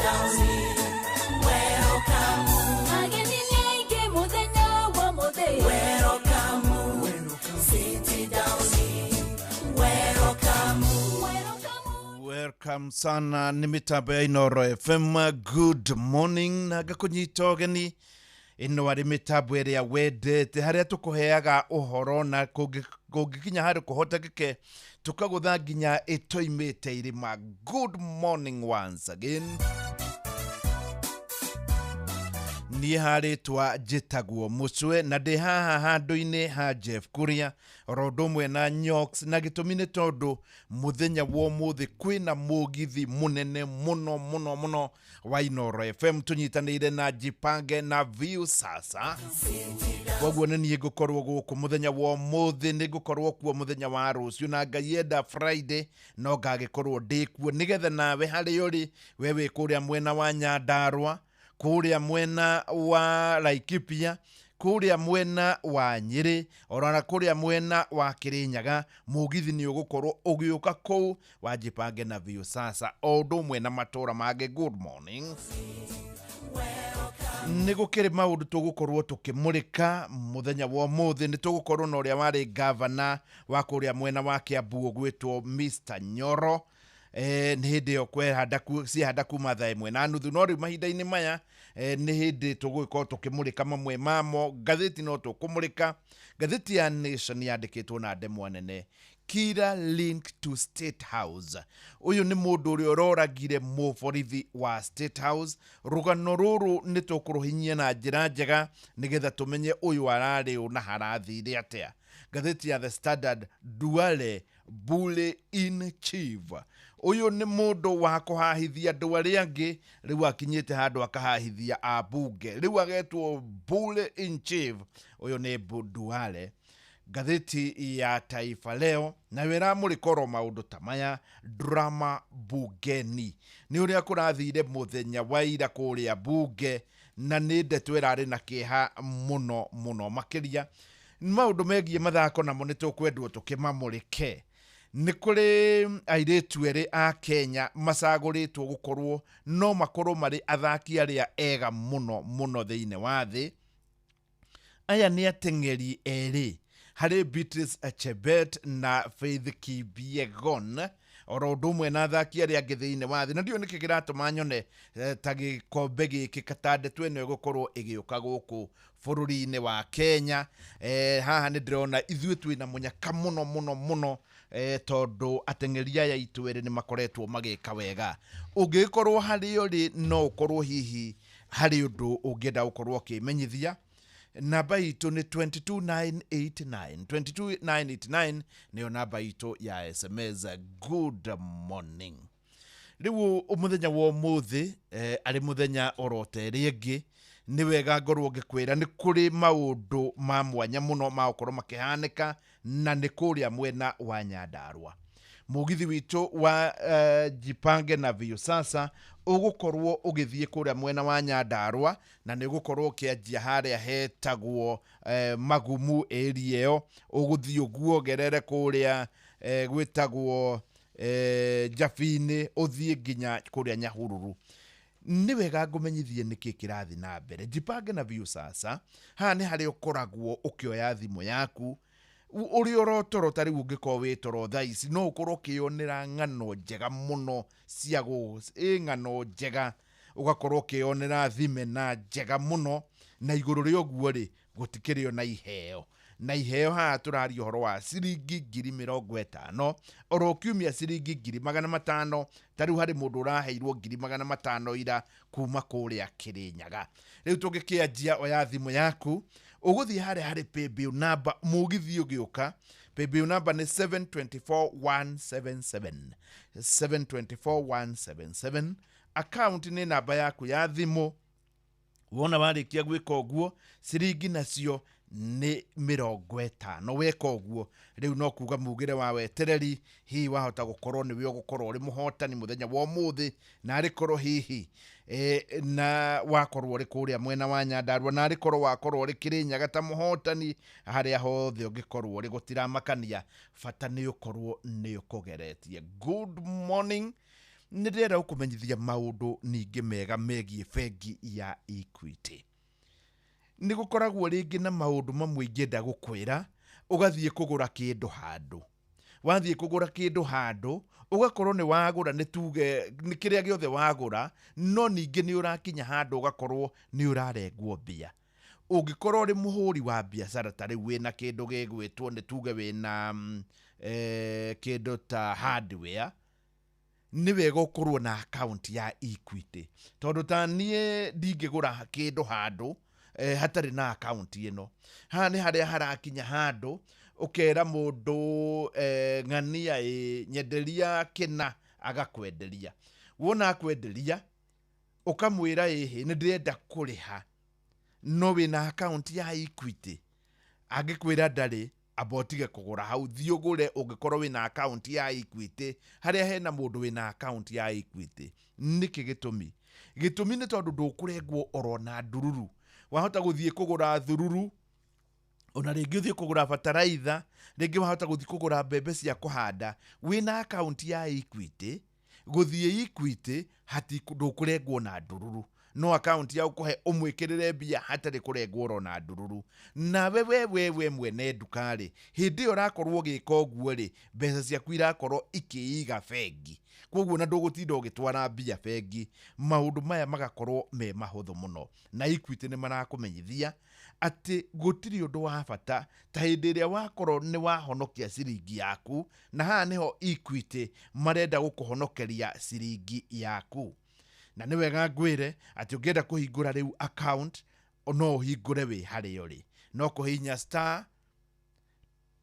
Down, welcome. Ageni nĩ aingĩ mũthenya wa ũmũthĩ. Welcome, sit down, welcome. Welcome. Welcome sana nĩ mĩtambo ya Inoro FM. Good morning na ngakũnyita ũgeni ĩno arĩ mĩtambo ĩrĩa wendete harĩa tũkũheaga ũhoro na kũngĩkinya handũ kũhotekeke tũkagũtha nginya ĩtoimĩte irĩma. Good morning once again. Niĩ harĩtwa njĩtagwo Mũcwe na ndĩ haha handũ-inĩ ha Jeff Kuria oro ũndũ ũmwe na Nyox, na gĩtũmi nĩ tondũ mũthenya wa ũmũthĩ kwĩna mũgithi mũnene mũno mũno mũno wa Inoro FM tũnyitanĩire na Jipange na View Sasa. Koguo nĩ niĩ ngũkorwo gũkũ mũthenya wa ũmũthĩ, nĩ ngũkorwo kuo mũthenya wa rũciũ, na Ngai enda Friday no ngagĩkorwo ndĩ kuo, nĩgetha nawe harĩa ũrĩ, we wĩ kũrĩa mwena wa Nyandarũa, kũrĩa mwena wa Laikipia, kũrĩa mwena wa Nyĩrĩ, ona kũrĩa mwena wa Kĩrĩnyaga, mũgithi nĩ ũgũkorwo ũgĩũka kũu wa Jipange na View Sasa, o ũndũ ũmwe na matũra mangĩ. Good morning. Nĩ gũkĩrĩ maũndũ tũgũkorwo tũkĩmũrĩka mũthenya wa ũmũthĩ. Nĩ tũgũkorwo na ũrĩa warĩ gavana wa kũrĩa mwena wa Kiambu ũgwĩtwo Mr Nyoro. Nĩ hĩndĩ ĩyo kwehanda ciehanda kuma thaa 1:30, no rĩu mahinda-inĩ maya nĩ hĩndĩ tũgũgĩkorwo tũkĩmũrĩka mamwe mamo. Ngathĩti no tũkũmũrĩka. Ngathĩti ya Nation yandĩkĩtwo na ndemwa nene, Killer link to State House. Ũyũ nĩ mũndũ ũrĩa ũroragire mũborithi wa State House. Rũgano rũrũ nĩ tũkũrũhinyia na njĩra njega nĩgetha tũmenye ũyũ ararĩ ũ na harathire atĩa. Ngathĩti ya The Standard, Duale Bully in Chief. Ũyũ nĩ mũndũ wa kũhahithia andũ arĩa angĩ, rĩu akinyĩte handũ akahahithia ambunge, rĩu agetwo Bully in Chief. Ũyũ nĩ Duale. Ngathĩti ya Taifa Leo nayo ĩramũrĩka oro maũndũ ta maya, drama bungeni, nĩ ũrĩa kũrathire mũthenya wa ira kũrĩa bunge, na nĩ ndeto ĩrarĩ na kĩeha mũno mũno makĩria. Maũndũ megiĩ mathako namo nĩ tũkwendwo tũkĩmamũrĩke. Nĩ kũrĩ airĩtu erĩ a Kenya macagũrĩtwo gũkorwo no makorwo marĩ athaki arĩa ega mũno mũno thĩinĩ wa thĩ. Aya nĩ ateng'eri erĩ, harĩ Beatrice Chebet na Faith Kipyegon, oro ũndũ ũmwe na athaki arĩa angĩ thĩinĩ wa thĩ. Na ndiũĩ nĩkĩ kĩratũma nyone ta gĩkombe gĩkĩ ta ndeto ĩno ĩgũkorwo ĩgĩũka gũkũ bũrũri-inĩ wa Kenya. Haha nĩ ndĩrona ithuĩ twĩna mũnyaka mũno mũno mũno, tondũ ateng'eri aya aitũ erĩ nĩ makoretwo magĩka wega. Ũngĩgĩkorwo harĩ ũrĩ, no ũkorwo hihi harĩ ũndũ ũngĩenda gũkorwo ũkĩmenyithia. Namba itũ nĩ 22989, 22989 nĩyo namba itũ ya SMS. Good morning. Rĩu mũthenya wa ũmũthĩ, arĩ mũthenya oro ta ĩrĩa ĩngĩ, nĩ wega ngorwo ngĩkwĩra nĩ kũrĩ maũndũ ma mwanya mũno ma gũkorwo makĩhanĩka, na nĩ kũrĩa mwena wa Nyandarũa. Mũgithi witũ wa Jipange na View Sasa ũgũkorwo ũgĩthiĩ kũrĩa mwena wa Nyandarũa, na nĩ ũgũkorwo ũkĩanjia harĩa hetagwo Magumu area ĩyo, ũgũthiĩ ũguo ũgerere kũrĩa gwĩtagwo Njabini, ũthiĩ nginya kũrĩa Nyahururu. Nĩ wega ngũmenyithie nĩkĩ kĩrathiĩ na mbere. Jipange na View Sasa haha nĩ harĩa ũkoragwo ũkĩoya thimũ yaku ũrĩ oro toro, ta rĩu ũngĩkorwo wĩ toro thaa ici no ũkorwo ũkĩyonera ng'ano njega mũno cia ng'ano njega, ũgakorwo ũkĩyonera thimena njega mũno, na igũrũ rĩa ũguo rĩ gũtikĩrĩ ona iheo. Na iheo haha tũraria ũhoro wa ciringi 50,000 oro kiumia, ciringi 500,000. Ta rĩu harĩ mũndũ ũraheirwo 500,000 ira kuma kũrĩa Kĩrĩnyaga. Rĩu tũngĩkĩanjia, oya thimũ yaku ũgũthiĩ harĩa harĩ paybill number, mũgithi ũgĩũka paybill number nĩ 724177, 724177. Account nĩ namba yaku ya thimũ. Wona warĩkia gwĩka ũguo, ciringi nacio nĩ 50. Weka ũguo rĩu no kuga mugĩre wa wetereri, hihi wahota gũkorwo nĩwe ũgũkorwo ũrĩ mũhotani mũthenya wa ũmũthĩ, na arĩ korwo hihi na wakorwo ũrĩ kũrĩa mwena wa Nyandarua, na arĩ korwo wakorwo ũrĩ Kĩrĩnyaga ta mũhotani, harĩa hothe ũngĩkorwo ũrĩ gũtiramakania, bata nĩ ũkorwo nĩ ũkũgeretie. Good morning. Nĩ ndĩrenda gũkũmenyithia maũndũ ningĩ mega megiĩ bengi ya Equity. Nĩ gũkoragwo rĩngĩ na maũndũ mamwe ingĩenda gũkwĩra, ũgathiĩ kũgũra kĩndũ handũ. Wathiĩ kũgũra kĩndũ handũ, ũgakorwo nĩ wagũra, nĩ tuge nĩ kĩrĩa gĩothe wagũra, no ningĩ nĩ ũrakinya handũ ũgakorwo nĩ ũrarengwo mbia. Ũngĩkorwo ũrĩ mũhũri wa biacara, ta rĩu wĩna kĩndũ gĩgwĩtwo, nĩ tuge wĩna kĩndũ ta hardware, nĩ wega ũkorwo na account ya Equity, tondũ ta niĩ ndingĩgũra kĩndũ handũ hatarĩ na account ĩno. Haha nĩ harĩa harakinya handũ ũkera mũndũ, ng'ania ĩ nyenderia kĩna, agakwenderia. Wona akwenderia, ũkamwĩra, "Ĩhĩ, nĩ ndĩrenda kũrĩha, no wĩna account ya Equity?" Angĩkwĩra ndarĩ, amba ũtige kũgũra hau, thiĩ ũgũre ũngĩkorwo wĩna account ya Equity harĩa hena mũndũ wĩna account ya Equity. Nĩkĩ gĩtũmi? Gĩtũmi nĩ tondũ ndũkũrengwo oro na ndururu. Wahota gũthiĩ kũgũra thururu, ona rĩngĩ ũthiĩ kũgũra bataraitha, rĩngĩ wahota gũthiĩ kũgũra mbembe cia kũhanda. Wĩna account ya Equity, gũthiĩ Equity hati ndũkũrengwo na ndururu. No account ya ũkũhe ũmwĩkĩrĩre mbia hatarĩ kũrengwo oro na ndururu. Nawe we mwene nduka rĩ, hĩndĩ ĩyo ũrakorwo ũgĩka ũguo rĩ, mbeca ciaku irakorwo ikĩiga bengi, koguo na ndũgũtinda ũgĩtwara mbia bengi. Maũndũ maya magakorwo me mahũthũ mũno. Na Equity nĩ marakũmenyithia atĩ gũtirĩ ũndũ wa bata ta hĩndĩ ĩrĩa wakorwo nĩ wahonokia ciringi yaku, na haha nĩho Equity marenda gũkũhonokeria ciringi yaku. Na nĩ wega ngwĩre atĩ ũngĩenda kũhingũra rĩu account, no ũhingũre wĩ harĩa ũrĩ, no kũhihinya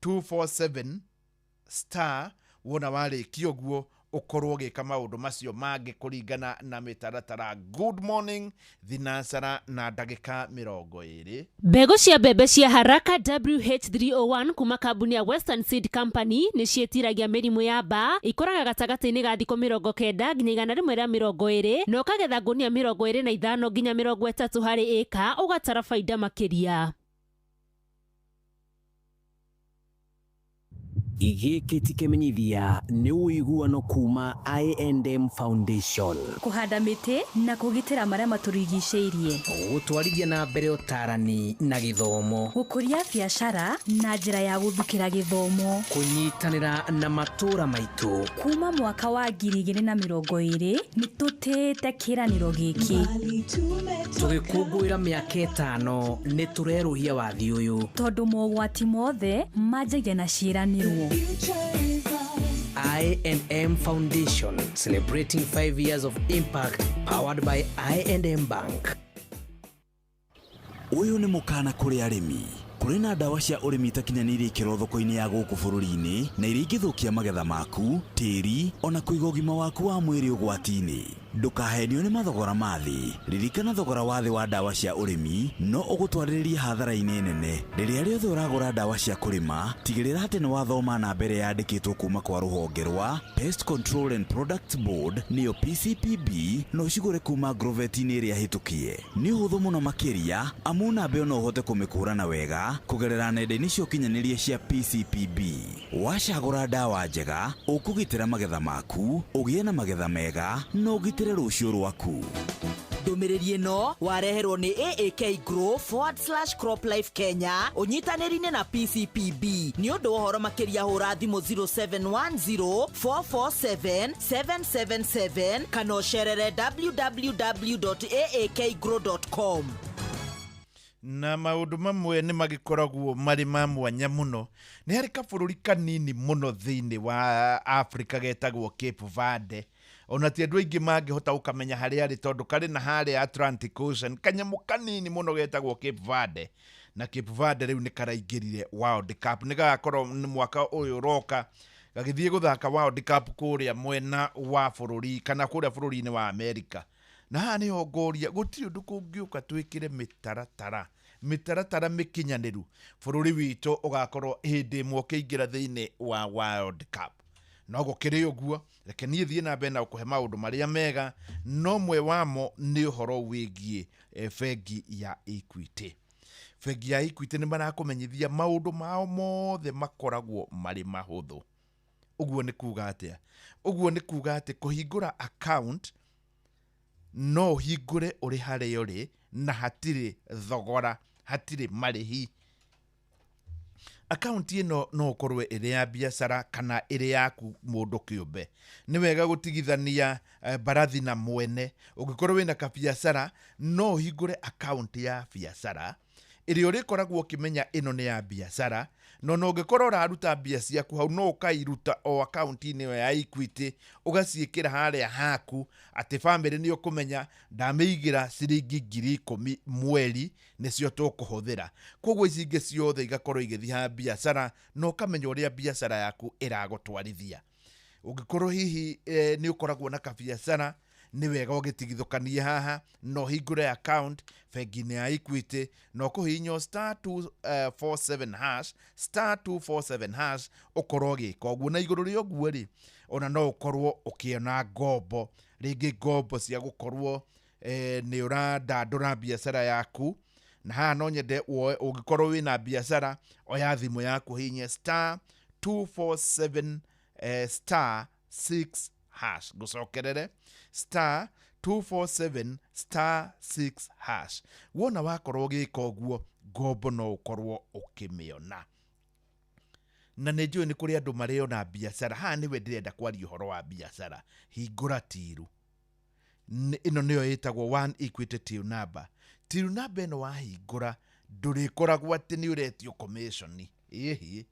*247*. Wona warĩkia ũguo, ũkorwo ũgĩka maũndũ macio mangĩ kũringana na mĩtaratara. Good morning, thinacara na ndagĩka 20. Mbegũ cia mbembe cia Haraka WH301 kuma kambuni ya Western Seed Company nĩ ciĩtiragia mĩrimũ ya mbaa, ikũraga gatagatĩ-inĩ ga thikũ 90 nginya 120, na ũkagetha ngũnia 25 nginya 30 harĩ ĩka, ũgatara baida makĩria. Gĩkĩ ti kĩmenyithia, nĩ ũiguano kuma I&M Foundation. Kũhanda mĩtĩ na kũgitĩra marĩa matũrigicĩirie. Gũtwarithia na mbere ũtarani na gĩthomo. Gũkũria biacara na njĩra ya gũthukĩra gĩthomo. Kũnyitanĩra na matũũra maitũ. Kuma mwaka wa 2020 nĩ tũtĩĩte kĩĩranĩro gĩkĩ. Tũgĩkũngũĩra mĩaka 5, nĩ tũrerũhia wathi ũyũ. Tondũ mogwati mothe manjagia na ciĩranĩro. I&M Foundation, celebrating 5 years of impact, powered by I&M Bank. Ũyũ nĩ mũkana kũrĩ arĩmi. Kũrĩ na ndawa cia ũrĩmi itakinyanĩirie ikĩro thoko-inĩ ya gũkũ bũrũri-inĩ, na iria ingĩthũkia magetha maku, tĩri, ona kũiga ũgima waku wa mwĩrĩ ũgwati-inĩ. Ndũkahenio nĩ mathogora ma thĩ. Ririkana, thogora wa thĩ wa ndawa cia ũrĩmi no ũgũtwarĩrĩrie hathara-inĩ nene. Rĩrĩa rĩothe ũragũra ndawa cia kũrĩma, tigĩrĩra atĩ nĩ wathoma namba ĩrĩa yandĩkĩtwo kuma kwa rũhonge rwa Pest Control and Products Board, nĩyo PCPB, na ũcigũre kuma agrovet-inĩ ĩrĩa hĩtũkie. Nĩ ũhũthũ mũno makĩria, amu namba ĩyo no ũhote kũmĩkũrana wega kũgerera nenda-inĩ cia ũkinyanĩria cia PCPB. Wacagũra ndawa njega, ũkũgitĩra magetha maku, ũgĩe na magetha mega, na ũgitĩre rũciũ rwaku. Ndũmĩrĩri ĩno wareherwo nĩ AAK Grow/CropLife Kenya ũnyitanĩri-inĩ na PCPB. Nĩ ũndũ wa ũhoro makĩria, hũra thimũ 0710 447 777 kana ũcerere www.aakgrow.com. Na maũndũ mamwe nĩ magĩkoragwo marĩ ma mwanya mũno. Nĩ harĩ kabũrũri kanini mũno thĩinĩ wa Africa getagwo Cape Verde. Ona ti andũ aingĩ mangĩhota gũkamenya harĩa arĩ, tondũ karĩ na harĩa Atlantic Ocean, kanyamũ kanini mũno getagwo Cape Verde. Na Cape Verde rĩu nĩ karaingĩrire World Cup, nĩ gagakorwo nĩ mwaka ũyũ ũroka gagĩthiĩ gũthaka World Cup kũrĩa mwena wa bũrũri, kana kũrĩa bũrũri-inĩ wa America. Na haha nĩho ngoria, gũtirĩ ũndũ kũngĩũka twĩkĩre mĩtaratara mĩkinyanĩru, bũrũri witũ ũgakorwo hĩndĩ ĩmwe ũkĩingĩra thĩinĩ wa World Cup? No gũkĩrĩ ũguo, reke niĩ thiĩ na mbere na gũkũhe maũndũ marĩa mega, no mwe wamo nĩ ũhoro wĩgiĩ bengi ya Equity. Bengi ya Equity nĩ marakũmenyithia maũndũ mao mothe makoragwo marĩ mahũthũ. Ũguo nĩ kuga atĩa? Ũguo nĩ kuga atĩ kũhingũra account no ũhingũre ũrĩ harĩa ũrĩ na hatirĩ thogora, hatirĩ marĩhi. Akaunti ĩno no ũkorwo ĩrĩ ya biacara kana ĩrĩ yaku mũndũ kĩũmbe. Nĩ wega gũtigithania mbarathi na mwene. Ũngĩkorwo wĩna kabiacara, no ũhingũre akaunti ya biacara ĩrĩa ũrĩkoragwo ũkĩmenya ĩno nĩ ya biacara, no na ũngĩkorwo ũraruta mbia ciaku hau, no ũkairuta o akaunti-inĩ ĩyo ya Equity, ũgaciĩkĩra harĩa haku, atĩ bamĩrĩ nĩ ũkũmenya ndamĩigĩra ciringi 10,000 mweri nĩcio tũkũhũthĩra. Koguo ici ingĩ ciothe igakorwo igĩthiĩ ha biacara, na ũkamenya ũrĩa biacara yaku ĩragũtwarithia. Ũngĩkorwo hihi nĩ ũkoragwo na kabiacara, nĩ wega ũgĩtigithũkanie haha na ũhingũre account bengi-inĩ ya Equity, na ũkũhihinya star 247 hash, star 247 hash, ũkorwo ũgĩka ũguo. Na igũrũ rĩa ũguo rĩ, ona no ũkorwo ũkĩona ngombo, rĩngĩ ngombo cia gũkorwo nĩ ũrandandũra biacara yaku. Na haha no nyende woe, ũngĩkorwo wĩna biacara, oya thimũ yaku, hihinye star 247 star 6 hash. Ngũcokerere, star 247 star 6 hash. Wona wakorwo ũgĩka ũguo, ngombo no ũkorwo ũkĩmĩona. Na nĩ njũĩ nĩ kũrĩ andũ marĩona biacara. Haha nĩwe ndĩrenda kwaria ũhoro wa biacara. Hingũra tiru. Ĩno nĩyo ĩtagwo One Equity Till Number. Till number ĩno wahingũra, ndũrĩkoragwo atĩ nĩ ũretio commission. Ĩhĩ.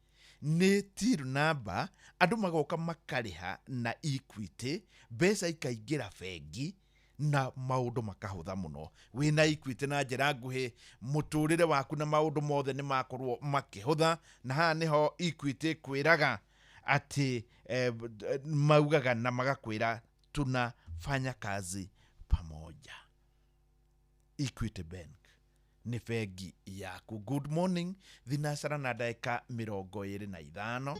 Nĩ till number, andũ magoka makarĩha na Equity, mbeca ikaingĩra bengi na maũndũ makahũtha mũno. Wĩna Equity na njĩra nguhĩ, mũtũrĩre waku na maũndũ mothe nĩ makorwo makĩhũtha. Na haha nĩho Equity kwĩraga atĩ maugaga na magakwĩra tunafanya kazi pamoja. Equity Bank nĩ bengi yaku. Good morning, thinacara na ndagĩka 25.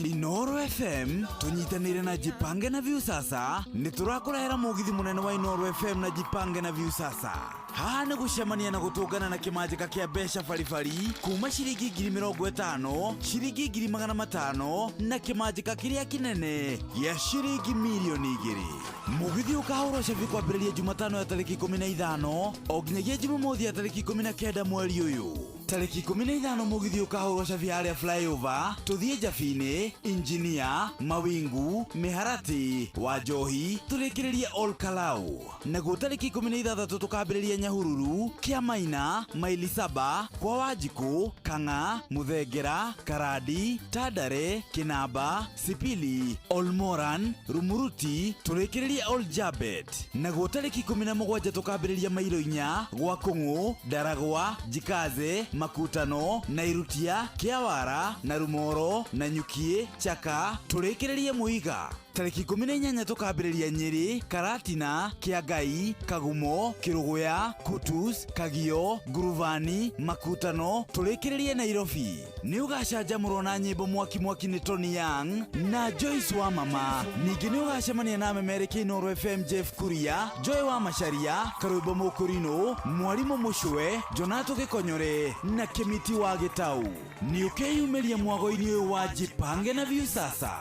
Inoro FM tunyitanire na Jipange na Viusasa. Nĩ tũrakũrehera mũgithi mũnene wa Inoro FM na Jipange na Viusasa. Haha nĩ gũcemania na gũtũngana na kĩmanjĩka kĩa mbeca baribari kuma ciringi 50,000, ciringi 500,000 na kĩmanjĩka kĩrĩa kĩnene gĩa ciringi 2,000,000. Mũgithi ũkahũrwo cabi kwambĩrĩria Jumatano ya tarĩki 15 o nginyagia Jumamothi ya tarĩki 19 mweri ũyũ. Tarĩki 15 mũgithi ũkahũrwo cabi harĩa flyover, tũthiĩ Njabinĩ, Injinia, Mawingu, Mĩharatĩ, Wanjohi, tũrĩkĩrĩrie Ol Kalou. Naguo tarĩki 16 tũkambĩrĩria Nyahururu, Kĩamaina, Maili Saba, kwa Wanjikũ, Kang'a, Mũthengera, Karandi, Tandare, Kĩnamba, Sipili, Olmoran, Rumuruti, tũrĩkĩrĩrie Ol Jabet. Naguo tarĩki 17 tũkambĩrĩria Mailo 4, gwa Kũng'ũ, Ndaragwa, Jikaze, Makutano, Nairutia, Kĩawara, na Rumoro, na Nyukie, Chaka, tũrĩkĩrĩrie Mũiga. Tarĩki 18 tũkambĩrĩria Nyĩrĩ, Karatina, Kĩangai, Kagumo, Kĩrũgũya, Kutus, Kagio, Nguruvani, Makutano, tũrĩkĩrĩrie Nairobi. Nĩ ũgacanjamũrwo na nyĩmbo mwaki mwaki nĩ Tony Young na Joyce wa Mama. Ningĩ nĩ ũgacemania na memereki Inoro FM Jeff Kuria, Joy wa Macharia, Karwĩmbo Mũkũrinũ, Mwarimũ Mũcwe, Jonato Gĩkonyore na Kĩmiti wa Gĩtau. Nĩ ũkeyumĩria mwago-inĩ ũyũ wa Jipange na Viusasa.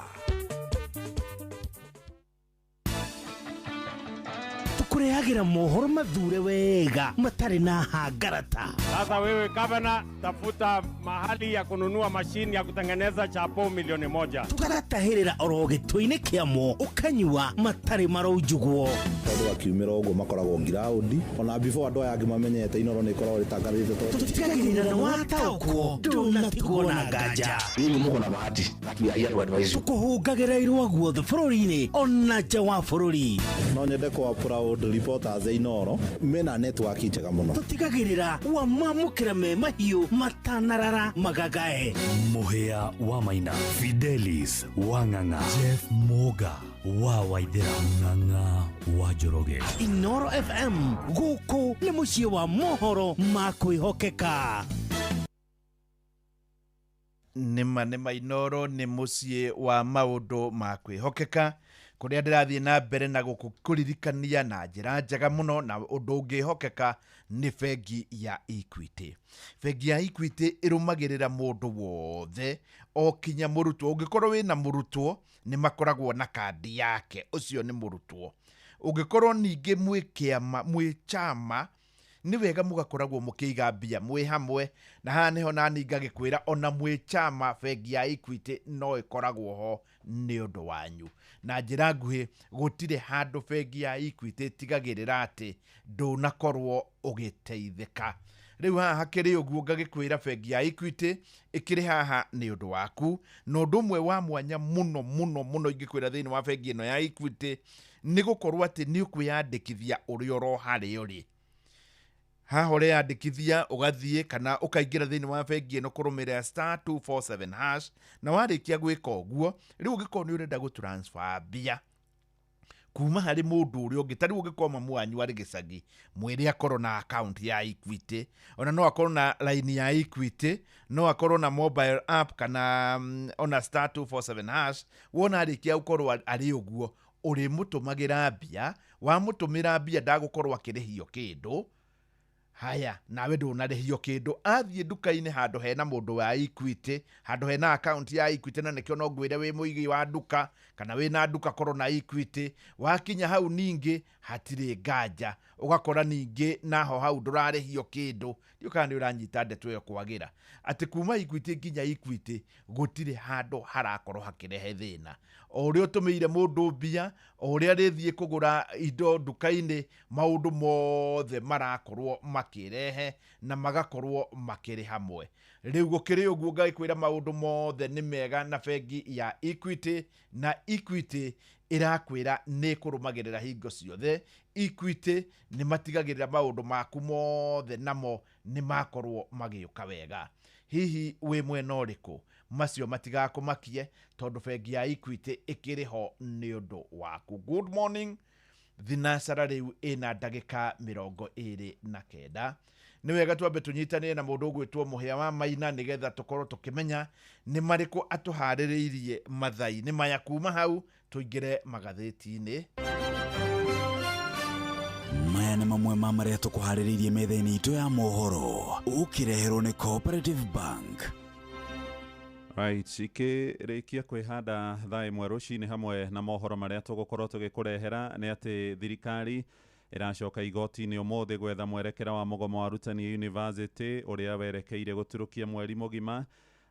Tũkũrehagĩra mohoro mathure wega matarĩ na hangarata. Sasa wewe gavana, tafuta mahali ya kununua mashini ya kutengeneza chapo 1,000,000. Tũgagatahĩrĩra oro gĩtũ-inĩ kĩamo, ũkanyua matarĩ maraunjugwo. Tondũ akiumĩra ũguo makoragwo ngiraũndi, ona before andũ aya angĩ mamenyete Inoro nĩ ĩkoragwo ĩtangathĩte tondũ Tũtigagĩrĩra nĩ wataũkwo, ndũnatigwo na nganja. Mimi muko na bahati, but we are here to advise you. Tũkũhũngagĩra irũa guothe bũrũri-inĩ ona nja wa bũrũri. No nyende kwa proud reporters a Inoro mena network njega mũno. Tũtigagĩrĩra wamamũkĩra me mahiũ matanarara magagae. Mũhĩa wa Maina, Fidelis wa Ng'ang'a, Jeff Moga wa Waithera, Ng'ang'a wa Njoroge. Inoro FM gũkũ nĩ mũciĩ wa mohoro ma kwĩhokeka. Nĩma nĩma Inoro nĩ mũciĩ wa maũndũ ma kwĩhokeka. Kũrĩa ndĩrathiĩ na mbere na gũkũririkania na njĩra njega mũno na ũndũ ũngĩhokeka nĩ bengi ya Equity. Bengi ya Equity ĩrũmagĩrĩra mũndũ wothe o kinya mũrutwo. Ũngĩkorwo wĩna mũrutwo nĩ makoragwo na kandi yake, ũcio nĩ mũrutwo. Ũngĩkorwo ningĩ mwĩ kĩama, mwĩ chama, nĩ wega mũgakoragwo mũkĩiga mbia mwĩ hamwe, na haha nĩho nani ngagĩkwĩra ona mwĩ chama bengi ya Equity no ĩkoragwo ho nĩ ũndũ wanyu. Na njĩra nguhĩ gũtirĩ handũ bengi ya Equity ĩtigagĩrĩra atĩ ndũnakorwo ũgĩteithĩka. Rĩu haha hakĩrĩ ũguo ngagĩkwĩra bengi ya Equity ĩkĩrĩ haha nĩ ũndũ waku, na ũndũ ũmwe wa mwanya mũno mũno mũno ingĩkwĩra thĩinĩ wa bengi ĩno ya Equity nĩ gũkorwo atĩ nĩ ũkwĩyandĩkithia ũrĩ oro harĩa ũrĩ. Haha ũreyandĩkithia ũgathiĩ kana ũkaingĩra thĩinĩ wa bengi ĩno kũrũmĩrĩra star 247 hash, na warĩkia gwĩka ũguo rĩu ũngĩkorwo nĩ ũrenda gũ transfer mbia kuma harĩ mũndũ ũrĩa ũngĩ, ta rĩu ũngĩkorwo mamu wanyu arĩ gĩcagi, mwĩre akorwo na account ya Equity, ona no akorwo na line ya Equity, no akorwo na mobile app kana ona star 247 hash. Wona arĩkia gũkorwo arĩ ũguo ũrĩmũtũmagĩra mbia, wamũtũmĩra mbia ndagũkorwo akĩrĩhio kĩndũ. Haya, nawe ndũnarĩhio kĩndũ. Athiĩ nduka-inĩ handũ hena mũndũ wa Equity, handũ hena account ya Equity, na nĩkĩo no ngwĩre wĩ mũigi wa nduka kana wĩna nduka korwo na Equity. Wakinya hau ningĩ hatirĩ nganja, ũgakora ningĩ naho hau ndũrarĩhio kĩndũ. Ndiũ kana nĩ ũranyita ndeto ĩyo kwagĩra atĩ kuma Equity nginya Equity gũtirĩ handũ harakorwo hakĩrehe thĩna. O ũrĩa ũtũmĩire mũndũ mbia, o ũrĩa arĩthiĩ kũgũra indo nduka-inĩ, maũndũ mothe marakorwo makĩrehe na magakorwo makĩrĩ hamwe. Rĩu gũkĩrĩ ũguo ngagĩkwĩra maũndũ mothe nĩ mega na bengi ya Equity, na Equity ĩrakwĩra nĩ ĩkũrũmagĩrĩra hingo ciothe. Equity nĩ matigagĩrĩra maũndũ maku mothe namo nĩ makorwo magĩũka wega. Hihi wĩ mwena ũrĩkũ? Macio matigakũmakie tondũ bengi ya Equity ĩkĩrĩ ho nĩ ũndũ waku. Good morning. Thinacara rĩu ĩna ndagĩka 29. Nĩ wega twambe tũnyitanĩre na mũndũ ũgwĩtwo Mũhĩa wa Maina nĩgetha tũkorwo tũkĩmenya nĩ marĩkũ atũharĩrĩirie mathaa-inĩ maya. Kuma hau tũingĩre magathĩti-inĩ. Maya nĩ mamwe ma marĩa tũkũharĩrĩirie metha-inĩ itũ ya mohoro, ũkĩreherwo nĩ Cooperative Bank. Right, ikĩrĩkia kwĩhanda thaa 1 rũcinĩ hamwe na mohoro marĩa tũgũkorwo tũgĩkũrehera nĩ atĩ thirikari ĩracoka igoti-inĩ ũmũthĩ gwetha mwerekera wa mũgomo wa arutani university ũrĩa werekeire gũturũkia mweri mũgima.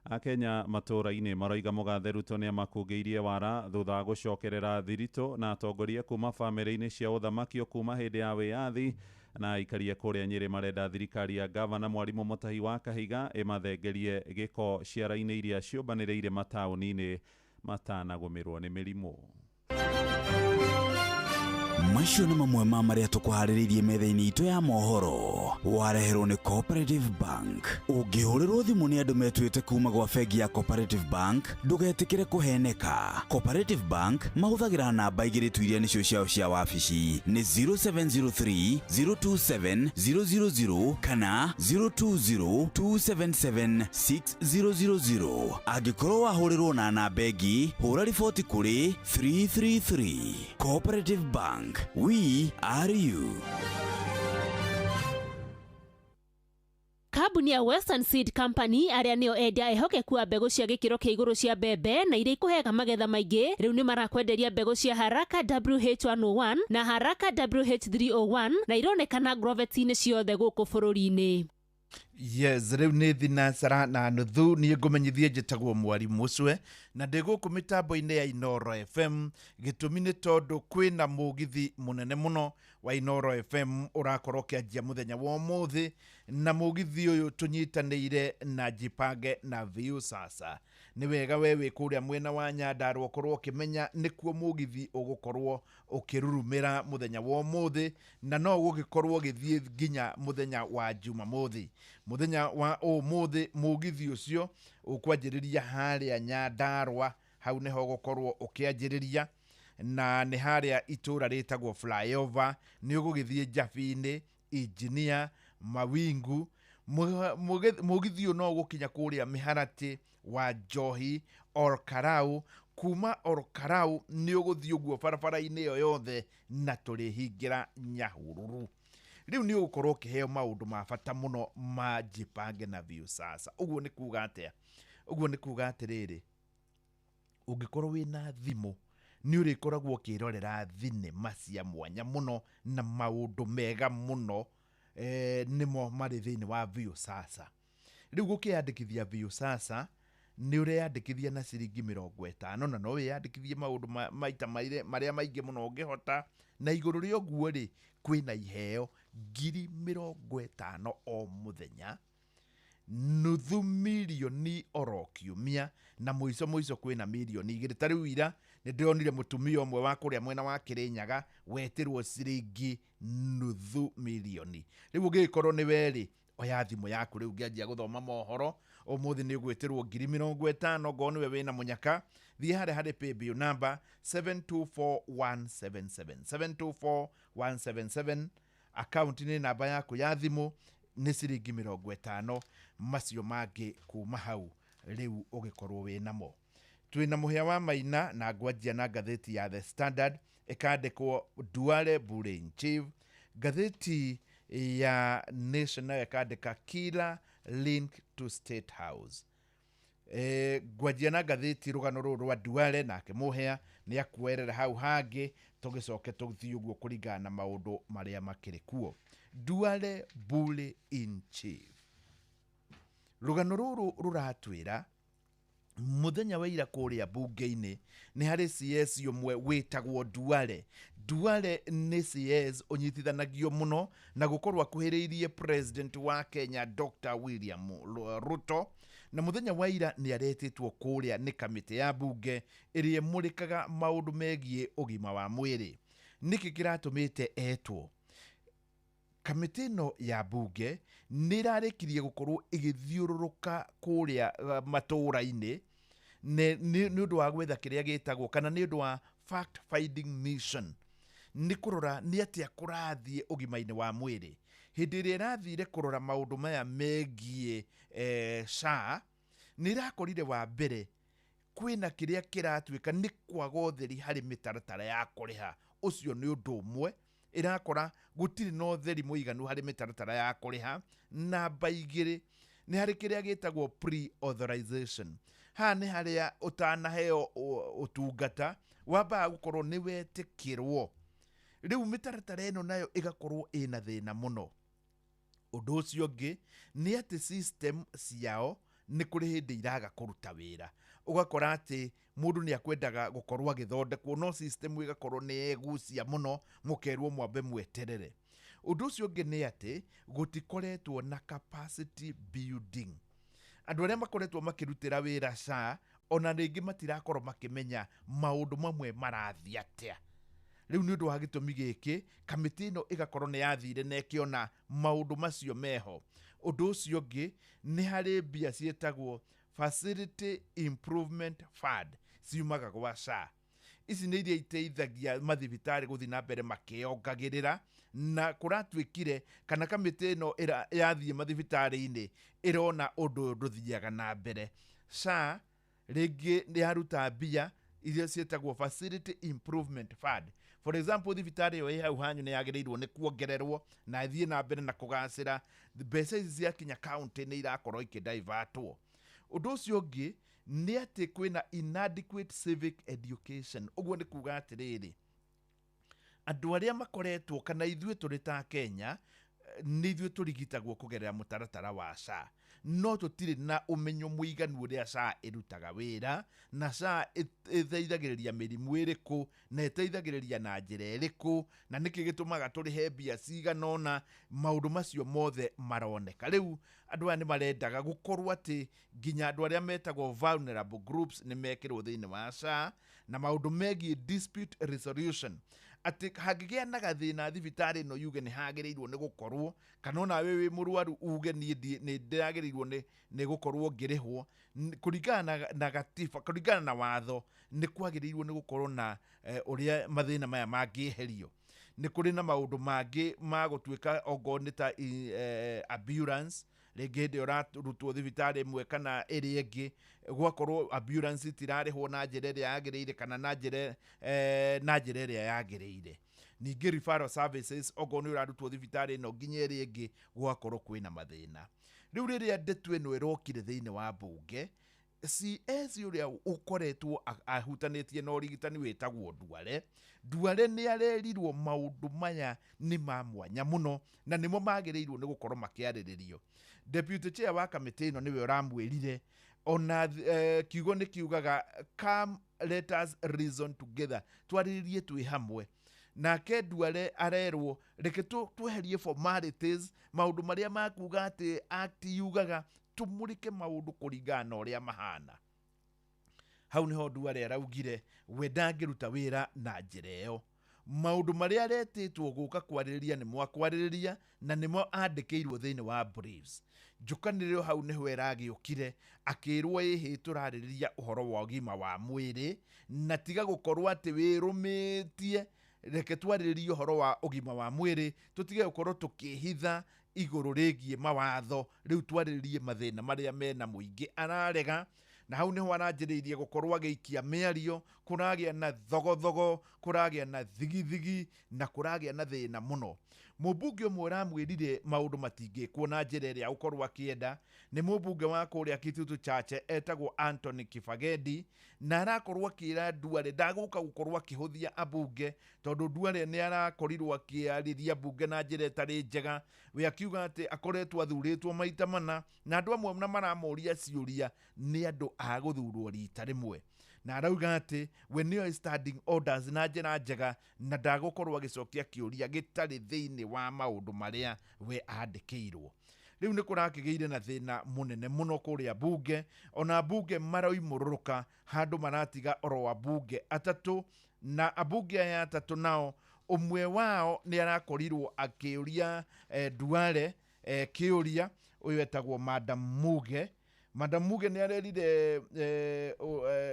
Akenya matũũra-inĩ maroiga mũgathe Ruto nĩamakungĩirie wara thutha wa gũcokerera thiritũ na atongoria kuma bamĩrĩ-inĩ cia ũthamaki kuma hĩndĩ ya wĩyathi, na aikaria kũrĩa Nyĩrĩ marenda thirikari ya gavana Mwarimũ Mũtahi wa Kahiga ĩmathengerie gĩko ciara-inĩ iria ciũmbanĩrĩire mataũni-inĩ matanagũmĩrwo nĩ mĩrimũ. Macio nĩ mamwe ma marĩa tũkũharĩrĩirie metha-inĩ itũ ya mohoro, wareherwo nĩ Cooperative Bank. Ũngĩhũrĩrwo thimũ nĩ andũ metuĩte kuma gwa bengi ya Cooperative Bank, ndũgetĩkĩre kũheneka. Cooperative Bank mahũthagĩra namba 2 tu iria nĩcio ciao cia wabici, nĩ 0703 027 000 kana 020 277 6000. Angĩkorwo wahũrĩrwo na namba ĩngĩ, hũra riboti kũrĩ 333. Cooperative Bank, we are you. Kambuni ya Western Seed Company arĩa nĩo endia ehokeku a mbegũ cia gĩkĩro kĩa igũrũ cia mbembe na iria ikũheaga magetha maingĩ, rĩu nĩ marakwenderia mbegũ cia Haraka WH101 na Haraka WH301 na ironekana groveti-inĩ ciothe gũkũ bũrũri-inĩ. Yes, rĩu nĩ thinacara na nuthu. Niĩ ngũmenyithie njĩtagwo Mwarimũ Ũcwe na ndĩ gũkũ mĩtambo-inĩ ya Inooro FM. Gĩtũmi nĩ tondũ kwĩna mũgithi mũnene mũno wa Inooro FM ũrakorwo ũkĩanjia mũthenya wa ũmũthĩ, na mũgithi ũyũ tũnyitanĩire na Jipange na Viusasa. Nĩ wega we wĩ kũrĩa mwena wa Nyandarua ũkorwo ũkĩmenya nĩkuo mũgithi ũgũkorwo ũkĩrurumĩra mũthenya wa ũmũthĩ, na no ũgũgĩkorwo ũgĩthiĩ nginya mũthenya wa Jumamothi. Mũthenya wa ũmũthĩ mũgithi ũcio ũkwanjĩrĩria harĩa Nyandarua, hau nĩho ũgũkorwo ũkĩanjĩrĩria, na nĩ harĩa itũra rĩtagwo Flyover. Nĩ ũgũgĩthiĩ Njabi-inĩ, Engineer, Mawingu. Mũgithi ũyũ no ũgũkinya kũrĩa Mĩharatĩ wa Njohi, Olkarau. Kuma Ol Kalou nĩ ũgũthiĩ ũguo barabara-inĩ ĩyo yothe na tũrĩhingĩra Nyahururu. Rĩu nĩ ũgũkorwo ũkĩheo maũndũ ma bata mũno ma Jipange na Viusasa. Ũguo nĩ kuga atĩa? Ũguo nĩ kuga atĩrĩrĩ, ũngĩkorwo wĩna thimũ nĩ ũrĩkoragwo ũkĩrorera thinema cia mwanya mũno na maũndũ mega mũno, nĩmo marĩ thĩinĩ wa Viusasa. Rĩu gũkĩyandĩkithia Viusasa nĩ ũreyandĩkithia na ciringi 50, na no wĩyandĩkithie maũndũ maita marĩa maingĩ mũno ũngĩhota. Na igũrũ rĩa ũguo rĩ, kwĩna iheo 50,000 o mũthenya, 500,000 oro kiumia, na mũico mũico kwĩna 2 mirioni. Ta rĩu ira nĩ ndĩronire mũtumia ũmwe wa kũrĩa mwena wa Kĩrĩnyaga wetĩrwo ciringi 500,000. Rĩu ũngĩgĩkorwo nĩ werĩ, oya thimũ yaku rĩu ngĩanjia gũthoma mohoro ũmũthĩ nĩ ũgwĩtĩrwo 50,000. Ngorwo nĩwe wĩna mũnyaka, thiĩ harĩa harĩ paybill number 724177, 724177, akaunti nĩ namba yaku ya thimũ, nĩ ciringi 50, macio mangĩ kuma hau rĩu ũgĩkorwo wĩ namo. Twĩna Mũhĩa wa Maina na ngwanjia na ngathĩti ya The Standard, ĩkandĩkwo "Duale Bully in Chief". Ngathĩti ya Nation nayo ĩkandĩka "Killer Link to State House". Ngwanjia na ngathĩti rũgano rũrũ rwa Duale, nake Mũhĩa nĩ akuerera hau hangĩ, tũgĩcoke tũthiĩ ũguo kũringana na maũndũ marĩa makĩrĩ kuo. Duale Bully in Chief, rũgano rũrũ rũratwĩra mũthenya wa ira kũrĩa mbunge-inĩ nĩ harĩ CS ũmwe wĩtagwo Duale. Duale nĩ CS ũnyitithanagio mũno na gũkorwo akuhĩrĩirie president wa Kenya, Dr William Ruto, na mũthenya wa ira nĩ aretĩtwo kũrĩa nĩ kamĩtĩ ya mbunge ĩrĩa ĩmũrĩkaga maũndũ megiĩ ũgima wa mwĩrĩ. Nĩkĩ kĩratũmĩte etwo? Kamĩtĩ ĩno ya mbunge nĩ ĩrarĩkirie gũkorwo ĩgĩthiũrũrũka kũrĩa matũũra-inĩ nĩ ũndũ wa gwetha kĩrĩa gĩtagwo, kana nĩ ũndũ wa fact finding mission, nĩ kũrora nĩ atĩa kũrathiĩ ũgima-inĩ wa mwĩrĩ. Hĩndĩ ĩrĩa ĩrathire kũrora maũndũ maya megiĩ SHA, nĩ ĩrakorire wa mbere kwĩna kĩrĩa kĩratuĩka nĩ kwaga ũtheri harĩ mĩtaratara ya kũrĩha. Ũcio nĩ ũndũ ũmwe ĩrakora, gũtirĩ na ũtheri mũiganu harĩ mĩtaratara ya kũrĩha. Namba 2, nĩ harĩ kĩrĩa gĩtagwo pre-authorization. Haha nĩ harĩa ũtanaheo ũtungata wambaga gũkorwo nĩ wetĩkĩrwo. Rĩu mĩtaratara ĩno nayo ĩgakorwo ĩna thĩna mũno. Ũndũ ũcio ũngĩ nĩ atĩ system ciao nĩ kũrĩ hĩndĩ iraga kũruta wĩra, ũgakora atĩ mũndũ nĩ akwendaga gũkorwo agĩthondekwo, no system ĩgakorwo nĩ yegucia mũno, mũkerwo mwambe mweterere. Ũndũ ũcio ũngĩ nĩ atĩ gũtikoretwo na capacity building. Andũ arĩa makoretwo makĩrutĩra wĩra SHA ona rĩngĩ matirakorwo makĩmenya maũndũ mamwe marathiĩ atĩa. Rĩu nĩ ũndũ wa gĩtũmi gĩkĩ, kamĩtĩ ĩno ĩgakorwo nĩ yathire na ĩkĩona maũndũ macio meho. Ũndũ ũcio ũngĩ, nĩ harĩ mbia ciĩtagwo Facility Improvement Fund ciumaga gwa SHA. Ici nĩ iria iteithagia mathibitarĩ gũthiĩ na mbere makĩongagĩrĩra, na kũratuĩkire kana kamĩtĩ ĩno yathiĩ mathibitarĩ-inĩ ĩrona ũndũ ũyũ ndũthiaga na mbere. SHA rĩngĩ nĩ yaruta mbia iria ciĩtagwo Facility Improvement Fund. For example, thibitarĩ ĩyo ĩ hau hanyu nĩ yagĩrĩirwo nĩ kuongererwo na ĩthiĩ na mbere na kũgacĩra. Mbeca ici ciakinya county nĩ irakorwo ikĩdivertwo. Ũndũ ũcio ũngĩ nĩ atĩ kwĩna inadequate civic education. Ũguo nĩ kuga atĩrĩrĩ, andũ arĩa makoretwo, kana ithuĩ tũrĩ ta Kenya, nĩ ithuĩ tũrigitagwo kũgerera mũtaratara wa SHA, no tũtirĩ na ũmenyo mũiganu ũrĩa SHA ĩrutaga wĩra, na SHA ĩteithagĩrĩria mĩrimũ ĩrĩkũ, na ĩteithagĩrĩria na njĩra ĩrĩkũ, na nĩkĩ gĩtũmaga tũrĩhe mbia cigana ũna. Maũndũ macio mothe maroneka rĩu andũ aya nĩ marendaga gũkorwo atĩ nginya andũ arĩa metagwo vulnerable groups nĩ mekĩrwo thĩinĩ wa SHA, na maũndũ megiĩ dispute resolution, atĩ hangĩgĩa na gathĩna thibitarĩ ĩno yuge nĩ hagĩrĩirwo nĩ gũkorwo, kana onawe wĩ mũrwaru uge niĩ nĩ ndĩragĩrĩirwo nĩ gũkorwo ngĩrĩhwo kũringana na gatiba, kũringana na watho, nĩ kwagĩrĩirwo nĩ gũkorwo na ũrĩa mathĩna maya mangĩeherio. Nĩ kũrĩ na maũndũ mangĩ ma gũtuĩka ongorwo nĩ ta ambulance. Rĩngĩ hĩndĩ ĩyo ũrarutwo thibitarĩ ĩmwe kana ĩrĩa ĩngĩ, gwakorwo ambulance itirarĩhwo na njĩra ĩrĩa yagĩrĩire kana na njĩra na njĩra ĩrĩa yagĩrĩire. Ningĩ referral services, okorwo nĩ ũrarutwo thibitarĩ ĩno nginya ĩrĩa ĩngĩ, gũgakorwo kwĩna mathĩna. Rĩu rĩrĩa ndeto ĩno ĩrokire thĩinĩ wa mbunge, CS ũrĩa ũkoretwo ahutanĩtie na ũrigitani wĩtagwo Duale, Duale nĩ arerirwo maũndũ maya nĩ ma mwanya mũno na nĩmo magĩrĩirwo nĩ gũkorwo makĩarĩrĩrio. Deputy chair wa kamĩtĩ ĩno nĩwe ũramwĩrire ona kiugo nĩ kiugaga, "Come, let us reason together," twarĩrĩrie twĩ hamwe. Nake Duale arerwo reke tweherie formalities, maũndũ marĩa makuga atĩ act yugaga, tũmũrĩke maũndũ kũringana na ũrĩa mahana. Hau niho Duale araugire we ndangĩruta wĩra na njĩra ĩyo. Maũndũ marĩa aretĩtwo gũka kwarĩrĩria nĩmo akwarĩrĩria na nĩmo andĩkĩirwo thĩinĩ wa briefs. Njũkanĩrĩro hau nĩho ĩragĩũkire, akĩrwo ĩhĩ, tũrarĩrĩria ũhoro wa ũgima wa mwĩrĩ na tiga gũkorwo atĩ wĩrũmĩtie. Reke twarĩrĩrie ũhoro wa ũgima wa mwĩrĩ, tũtige gũkorwo tũkĩhitha igũrũ rĩgiĩ mawatho. Rĩu twarĩrĩrie mathĩna marĩa mena mũingĩ. Ararega, na hau niho aranjĩrĩirie gũkorwo agĩikia mĩario. Kũragĩa na thogothogo, kũragĩa na thigithigi na kũragĩa na thĩna mũno. Mũmbunge ũmwe ũramwĩrire maũndũ matingĩkwo na njĩra ĩrĩa gũkorwo akĩenda nĩ mũmbunge wa kũrĩa Kitutu Chache etagwo Anthony Kibagendi, na arakorwo akĩra Duale ndagũka gũkorwo akĩhũthia ambunge, tondũ Duale nĩ arakorirwo akĩarĩria mbunge na njĩra ĩtarĩ njega. We akiuga atĩ akoretwo athurĩtwo maita mana na andũ amwe na maramũria ciũria nĩ andũ a gũthurwo rita rĩmwe, na arauga atĩ we nĩoĩ standing orders na njĩra njega na ndagũkorwo agĩcokia kĩũria gĩtarĩ thĩinĩ wa maũndũ marĩa we andĩkĩirwo. Rĩu nĩ kũrakĩgĩire na thĩna mũnene mũno kũrĩa mbunge. Ona mbunge maroimũrũrũka handũ maratiga oro ambunge atatũ, na ambunge aya atatũ nao ũmwe wao nĩ arakorirwo akĩũria Duale kĩũria. Ũyũ etagwo Madam Muge. Madam Muge nĩ arerire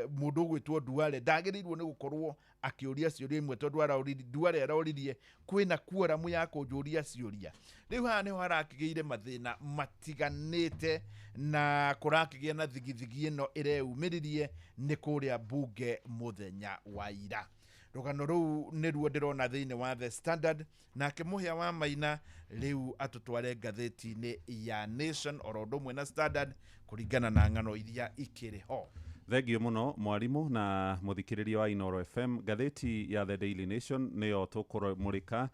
mũndũ ũgwĩtwo Duale ndagĩrĩirwo nĩ gũkorwo akĩũria ciũria imwe, tondũ Duale aroririe kwĩna quorum ya kũnjũria ciũria. Rĩu haha nĩho harakĩgĩire mathĩna matiganĩte na kũrakĩgĩa na thigithigi ĩno ĩreumĩririe nĩ kũrĩa mbunge mũthenya wa ira. Rũgano rũu nĩruo ndĩrona thĩinĩ wa The Standard. Nake Mũhĩa wa Maina rĩu atũtware ngathĩti-inĩ ya Nation oro ũndũ ũmwe na Standard kũringana na ng'ano iria ikĩrĩ ho. Thengio mũno mwarimũ na mũthikĩrĩria wa Inoro FM. Ngathĩti ya The Daily Nation nĩyo tũkũmũrĩka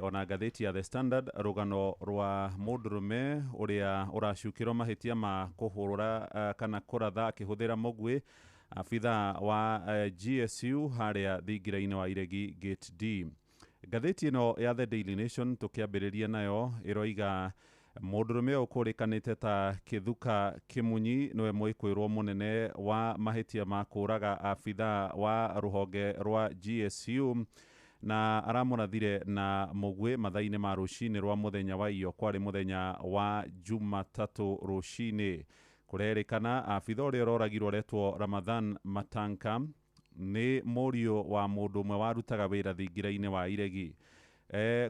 ona ngathĩti ya The Standard, rũgano rwa mũndũrũme ũrĩa ũracukĩrwo mahĩtia ma kũhũra kana kũratha akĩhũthĩra mũguĩ abithaa wa GSU harĩa thingira-inĩ wa Iregi Gate D. Ngathĩti ĩno ya The Daily Nation tũkĩambĩrĩria nayo ĩroiga mũndũrũme ũyũ ũkũrĩkanĩte ta Kĩthuka Kĩmunyi nĩwe mwĩkwĩrwo mũnene wa mahĩtia ma kũraga abithaa wa rũhonge rwa GSU, na aramũrathire na mũguĩ mathaa-inĩ ma rũcinĩ rwa mũthenya wa iyo, kwarĩ mũthenya wa Jumatatũ rũcinĩ. Kũrerĩkana abithaa ũrĩa ũroragirwo aretwo Ramadhan Matanka, nĩ mũriũ wa mũndũ ũmwe warutaga wĩra thingira-inĩ wa Iregi.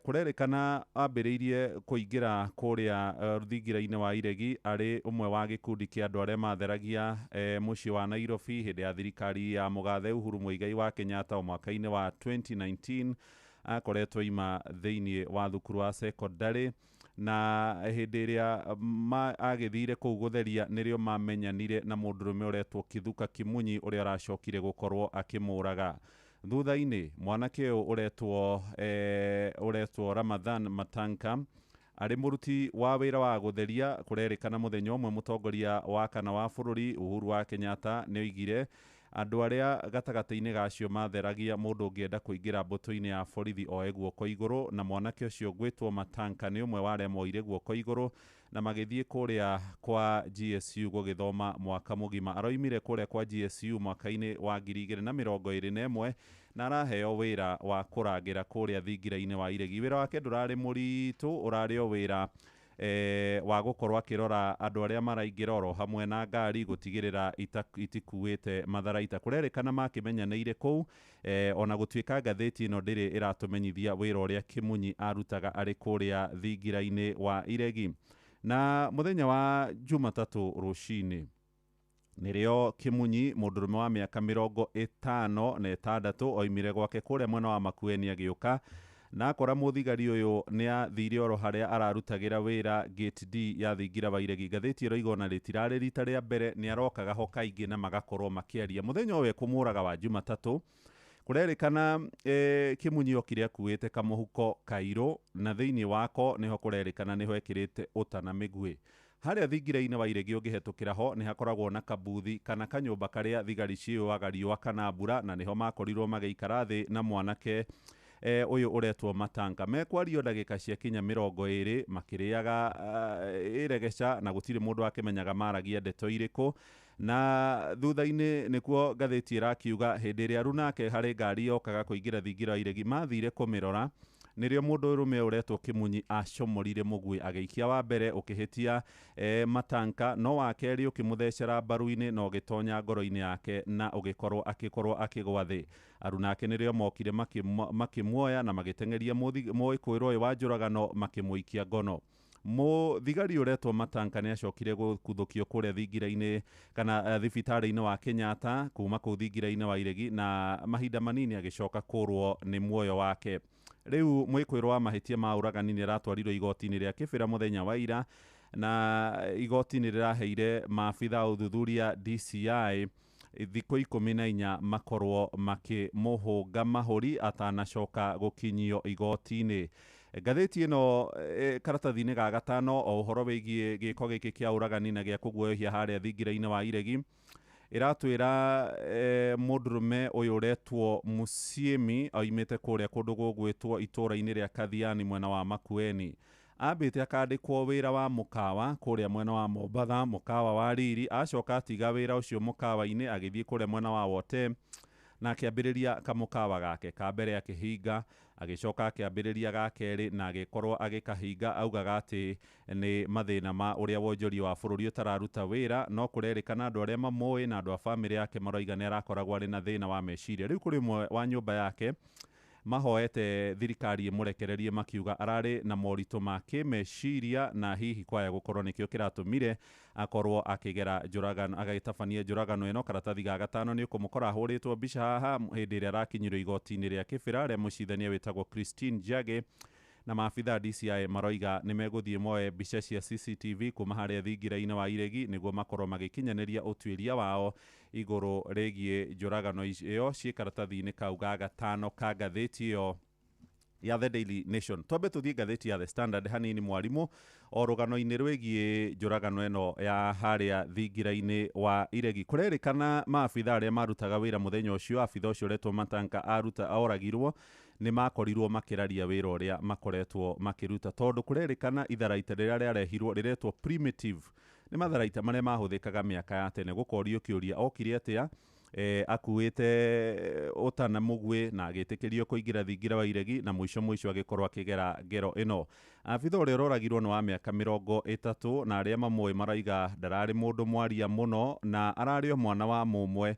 Kũrerĩkana ambĩrĩirie kũingĩra kũrĩa thingira-inĩ wa Iregi arĩ ũmwe wa gĩkundi kĩa andũ arĩa matheragia mũciĩ wa Nairobi hĩndĩ ya thirikari ya mũgathe Uhuru Muigai wa Kenyatta o mwaka-inĩ wa 2019. Akoretwo ima thĩinĩ wa thukuru wa secondary, na hĩndĩ ĩrĩa agĩthire kũu gũtheria nĩrĩo mamenyanire na mũndũrũme ũretwo Kithuka Kimunyi ũrĩa aracokire gũkorwo akĩmũraga thutha-inĩ. Mwanake ũyũ ũretwo Ramadhan Matanka arĩ mũruti wa wĩra wa gũtheria. Kũrerĩkana mũthenya ũmwe mũtongoria wa kana wa bũrũri Uhuru wa Kenyatta nĩ oigire andũ arĩa gatagatĩ-inĩ gacio matheragia, mũndũ ũngĩenda kũingĩra mbũtũ-inĩ ya borithi oe guoko igũrũ, na mwanake ũcio gwĩtwo Matanka nĩ ũmwe wa arĩa moire guoko igũrũ na magĩthiĩ kũrĩa kwa GSU gũgĩthoma mwaka mũgima. Aroimire kũrĩa kwa GSU mwaka-inĩ wa 2021 na araheo wĩra wa kũrangĩra kũrĩa thingira-inĩ wa Iregi. Wĩra wake ndũrarĩ mũritũ, ũrarĩ o wĩra wa gũkorwo akĩrora andũ arĩa maraingĩra oro hamwe na ngari, gũtigĩrĩra itikuĩte matharaita. Kũrerĩkana makĩmenyanĩire kũu, ona gũtuĩka ngathĩti ĩno ndĩrĩ ĩratũmenyithia wĩra ũrĩa Kĩmunyi arutaga arĩ kũrĩa thingira-inĩ wa Iregi. Na mũthenya wa Jumatatũ rũcinĩ nĩrĩo Kĩmunyi, mũndũrũme wa mĩaka 56 oimire gwake kũrĩa mwena wa Makueni agĩũka na akora mũthigari ũyũ nĩ athire oro harĩa ararutagĩra wĩra gate D ya thingira wa Iregi. Ngathĩti ĩroiga ona rĩtirarĩ rita rĩa mbere, nĩ arokaga ho kaingĩ na magakorwo makĩaria. Mũthenya ũyũ ekũmũraga wa Jumatatũ kũrerĩkana Kĩmunyi okire akuĩte kamũhuko kairũ na thĩinĩ wako nĩho kũrerĩkana nĩho ekĩrĩte ũta na mĩguĩ. Harĩa thingira-inĩ wa Iregi ũngĩhetũkĩra ho nĩ hakoragwo na kabuthi kana kanyũmba karĩa thigari ciũaga riũa kana mbura, na nĩho makorirwo magĩikara thĩ na mwanake ũyũ ũretwo Matanga. Mekwario ndagĩka cia kinya 20 makĩrĩaga iregeca na gũtirĩ mũndũ akĩmenyaga maragia ndeto irĩkũ. Na thutha-inĩ nĩkuo ngathĩti ĩrakiuga hĩndĩ ĩrĩa arunake harĩ ngari yokaga kũingĩra thingira wa Iregi mathire kũmĩrora, nĩrĩo mũndũ ũrũme ũretwo Kĩmunyi acomorire mũguĩ agĩikia wa mbere ũkĩhĩtia Matanka, no wa kerĩ ũkĩmũthecera mbaru-inĩ na ũgĩtonya ngoro-inĩ yake na ũgĩkorwo akĩkorwo akĩgwa thĩ. Arunake nĩrĩo mokire makĩmuoya na magĩteng'eria mũĩkũĩrwo ũyũ wa njũragano makĩmũikia ngono. Mũthigari ũretwo Matanka nĩ acokire gũkuthũkio kũrĩa thingira-inĩ kana thibitarĩ-inĩ wa Kenyatta kuma kũu thingira-inĩ wa Iregi, na mahinda manini agĩcoka kũrwo nĩ muoyo wake. Rĩu mwĩkũĩrwo wa mahĩtia ma ũragani nĩ aratwarirwo igoti-inĩ rĩa Kĩbĩra mũthenya wa ira, na igoti nĩ rĩraheire maabitha ũthuthuria DCI thikũ 14 makorwo makĩmũhũnga mahũri atanacoka gũkinyio igoti-inĩ. Ngathĩti ĩno karatathi-inĩ ga gatano o ũhoro wĩgiĩ gĩko gĩkĩ kĩa ũragani na gĩa kũguoyohia harĩa thingira-inĩ wa Iregi ĩratwĩra mũndũrũme ũyũ ũretwo Musiemi oimĩte kũrĩa kũndũ gũgwĩtwo itũũra-inĩ rĩa Kathiani mwena wa Makueni. Ambĩte akandĩkwo wĩra wa mũkawa kũrĩa mwena wa Mombatha, mũkawa wa Riri, acoka atiga wĩra ũcio mũkawa-inĩ agĩthiĩ kũrĩa mwena wa Wote na akĩambĩrĩria kamũkawa gake ka mbere akĩhinga, agĩcoka akĩambĩrĩria ga kerĩ na agĩkorwo agĩkahinga, augaga atĩ nĩ mathĩna ma ũrĩa wonjoria wa bũrũri ũtararuta wĩra, no kũrerĩkana andũ arĩa mamũĩ na andũ a bamĩrĩ yake maroiga nĩ arakoragwo arĩ na thĩna wa meciria. Rĩu kũrĩ ũmwe wa nyũmba yake mahoete thirikari ĩmũrekererie makiuga ararĩ na moritũ ma kĩmeciria na hihi kwaya gũkorwo nĩkĩo kĩratũmire akorwo akĩgera njũragano, agĩtabania njũragano ĩno. Karatathi ga gatano nĩ ũkũmũkora ahũrĩtwo mbica haha hĩndĩ ĩrĩa arakinyirwo igoti-inĩ rĩa Kĩbĩra rĩa mũcithania wĩtagwo Christine Njage, na maabitha DCI maroiga nĩ megũthiĩ moe mbica cia CCTV kuma harĩa thingira-inĩ wa Iregi nĩguo makorwo magĩkinyanĩria ũtuĩria wao igũrũ rĩgiĩ njũragano ĩyo ciĩ karatathi-inĩ kau ga gatano ka ngathĩti ĩyo ya The Daily Nation. Twambe tũthiĩ ngathĩti ya The Standard hanini mwarimũ o rũgano-inĩ rwĩgiĩ njũragano ĩno ya harĩa thingira-inĩ wa Iregi. Kũrerĩkana maabitha arĩa marutaga wĩra mũthenya ũcio, abitha ũcio ũretwo Matanka aruta oragirwo, nĩ makorirwo makĩraria wĩra ũrĩa makoretwo makĩruta, tondũ kũrerĩkana itharaita rĩrĩa rĩarehirwo rĩretwo primitive, nĩ matharaita marĩa mahũthĩkaga mĩaka ya tene. Gũkorio kĩũria okire atĩa akuĩte ũta na mũguĩ na agĩtĩkĩrio kũingĩra thingira wa Iregi na mũico mũico agĩkorwo akĩgera ngero ĩno. Abitha ũrĩa ũroragirwo nĩ wa mĩaka 30 na arĩa mamũĩ maraiga ndararĩ mũndũ mwaria mũno na ararĩ o mwana wa mũmwe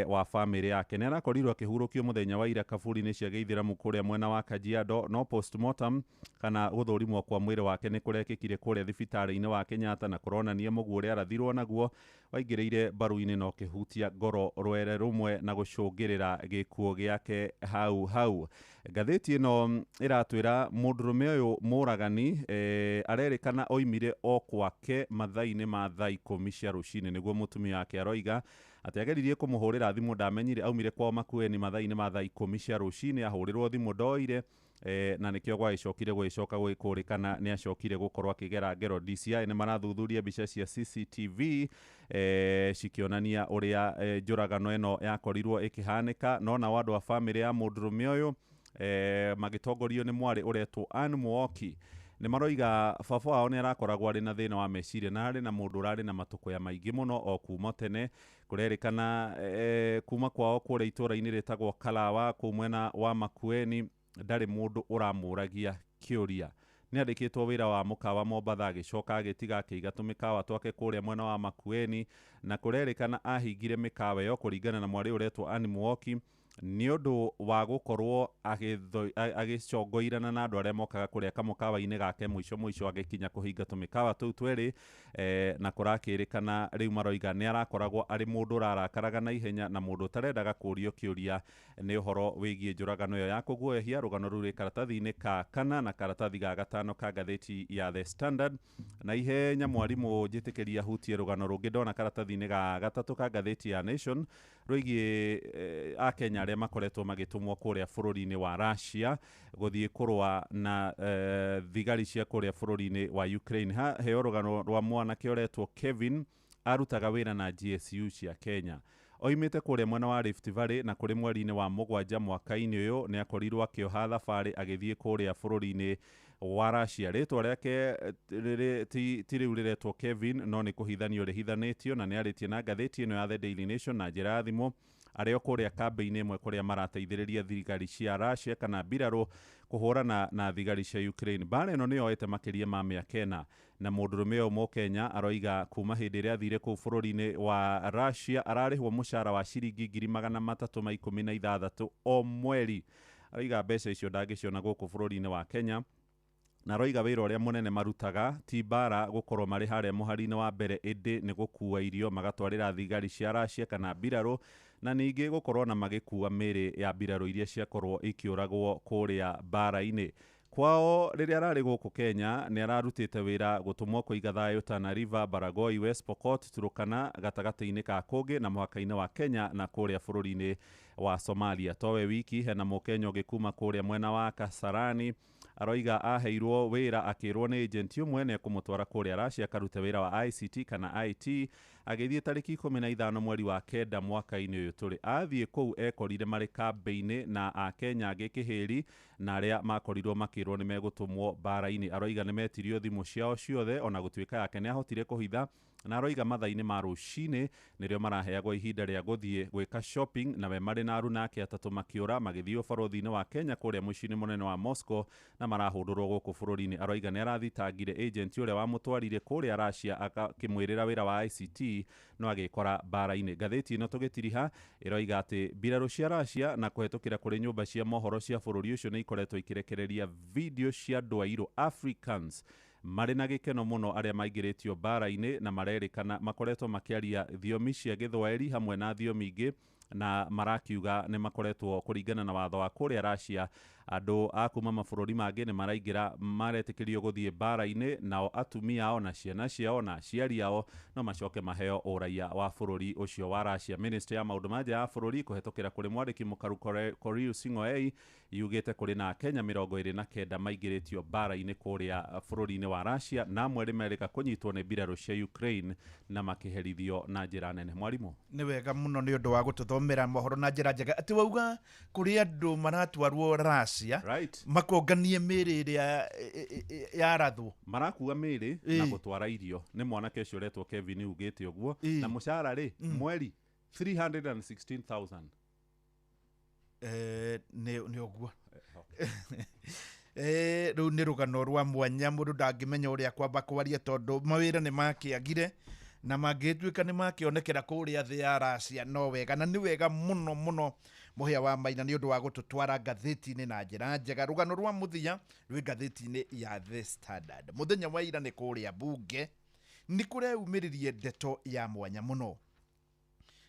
wa bamĩrĩ yake. Nĩ arakorirwo akĩhurũkio mũthenya wa ira kaburi-inĩ cia Gĩithĩramu kũrĩa mwena wa Kajiado, no postmortem kana gũthũrimwo kwa mwĩrĩ wake nĩ kũrekĩkire kũrĩa thibitarĩ-inĩ wa Kenyatta na kũronania mũguĩ ũrĩa arathirwo naguo waingĩrĩire mbaru-inĩ na ũkĩhutia ngoro rwere rũmwe na gũcũngĩrĩra gĩkuũ gĩake hau hau. Ngathĩti ĩno ĩratwĩra mũndũrũme ũyũ mũragani arerĩkana oimire o kwake mathaa-inĩ ma thaa 10 cia rũcinĩ, nĩguo mũtumia wake aroiga atĩ ageririe kũmũhũrĩra thimũ ndamenyire, aumire kwao Makueni mathaa-inĩ ma thaa 10 cia rũcinĩ, ahũrĩrwo thimũ ndoire na nĩkĩo gwagĩcokire gũgĩcoka gũgĩkũrĩkana nĩ acokire gũkorwo akĩgera ngero. DCI nĩ marathuthuria mbica cia CCTV cikĩonania ũrĩa njũragano ĩno yakorirwo ĩkĩhanĩka, no nao andũ a bamĩrĩ ya mũndũrũme ũyũ magĩtongorio nĩ mwarĩ ũretwo Ann Muoki nĩ maroiga baba wao nĩ arakoragwo arĩ na thĩna wa meciria na arĩ na mũndũ ũrarĩ na matũkũya maingĩ mũno o kuma tene. Kũrerĩkana kuma kwao kũrĩa itũũra-inĩ rĩtagwo Kalawa kũu mwena wa Makueni ndarĩ mũndũ ũramũragia kĩũria. Nĩ andĩkĩtwo wĩra wa mũkawa Mombatha agĩcoka agĩtiga akĩiga tũmĩkawa twake kũrĩa mwena wa Makueni, na kũrerĩkana ahingire mĩkawa ĩyo kũringana na mwarĩ ũretwo Ann Muoki Nĩ ũndũ wa gũkorwo agĩcongoirana na andũ arĩa mokaga kũrĩa kamũkawa-inĩ gake, mũico mũico agĩkinya kũhinga tũmĩkawa tũu twĩrĩ. Na kũrakĩrĩkana rĩu maroiga nĩ arakoragwo arĩ mũndũ ũrarakaraga na ihenya na mũndũ ũtarendaga kũrio kĩũria nĩ ũhoro wĩgiĩ njũragano ĩyo ya kũguoyohia. Rũgano rũu rwĩ karatathi-inĩ ka kana na karatathi ga gatano ka ngathĩti ya The Standard. Na ihenya, mwarimũ, njĩtĩkĩria hutie rũgano rũngĩ ndona karatathi-inĩ ga gatatũ ka ngathĩti ya Nation rwĩgiĩ akenya arĩa makoretwo magĩtũmwo kũrĩa bũrũri-inĩ wa Russia gũthiĩ kũrũa na thigari cia kũrĩa bũrũri-inĩ wa Ukraine. Ha heo rũgano rwa mwanake ũretwo Kevin, arutaga wĩra na GSU cia Kenya, oimĩte kũrĩa mwena wa Rift Valley, na kũrĩ mweri-inĩ wa 7 mwaka-inĩ ũyũ nĩ akorirwo akĩoha thabarĩ agĩthiĩ kũrĩa bũrũri-inĩ wa Russia. Rĩtwa rĩake ti rĩu rĩretwo Kevin, no nĩ kũhithanio rĩhithanĩtio, na nĩ arĩtie na ngathĩti ĩno ya The Daily Nation na njĩra ya thimũ arĩ o kũrĩa kambĩ-inĩ ĩmwe kũrĩa marateithĩrĩria thigari cia Russia kana mbirarũ kũhũrana na thigari cia Ukraine. Mbara ĩno nĩ yoete makĩria ma mĩaka 4, na mũndũrũme ũyũ Mũkenya aroiga kuma hĩndĩ ĩrĩa athire kũu bũrũri-inĩ wa Russia ararĩhwo mũcara wa ciringi 316,000 o mweri. Aroiga mbeca icio ndangĩciona gũkũ bũrũri-inĩ wa Kenya, na aroiga wĩra ũrĩa mũnene marutaga ti mbara gũkorwo marĩ harĩa mũhari-inĩ wa mbere, ĩndĩ nĩ gũkua irio magatwarĩra thigari cia Russia kana mbirarũ, na ningĩ gũkorwo na magĩkua mĩĩrĩ ya mbirarũ iria ciakorwo ikĩũragwo kũrĩa mbara-inĩ. Kwao rĩrĩa ararĩ gũkũ Kenya nĩ ararutĩte wĩra gũtũmwo kũiga thayũ Tana River, Baragoi, West Pokot, Turukana, gatagatĩ-inĩ ka kũngĩ na mũhaka-inĩ wa Kenya na kũrĩa bũrũri-inĩ wa Somalia. Towe wiki, hena Mũkenya ũngĩ kuma kũrĩa mwena wa Kasarani aroiga aheirwo wĩra akĩrwo nĩ agent ũmwe nĩ ekũmũtwara kũrĩa Russia akarute wĩra wa ICT kana IT. Agĩthiĩ tarĩki 15 mweri wa 9 mwaka-inĩ ũyũ tũrĩ. Athiĩ kũu ekorire marĩ kambĩ-inĩ na akenya angĩ kĩhĩri na arĩa makorirwo makĩrwo nĩ megũtũmwo mbara-inĩ. Aroiga nĩ metirio thimũ ciao ciothe, ona gũtuĩka yake nĩ ahotire kũhitha, na aroiga mathaa-inĩ ma rũcinĩ nĩrĩo maraheagwo ihinda rĩa gũthiĩ gwĩka shopping, na we marĩ na aruna ake atatũ makĩũra magĩthiĩ ũbarũthi-inĩ wa Kenya kũrĩa mũciĩ-inĩ mũnene wa Moscow na marahũndũrwo gũkũ bũrũri-inĩ. Aroiga nĩ arathitangire agent ũrĩa wamũtwarire kũrĩa Russia akĩmwĩrĩra wĩra wa ICT, no agĩkora mbara-inĩ. Ngathĩti ĩno tũgĩtiriha ĩroiga atĩ mbirarũ cia Russia na kũhetũkĩra kũrĩ nyũmba cia mohoro cia bũrũri ũcio nĩ ikoretwo ikĩrekereria video cia andũ airũ, Africans, marĩ na gĩkeno mũno arĩa maingĩrĩtio mbara-inĩ, na marerĩkana makoretwo makĩaria thiomi cia Gĩthwaĩri hamwe na thiomi ingĩ, na marakiuga nĩ makoretwo kũringana na watho wa kũrĩa Russia, andũ a kuma mabũrũri mangĩ nĩ maraingĩra maretĩkĩrio gũthiĩ mbara-inĩ, nao atumia ao na ciana ciao na aciari ao no macoke maheo ũraiya wa bũrũri ũcio wa Russia. Ministry ya maũndũ ma nja ya bũrũri kũhetũkĩra kũrĩ mwandĩki mũkaru Korir Sing'oei yugĩte kũrĩ na Kenya 29 maingĩrĩtio mbara-inĩ kũrĩa bũrũri-inĩ wa Russia, na amwe merĩga kũnyitwo nĩ mbirarũ cia Ukraine na makĩherithio na njĩra nene. Mwarimũ. Nĩ wega mũno nĩ ũndũ wa gũtũthomera mohoro na njĩra njega. Atĩ wauga kũrĩ andũ maratwarwo Russia, right, makonganie mĩĩrĩ ĩrĩa yarathwo. Marakua mĩĩrĩ na gũtwara irio. Nĩ mwanake ũcio ũretwo Kevin ugĩte ũguo. Na mũcara rĩ, mweri 316,000. Nĩ ũguo. Rĩu nĩ rũgano rwa mwanya, mũndũ ndangĩmenya ũrĩa kwamba kwaria tondũ mawĩra nĩ makĩagire, na mangĩtuĩka nĩ makĩonekera kũrĩa thĩ ya Russia no wega, na nĩ wega mũno mũno Mũhĩa wa Maina nĩ ũndũ wa gũtũtwara ngathĩti-inĩ na njĩra njega. Rũgano rwa mũthia rwĩ ngathĩti-inĩ ya The Standard. Mũthenya wa ira nĩ kũrĩa bunge nĩ kũreumĩririe ndeto ya mwanya mũno.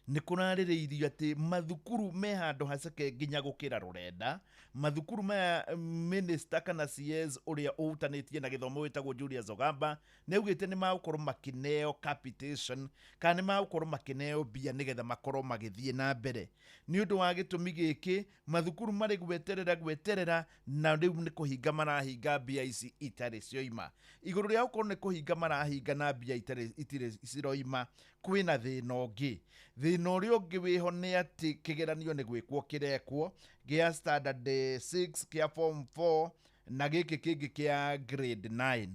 Nĩ kũrarĩrĩirio atĩ mathukuru me handũ haceke nginya gũkĩra rũrenda. Mathukuru maya, minister kana CS ũrĩa ũhutanĩtie na gĩthomo wĩtagwo Julius Ogamba nĩ augĩte nĩ magũkorwo makĩneo capitation kana nĩ magũkorwo makĩneo mbia nĩgetha makorwo magĩthiĩ na mbere. Nĩ ũndũ wa gĩtũmi gĩkĩ, mathukuru marĩ gweterera gweterera, na rĩu nĩ kũhinga marahinga mbia ici itarĩ cioima. Igũrũ rĩa gũkorwo nĩ kũhinga marahinga na mbia itirĩ ciroima, kwĩna thĩna ũngĩ. Thĩna ũrĩa ũngĩ wĩho nĩ atĩ kĩgeranio nĩ gwĩkwo kĩrekwo gĩa standard 6, kĩa form 4 na gĩkĩ kĩngĩ kĩa grade 9.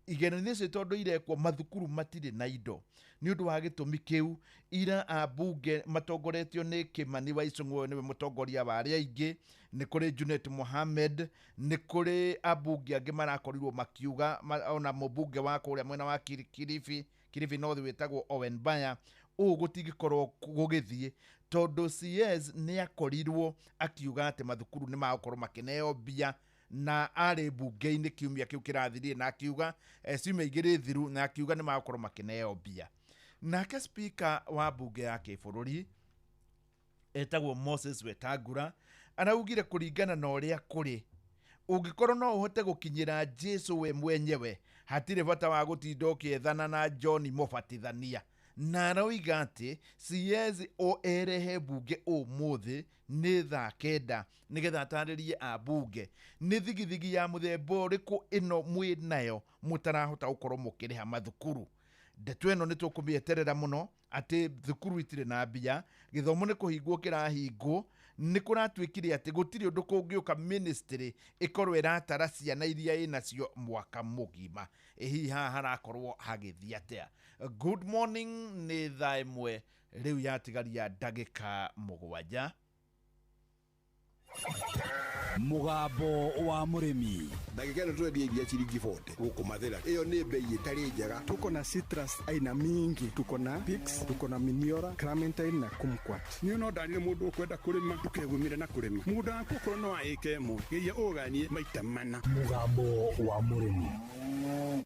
Igeranio icio tondũ irekwo mathukuru matirĩ na indo. Nĩ ũndũ wa gĩtũmi kĩu, ira ambunge matongoretio nĩ Kimani wa Ichung'wa, nĩwe mũtongoria wa arĩa aingĩ, nĩ kũrĩ Junet Mohamed, nĩ kũrĩ ambunge angĩ marakorirwo makiuga, ona mũmbunge wa kũrĩa mwena wa Kilifi, Kilifi North wĩtagwo Owen Baya, Ũũ gũtingĩkorwo gũgĩthiĩ tondũ CS nĩ akorirwo akiuga atĩ mathukuru nĩ magũkorwo makĩneo mbia, na arĩ mbunge-inĩ kiumia kĩu kĩrathirire na akiuga ciumia igĩrĩ thiru, na akiuga nĩ magũkorwo makĩneo mbia. Nake speaker wa mbunge ya kĩbũrũri etagwo Moses Wetangula araugire kũringana na ũrĩa kũrĩ, ũngĩkorwo no ũhote gũkinyĩra Jesu we mwenyewe, hatirĩ bata wa gũtinda ũkĩethana na John Mũbatithania. Na aroiga atĩ CS o erehe mbunge ũmũthĩ nĩ thaa 9 nĩgetha atarĩrie ambunge nĩ thigithigi ya mũthemba ũrĩkũ ĩno mwĩ nayo mũtarahota gũkorwo mũkĩrĩha mathukuru. Ndeto ĩno nĩ tũkũmĩeterera mũno atĩ thukuru itirĩ na mbia, gĩthomo nĩ kũhingwo kĩrahingwo, nĩ kũratuĩkire atĩ gũtirĩ ũndũ kũngĩũka ministry ĩkorwo ĩratara ciana iria ĩnacio mwaka mũgima. Ĩ hihi haha harakorwo hagĩthiĩ atĩa? Good morning, nĩ thaa 1 rĩu yatigaria ndagĩka 7. Mũgambo wa mũrĩmi. Ndagĩka ĩno tũrendia iria ciringi 40 gũkũ Mathĩra. Ĩyo nĩ bei ĩtarĩ njega. Tuko na citrus aina mingi, tuko na pix, tuko na miniora, clementine na kumquat. Niĩ no ndarire mũndũ ũkwenda kũrĩma ndũkegũmire na kũrĩma. Mũgũnda waku okorwo no wa ĩka ĩmwe, geria ũganie maita mana. Mũgambo wa mũrĩmi.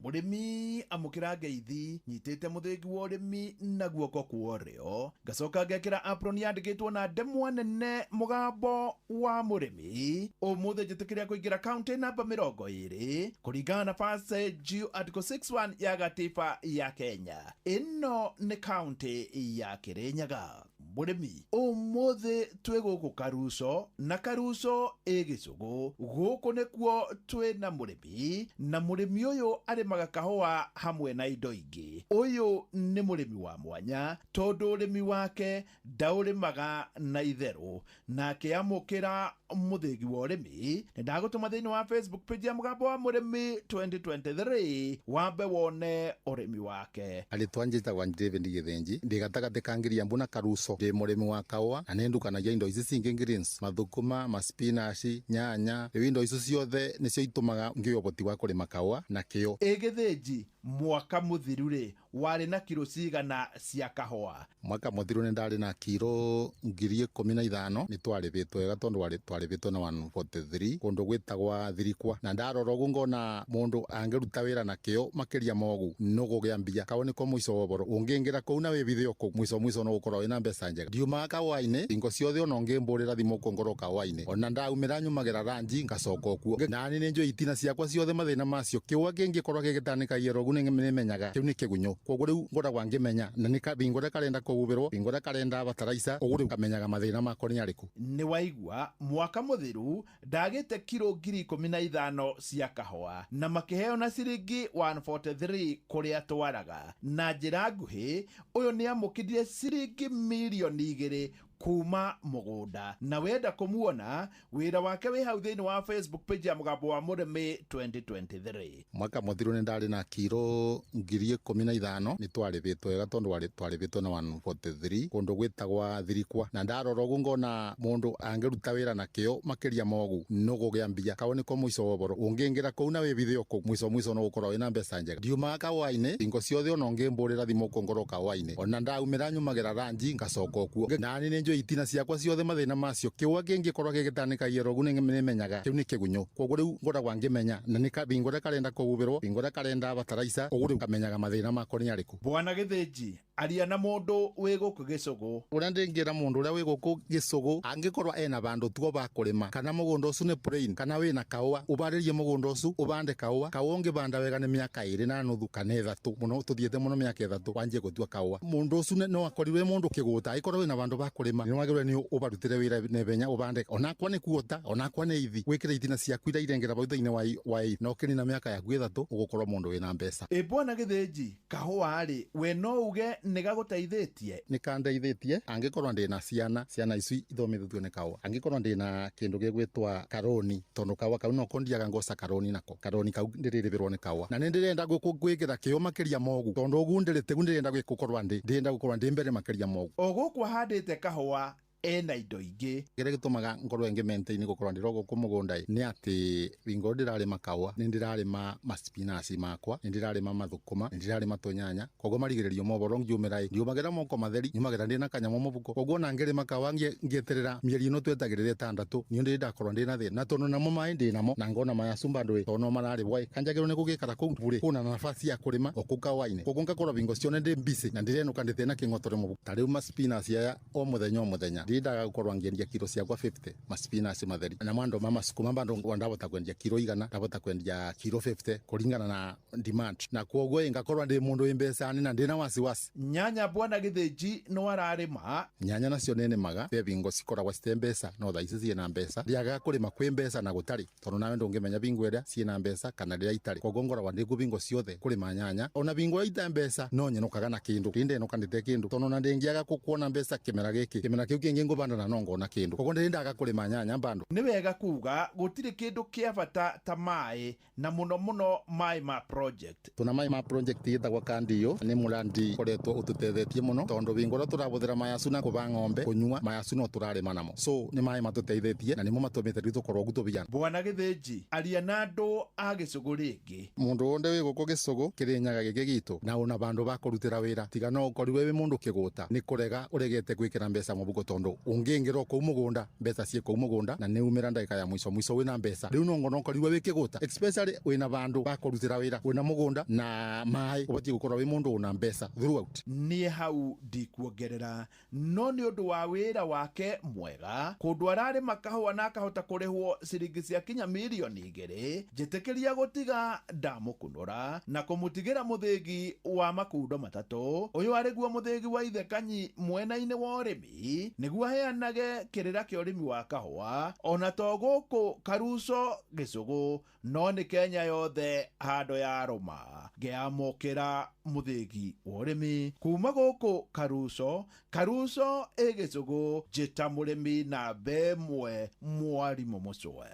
Mũrĩmi amũkĩra ngeithi, nyitĩte mũthĩgi wa ũrĩmi na guoko kwa ũrĩo, ngacoka ngekĩra apron yandĩkĩtwo na ndemwa nene mũgambo wa mũrĩmi. Ũmũthĩ njĩtĩkĩria kũingĩra kaunti namba 20 kũringana na First Geo Article 61 ya gatiba ya Kenya. Ĩno nĩ kaunti ya Kĩrĩnyaga. Mũrĩmi, ũmũthĩ twĩ gũkũ Karuco, na Karuco ĩ Gĩcũgũ. Gũkũ nĩkuo twĩ na mũrĩmi, na mũrĩmi ũyũ arĩmaga kahũa hamwe na indo ingĩ. Ũyũ nĩ mũrĩmi wa mwanya tondũ ũrĩmi wake ndaũrĩmaga na itherũ. Nake amũkĩra mũthĩgi wa ũrĩmi, nĩ ndagũtũma thĩinĩ wa Facebook page ya mũgambo wa mũrĩmi 2023 wambe wone ũrĩmi wake. Arĩtwa njĩtagwa David Gĩthĩnji, ndĩ gatagatĩ ka Ngiriambu na Karuco. Ndĩ mũrĩmi wa kahũa na nĩ ndukanagia indo ici cingĩ greens, mathũkũma, maspinaci, nyanya. Rĩu indo icio ciothe nĩcio itũmaga ngĩe ũhoti wa kũrĩma kahũa na kĩo. Ĩ Gĩthĩnji, mwaka mũthiru rĩ warĩ na kiro cigana cia kahũa? Mwaka mũthiru nĩ ndarĩ na kiro 15,000. Nĩ twarĩbĩtwo wega tondũ twarĩbĩtwo na 143 kũndũ gwĩtagwa Thirikwa, na ndarora ũguo ngona mũndũ angĩruta wĩra na kĩo makĩria mogu no kũgĩa mbia. Kahũa nĩko mũico wa ũboro, ũngĩingĩra kũu na wĩbithe o kũu, mũico mũico no gũkorwo wĩna mbeca njega. Ndiumaga kahũa-inĩ hingo ciothe, ona ũngĩmbũrĩra thimũ kũ ngorwo kahũa-inĩ, ona ndaumĩra nyumagĩra ranji ngacoka okuo. Nani nĩ njũĩ itina ciakwa ciothe mathĩna macio, kĩũa kĩngĩkorwo gĩgĩtanĩkagia ũguo nĩmenyaga kĩu nĩ kĩgunyũ. Koguo rĩu ngoragwa ngĩmenya na nĩ bingo ũrĩa karenda kũhuhĩrwo, bingo ũrĩa karenda bataraica, ũguo rĩu kamenyaga mathĩna mako nĩ arĩkũ. Nĩ waigua mwaka mũthiru ndagĩte kiro 15,000 cia kahũa na makĩheo na ciringi 143 kũrĩa twaraga. Na njĩra nguhĩ, ũyũ nĩ amũkĩrire ciringi 2 million kuma mũgũnda. Na wenda kũmuona wĩra wake wĩ hau thĩinĩ wa Facebook page ya mũgambo wa mũrĩmi 2023. Mwaka mũthiru nĩ ndarĩ na kiro 15,000. Nĩ twarĩbĩtwo wega tondũ twarĩbĩtwo na 143 kũndũ gwĩtagwa Thirikwa, na ndarora ũguo ngona mũndũ angĩruta wĩra na kĩo makĩria mogu no kũgĩa mbia. Kahũa nĩko mũico wa ũboro, ũngĩingĩra kũu na wĩbithe o kũu, mũico mũico no gũkorwo wĩna mbeca njega. Ndiumaga kahũa-inĩ hingo ciothe, ona ũngĩmbũrĩra thimũ kũ ngorwo kahũa-inĩ, ona ndaumĩra nyumagĩra ranji ngacoka okuo. Nani nĩ njũĩ itina ciakwa ciothe mathĩna macio, kĩũa kĩngĩkorwo gĩgĩtanĩkagia ũguo nĩmenyaga kĩu nĩ kĩgunyũ. Koguo rĩu ngoragwa ngĩmenya na nĩ bingo ũrĩa karenda kũhuhĩrwo, bingo ũrĩa karenda bataraica, ũguo rĩu kamenyaga mathĩna mako nĩ arĩkũ. Bwana Gĩthĩnji, aria na mũndũ wĩ gũkũ Gĩcũgũ. Ũrĩa ndĩngĩra mũndũ ũrĩa wĩ gũkũ Gĩcũgũ, angĩkorwo ena vandũ tuo va kũrĩma, kana mũgũnda ũcio nĩ plain, kana wĩna kahũa, ũbarĩrie mũgũnda ũcio ũbande kahũa. Kahũa ũngĩbanda wega nĩ mĩaka 2.5 kana 3, mũno tũthiĩte mũno mĩaka 3 wanjie gũtua kahũa. Mũndũ ũcio no akorirwe mũndũ kĩgũta, angĩkorwo wĩna vandũ va kũrĩma nĩ wagĩrĩirwo nĩ ũbarutĩre wĩra naihenya ũbande, onakwa nĩ kuota, onakwa nĩ ithi, wĩkĩre itina ciaku iria irengera vau thĩinĩ wa na ũkĩnina mĩaka yaku 3 ũgũkorwo mũndũ wĩna mbeca. Ĩ Bwana Gĩthĩnji, kahũa rĩ we no uge nĩ gagũteithĩtie? Nĩ kandeithĩtie angĩkorwo ndĩna ciana ici ithomithĩtio nĩ kahũa, angĩkorwo ndĩna kĩndũ gĩgwĩtwa karoni, tondũ kahũa kau no kondiaga ngoca karoni, nako karoni kau ndĩrĩrĩbĩrwo nĩ kahũa, na nĩ ndĩrenda gwĩkĩra kĩo makĩria mogu, tondũ ũguo ndĩrĩ tegu ndĩrenda gũkorwo ndĩ ndĩrenda gũkorwo ndĩ mbere makĩria mogu. O gũkũ ahandĩte kahũa Ena indo ingĩ. Kĩrĩa gĩtũmaga ngorwo ngĩ maintain gũkorwo ndĩro gũkũ mũgũnda nĩ atĩ bingo ndĩrarĩma kahũa, nĩ ndĩrarĩma maspinaci makwa, nĩ ndĩrarĩma mathũkũma, nĩ ndĩrarĩma tũnyanya, koguo marigĩrĩrio mohoro ngiumĩra ĩ ndiumagĩra moko matheri, nyumagĩra ndĩna kanyamũ mũbuko, koguo ona ngĩrĩma kahũa ngĩeterera mĩeri ĩno twetagĩrĩra ĩtandatũ, niĩ ndĩ ndakorwo ndĩna thĩna, na tondũ namo maĩ ndĩnamo na ngona maĩ acu bado ĩ tondũ no mararĩbwa ĩ kanjagĩrwo nĩ gũgĩkara kũu burĩ kũna nafasi ya kũrĩma o kũu kahũa-inĩ, koguo ngakorwo bingo cione ndĩ busy na ndĩrenũka ndĩtena kĩng'otore mũbuko. Ta rĩu maspinaci aya o mũthenya o mũthenya ndindaga gũkorwo ngĩendia kiro ciakwa 50 maspinaci matheri, na mwando ma masukuma bado ndabota kwendia kiro 100, ndabota kwendia kiro 50 kũringana na demand, na koguo ngakorwo ndĩ mũndũ wĩ mbeca na ndĩna wasiwasi. Nyanya bwana Gĩthĩnji no ararĩma. Nyanya nacio nĩnĩmaga be bingo cikoragwo cite mbeca, no thaa ici ciĩna mbeca, ndiagaga kũrĩma kwĩ mbeca na gũtarĩ, tondũ nawe ndũngĩmenya bingo ĩrĩa ciĩna mbeca kana rĩrĩa itarĩ, koguo ngoragwo ndĩ bingo ciothe kũrĩma nyanya, ona bingo ita mbeca no nyenũkaga na kĩndũ, ndĩndenũka ndĩte kĩndũ, tondũ ona ndĩngĩaga kuona mbeca kĩmera gĩkĩ, kĩmera kĩu kĩngĩ ngũbanda na no ngona kĩndũ, koguo ndĩndaga kũrĩma nyanya bado. Nĩ wega kuga gũtirĩ kĩndũ kĩa bata ta maĩ, na mũno mũno maĩ ma project. Tuna maĩ ma project ĩtagwo Kandio, nĩ mũrandi ũkoretwo ũtũtethetie mũno, tondũ bingo ũrĩa tũrabũthĩra maĩ acu na kũba ng'ombe kũnyua, maĩ acu no tũrarĩma namo, so nĩ maĩ matũteithĩtie na nĩmo matũmĩte rĩu tũkorwo ũguo tũbiana. Bwana Gĩthĩnji, aria na andũ a gĩcũgũ rĩngĩ. Mũndũ wothe wĩ gũkũ gĩcũgũ kĩrĩnyaga gĩkĩ gitũ na una bandũ ba kũrutĩra wĩra, tiga no ũkorirwe wĩ mũndũ kĩgũta nĩ kũrega ũregete gwĩkĩra mbeca mũbuko, tondũ ũngĩingĩra kũu mũgũnda mbeca ciĩ kũu mũgũnda na nĩ umĩra ndagĩka ya mũico mũico wĩna mbeca, rĩu no ngono ũkorirwe wĩ kĩgũta, especially wĩna bandũ ba kũrutĩra wĩra, wĩna mũgũnda na maĩ, ũbatiĩ gũkorwo wĩ mũndũ una mbeca throughout. Niĩ hau ndikuongerera, no nĩ ũndũ wa wĩra wake mwega kũndũ ararĩma kahũa na akahota kũrĩhwo ciringi cia kinya mirioni 2, njĩtĩkĩria gũtiga ndamũkunũra na kũmũtigĩra mũthĩgi wa makundo matatũ. Ũyũ arĩguo mũthĩgi wa ithe Kanyi mwena-inĩ wa ũrĩmi, nĩguo aheanage kĩrĩra kĩa ũrĩmi wa kahũa ona to gũkũ Karuco gĩcũgũ, no nĩ Kenya yothe handũ ya rũma. Ngĩamũkĩra mũthĩgi wa ũrĩmi kuma gũkũ Karuco, Karuco ĩ gĩcũgũ, njĩta mũrĩmi namba 1 mwarimũ Mũcwe.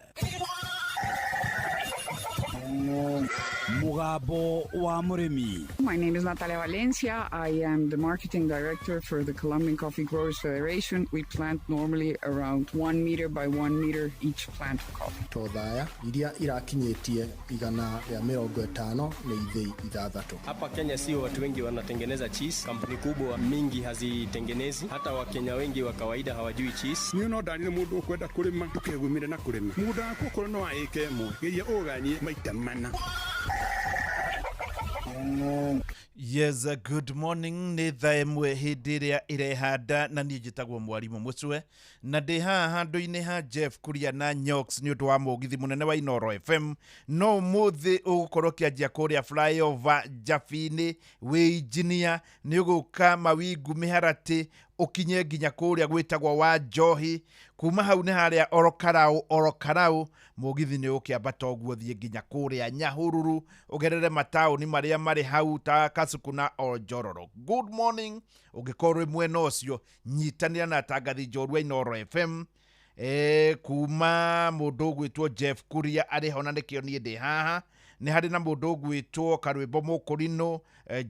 Mugambo wa mũrĩmi. My name is Natalia Valencia. I am the marketing director for the Colombian Coffee Growers Federation. We plant normally around 1 meter by 1 meter each plant of coffee. Tothaya iria irakinyĩtie 150 nĩ ithĩi 6. Hapa Kenya sio watu wengi wanatengeneza cheese, kampuni kubwa mingi hazitengenezi, hata Wakenya wengi wa kawaida hawajui cheese. Niĩ no ndarire mũndũ ũkwenda kũrĩma ndũkegumire na kũrĩma, mũgũnda waku okorwo no wa ĩka 1 geria ũganie maita mana. Yes, good morning. Nĩ thaa 1 hĩndĩ ĩrĩa ĩrehanda, na niĩ njĩtagwo mwarimũ Mũcwe, na ndĩ haha handũ-inĩ ha Jeff Kuria na Nyox nĩ ũndũ wa mũgithi mũnene wa Inooro FM. No ũmũthĩ ũgũkorwo ũkĩanjia kũrĩa flyover Njabi-inĩ wĩ engineer, nĩ ũgũka Mawingu Mĩharatĩ ũkinye nginya kũrĩa gwĩtagwo wa Njohi, kuma hau nĩ harĩa Orokarau mũgithi nĩ ũkĩambata ũguo thiĩ nginya kũrĩa Nyahururu, ũgerere mataũni marĩa marĩ hau ta Kasuku na Onjororo. Good morning. Ũngĩkorwo wĩ mwena ũcio, nyitanĩra na atangathi njorua Inooro FM. Kuma mũndũ ũgwĩtwo Jeff Kuria arĩ ho, na nĩkĩo niĩ ndĩ haha. Nĩ harĩ na mũndũ ũgwĩtwo Karwĩmbo Mũkũrinũ,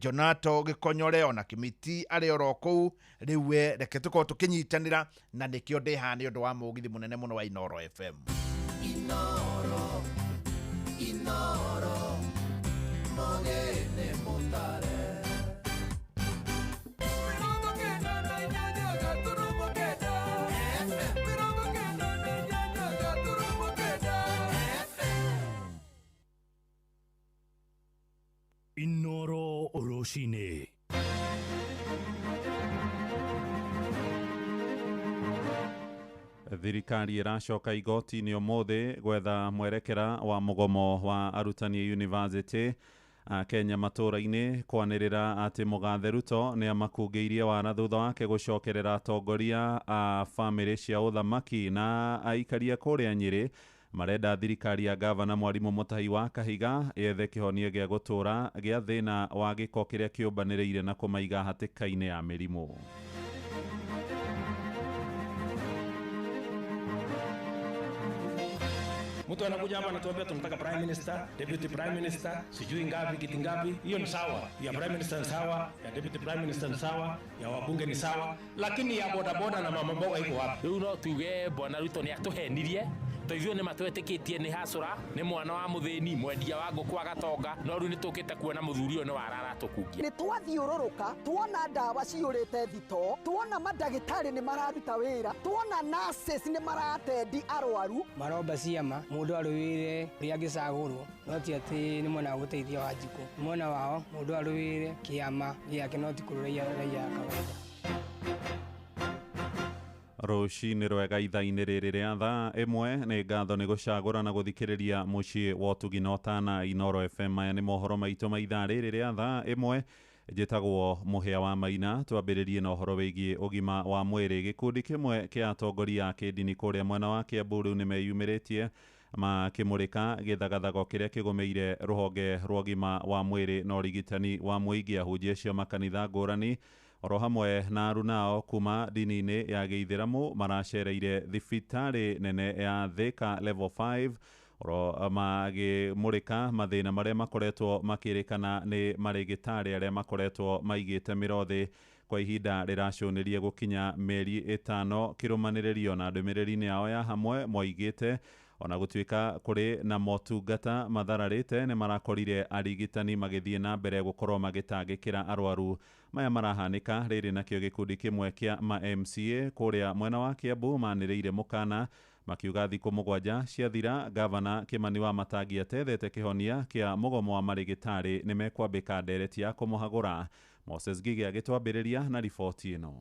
Jonato Gĩkonyore, ona Kĩmiti arĩ oro kũu. Rĩu we reke tũkorwo tũkĩnyitanĩra, na nĩkĩo ndĩ haha nĩ ũndũ wa mũgithi mũnene mũno wa Inooro FM. Inooro, Inooro, mũgeni mũtare. 9 Inooro rũcinĩ. Thirikari ĩracoka igoti-inĩ ũmũthĩ gwetha mwerekera wa mũgomo wa arutani university a Kenya matũũra-inĩ, kwanĩrĩra atĩ Mũgathe Ruto nĩ amakungĩirie wara thutha wake gũcokerera atongoria a bamĩrĩ cia ũthamaki na aikaria kũrĩa Nyĩrĩ. Marenda thirikari ya gavana Mwarimũ Mutahi wa Kahiga yethe kĩhonia gĩa gũtũũra gĩa thĩna wa gĩko kĩrĩa kĩũmbanĩrĩire na kũmaiga hatĩka-inĩ ya mĩrimũ. Mtu anakuja hapa anatuambia tunataka prime minister, deputy prime minister, sijui ngapi kiti ngapi. Hiyo ni sawa, ya prime minister ni sawa, ya deputy prime minister ni sawa, ya wabunge ni sawa, lakini ya bodaboda na mama mboga iko wapi? Rĩu no tuge bwana Ruto nĩ atũhenirie to ithuĩ nĩ matwetĩkĩtie nĩ hacũra nĩ mwana wa mũthĩni mwendia wa ngũkũ agatonga no rĩu nĩ tũkĩte kuona mũthuri ũyũ nĩ warara tũkungia. Nĩ twathiũrũrũka tuona ndawa ciyũrĩte thito, tuona mandagĩtarĩ nĩ mararuta wĩra, tuona nurses nĩ maratendi arwaru. Maromba ciama mũndũ arũĩre ũrĩa angĩcagũrwo no ti atĩ nĩ mwena wa gũteithia Wanjikũ, mwena wao mũndũ arũĩre kĩama gĩake no ti kũrũĩra raia a kawaida. Rũcinĩ rwega ithaa-inĩ rĩrĩ rĩa thaa 1 nĩ ngatho nĩ gũcagũra na gũthikĩrĩria mũciĩ wa ũtugi na ũtana Inoro FM. Maya nĩ mohoro maitũ ma ithaa rĩrĩ rĩa thaa 1. Njĩtagwo Mũhĩa wa Maina. Twambĩrĩrie na ũhoro wĩgiĩ ũgima wa mwĩrĩ. Gĩkundi kĩmwe kĩa atongoria a kĩndini kũrĩa mwena wa Kiambu rĩu nĩmeyumĩrĩtie makĩmũrĩka gĩthagathago kĩrĩa kĩgũmĩire rũhonge rwa ũgima wa mwĩrĩ na ũrigitani wa mũingĩ. Ahunjia acio makanitha ngũrani oro hamwe na arunao kuma ndini-inĩ ya gĩithĩramu maracereire thibitarĩ nene ya Thika Level 5 oro magĩmũrĩka mathĩna marĩa makoretwo makĩrĩkana nĩ marĩgĩtarĩ arĩa makoretwo maigĩte mĩro thĩ kwa ihinda rĩracũnĩrie gũkinya mĩeri 5 kĩrũmanĩrĩrio. Na ndũmĩrĩri-inĩ yao ya hamwe moigĩte ona gũtuĩka kũrĩ na motungata mathararĩte nĩ marakorire arigitani magĩthiĩ na mbere gũkorwo magĩtangĩkĩra arwaru. Maya marahanĩka rĩrĩ nakĩo gĩkundi kĩmwe kĩa ma MCA kũrĩa mwena wa Kiambu manĩrĩire mũkana makiuga thikũ 7 ciathira gavana Kimani wa Matangi atethete kĩhonia kĩa mũgomo wa marĩgĩtarĩ nĩ mekwambĩka ndereti ya kũmũhagũra. Moses Ngige agĩtwambĩrĩria na riboti ĩno.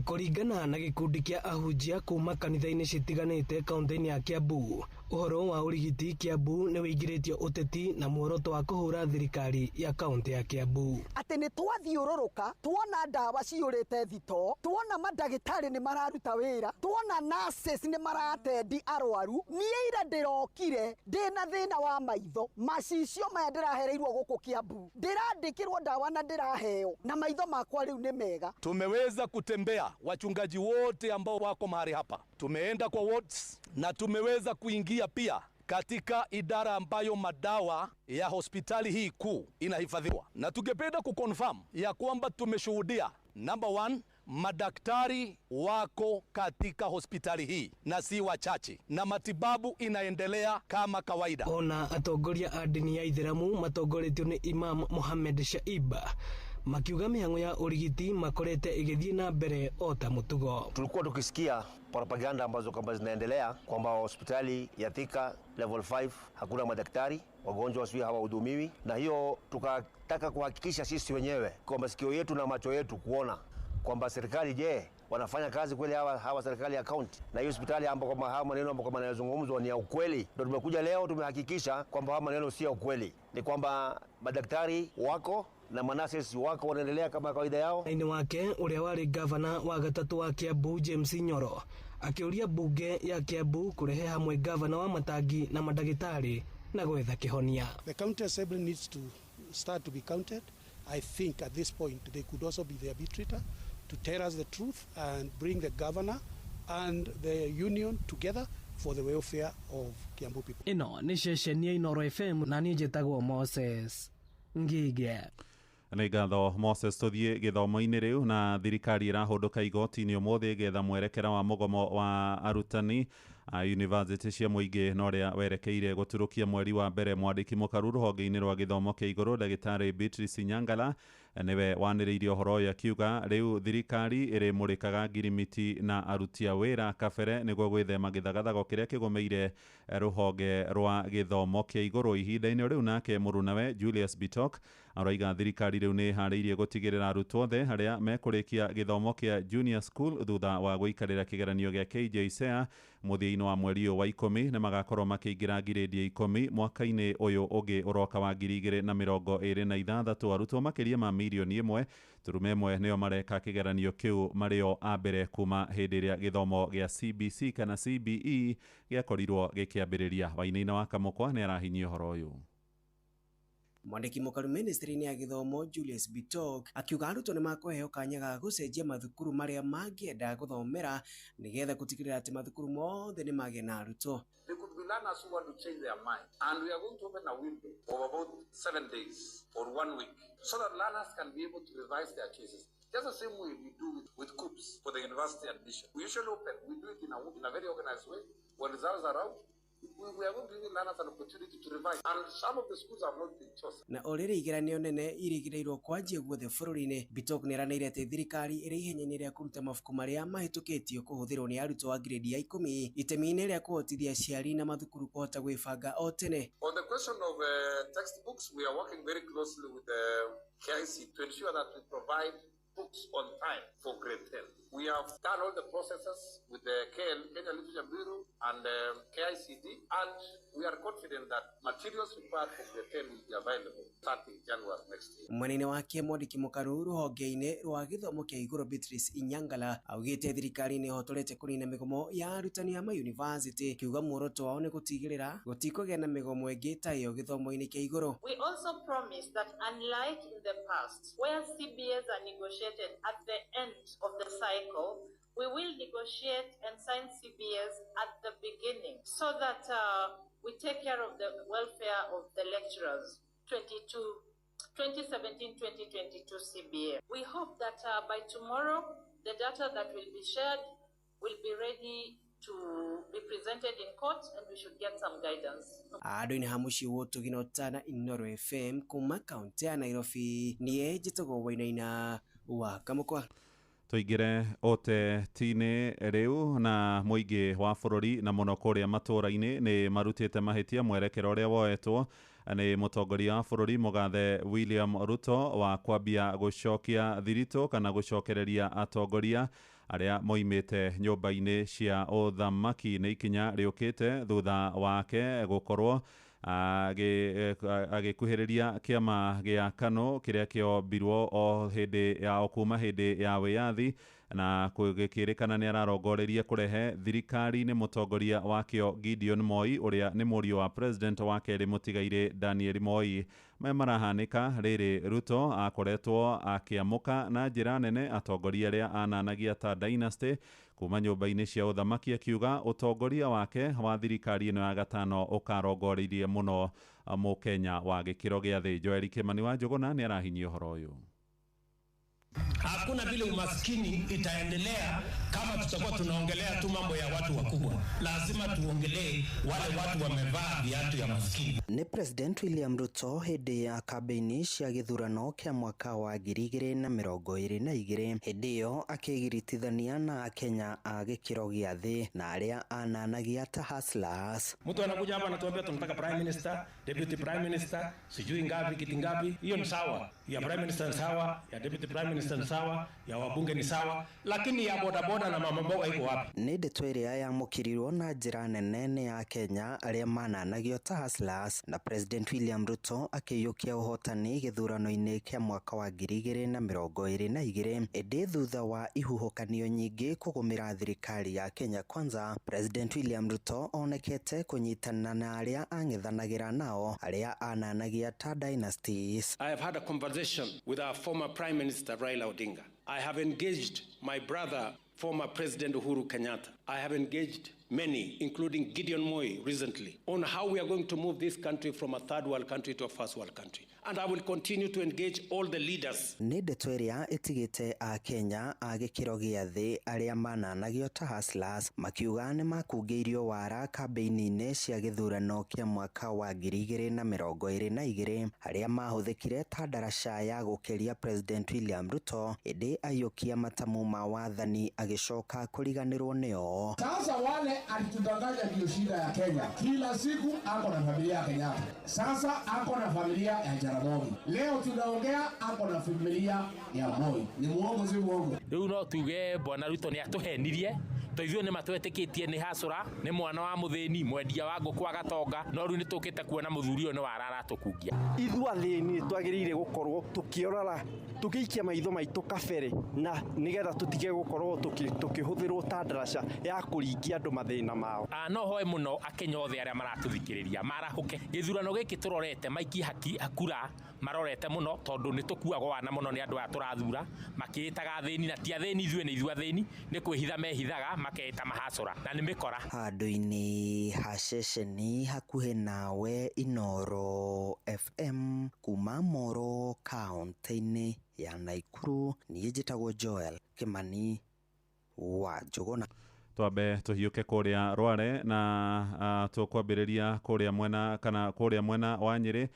Kũringana na gĩkundi kĩa ahunjia kuma kanitha-inĩ citiganĩte kaunti-inĩ ya Kiambu, ũhoro wa ũrigiti Kiambu nĩ wĩingĩrĩtio ũteti na muoroto wa kũhũra thirikari ya kaunti ya Kiambu. Atĩ nĩ twathiũrũrũka tuona ndawa ciyũrĩte thito, tuona mandagĩtarĩ nĩ mararuta wĩra, tuona nurses nĩ maratendi arwaru. Niĩ ira ndĩrokire ndĩna thĩna wa maitho, macicio maya ndĩrahereirwo gũkũ Kiambu, ndĩrandĩkĩrwo ndawa na ndĩraheo na maitho makwa rĩu nĩ mega. Tumeweza kutembea wachungaji wote ambao wako mahali hapa, tumeenda kwa wards na tumeweza kuingia pia katika idara ambayo madawa ya hospitali hii kuu inahifadhiwa, na tungependa kuconfirm ya kwamba tumeshuhudia number 1, madaktari wako katika hospitali hii na si wachache, na matibabu inaendelea kama kawaida. Ona atongoria a ndini ya Ithĩramu matongoretio nĩ Imam Mohamed Shaiba makiuga mĩhang'o ya ũrigiti makorete ĩgĩthiĩ na mbere o ta mũtugo. Tulikuwa tukisikia propaganda ambazo kwamba zinaendelea kwamba hospitali ya Thika Level 5 hakuna madaktari, wagonjwa sio hawahudumiwi, na hiyo tukataka kuhakikisha sisi wenyewe kwa masikio yetu na macho yetu kuona kwamba serikali, je, wanafanya kazi kweli hawa serikali ya county, na hiyo hospitali ambapo kwamba haya maneno ambapo kwamba yanazungumzwa ni ya ukweli. Ndio tumekuja leo tumehakikisha kwamba haya maneno si ya ukweli, ni kwamba madaktari wako na manases wako wanaendelea kama kawaida yao. Aini wake ũrĩa warĩ gavana wa gatatũ wa Kiambu James Nyoro akĩũria bunge ya Kiambu kũrehe hamwe gavana wa Matangi na mandagĩtarĩ na gwetha kĩhonia. The county assembly needs to start to be counted. I think at this point they could also be the arbitrator to tell us the truth and bring the governor and the union together for the welfare of Kiambu people. Ĩno nĩ ceceni ya Inoro FM na niĩ njĩtagwo Moses Ngige. Nĩ ngatho Moses. Tũthiĩ gĩthomo-inĩ rĩu na thirikari ĩrahũndũka igoti-inĩ ũmũthĩ ĩgetha mwerekera wa mũgomo wa arutani a university cia mũingĩ na ũrĩa werekeire gũturũkia mweri wa mbere. Mwandĩki mũkaru rũhonge-inĩ rwa gĩthomo kĩa igũrũ ndagĩtarĩ Beatrice Nyangala nĩwe wanĩrĩirie ũhoro ũyũ akiuga rĩu thirikari ĩrĩmũrĩkaga ngirimiti na aruti a wĩra kabere nĩguo gwĩthema gĩthagathago kĩrĩa kĩgũmĩire rũhonge rwa gĩthomo kĩa igũrũ. Ihinda-inĩ rĩu nake mũrunawe Julius Bitok aroiga thirikari rĩu nĩ ĩharĩirie gũtigĩrĩra arutwo othe arĩa mekũrĩkia gĩthomo kĩa junior school thutha wa gũikarĩra kĩgeranio gĩa KJSEA mũthia-inĩ wa mweri ũyũ wa 10 nĩ magakorwo makĩingĩra ngirĩndi ya 10 mwaka-inĩ ũyũ ũngĩ ũroka wa 2026. Arutwo makĩria ma mirioni 1.1 nĩo mareka kĩgeranio kĩu marĩo a mbere kuma hĩndĩ ĩrĩa gĩthomo gĩa CBC kana CBE gĩakorirwo gĩkĩambĩrĩria. Wainaina wa Kamũkwa nĩ arahinyia ũhoro ũyũ. Mwandĩki mũkaru ministry-inĩ ya gĩthomo Julius Bitok akiuga arutwo nĩ makũheo kanya ga gũcenjia mathukuru marĩa mangĩenda gũthomera nĩgetha gũtigĩrĩra atĩ mathukuru mothe nĩ magĩa na arutwo. There could be learners who want to change their mind, and we are going to open a window of about 7 days or 1 week so that learners can be able to revise their choices. Just the same way we do with COOPs for the university admission. We usually open, we do it in a very organized way. When results are out, we are going to give learners an opportunity to revise. And some of the schools have not been chosen. Na o rĩrĩ igeranio nene irĩgĩrĩirwo kwanjia guothe bũrũri-inĩ, Bitok nĩeranĩire atĩ thirikari ĩrĩ ihenya-inĩ rĩa kũruta mabuku marĩa mahĩtũkĩtio kũhũthĩrwo nĩ arutwo a grade ya 10 itemi-inĩ rĩa kũhotithia aciari na mathukuru kũhota gwĩbanga o tene. On the question of textbooks, we are working very closely with the KIC to ensure that we provide books on time for grade 10. We have done all the processes with the Kenya Literature Bureau and KICD, and we are confident that materials required for grade 10 will be available starting January next year. Mwena-inĩ wake mwandĩki mũkaru rũhonge-inĩ rwa gĩthomo kĩa igũrũ Beatrice Inyangala augĩte thirikari nĩ ĩhotorete kũnina mĩgomo ya arutani a mayunivasĩtĩ, kiuga muoroto wao nĩ gũtigĩrĩra gũtikũgĩa na mĩgomo ĩngĩ ta ĩyo gĩthomo-inĩ kĩa igũrũ. We also promise that unlike in the past, where CBAs are negotiated at the end of the cycle, we will negotiate and sign CBAs at the beginning so that we take care of the welfare of the lecturers. 2017-2022 CBA. We hope that by tomorrow, the data that will be shared will be ready to be presented in court, and we should get some guidance. Andũ-inĩ ha mũciĩ wa Ũtugi na Ũtana, Inooro FM kuma kaunti ya Nairobi, niĩ njĩtagwo Wainaina wa Kamũkwa. Tũingĩre ũteti-inĩ rĩu, na mũingĩ wa bũrũri na mũno kũrĩa matũũra-inĩ nĩ marutĩte mahĩtia mwerekero ũrĩa woetwo nĩ mũtongoria wa bũrũri mũgathe William Ruto wa kwambia gũcokia thiritũ kana gũcokereria atongoria arĩa moimĩte nyũmba-inĩ cia ũthamaki. Nĩ ikinya rĩũkĩte thutha wake gũkorwo agĩkuhĩrĩria kĩama gĩa KANU kĩrĩa kĩombirwo o hĩndĩ ya kuma hĩndĩ ya wĩyathi, na gũgĩkĩrĩkana nĩ ararongoreirie kũrehe thirikari-inĩ mũtongoria wakĩo Gideon Moi ũrĩa nĩ mũriũ wa president wa kerĩ mũtigairĩ Daniel Moi. Maya marahanĩka rĩrĩ Ruto akoretwo akĩamũka na njĩra nene atongoria arĩa ananagia ta dynasty kuma nyũmba-inĩ cia ũthamaki, akiuga ũtongoria wake wa thirikari ĩno ya gatano ũkarongoreirie mũno mũkenya wa gĩkĩro gĩa thĩ. Joel Kimani wa Njũgũna nĩ arahinyia ũhoro ũyũ. Hakuna vile umaskini itaendelea kama tutakuwa tunaongelea tu mambo ya watu wakubwa. Lazima tuongelee wale watu wamevaa viatu ya maskini. Ni President William Ruto hĩndĩ ya kambĩini cia gĩthurano kĩa mwaka wa 2022, hĩndĩ ĩyo akĩgiritithania na Akenya a gĩkĩro gĩa thĩ na arĩa ananagia ta hustlers. Mtu anakuja hapa anatuambia tunataka prime minister, deputy prime minister, sijui ngapi kiti ngapi. Hiyo ni sawa. Ya prime minister ni sawa, ya deputy prime minister ni sawa, ya wabunge ni sawa, lakini ya bodaboda na mama mboga iko wapi? Nĩ ndeto ĩrĩa yamũkĩrirwo na njĩra nene nĩ ya Kenya arĩa mananagio ta hustlers, na President William Ruto akĩiyũkia ũhotani gĩthurano-inĩ kĩa mwaka wa 2022. Ĩndĩ thutha wa ihuhũkanio nyingĩ kũgũmĩra thirikari ya Kenya Kwanza, President William Ruto onekete kũnyitana na arĩa ang'ethanagĩra nao arĩa ananagia ta dynasties. I have had a conversation with our former Prime Minister Raila Odinga. I have engaged my brother, former President Uhuru Kenyatta. I have engaged many, including Gideon Moi recently, on how we are going to move this country from a third world country to a first world country. And I will continue to engage all the leaders. Nĩ ndeto ĩrĩa ĩtigĩte a Kenya a gĩkĩro gĩa thĩ arĩa mananagio ta hustlers makiuga nĩ makungĩirio wara kambĩini-inĩ cia gĩthurano kĩa mwaka wa 2022, arĩa mahũthĩkire ta ndaraca ya gũkĩria President William Ruto, ĩndĩ aiyũkia matamu ma wathani agĩcoka kũriganĩrwo nĩo. Sasa wale alitudanganya ndio shida ya Kenya. Kila siku ako na familia ya Kenyatta. Sasa ako na familia ya Jaramogi. Leo tunaongea ako na familia ya Moi. Ni muongo si muongo? Rĩu no tuge Bwana Ruto nĩ atũhenirie To ithuĩ nĩ matwetĩkĩtie nĩ hacũra, nĩ mwana wa mũthĩni, mwendia wa ngũkũ agatonga, no rĩu nĩ tũkĩte kuona mũthuri ũyũ nĩ warara tũkungia. Ithuĩ athĩni nĩ twagĩrĩire gũkorwo tũkĩorora tũgĩikia maitho maitũ kabere na nĩgetha tũtige gũkorwo tũkĩhũthĩrwo ta ndaraca ya kũringia andũ mathĩna mao. No hoe mũno akenya othe arĩa maratũthikĩrĩria marahũke gĩthurano gĩkĩ tũrorete maikie haki kura marorete mũno tondũ nĩ tũkuagwo wana mũno nĩ andũ aya tũrathura makĩĩtaga athĩni na ti athĩni, ithuĩ nĩ ithuĩ athĩni, nĩ kwĩhitha mehithaga makeĩta mahacũra na nĩ mĩkora. Handũ-inĩ ha ceceni hakuhĩ nawe Inooro FM kuma Moro kaunti-inĩ ya Naikuru, niĩ njĩtagwo Joel Kimani wa Njũgũna. Twambe tũhiũke kũrĩa Rware na tũkwambĩrĩria kũrĩa mwena kana kũrĩa mwena wa Nyĩrĩ,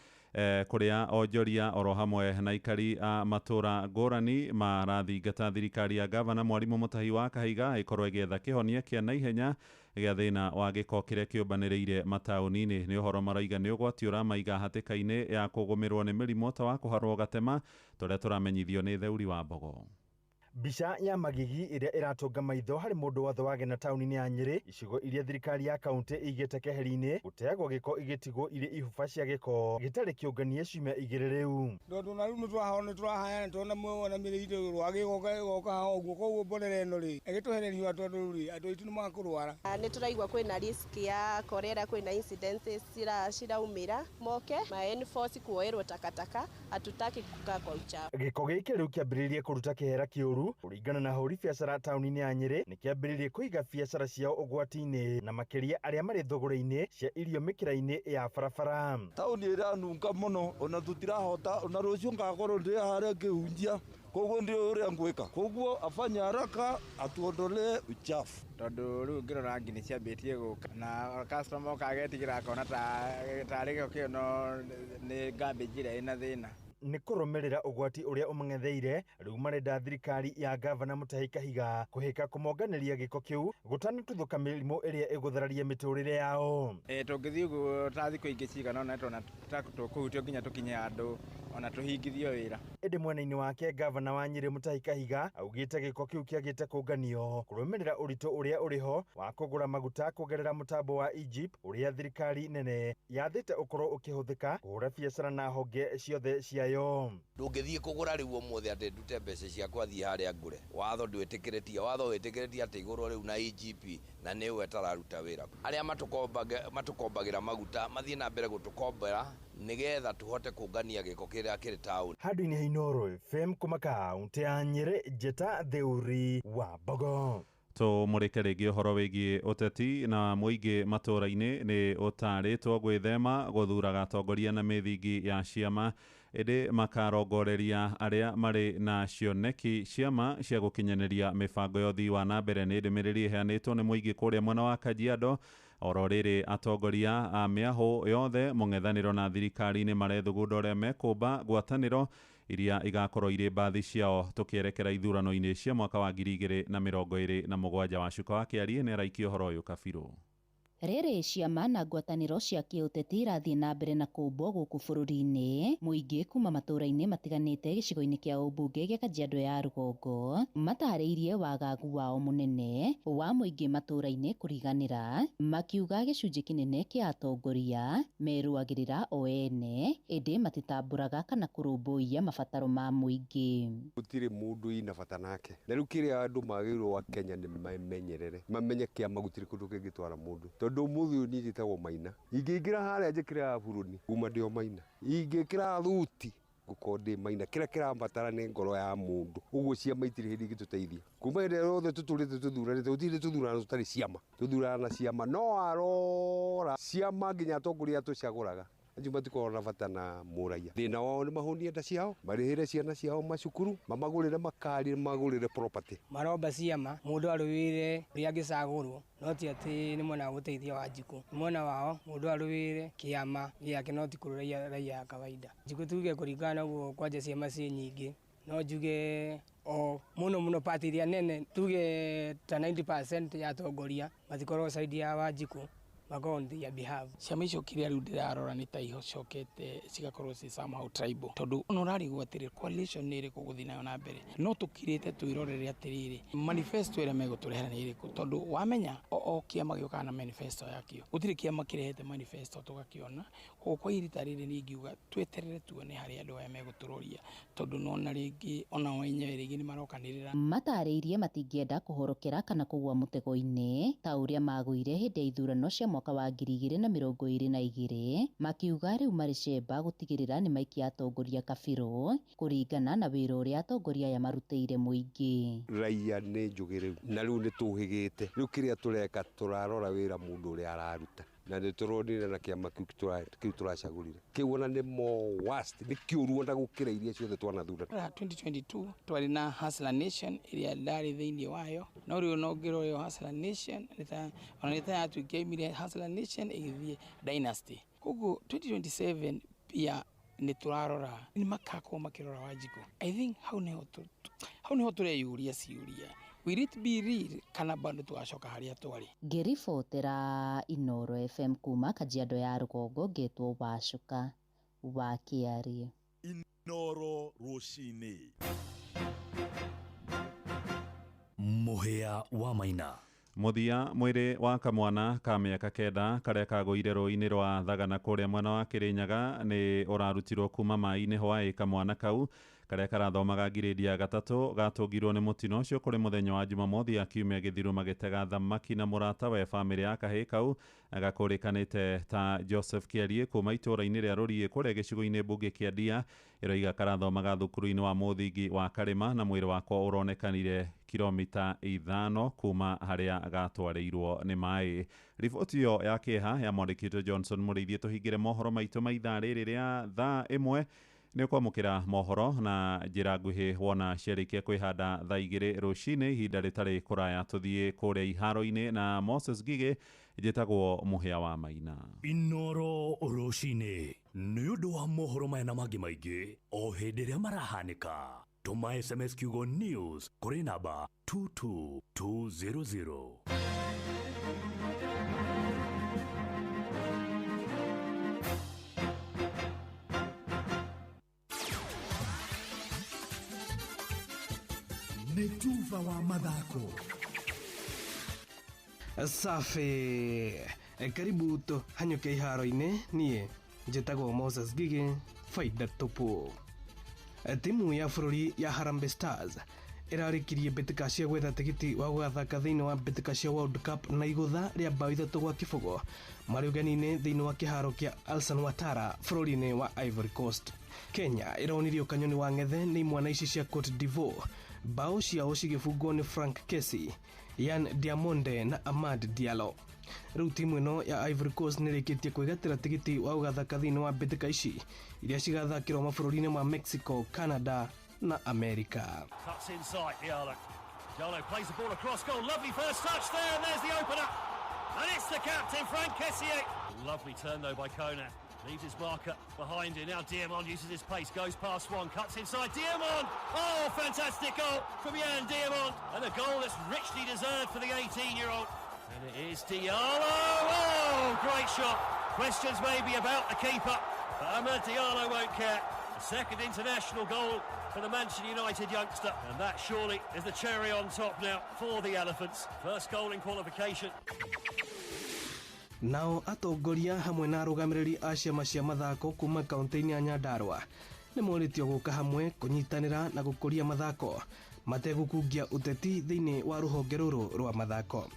kũrĩa onjoria oro hamwe na aikari a matũra ngũrani marathingata thirikari ya gavana Mwarimũ Mutahi wa Kahiga ĩkorwo ĩgĩetha kĩhonia kĩa naihenya gĩa thĩna wa gĩko kĩrĩa kĩũmbanĩrĩire mataũni-inĩ. Nĩ ũhoro maraiga nĩ ũgwati ũramaiga hatĩka-inĩ ya kũgũmĩrwo nĩ mĩrimũ ta wa kũharwo gatema tũrĩa tũramenyithio nĩ Theuri wa Mbogo. Mbica ya magigi ĩrĩa ĩratonga maitho harĩ mũndũ wothe wagena taũni-inĩ ya Nyĩrĩ, icigo iria thirikari ya kaunti ĩigĩte keheri-inĩ, gũteagwo gĩko igĩtigwo irĩ ihuba cia gĩko gĩtarĩ kĩũnganie ciumia igĩrĩ rĩu. Tondũ na rĩu nĩ tũrahaya nĩ tũrona muona mĩrĩ itũ rwagĩ gũka haha ũguo, koguo mborera ĩno rĩ ĩgĩtũhereria tondũ rĩ andũ aitũ nĩ makũrwara. Nĩ tũraigua kwĩna risk ya cholera, kwĩna incidences ciraumĩra moke ma enforce kuoerwo takataka, hatutaki kukaa kwa uchafu. Gĩko gĩkĩ rĩu kĩambĩrĩirie kũruta kĩhera kĩũru kũringana na ahũri biacara taũni-inĩ ya Nyĩrĩ, nĩ kĩambĩrĩirie kũiga biacara ciao ũgwati-inĩ na makĩria arĩa marĩ thũgũrĩ-inĩ cia irio mĩkĩra-inĩ ya barabara. Taũni ĩranunga mũno ona tũtirahota, ona rũciũ ngakorwo ndĩ harĩa ngĩhunjia, koguo ndio ũrĩa ngwĩka, koguo afanye haraka atuondolee uchafu. Tondũ rĩu ngĩrora ngi nĩ ciambĩtie gũka na customer oka agetigĩra akona tarĩ gĩko kĩu no nĩ garbage ĩrĩa ĩna thĩna. Nĩ kũrũmĩrĩra ũgwati ũrĩa ũmang'etheire, rĩu marenda thirikari ya gavana Mutahi Kahiga kũhĩka kũmonganĩria gĩko kĩu gũtanatuthũka mĩrimũ ĩrĩa ĩgũthararia mĩtũrĩre yao. Tũngĩthiĩ ũguo ta thikũ ingĩ cigana ũna tũrona ta tũkũhutio nginya tũkinye handũ ona tũhingithio wĩra. Ĩndĩ mwena-inĩ wake gavana wa Nyĩrĩ Mutahi Kahiga augĩte gĩko kĩu kĩagĩte kũnganio kũrũmĩrĩra ũritũ ũrĩa ũrĩho wa kũgũra maguta kũgerera mũtambo wa Egypt ũrĩa thirikari nene yathĩte ũkorwo ũkĩhũthĩka kũhũra biacara na honge ciothe ciayo. Ndũngĩthiĩ kũgũra rĩu ũmũthĩ atĩ ndute mbeca ciakwa thiĩ harĩa ngũre. Watho ndwĩtĩkĩrĩtie, watho wĩtĩkĩrĩtie atĩ igũrwo rĩu na EGP na nĩwe ĩtararuta wĩra. Arĩa matũkombagĩra maguta mathiĩ na mbere gũtũkombera nĩgetha tũhote kũngania gĩko kĩrĩa kĩrĩ taũni. Handũ-inĩ ha Inooro FM kuma kaunti ya Nyĩrĩ, njĩta Theuri wa Mbogo. Tũmũrĩke rĩngĩ ũhoro wĩgiĩ ũteti na mũingĩ matũra-inĩ nĩ ũtarĩtwo gwĩthema gũthuraga atongoria na mĩthingi ya ciama, ĩndĩ makarongoreria arĩa marĩ na cioneki ciama cia gũkinyanĩria mĩbango ya ũthii wa na mbere. Nĩ ndũmĩrĩri ĩheanĩtwo nĩ mũingĩ kũrĩa mwena wa Kajiado. Oro rĩrĩ atongoria a mĩahũ yothe mũng'ethanĩro na thirikari-inĩ marethugunda ũrĩa mekũmba ngwatanĩro iria igakorwo irĩ mbathi ciao tũkĩerekera ithurano-inĩ cia mwaka wa 2027. Wacuka wa Kĩarie nĩ araikia ũhoro ũyũ kabirũ. Rĩrĩ ciama na ngwatanĩro cia kĩũteti irathiĩ na mbere na kũmbwo gũkũ bũrũri-inĩ, mũingĩ kuma matũũra-inĩ matiganĩte gĩcigo-inĩ kĩa ũmbunge gĩa Kajiado ya rũgongo matarĩirie wagagu wao mũnene wa mũingĩ matũũra-inĩ kũriganĩra, makiuga gĩcunjĩ kĩnene kĩa atongoria merũagĩrĩra o ene ĩndĩ matitambũraga kana kũrũmbũiya mabataro ma mũingĩ. Gũtirĩ mũndũ ina bata nake na rĩu kĩrĩa andũ magĩrĩirwo wa Kenya nĩ memenyerere, mamenye kĩama gũtirĩ kũndũ kĩngĩtwara mũndũ. Tondũ ũmũthĩ ũyũ niĩ njĩtagwo Maina, ingĩingĩra harĩa njĩkĩre aburoni kuma ndĩ o Maina, ingĩkĩra thuti ngũkorwo ndĩ Maina. Kĩrĩa kĩrambatara nĩ ngoro ya mũndũ, ũguo ciama itirĩ hĩndĩ ingĩtũteithia. Kuma hĩndĩ ĩrĩa yothe tũtũrĩte tũthuranĩte, gũtirĩ tũthurano tũtarĩ ciama, tũthurana na ciama no arora ciama nginya atongoria tũcagũraga acio matikoragwo na bata na mũraiya. Thĩna wao nĩ mahũnie nda ciao, marĩhĩre ciana ciao macukuru, mamagũrĩre makari, magũrĩre property. Maromba ciama mũndũ arũĩre ũrĩa angĩcagũrwo, no ti atĩ nĩ mwena wa gũteithia Wanjikũ, nĩ mwena wao mũndũ arũĩre kĩama gĩake no ti kũrũa raia ya kawaida. Njikũ tuge kũringana na ũguo kwanja ciama ciĩ nyingĩ, no njuge o mũno mũno party iria nene tuge ta 90% ya atongoria matikoragwo side ya Wanjikũ, makorwo on their behalf. Ciama icio kĩrĩa rĩu ndĩrarora nĩ ta ihocokete cigakorwo ci somehow tribal, tondũ ona ũrarigwo atĩrĩ coalition nĩ ĩrĩkũ gũthiĩ nayo na mbere, no tũkirĩte twĩrorere atĩrĩrĩ manifesto ĩrĩa megũtũrehera nĩ ĩrĩkũ, tondũ wamenya o kĩama gĩũkaga na manifesto yakĩo, gũtirĩ kĩama kĩrehete manifesto tũgakĩona. Koguo kwa ihinda rĩrĩ niĩ ingiuga tweterere tuone harĩa andũ aya megũtũroria, tondũ nona rĩngĩ ona o enyewe rĩngĩ nĩ marokanĩrĩra. Matarĩirie matingĩenda kũhorokera kana kũgũa mũtego-inĩ ta ũrĩa magũire hĩndĩ ya ithurano cia mwaka wa 2022, makiuga rĩu marĩ cemba gũtigĩrĩra nĩ maikia atongoria kabirũ kũringana na wĩra ũrĩa atongoria aya marutĩire mũingĩ. Raia nĩ njũgĩ rĩu na rĩu nĩ tũhĩgĩte, rĩu kĩrĩa tũreka tũrarora wĩra mũndũ ũrĩa araruta, na nĩ tũronire na kĩama kĩu tũracagũrire kĩu ona nĩ more worst, nĩ kĩũru ona gũkĩra iria ciothe twanathura. 2022 twarĩ na Hustler Nation ĩrĩa ndarĩ thĩinĩ wayo, no rĩu no ngĩrora Hustler Nation ona nĩ ta yatuĩkire imire Hustler Nation ĩgĩthiĩ Dynasty. Koguo 2027 pia nĩ tũrarora nĩ makakorwo makĩrora Wanjikũ. I think hau nĩho tũreyũria ciũria, will it be real kana bado tũgacoka harĩa twarĩ. Ngĩribotera Inoro FM kuma Kajiado ya Rũgongo, ngetwo Wacuka wa Kĩarie. Inoro rũcinĩ. Mũhĩa wa Maina. Mũthia mwĩrĩ wa kamwana ka mĩaka 9 karĩa kagũire rũĩ-inĩ rwa Thagana kũrĩa mwena wa Kĩrĩnyaga nĩ ũrarutirwo kuma maĩ-inĩ hwaĩ. Kamwana kau karĩa karathomaga ngirĩndi ya 3 gatũngirwo nĩ mũtino ũcio kũrĩ mũthenya wa Jumamothi ya kiumia gĩthiru magĩtega thamaki na mũratawe. Bamĩrĩ ya kahĩĩ kau gakũrĩkanĩte ta Joseph Kĩarie kuma itũũra-inĩ rĩa Rũriĩ kũrĩa gĩcigo-inĩ mbunge kĩa Ndia ĩroiga karathomaga thukuru-inĩ wa mũthingi wa Karĩma na mwĩrĩ wakwa ũronekanire kilomita 5 kuma harĩa gatwarĩirwo nĩ maĩ. Riboti ĩyo ya kĩeha ya mwandĩki Johnson Mũrĩithi. Tũhingĩre mohoro maitũ ma ithaa rĩrĩ rĩa thaa 1 nĩ ũkwamũkĩra mohoro na njĩra nguhĩ wona ciarĩkia kwĩhanda thaa 2 rũcinĩ, ihinda rĩtarĩ kũraya tũthiĩ kũrĩa iharo-inĩ na Moses Ngigĩ. Njĩtagwo Mũhĩa wa Maina. Inoro rũcinĩ nĩ ũndũ wa mohoro maya na mangĩ maingĩ o hĩndĩ ĩrĩa marahanĩka, tũma SMS kiugo news kũrĩ namba 22200. Nĩ tuba wa mathako. Safi, karibu tũhanyũke iharo-inĩ. Niĩ njĩtagwo Moses Ngigĩ, faida tupu. Timu ya bũrũri ya Harambee Stars ĩrarĩkirie mbĩtĩka cia gwetha tigiti wa gũgathaka thĩinĩ wa mbĩtĩka cia World Cup na igũtha rĩa bao 3-0 marĩ ũgeni-inĩ thĩinĩ wa kĩharo kĩa Alassane Ouattara bũrũri-inĩ wa Ivory Coast. Kenya ĩronirio kanyoni wa ng'ethe nĩ imwana ici cia Cote d'Ivoire, bao ciao cigĩbungwo nĩ Frank Kessie, Yan Diamonde na Amad Diallo. Rĩu timu ĩno ya Ivory Coast nĩrĩkĩtie kwĩgatĩra tigiti wa gũgathaka thĩinĩ wa mbĩtĩka ici iria cigathakĩrwo mabũrũri-inĩ ma Mexico, Canada na America. Cuts inside Diallo. Diallo plays the ball across goal. Lovely first touch there, and there's the opener. And it's the captain, Frank Kessié. Lovely turn though by Kone. Leaves his marker behind him. Now Diamond uses his pace, goes past one, cuts inside. Diamond! Oh, fantastic goal from Yan Diamond. And a goal that's richly deserved for the 18-year-old. And it is Diallo. Oh, great shot. Questions maybe about the keeper, but Amad Diallo won't care. A second international goal for the Manchester United youngster. And that surely is the cherry on top now for the Elephants. First goal in qualification. Nao atongoria hamwe na arũgamĩrĩri a ciama cia mathako kuma kaunti-inĩ ya Nyandarua nĩ morĩtio gũka hamwe kũnyitanĩra na gũkũria mathako mategũkungia ũteti thĩinĩ wa rũhonge rũrũ rwa mathako.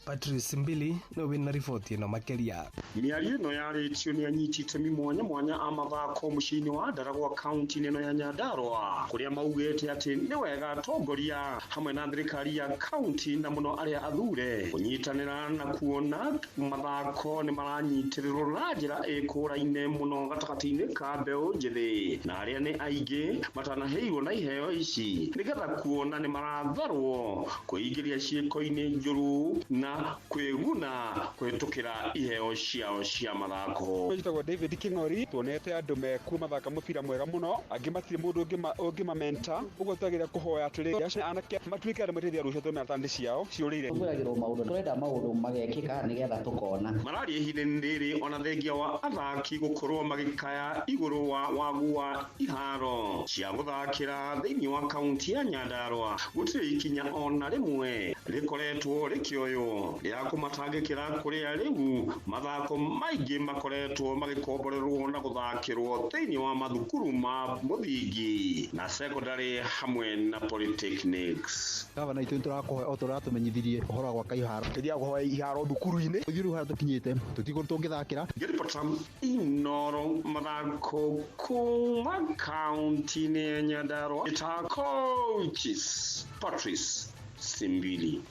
Patrice Mbili nĩwe wĩna riboti ĩno makĩria. Mĩario ĩno yarĩtio nĩ anyiti itemi mwanya mwanya a mathako mũciĩ-inĩ wa Ndaragwa kaunti-inĩ ĩno ya Nyandarua, kũrĩa maugĩte atĩ nĩ wega atongoria hamwe na thirikari ya kaunti na mũno arĩa athure kũnyitanĩra na kuona mathako nĩ maranyitĩrĩrwo na njĩra ĩkũraine mũno gatagatĩ-inĩ ka mbeũ njĩthĩ na arĩa nĩ aingĩ matanaheirwo na iheo ici nĩgetha kuona nĩ maratharwo kwĩingĩria ciĩko-inĩ njũru na na kwĩguna kũhĩtũkĩra iheo ciao cia mathako. Njĩtagwo David King'ori, tuonete andũ mekuo mathaka mũbira mwega mũno, angĩ matirĩ mũndũ ũngĩmamenta, ũguo twagĩrĩire kũhoya atĩrĩ acio anake matuĩke andũ mateithia rũciũ tondũ mena ciao ciũrĩire. Tũkwĩragĩrwo maũndũ, tũrenda maũndũ magekĩka nĩgetha tũkona. Mararia ihinda-inĩ rĩrĩ ona thengia wa athaki gũkorwo magĩkaya igũrũ wa wagu wa iharo cia gũthakĩra thĩinĩ wa kaunti ya Nyandarua, gũtirĩ ikinya ona rĩmwe rĩkoretwo rĩkĩoywo rĩa kũmatangĩkĩra kũrĩa rĩu mathako maingĩ makoretwo magĩkomborerwo na gũthakĩrwo thĩinĩ wa mathukuru ma mũthingi na secondary hamwe na polytechnics. Gavana itũ nĩtũrakũhoya o tũrĩa ũhoro wa gwaka iharo, tũthiaga kũhoya iharo thukuru-inĩ, ithuĩ rĩu harĩa tũkinyĩte tũtigũ tũngĩthakĩra. Ngĩribota Inoro mathako kuma kaunti-inĩ ya Nyandarua, ita coaches Patrice Simbili.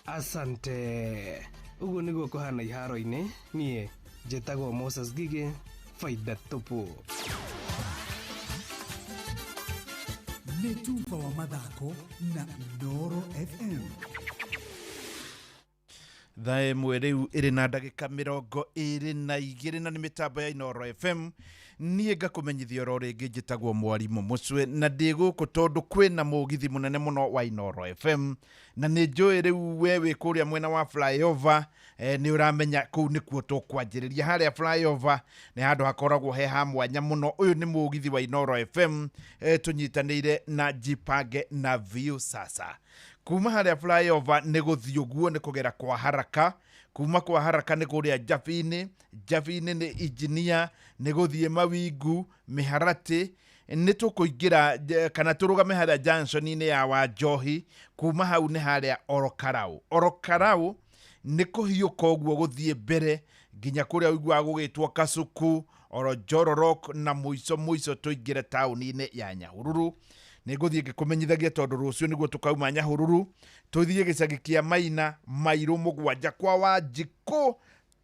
Asante. Ũguo nĩguo kũhana iharo-inĩ. Niĩ njĩtagwo Moses Gige, faida tupu. Nĩ tuba wa mathako na Inoro FM. Thaa ĩmwe rĩu ĩrĩ na ndagĩka 22 na nĩ mĩtambo ya Inoro FM. Niĩ ngakũmenyithia oro rĩngĩ njĩtagwo Mwarimũ Mũcwe na ndĩ gũkũ tondũ kwĩna mũgithi mũnene mũno wa Inoro FM, na nĩ njũĩ rĩu we wĩ kũrĩa mwena wa flyover, nĩ ũramenya kũu nĩkuo tũkwanjĩrĩria. Harĩa flyover nĩ handũ hakoragwo he ha mwanya mũno. Ũyũ nĩ mũgithi wa Inoro FM, tũnyitanĩire na Jipange na View Sasa. Kuma harĩa flyover nĩ gũthiĩ ũguo nĩ kũgera kwa haraka, kuma kwa haraka nĩ kũrĩa Jabini, Jabini nĩ injinia, nĩ gũthiĩ Mawingu, Mĩharatĩ, nĩ tũkũingĩra kana tũrũgame harĩa junction-inĩ ya Wanjohi. Kuma hau nĩ harĩa Orokarau. Orokarau nĩ kũhiũka ũguo gũthiĩ mbere nginya kũrĩa ũiguaga gũgĩtwo Kasuku, Oronjororok, na mũico mũico tũingĩre taũni-inĩ ya Nyahururu. Nĩ ngũthiĩ ngĩkũmenyithagia tondũ rũciũ nĩguo tũkauma Nyahururu tũthiĩ gĩcagi kĩa Maina, Mairũ mũgwanja kwa Wanjikũ,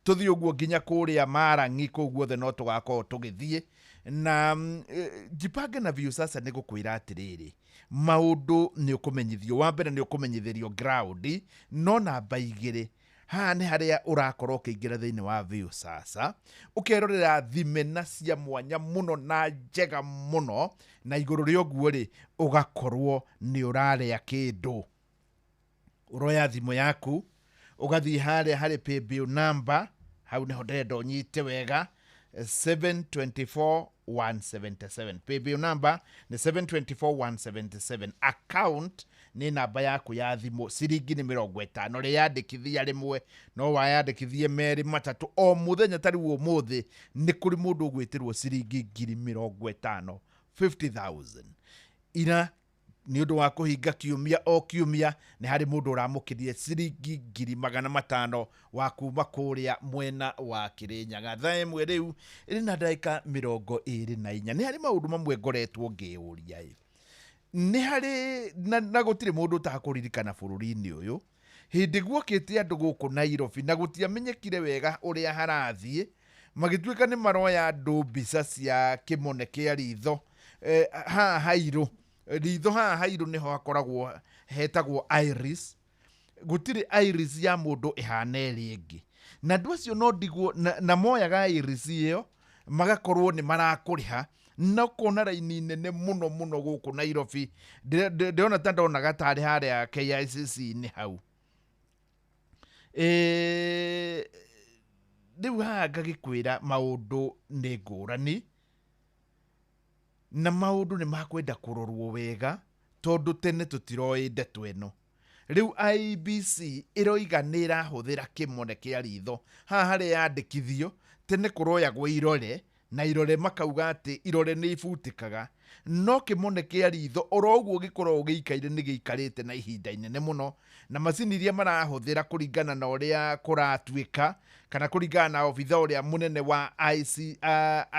tũthiĩ ũguo nginya kũrĩa Marang'i, kũu guothe no tũgakorwo tũgĩthiĩ. Na Jipange na View Sasa nĩ gũkwĩra atĩrĩrĩ, maũndũ nĩ ũkũmenyithio. Wa mbere nĩ ũkũmenyithĩrio ground, no namba 2 haha nĩ harĩa ũrakorwo ũkĩingĩra thĩinĩ wa View Sasa, ũkerorera thimena cia mwanya mũno na njega mũno, na igũrũ rĩa ũguo rĩ ũgakorwo nĩ ũrarĩa kĩndũ. Ũroya thimũ yaku ũgathiĩ harĩa harĩ paybill number, hau nĩho ndĩrenda ũnyite wega, 724177. Paybill number nĩ 724177. Account nĩ namba yaku ya thimũ, ciringi nĩ 50. Rĩyandĩkithia rĩmwe no wayandĩkithie merĩ matatũ o mũthenya. Ta rĩu ũmũthĩ nĩ kũrĩ mũndũ ũgwĩtĩrwo ciringi 50,000, 50,000 ira nĩ ũndũ wa kũhinga kiumia o kiumia nĩ harĩ mũndũ ũramũkĩrire ciringi 500,000 wa kuma kũrĩa mwena wa Kĩrĩnyaga. Thaa ĩmwe rĩu ĩrĩ na ndagĩka 24. Nĩ harĩ maũndũ mamwe ngoretwo ngĩũria ĩ, nĩ harĩ na gũtirĩ mũndũ ũtakũririkana bũrũri-inĩ ũyũ hĩndĩ guokĩte andũ gũkũ Nairobi na gũtiamenyekire wega ũrĩa harathiĩ, magĩtuĩka nĩ maroya andũ mbica cia kĩmone kĩa ritho. Haha hairũ ritho, haha hairũ nĩho hakoragwo hetagwo iris. Gũtirĩ iris ya mũndũ ĩhana ĩrĩa ĩngĩ, na andũ acio no ndigwo na moyaga iris ĩyo magakorwo nĩ marakũrĩha, na ũkona raini nene mũno mũno gũkũ Nairobi. Ndĩrona ta ndonaga tarĩ harĩa KICC-inĩ hau. Rĩu haha ngagĩkwĩra maũndũ nĩ ngũrani na maũndũ nĩ makwenda kũrorwo wega tondũ tene tũtiroĩ ndeto ĩno. Rĩu IEBC ĩroiga nĩ ĩrahũthĩra kĩmone kĩa ritho. Haha harĩa yandĩkithio tene kũroyagwo irore, na irore makauga atĩ irore nĩ ibutĩkaga, no kĩmone kĩa ritho oro ũguo gĩkoragwo gĩikaire nĩ gĩikarĩte na ihinda inene mũno, na macini iria marahũthĩra kũringana na ũrĩa kũratuĩka kana kũringana na obitha ũrĩa mũnene wa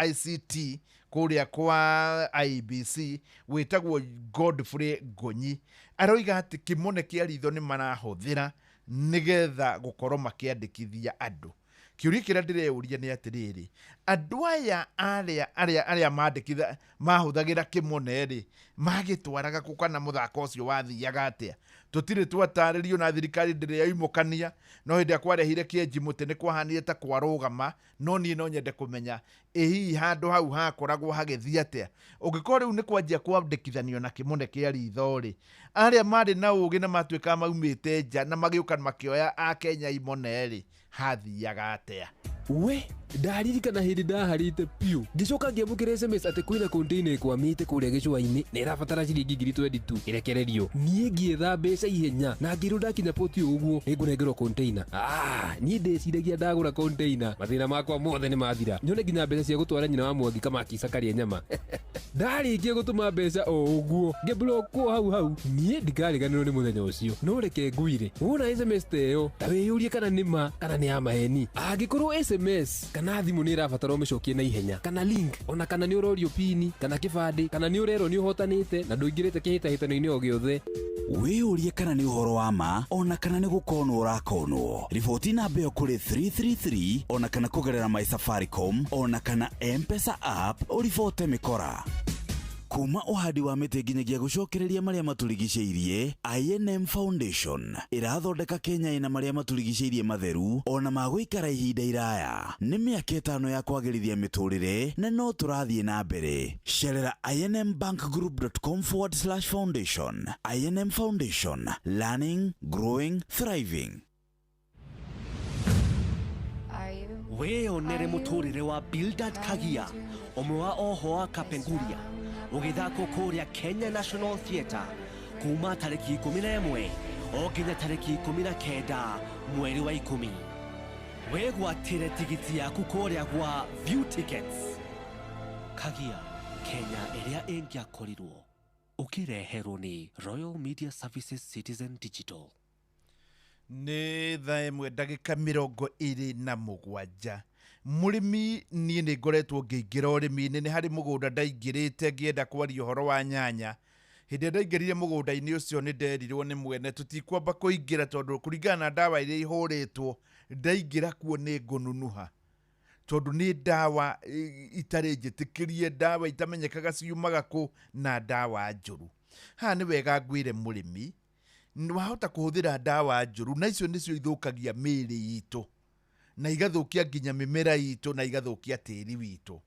ICT kũrĩa kwa IEBC wĩtagwo Godfrey Ngonyi, aroiga atĩ kĩmone kĩa ritho nĩ marahũthĩra nĩgetha gũkorwo makĩandĩkithia andũ. Kĩũria kĩrĩa ndĩreyũria nĩ atĩrĩrĩ, andũ aya arĩa arĩa arĩa mandĩkitha mahũthagĩra kĩmone rĩ, magĩtwaraga kũ kana mũthako ũcio wathiaga atĩa? Tũtirĩ twatarĩrio na thirikari ndĩrĩ yaimũkania, no hĩndĩ ĩrĩa kwarehire kĩenji mũtĩ nĩ kwahanire ta kwarũgama. No niĩ no nyende kũmenya ĩ hihi handũ hau hakoragwo hagĩthiĩ atĩa? Ũngĩkorwo rĩu nĩ kwanjia kwandĩkithanio na kĩmone kĩa ritho rĩ, arĩa marĩ na ũgĩ na matuĩkaga maumĩte nja na magĩũka makĩoya akenya imone rĩ, hathiaga atĩa? We ndaririkana hĩndĩ ndaharĩte piũ, ngĩcoka ngĩamũkĩra SMS atĩ kwĩna container ĩkwamĩte kũrĩa gĩcũa-inĩ na ĩrabatara ciringi 22,000 ĩrekererio. Niĩ ngĩetha mbeca ihenya na ngĩrwo ndakinya poti ũguo nĩngũnengerwo container. Ah, niĩ ndeciragia ndagũra container mathĩna makwa mothe nĩ mathira, nyone nginya mbeca cia gũtwara nyina wa Mwangi kamakisa karĩe nyama. Ndarĩkia gũtũma mbeca o ũguo ngĩblockwo hau hau. Niĩ ndikariganĩrwo nĩ mũthenya ũcio. No reke ngwire, wona SMS ta ĩyo ta wĩyũrie kana nĩ ma kana nĩ ya maheni. Angĩkorwo SMS kana thimũ nĩ ĩrabatara ũmĩcokie na ihenya, kana link, ona kana nĩ ũrorio pini kana kĩbandĩ, kana nĩ ũrerwo nĩ ũhotanĩte na ndũingĩrĩte kĩhĩtahĩtano-inĩ o gĩothe, Wĩyũrie kana nĩ ũhoro wa ma ona kana nĩ gũkonwo ũrakonwo. Riboti namba ĩyo kũrĩ 333 ona kana kũgerera My Safaricom ona kana M-Pesa app ũribote mĩkora. Kuma ũhandi wa mĩtĩ nginyagia gũcokereria marĩa matũrigicĩirie, I&M Foundation ĩrathondeka Kenya ĩna marĩa matũrigicĩirie matheru ona ma gũikara ihinda iraya. Nĩ mĩaka 5 ya kwagĩrithia mĩtũrĩre na no tũrathiĩ na mbere. Cerera inmbankgroup.com/foundation. I&M Foundation, learning, growing, thriving. Wĩyonere mũtũrĩre wa Bildad Kagia, ũmwe wa oho a Kapenguria, ũgĩthakwo kũrĩa Kenya National Theatre kuma tarĩki 11 o nginya tarĩki 19 mweri wa 10. Wĩgwatĩre tigiti yaku kũrĩa gwa View Tickets. Kagia, Kenya ĩrĩa ĩngĩakorirwo. Ũkĩreherwo nĩ Royal Media Services Citizen Digital. Nĩ thaa 1 ndagĩka 27. Mũrĩmi niĩ nĩ ngoretwo ngĩingĩra ũrĩmi-inĩ, nĩ harĩ mũgũnda ndaingĩrĩte ngĩenda kwaria ũhoro wa nyanya. Hĩndĩ ĩrĩa ndaingĩrire mũgũnda-inĩ ũcio nĩ nderirwo nĩ mwene tũtikwamba kũingĩra tondũ kũringana na ndawa iria ihũrĩtwo ndaingĩra kuo nĩ ngũnunuha, tondũ nĩ ndawa itarĩ njĩtĩkĩrie, ndawa itamenyekaga ciumaga kũ na ndawa njũru. Haha nĩ wega ngwĩre mũrĩmi, wahota kũhũthĩra ndawa njũru na icio nĩcio ithũkagia mĩĩrĩ itũ na igathũkia nginya mĩmera itũ na igathũkia tĩri witũ.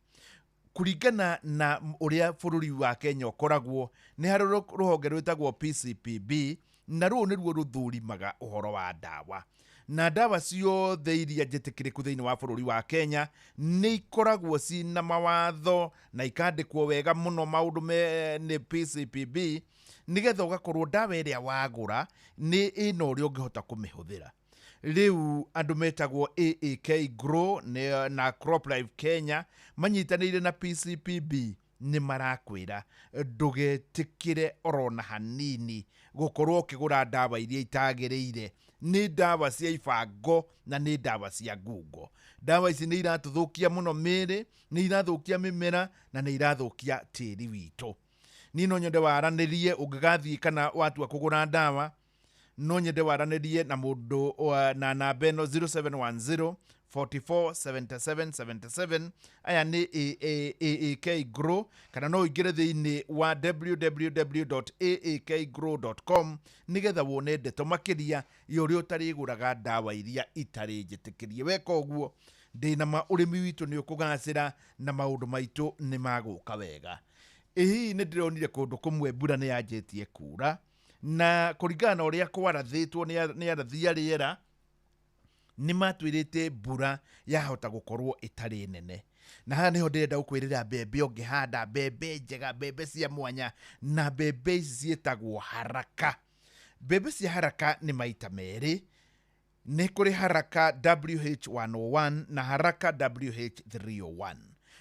Kũringana na ũrĩa bũrũri wa Kenya ũkoragwo, nĩ harĩ rũhonge rwĩtagwo PCPB, na rũu nĩruo rũthũrimaga ũhoro wa ndawa. Na ndawa ciothe iria njĩtĩkĩrĩku thĩinĩ wa bũrũri wa Kenya nĩ ikoragwo cina mawatho na ikandĩkwo wega mũno maũndũ me nĩ PCPB, nĩgetha ũgakorwo ndawa ĩrĩa wagũra nĩ ĩna ũrĩa ũngĩhota kũmĩhũthĩra. Rĩu andũ metagwo AAK Grow na CropLife Kenya manyitanĩire na PCPB nĩ marakwĩra ndũgetĩkĩre orona hanini gũkorwo ũkĩgũra ndawa iria itagĩrĩire. Nĩ ndawa cia ibango na nĩ ndawa cia ngungo. Ndawa ici nĩ iratũthũkia mũno mĩĩrĩ, nĩ irathũkia mĩmera na nĩ irathũkia tĩri witũ. Niĩ no nyende waranĩrie ũngĩgathiĩ kana watua kũgũra ndawa, no nyende waranĩrie na mũndũ na namba ĩno 0710 44 77 77. Aya nĩ AAK Grow, kana no ũingĩre thĩinĩ wa www.aakgrow.com nĩgetha wone ndeto makĩria ya ũrĩa ũtarĩgũraga ndawa iria itarĩ njĩtĩkĩrie. Weka ũguo ndĩna ma ũrĩmi witũ nĩ ũkũgacĩra na maũndũ maitũ nĩ magũka wega. Ĩ hihi nĩ ndĩronire kũndũ kũmwe mbura nĩ yanjĩtie kura, na kũringana na ũrĩa kwarathĩtwo nĩ arathi a rĩera, nĩ matwĩrĩte mbura yahota gũkorwo ĩtarĩ nene. Na haha nĩho ndĩrenda gũkwĩrĩra mbembe ũngĩhanda, mbembe njega, mbembe cia mwanya, na mbembe ici ciĩtagwo haraka. Mbembe cia haraka nĩ maita merĩ, nĩ kũrĩ haraka WH101 na haraka WH301.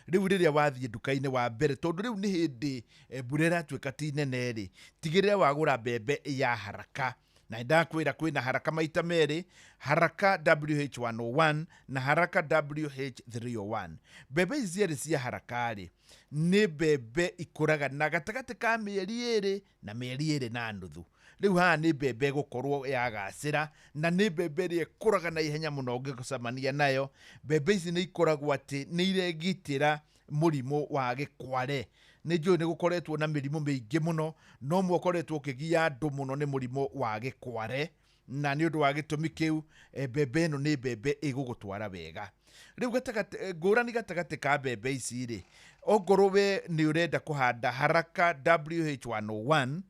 Rĩu rĩrĩa wathiĩ nduka-inĩ wa mbere, tondũ rĩu nĩ hĩndĩ mbura ĩratuĩka ti nene rĩ, tigĩrĩra wagũra mbembe ya haraka. Na ndakwĩra kwĩna haraka maita merĩ, haraka WH101 na haraka WH301. Mbembe ici cierĩ cia haraka rĩ, nĩ mbembe ikũraga na gatagatĩ ka mĩeri 2 na mĩeri 2.5. Rĩu haha nĩ mbembe ĩgũkorwo yagacĩra, na nĩ mbembe ĩrĩa ĩkũraga na ihenya mũno ũngĩcemania nayo. Mbembe ici nĩ ikoragwo atĩ nĩ iregitĩra mũrimũ wa gĩkware. Nĩ njũĩ nĩ gũkoretwo na mĩrimũ mĩingĩ mũno, no ũmwe ũkoretwo ũkĩgia andũ mũno nĩ mũrimũ wa gĩkware, na nĩ ũndũ wa gĩtũmi kĩu mbembe ĩno nĩ mbembe ĩgũgũtwara wega. Rĩu gatagatĩ, ngũrani gatagatĩ ka mbembe ici rĩ, ongorwo we nĩ ũrenda kũhanda Haraka WH101,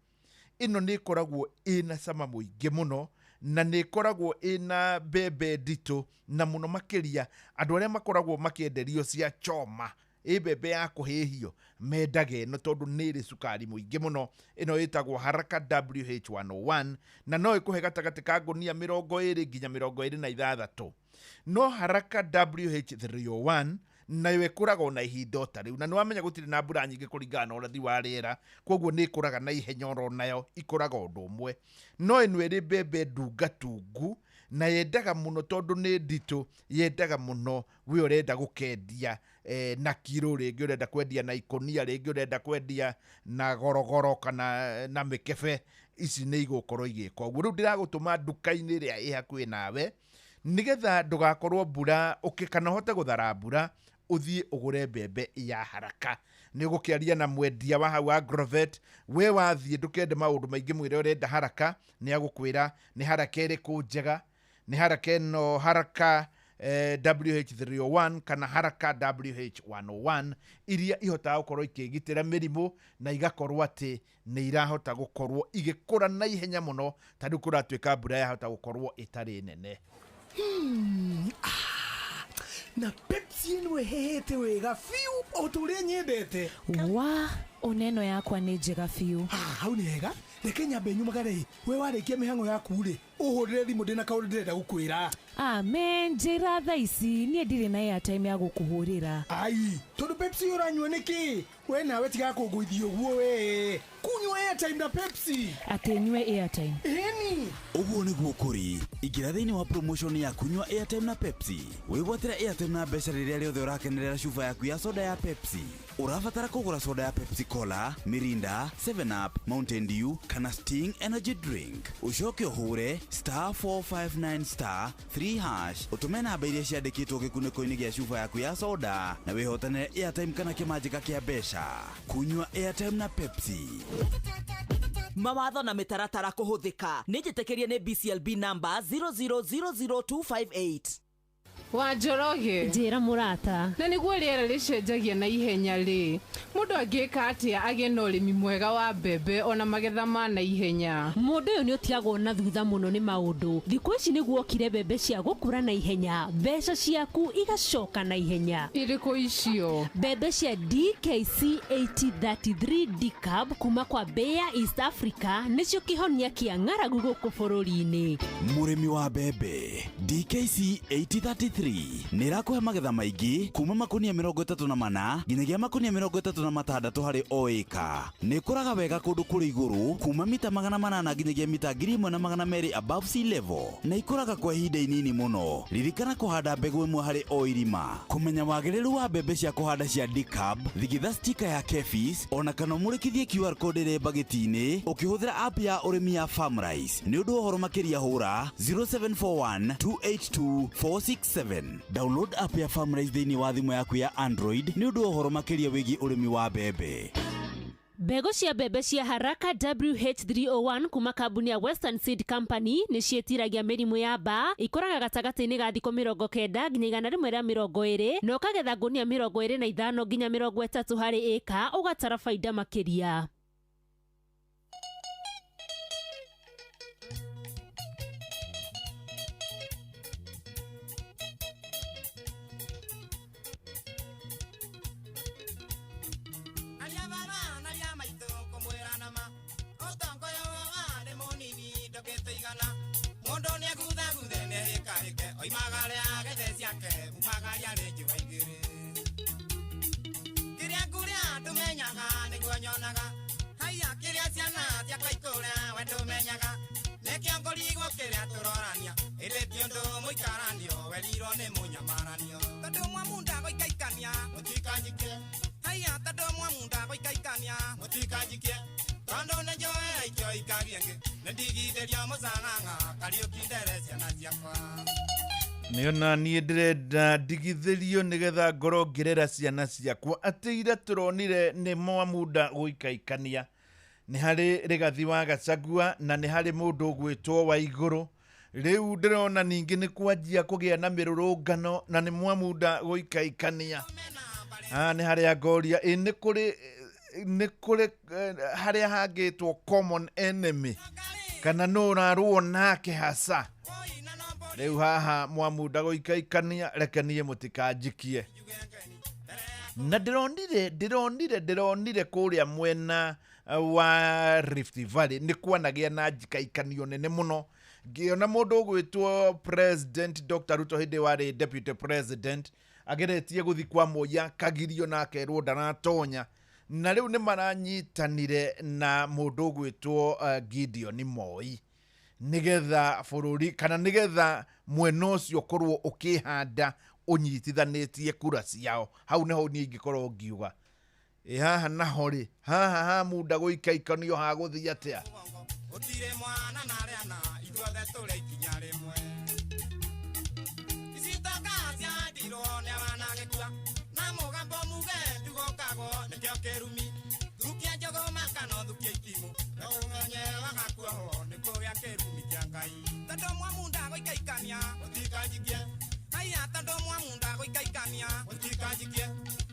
ĩno nĩ ĩkoragwo ĩna cama mũingĩ mũno, na nĩ ĩkoragwo ĩna mbembe nditũ, na mũno makĩria andũ arĩa makoragwo makĩenderio cia choma, ĩ mbembe ya kũhĩhio, mendaga ĩno tondũ nĩ ĩrĩ cukari mũingĩ mũno. Ĩno ĩtagwo Haraka WH101, na no ĩkũhe gatagatĩ ka ngũnia 20 nginya 26. No Haraka WH301 nayo ĩkũraga ona ihinda o ta rĩu, na nĩ wamenya gũtirĩ na mbura nyingĩ kũringana na ũrathi wa rĩera, koguo nĩ ĩkũraga na ihenya, oro nayo ikũraga ũndũ ũmwe. No ĩno ĩrĩ mbembe ndungatungu, na yendaga mũno tondũ nĩ nditũ, yendaga mũno we ũrenda gũkendia na kiro, rĩngĩ ũrenda kwendia na ikũnia, rĩngĩ ũrenda kwendia na gorogoro kana na mĩkebe, ici nĩ igũkorwo igĩka ũguo. Rĩu ndĩragũtũma nduka-inĩ ĩrĩa ĩ hakuhĩ nawe, nĩgetha ndũgakorwo mbura ũkĩ, kana ũhote gũthara mbura, ũthiĩ ũgũre mbembe ya Haraka. Nĩ ũgũkĩaria na mwendia wa hau Agrovet, we wathiĩ ndũkende maũndũ maingĩ, mwĩre ũrenda Haraka, nĩ agũkwĩra nĩ Haraka ĩrĩkũ njega, nĩ Haraka ĩno Haraka WH301 kana Haraka WH101, iria ihotaga gũkorwo ikĩgitĩra mĩrimũ na igakorwo atĩ nĩ irahota gũkorwo igĩkũra na ihenya mũno, ta rĩu kũratuĩka mbura yahota gũkorwo ĩtarĩ nene. Na Pepsi ĩno ĩhĩhĩte wega biũ o ta ũrĩa nyendete. Wa ona ĩno yakwa nĩ njega biũ. Hau nĩ hega, reke nyambe nyumagare. We warĩkia mĩhang'o yaku rĩ, ũhũrĩre thimũ, ndĩna kaũndũ ndĩrenda gũkwĩra. Amen, njĩra thaa ici, niĩ ndirĩ na airtime ya gũkũhũrĩra. Ai, tondũ Pepsi ũranyua nĩkĩ? We nawe tiga kũngũithia ũguo we. Kunyua airtime na Pepsi. Atĩ nyue airtime? Ĩni. Ũguo nĩguo kũrĩ. Ingĩra thĩinĩ wa promotion ya kunyua airtime na Pepsi. Wĩgwatĩre airtime na mbeca rĩrĩa rĩothe ũrakenerera cuba yaku ya soda ya Pepsi. Ũrabatara kũgũra soda ya Pepsi Cola, Mirinda, 7 Up, Mountain Dew kana Sting Energy Drink. Ũcoke ũhũre *459*3# ũtũme namba iria ciandĩkĩtwo gĩkunĩko-inĩ gĩa cuba yaku ya soda na wĩhotanĩre airtime kana kĩmanjĩka kĩa mbeca. Kunyua airtime na Pepsi. Mawatho na mĩtaratara kũhũthĩka. Nĩ njĩtĩkĩrie nĩ BCLB number 0000258. Wa Njoroge. Njĩra mũrata. Na nĩguo rĩera rĩcenjagia na ihenya rĩ, mũndũ angĩka atĩa agĩe na ũrĩmi mwega wa mbembe ona magetha ma na ihenya? Mũndũ ũyũ nĩ ũtigagwo na thutha mũno nĩ maũndũ. Thikũ ici nĩguo okire mbembe cia gũkũra na ihenya, mbeca ciaku igacoka na ihenya. Irĩkũ icio? Mbembe cia DKC 8033 DCAB kuma kwa Bayer East Africa nĩcio kĩhonia kĩa ng'aragu gũkũ bũrũri-inĩ. Mũrĩmi wa mbembe, DKC 8033 nĩ ĩrakũhe magetha maingĩ kuma makunia 34 nginyagia makunia 36 harĩ o ĩka. Nĩ ĩkũraga wega kũndũ kũrĩ igũrũ kuma mita 800 nginyagia mita 1200 above sea level, na ikũraga kwa ihinda inini mũno. Ririkana kũhanda mbegũ ĩmwe harĩ o irima. Kũmenya wagĩrĩru wa mbembe cia kũhanda cia DCAB, thigitha stika ya KEPHIS ona kana ũmũrĩkithie QR code ĩrĩ mbagĩti-inĩ ũkĩhũthĩra app ya ũrĩmi ya Farmrice. Nĩ ũndũ wa ũhoro makĩria hũra 0741 282 467. Download app ya Farmrice thĩinĩ wa thimũ yaku ya Android nĩ ũndũ wa ũhoro makĩria wĩgiĩ ũrĩmi wa mbembe. Mbegũ cia mbembe cia Haraka WH301 kuma kambuni ya Western Seed Company nĩ ciĩtiragia mĩrimũ ya mbaa, ikũraga gatagatĩ-inĩ ga thikũ 90 nginya 120 na ũkagetha ngũnia 25 nginya 30 harĩ ĩka, ũgatara baida makĩria. Aria baba na aria maitũ kũmwĩra nama, ũtongoria wa nĩ mũnini ndũngĩtũigana. Mũndũ nĩaguthaguthe nĩahĩkahĩke, oimagare agethe ciake, umagaria rĩngĩ wa igĩrĩ. Kĩrĩa ngũrĩa ndũmenyaga nĩguo nyonaga, haiya kĩrĩa ciana ciakwa ikũrĩa we ndũmenyaga. Nĩkĩo ngũrigwo kĩrĩa tũrorania, ĩndĩ ti ũndũ mũikaranio, werirwo nĩ mũnyamaranio. Tondũ mwamunda gũikaikania, mũtikanjikie. Haiya tondũ mwamunda gũikaikania, mũtikanjikie. Tondũ nĩ njũĩ aikio ikagia ngĩ nĩ ndigithĩria mũcang'ang'a Kariũki ndere ciana ciakwa. Nĩona niĩ ndĩrenda ndigithĩrio nĩgetha ngorwo ngĩrera ciana ciakwa. Atĩ ira tũronire nĩ Mwamunda gũikaikania, nĩ harĩ Rigathi wa Gachagua na nĩ harĩ mũndũ ũgwĩtwo Waigũrũ. Rĩu ndĩrona ningĩ nĩ kwanjia kũgĩa na mĩrũrũngano na nĩ Mwamunda gũikaikania. Haha nĩ harĩa ngoria ĩ nĩ kũrĩ harĩa hangĩtwo common enemy kana nũ ũrarũo nake hasa. Rĩu haha Mwamunda gũikaikania, reke niĩ mũtikanjikie. Na ndĩronire kũrĩa mwena wa Rift Valley nĩ kwanagĩa na njikaikanio nene mũno. Ngĩona mũndũ ũgwĩtwo President Dr. Ruto, hĩndĩ warĩ deputy president, ageretie gũthi kwa Moi akagirio na akerwo ndaratonya, na rĩu nĩ maranyitanire na mũndũ ũgwĩtwo Gideon Moi nĩgetha bũrũri kana nĩgetha mwena ũcio ũkorwo ũkĩhanda ũnyitithanĩtie kura ciao. Hau nĩho niĩ ingĩkorwo ngiuga ĩ haha naho rĩ, haha ha Munda gũikaikanio hagũthiĩ atĩa? Gũtirĩ mwana na arĩa ithuothe tũrĩ ikinya rĩmwe. Icitoka ciandirwo nĩ abanagĩkua na mũgambo muge ndugokagwo nĩkĩo kĩrumi. Thukia njũgũma kana ũthukie itimũ no ũmenye wagakuohwo nĩ kũgĩa kĩrumi kĩa Ngai. Tondũ Mwamunda gũikaikania gũtikanjikie, haiya, tondũ Mwamunda gũikaikania gũtikanjikie,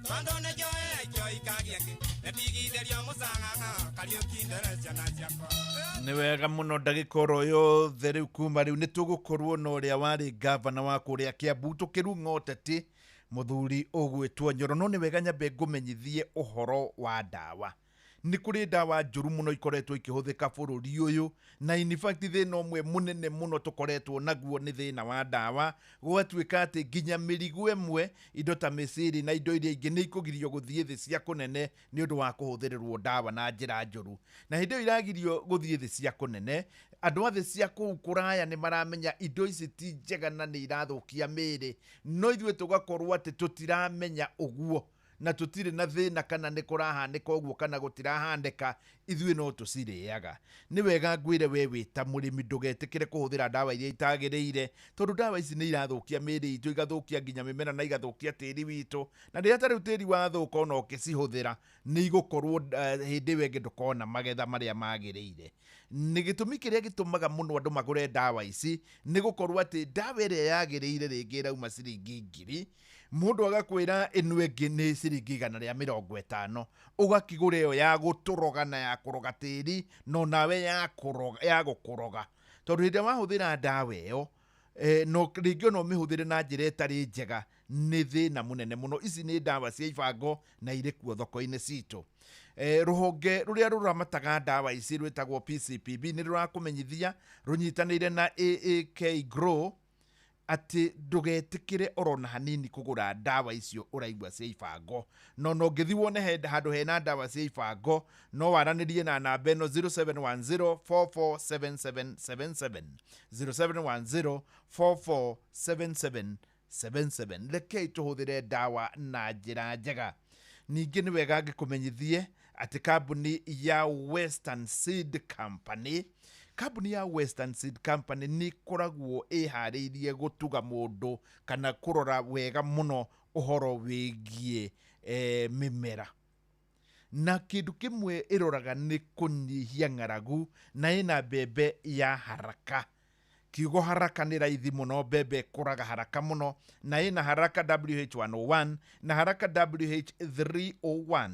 tondũ nĩ njũĩ aikio ikagia ngĩ nĩ ndigithĩrio mũcang'ang'a Kariũki ndere ciana ciakwa. Nĩ wega mũno. Ndagĩka oro yothe rĩu kuma rĩu nĩ tũgũkorwo na ũrĩa warĩ gavana wa kũrĩa Kĩambu, tũkĩrung'a ũteti, mũthuri ũgwĩtwo Nyoro. No nĩ wega nyambe ngũmenyithie ũhoro wa ndawa. Nĩ kũrĩ ndawa njũru mũno ikoretwo ikĩhũthĩka bũrũri ũyũ, na in fact thĩna ũmwe mũnene mũno tũkoretwo naguo nĩ thĩna wa ndawa. Gũgatuĩka atĩ nginya mĩrigo ĩmwe, indo ta mĩciri na indo iria ingĩ, nĩ ikũgirio gũthiĩ thĩ cia kũnene nĩ ũndũ wa kũhũthĩrĩrwo ndawa na njĩra njũru. Na hĩndĩ ĩyo iragirio gũthiĩ thĩ cia kũnene, andũ a thĩ cia kũu kũraya nĩ maramenya indo ici ti njega na nĩ irathũkia mĩĩrĩ, no ithuĩ tũgakorwo atĩ tũtiramenya ũguo na tũtirĩ na thĩna kana nĩ kũrahanĩka ũguo kana gũtirahanĩka, ithuĩ no tũcirĩaga. Nĩ wega ngwĩre we wĩ ta mũrĩmi ndũgetĩkĩre kũhũthĩra ndawa iria itagĩrĩire, tondũ ndawa ici nĩ irathũkia mĩĩrĩ itũ, igathũkia nginya mĩmera na igathũkia tĩri witũ. Na rĩrĩa ta rĩu tĩri wathũka, ona ũkĩcihũthĩra nĩ igũkorwo hĩndĩ ĩyo ĩngĩ ndũkona magetha marĩa magĩrĩire. Nĩ gĩtũmi kĩrĩa gĩtũmaga mũno andũ magũre ndawa ici nĩ gũkorwo atĩ ndawa ĩrĩa yagĩrĩire rĩngĩ ĩrauma ciringi 1000, mũndũ agakwĩra ĩno ĩngĩ nĩ ciringi 150, ũgakĩgũra ĩyo ya gũtũroga na ya kũroga tĩri, no nawe ya gũkũroga, tondũ hĩndĩ ĩrĩa wahũthĩra ndawa ĩyo no rĩngĩ ona ũmĩhũthĩre na njĩra ĩtarĩ njega, nĩ thĩna mũnene mũno. Ici nĩ ndawa cia ibango na irĩ kuo thoko-inĩ citũ. Rũhonge rũrĩa rũramataga ndawa ici rwĩtagwo PCPB nĩ rũrakũmenyithia rũnyitanĩire na AAK Grow atĩ ndũgetĩkĩre oro na hanini kũgũra ndawa icio ũraigua cia ibango. No ũngĩthiĩ wone handũ hena ndawa cia ibango, no waranĩrie na namba ĩno 0710 447777, 0710 447777. Rekei tũhũthĩre ndawa na njĩra njega. Ningĩ nĩ wega ngĩkũmenyithie atĩ kambuni ya Western Seed Company, kambuni ya Western Seed Company nĩ ĩkoragwo ĩharĩirie gũtuga mũndũ kana kũrora wega mũno ũhoro wĩgiĩ mĩmera, na kĩndũ kĩmwe ĩroraga nĩ kũnyihia ng'aragu, na ĩna mbembe ya haraka. Kiugo haraka nĩ raithi mũno, mbembe ĩkũraga haraka mũno, na ĩna Haraka WH101 na Haraka WH301.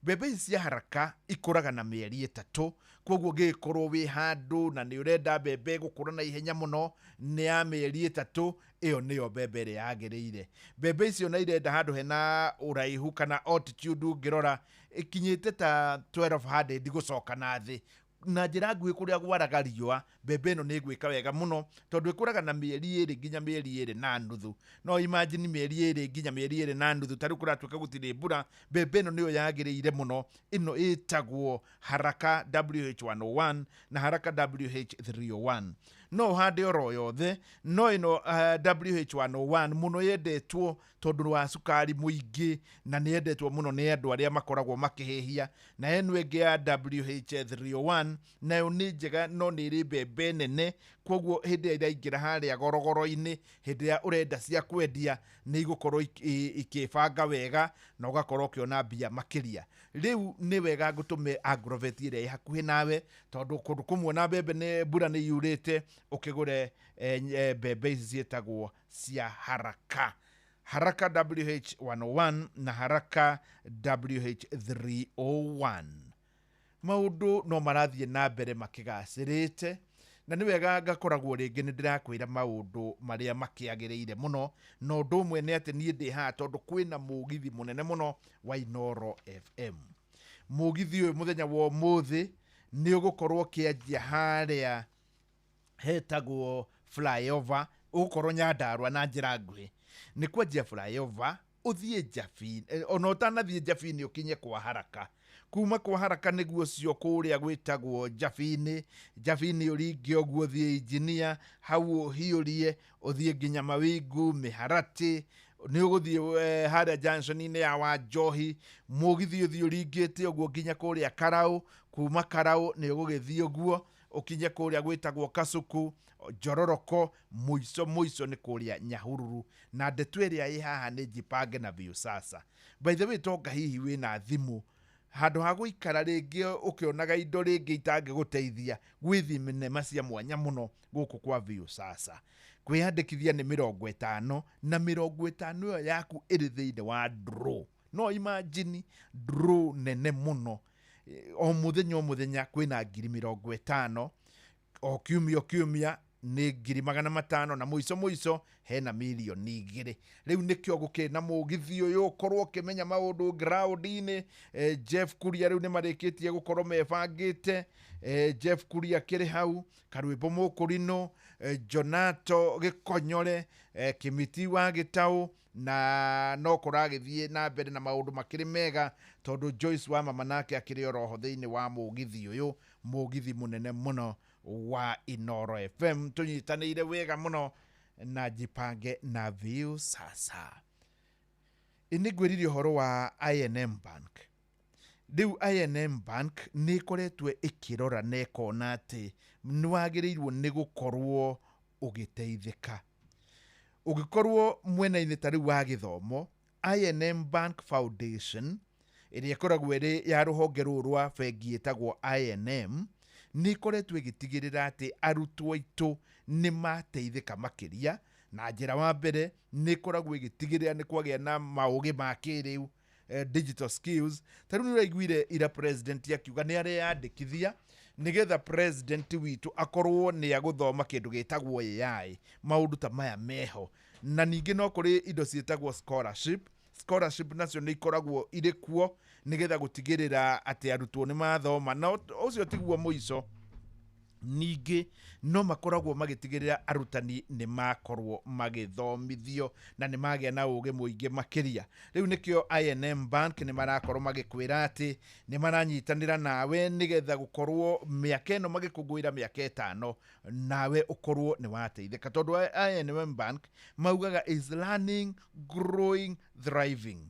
Mbembe ici cia haraka ikũraga na mĩeri 3, koguo ũngĩgĩkorwo wĩ handũ na nĩ ũrenda mbembe ĩgũkũra na ihenya mũno, nĩ ya mĩeri 3, ĩyo nĩyo mbembe ĩrĩa yagĩrĩire. Mbembe icio na irenda handũ hena ũraihu kana altitude ũngĩrora ĩkinyĩte ta 1200 gũcoka na thĩ. Na njĩra nguhĩ, kũrĩa gwaraga riũa, mbembe ĩno nĩ ĩgwĩka wega mũno tondũ ĩkũraga na mĩeri 2 nginya mĩeri 2.5. No imagine, mĩeri 2 nginya mĩeri 2.5, ta rĩu kũratuĩka gũtirĩ mbura, mbembe ĩno nĩyo yagĩrĩire mũno. Ĩno ĩtagwo Haraka WH101 na Haraka WH301. No ũhande oro yothe, no ĩno WH101 mũno yendetwo tondũ wa cukari mũingĩ, na nĩ yendetwo mũno nĩ andũ arĩa makoragwo makĩhĩhia. Na ĩno ĩngĩ ya WH301 nayo nĩ njega, no nĩ ĩrĩ mbembe nene, koguo hĩndĩ ĩrĩa iraingĩra harĩa gorogoro-inĩ, hĩndĩ ĩrĩa ũrenda cia kwendia, nĩ igũkorwo ikĩbanga wega na ũgakorwo ũkĩona mbia makĩria. Rĩu nĩ wega ngũtũme agrovet ĩrĩa ĩ hakuhĩ nawe, tondũ kũndũ kũmwe na mbembe nĩ mbura nĩ yurĩte, ũkĩgũre mbembe ici ciĩtagwo cia Haraka, Haraka WH101 na Haraka WH301. Maũndũ no marathiĩ na mbere makĩgacĩrĩte, na nĩ wega ngakoragwo rĩngĩ nĩ ndĩrakwĩra maũndũ marĩa makĩagĩrĩire mũno. Na ũndũ ũmwe nĩ atĩ niĩ ndĩ haha tondũ kwĩna mũgithi mũnene mũno wa Inooro FM. Mũgithi ũyũ mũthenya wa ũmũthĩ nĩ ũgũkorwo ũkĩanjia harĩa hetagwo flyover, ũgũkorwo Nyandarũa na njĩra nguhĩ. Nĩ kwanjia flyover ũthiĩ Njabini, ona ũtanathiĩ Njabini ũkinye kwa Haraka. Kuma kwa Haraka nĩguo ũcio kũrĩa gwĩtagwo Njabini, Njabini ũringe ũguo ũthiĩ Injinia, hau ũhiũrie ũthiĩ nginya Mawingu, Mĩharatĩ, nĩ ũgũthiĩ harĩa junction-inĩ ya Wanjohi, mũgithi ũthiĩ ũringĩte ũguo nginya kũrĩa Karau. Kuma Karau nĩ ũgũgĩthiĩ ũguo ũkinye kũrĩa gwĩtagwo Kasuku, Njororoko, mũico mũico nĩ kũrĩa Nyahururu. Na ndeto ĩrĩa ĩ haha nĩ Jipange na Viusasa. By the way, tonga hihi wĩna thimũ, handũ ha gũikara rĩngĩ ũkĩonaga indo rĩngĩ itangĩgũteithia, gwĩ thinema cia mwanya mũno gũkũ kwa Viusasa. Kwĩyandĩkithia nĩ 50, na 50 ĩyo yaku ĩrĩ thĩinĩ wa draw. No imagine draw nene mũno. O mũthenya o mũthenya kwĩna 50,000, o kiumia o kiumia nĩ 500,000, na mũico mũico hena 2 million. Rĩu nĩkĩo gũkĩrĩ na mũgithi ũyũ, ũkorwo ũkĩmenya maũndũ ground-inĩ. Jeff Kuria rĩu nĩ marĩkĩtie gũkorwo mebangĩte. Jeff Kuria akĩrĩ hau, Karwĩmbo Mũkũrinũ, Jonato Gĩkonyore, Kĩmiti wa Gĩtaũ, na no kũragĩthiĩ na mbere na maũndũ makĩrĩ mega, tondũ Joyce wa mama nake akĩrĩ oroho thĩinĩ wa mũgithi ũyũ, mũgithi mũnene mũno wa Inooro FM. Tũnyitanĩire wega mũno na Jipange na Viusasa. Nĩ ngwĩrire ũhoro wa I&M Bank. Rĩu I&M Bank nĩ ĩkoretwo ĩkĩrora na ĩkona atĩ nĩ wagĩrĩirwo nĩ gũkorwo ũgĩteithĩka ũngĩkorwo mwena-inĩ ta rĩu wa gĩthomo. I&M Bank Foundation, ĩrĩa ĩkoragwo ĩrĩ ya rũhonge rũrũ rwa bengi ĩtagwo I&M, nĩ ĩkoretwo ĩgĩtigĩrĩra atĩ arutwo aitũ nĩ mateithĩka makĩria. Na njĩra wa mbere, nĩ ĩkoragwo ĩgĩtigĩrĩra nĩ kwagĩa na maũgĩ ma kĩrĩu, digital skills. Ta rĩu nĩ ũraiguire ira president akiuga nĩ areyandĩkithia nĩgetha president witũ akorwo nĩ agũthoma kĩndũ gĩtagwo AI. Maũndũ ta maya meho. Na ningĩ no kũrĩ indo ciĩtagwo scholarship. Scholarship nacio nĩ ikoragwo irĩ kuo nĩgetha gũtigĩrĩra atĩ arutwo nĩ mathoma. Na ũcio tiguo mũico, ningĩ no makoragwo magĩtigĩrĩra arutani nĩ makorwo magĩthomithio na nĩ magĩa na ũgĩ mũingĩ makĩria. Rĩu nĩkĩo I&M Bank nĩ marakorwo magĩkwĩra atĩ nĩ maranyitanĩra nawe nĩgetha gũkorwo mĩaka ĩno magĩkũngũĩra mĩaka 5, nawe ũkorwo nĩ wateithĩka, tondũ I&M Bank maugaga is learning, growing, thriving.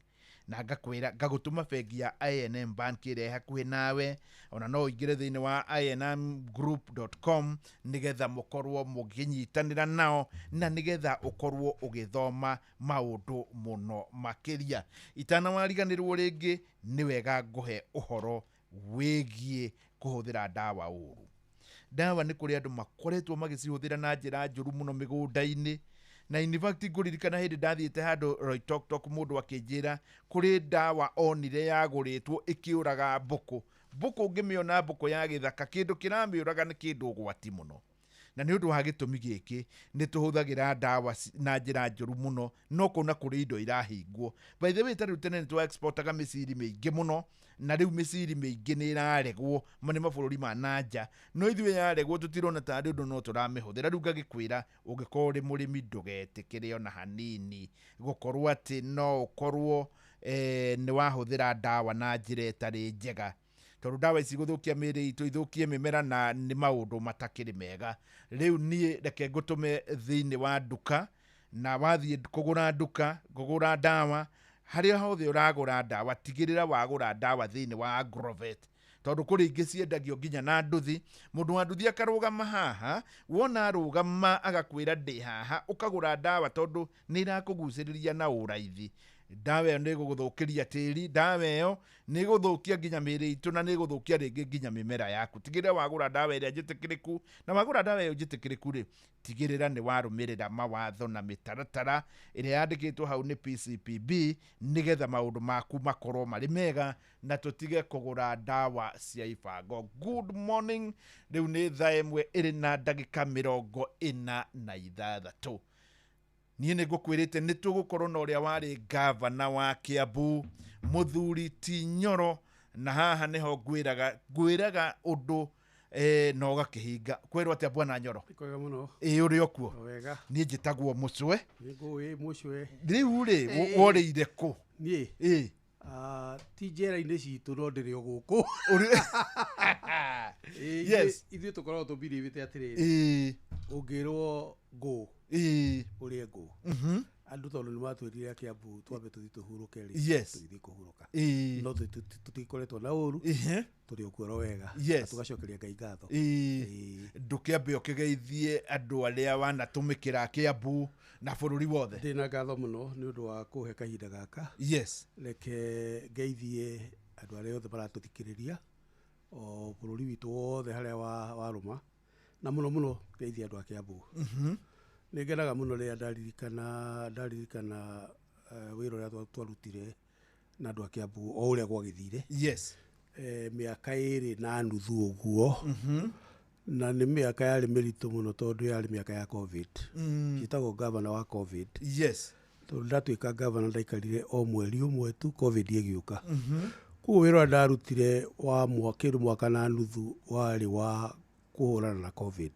Na ngakwĩra ngagũtũma bengi ya I&M Bank ĩrĩa ĩ hakuhĩ nawe. Ona no ũingĩre thĩinĩ wa inmgroup.com nĩgetha mũkorwo mũkĩnyitanĩra nao na nĩgetha ũkorwo ũgĩthoma maũndũ mũno makĩria. Itanawariganĩrwo rĩngĩ, nĩ wega ngũhe ũhoro wĩgiĩ kũhũthĩra ndawa ũru. Ndawa nĩ kũrĩ andũ makoretwo magĩcihũthĩra na njĩra njũru mũno mĩgũnda-inĩ. Na in fact, ngũririkana hĩndĩ ndathiĩte handũ Loitoktok, mũndũ akĩnjĩra kũrĩ ndawa onire yagũrĩtwo ĩkĩũraga mbũkũ. Mbũkũ ũngĩmĩona, mbũkũ ya gĩthaka, kĩndũ kĩramĩũraga nĩ kĩndũ ũgwati mũno. Na nĩ ũndũ wa gĩtũmi gĩkĩ, nĩ tũhũthagĩra ndawa na njĩra njũru mũno, no kũna kũrĩ indo irahingwo. By the way, ta rĩu tene nĩ twa exportaga mĩciri mĩingĩ mũno, na rĩu mĩciri mĩingĩ nĩ ĩraregwo nĩ mabũrũri ma nanja, no ithuĩ yaregwo tũtirona tarĩ ũndũ, no tũramĩhũthĩra. Rĩu ngagĩkwĩra, ũngĩkorwo ũrĩ mũrĩmi, ndũgetĩkĩre ona hanini gũkorwo atĩ no ũkorwo nĩ wahũthĩra ndawa na njĩra ĩtarĩ njega. Tondũ ndawa ici gũthũkia mĩĩrĩ itũ, ithũkie mĩmera, na nĩ maũndũ matakĩrĩ mega. Rĩu niĩ reke ngũtũme thĩinĩ wa nduka, na wathiĩ kũgũra nduka, kũgũra ndawa, harĩa hothe ũragũra ndawa, tigĩrĩra wagũra ndawa thĩinĩ wa Agrovet, tondũ kũrĩ ingĩ ciendagio nginya na nduthi. Mũndũ wa nduthi akarũgama haha, wona arũgama agakwĩra ndĩ haha, ũkagũra ndawa tondũ nĩ ĩrakũgucĩrĩria na ũraithi. Ndawa ĩyo nĩ ĩgũgũthũkĩria tĩri, ndawa ĩyo nĩ ĩgũthũkia nginya mĩĩrĩ itũ, na nĩ ĩgũthũkia rĩngĩ nginya mĩmera yaku. Tigĩrĩra wagũra ndawa ĩrĩa njĩtĩkĩrĩku, na wagũra ndawa ĩyo njĩtĩkĩrĩku rĩ, tigĩrĩra nĩ warũmĩrĩra mawatho na mĩtaratara ĩrĩa yandĩkĩtwo hau nĩ PCPB, nĩgetha maũndũ maku makorwo marĩ mega na tũtige kũgũra ndawa cia ibango. Good morning. Rĩu nĩ thaa 1 ĩrĩ na ndagĩka 46. Niĩ nĩ ngũkwĩrĩte nĩ tũgũkorwo na ũrĩa warĩ gavana wa Kiambu, mũthuri ti Nyoro, na haha nĩho ngwĩraga ũndũ na ũgakĩhinga. Kwĩrwo atĩa bwana Nyoro? Kwega mũno. Ĩ, ũrĩ o kuo? Wega. Niĩ njĩtagwo Mũcwe. Nĩ ngũĩ Mũcwe. Rĩu rĩ, worĩire kũ? Niĩ? Ĩ. Ti njera-inĩ citũ, no ndĩrĩ o gũkũ. Yes. Ithuĩ tũkoragwo tũbiribĩte atĩrĩrĩ, ũngĩrwo ngũ, ũrĩe ngũ. Andũ tondũ nĩ matwĩrire a Kiambu twambe tũthiĩ tũhurũke rĩ, tũgĩthiĩ kũhurũka. No tũtikoretwo na ũru, tũrĩ o kuo oro wega. Na tũgacokeria Ngai ngatho. Ndũkĩambe ũkĩgeithie andũ arĩa wanatũmĩkĩra Kiambu na bũrũri wothe. Ndĩna ngatho mũno nĩ ũndũ wa kũhe kahinda gaka. Reke ngeithie andũ arĩa othe maratũthikĩrĩria o bũrũri witũ wothe harĩa warũma, na mũno mũno ngeithie andũ a Kiambu. Nĩ ngenaga mũno rĩrĩa ndaririkana wĩra ũrĩa twarutire na andũ a Kiambu o ũrĩa gwagĩthire. Mĩaka 2.5 ũguo. Na nĩ mĩaka yarĩ mĩritũ mũno tondũ yarĩ mĩaka ya COVID. Njĩtagwo gavana wa COVID. Tondũ ndatuĩka gavana ndaikarire o mweri ũmwe tu, COVID ĩgĩũka. Koguo wĩra ũrĩa ndarutire wa kĩndũ mwaka na nuthu warĩ wa kũhũrana na COVID.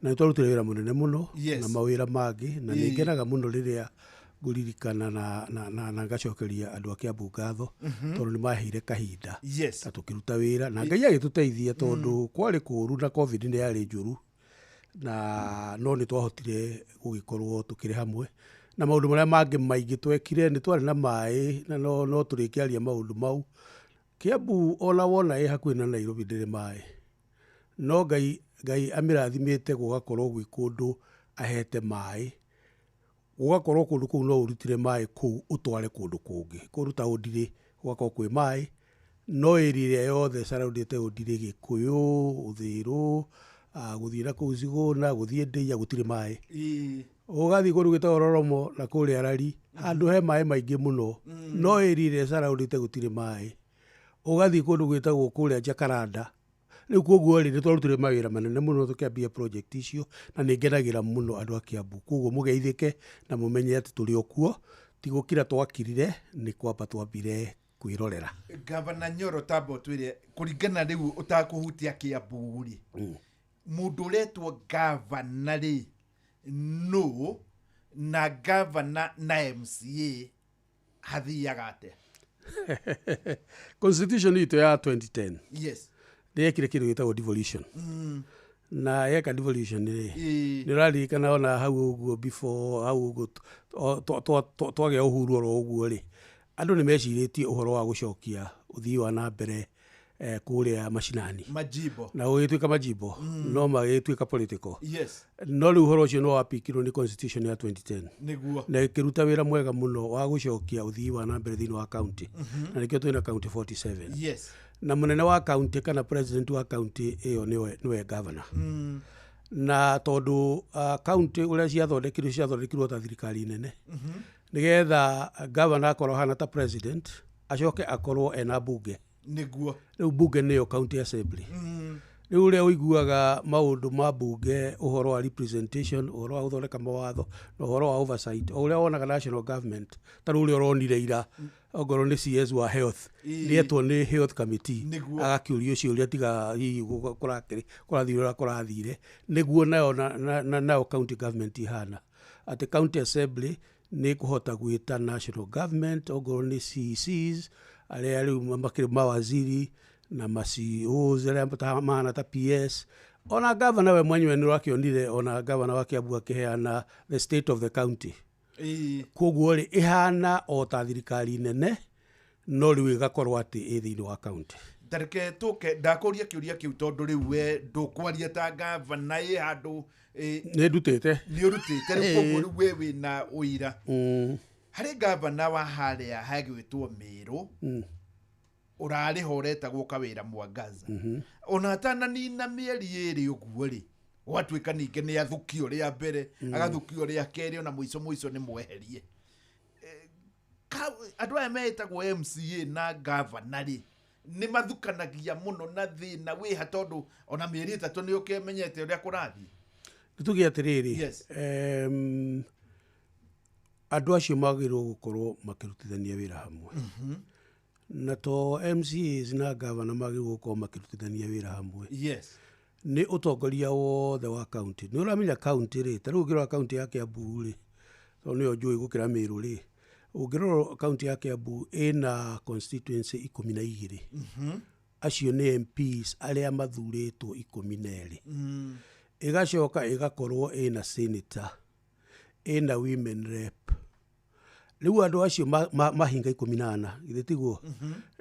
Na nĩ twarutire wĩra mũnene mũno, na mawĩra mangĩ, na nĩ ngenaga mũno rĩrĩa ngũririkana na ngacokeria andũ a Kiambu ngatho, tondũ nĩ maheire kahinda na tũkĩruta wĩra, na Ngai agĩtũteithia tondũ kwarĩ kũũru na COVID nĩ yarĩ njũru, na no nĩ twahotire gũgĩkorwo tũkĩrĩ hamwe. Na maũndũ marĩa mangĩ maingĩ twekire, nĩ twarĩ na maĩ, na no tũrĩkĩaria maũndũ mau. Kiambu ona wona ĩ hakuhĩ na Nairobi ndĩrĩ maĩ, no Ngai amĩrathimĩte gũgakorwo gwĩ kũndũ ahete maĩ, gũgakorwo kũndũ kũu no ũrutire maĩ kũu ũtware kũndũ kũngĩ. Kũndũ ta Ũndirĩ gũgakorwo kwĩ maĩ, no area ĩrĩa yothe surroundĩte Ũndirĩ, Gĩkũyũ, Ũthĩrũ, gũthiĩ na kũu Cigũna, gũthiĩ Ndĩia, gũtirĩ maĩ. Ũgathiĩ kũndũ gwĩtagwo Roromo na kũrĩa Rari, handũ he maĩ maingĩ mũno, no area ĩrĩa surroundĩte gũtirĩ maĩ. Ũgathiĩ kũndũ gwĩtagwo kũrĩa Jacaranda. Rĩu koguo rĩ, nĩ twarutire mawĩra manene mũno tũkĩambia project icio, na nĩ ngenagĩra mũno andũ a Kiambu. Koguo mũgeithĩke na mũmenye atĩ tũrĩ o kuo, ti gũkira twakirire, nĩ kwamba twambire kwĩrorera. Gavana Nyoro, tamba ũtwĩre kũringana rĩu ũtakũhutia Kiambu rĩ, mũndũ ũretwo gavana rĩ nũ, na gavana na MCA hathiaga atĩa? Constitution itũ ya 2010 nĩyekire kĩndũ gĩtagwo devolution. Na yeka devolution rĩ, nĩ ũraririkana ona hau ũguo before hau ũguo twagĩa ũhuru oro ũguo rĩ, andũ nĩ mecirĩtie ũhoro wa gũcokia ũthii wa na mbere kũrĩa macinani, majimbo, na gũgĩtuĩka majimbo, no magĩtuĩka political. No rĩu ũhoro ũcio no wapikirwo nĩ constitution ya 2010. Nĩguo. Na ĩkĩruta wĩra mwega mũno wa gũcokia ũthii wa na mbere thĩinĩ wa county. Na nĩkĩo twĩna county 47. Na mũnene wa county kana president wa county ĩyo nĩwe governor. Na tondũ county ũrĩa ciathondekirwo ta thirikari nene, nĩgetha governor akorwo ahana ta president, acoke akorwo ena bunge. Nĩguo. Rĩu bunge nĩyo county assembly. Rĩu ũrĩa ũiguaga maũndũ ma bunge, ũhoro wa representation, ũhoro wa gũthondeka mawatho, na ũhoro wa oversight, o ũrĩa wonaga national government, ta rĩu ũrĩa ũronire ira, ongorwo nĩ CS wa health, nĩetwo nĩ health committee, agakĩũrio ciũria tiga hihi kũrathire ũrĩa kũrathire. Nĩguo nayo nayo county government ihana, atĩ county assembly nĩ ĩkũhota gwĩta national government, ongorwo nĩ CECs, arĩa rĩu makĩrĩ mawaziri, Na ma CEOs arĩa mahana ta PS, ona gavana we mwenyewe nĩ ũrakĩonire, ona gavana wa Kiambu akĩheana the state of the county. Koguo rĩ, ĩhana o ta thirikari nene, no rĩu ĩgakorwo atĩ ĩ thĩinĩ wa county. Tareke tũke ndakũria kĩũria kĩu, tondũ rĩu we ndũkwaria ta gavana ĩ handũ Nĩ ndutĩte. Nĩ ũrutĩte rĩu, koguo rĩu we wĩna ũira. Harĩ gavana wa harĩa hagwĩtwo Mĩrũ, ũrarĩ ho, ũretagwo Kawĩra Mwangaza. Ona atananina mĩeri 2 ũguo rĩ, gwatuĩka ningĩ nĩ athukio rĩa mbere, agathukio rĩa kerĩ, ona mũico mũico nĩ mweherie. Andũ aya metagwo MCA na gavana rĩ, nĩ mathukanagia mũno na thĩna wĩha, tondũ ona mĩeri 3 nĩ ũkĩmenyete ũrĩa kũrathiĩ. Tuge atĩrĩrĩ, andũ acio magĩrĩirwo gũkorwo makĩrutithania wĩra hamwe. Na to MCAs na gavana magĩrĩirwo gũkorwo makĩrutithania wĩra hamwe. Nĩ ũtongoria wothe wa county. Nĩ ũramenya county rĩ, ta rĩu ũngĩrora county ya Kiambu rĩ, tondũ nĩyo njũĩ gũkĩra Mĩrũ rĩ, ũngĩrora county ya Kiambu ĩna constituency 12. Acio nĩ MPs arĩa mathurĩtwo 12. Ĩgacoka ĩgakorwo ĩna senator, ĩna women rep. Rĩu andũ acio mahinga 14, githĩ tiguo?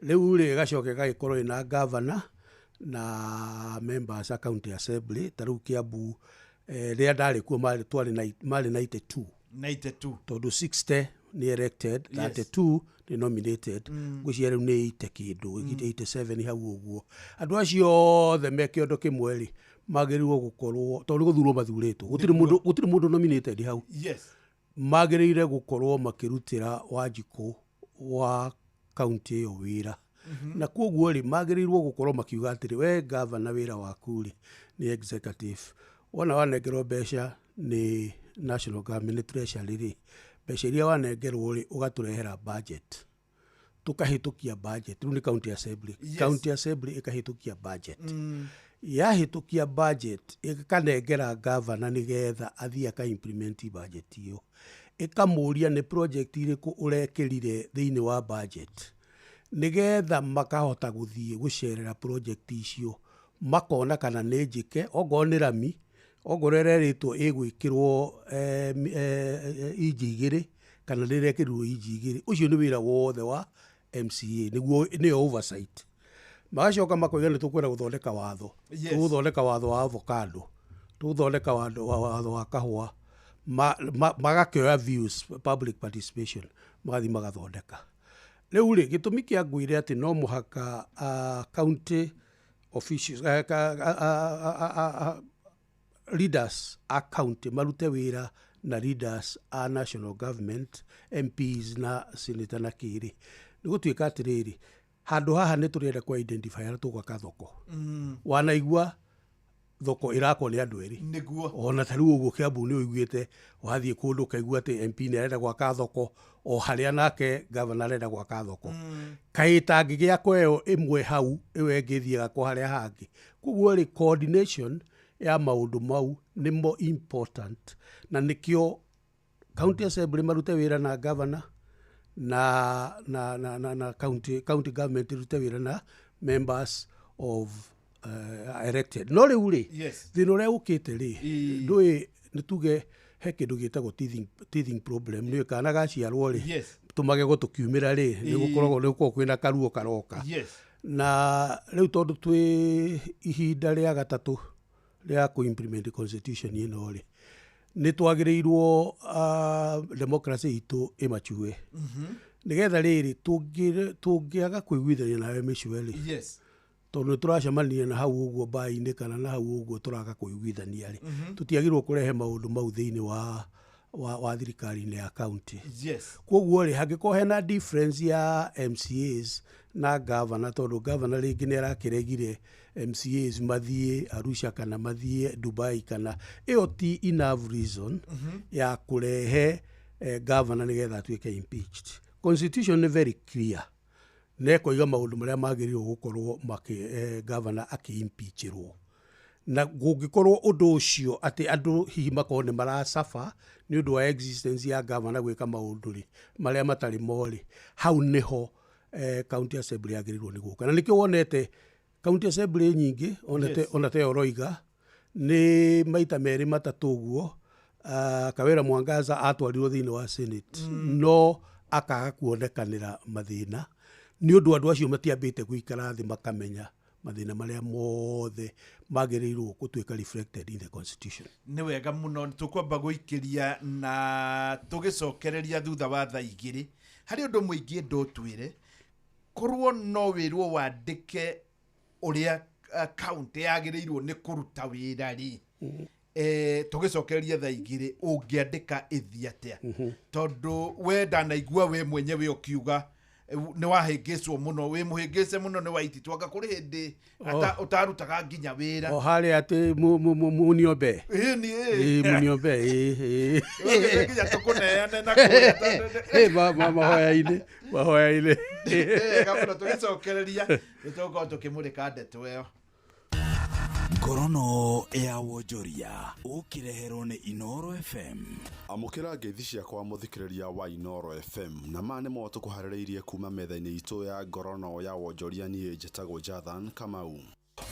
Rĩu rĩ, ĩgacoka ĩgagĩkorwo ĩna governor na members a county assembly. Ta rĩu Kiambu, rĩrĩa ndarĩ kuo twarĩ marĩ 92. 92. Tondũ 60 nĩ elected, 32 nĩ nominated. Ngwĩciria rĩu nĩ 80 kĩndũ, 87 hau ũguo. Andũ acio othe me kĩondo kĩmwe rĩ, magĩrĩirwo gũkorwo, tondũ nĩ gũthurwo mathurĩtwo, gũtirĩ mũndũ nominated hau. Magĩrĩire gũkorwo makĩrutĩra Wanjikũ wa county ĩyo wĩra. Na koguo rĩ, magĩrĩirwo gũkorwo makiuga atĩrĩ, we gavana wĩra waku rĩ nĩ executive, wona wanengerwo mbeca nĩ national government, nĩ treasury rĩ, mbeca iria wanengerwo rĩ, ũgatũrehera budget, tũkahĩtũkia budget. Rĩu nĩ county assembly. County assembly ĩkahĩtũkia budget. Yahĩtũkia budget, ĩkanengera gavana nĩgetha athiĩ aka implement budget ĩyo. Ĩkamũria nĩ project irĩkũ ũrekĩrire thĩinĩ wa budget, nĩgetha makahota gũthiĩ gũcerera project icio, makona kana nĩ njĩke, ongorwo nĩ rami, ongorwo ĩrerĩtwo ĩgwĩkĩrwo inji 2 kana nĩ ĩrekĩrirwo inji 2. Ũcio nĩ wĩra wothe wa MCA, nĩguo nĩyo oversight. Magacoka makoiga nĩ tũkwenda gũthondeka watho. Tũgũthondeka watho wa avocado, tũgũthondeka watho wa kahũa. Magakĩoya views, public participation, magathiĩ magathondeka. Rĩu rĩ, gĩtũmi kĩa ngwĩre atĩ no mũhaka county officials, leaders a county marute wĩra na leaders a national government, MPs na senator na kĩrĩ, nĩ gũtuĩka atĩrĩrĩ, handũ haha nĩ tũrenda kũ identify harĩa tũgwaka thoko. Wanaigua thoko ĩrakwo nĩ andũ erĩ. Ona ta rĩu ũguo Kiambu nĩ ũiguĩte, wathiĩ kũndũ ũkaigua atĩ MP nĩ arenda gwaka thoko o harĩa nake governor arenda gwaka thoko. Kaĩ ĩtangĩgĩakwo ĩyo ĩmwe hau, ĩyo ĩngĩ ĩthiĩ ĩgakwo harĩa hangĩ. Koguo rĩ, coordination ya maũndũ mau nĩmo important, na nĩkĩo county assembly marute wĩra na governor na county government ĩrute wĩra na members of elected. No rĩu rĩ, thĩna ũrĩa ũkĩte rĩ, ndũĩ nĩ tuge he kĩndũ gĩtagwo teething problem. Nĩ kana gaciarwo rĩ, tũmagego tũkiumĩra rĩ, nĩ gũkoragwo nĩ gũkoragwo kwĩna karuo karoka. Na rĩu tondũ twĩ ihinda rĩa gatatũ rĩa kũ implement constitution ĩno rĩ, nĩ twagĩrĩirwo democracy itũ ĩmachue. Nĩgetha rĩrĩ, tũngĩaga kũiguithania nawe mĩcue rĩ, tondũ nĩ tũracemania na hau ũguo mbainĩ kana na hau ũguo tũraga kũiguithania rĩ, tũtiagĩrĩirwo kũrehe maũndũ mau thĩinĩ wa thirikari-inĩ ya county. Koguo rĩ, hangĩkorwo hena difference ya MCAs na governor, tondũ governor rĩngĩ nĩ arakĩregire MCAs mathiĩ Arusha kana mathiĩ Dubai, kana ĩyo ti enough reason ya kũrehe governor nĩgetha atuĩke impeached. Constitution nĩ very clear, na ĩkoiga maũndũ marĩa magĩrĩirwo gũkorwo governor akĩ-impeachĩrwo. Na kũngĩkorwo ũndũ ũcio atĩ andũ hihi makorwo nĩ maracaba nĩ ũndũ wa existence ya governor gwĩka maũndũ rĩ marĩa matarĩ mo rĩ, hau nĩho county assembly yagĩrĩirwo nĩ gũka. Na nĩkĩo wonete County assembly nyingĩ ona Yes. ona te ũroiga nĩ maita merĩ matatũ ũguo, Kawĩra Mwangaza atwarirwo thĩinĩ wa Senate, no akaga kuonekanĩra mathĩna nĩ ũndũ andũ acio matiambĩte gũikara thĩ makamenya mathĩna marĩa mothe magĩrĩirwo gũtuĩka reflected in the constitution. Nĩ wega mũno. Tũkwamba gũikĩria na tũgĩcokereria thutha wa thaa 2. Harĩ ũndũ mũingĩ ndũtwĩre korwo no wĩrwo wandĩke ũrĩa county yagĩrĩirwo nĩ kũruta wĩra rĩ, tũgĩcokereria thaa 2 ũngĩandĩka ĩthiĩ atĩa? Tondũ we ndanaigua we mwenyewe ũkiuga nĩ wahĩngĩcwo mũno, wĩ mũhĩngĩce mũno nĩ Waititu, anga kũrĩ hĩndĩ ũtarutaga nginya wĩra. O harĩa atĩ muniombe. Ĩni, ĩ. Ĩ, muniombe, ĩ, ĩ. Ũgĩte nginya tũkũneane na kũrĩa Ĩ, mahoya-inĩ, mahoya-inĩ. Wega mũno. Tũgĩcokereria nĩ tũgũkorwo tũkĩmũrĩka ndeto ĩyo. Ngorono ya wonjoria ũkĩreherwo nĩ Inoro FM. Amũkĩra ngeithi ciakwa, mũthikĩrĩria wa Inoro FM, na ma nĩmo tũkũharĩrĩirie kuma metha-inĩ itũ ya ngorono ya wonjoria. Niĩ njĩtagwo Jathan Kamau.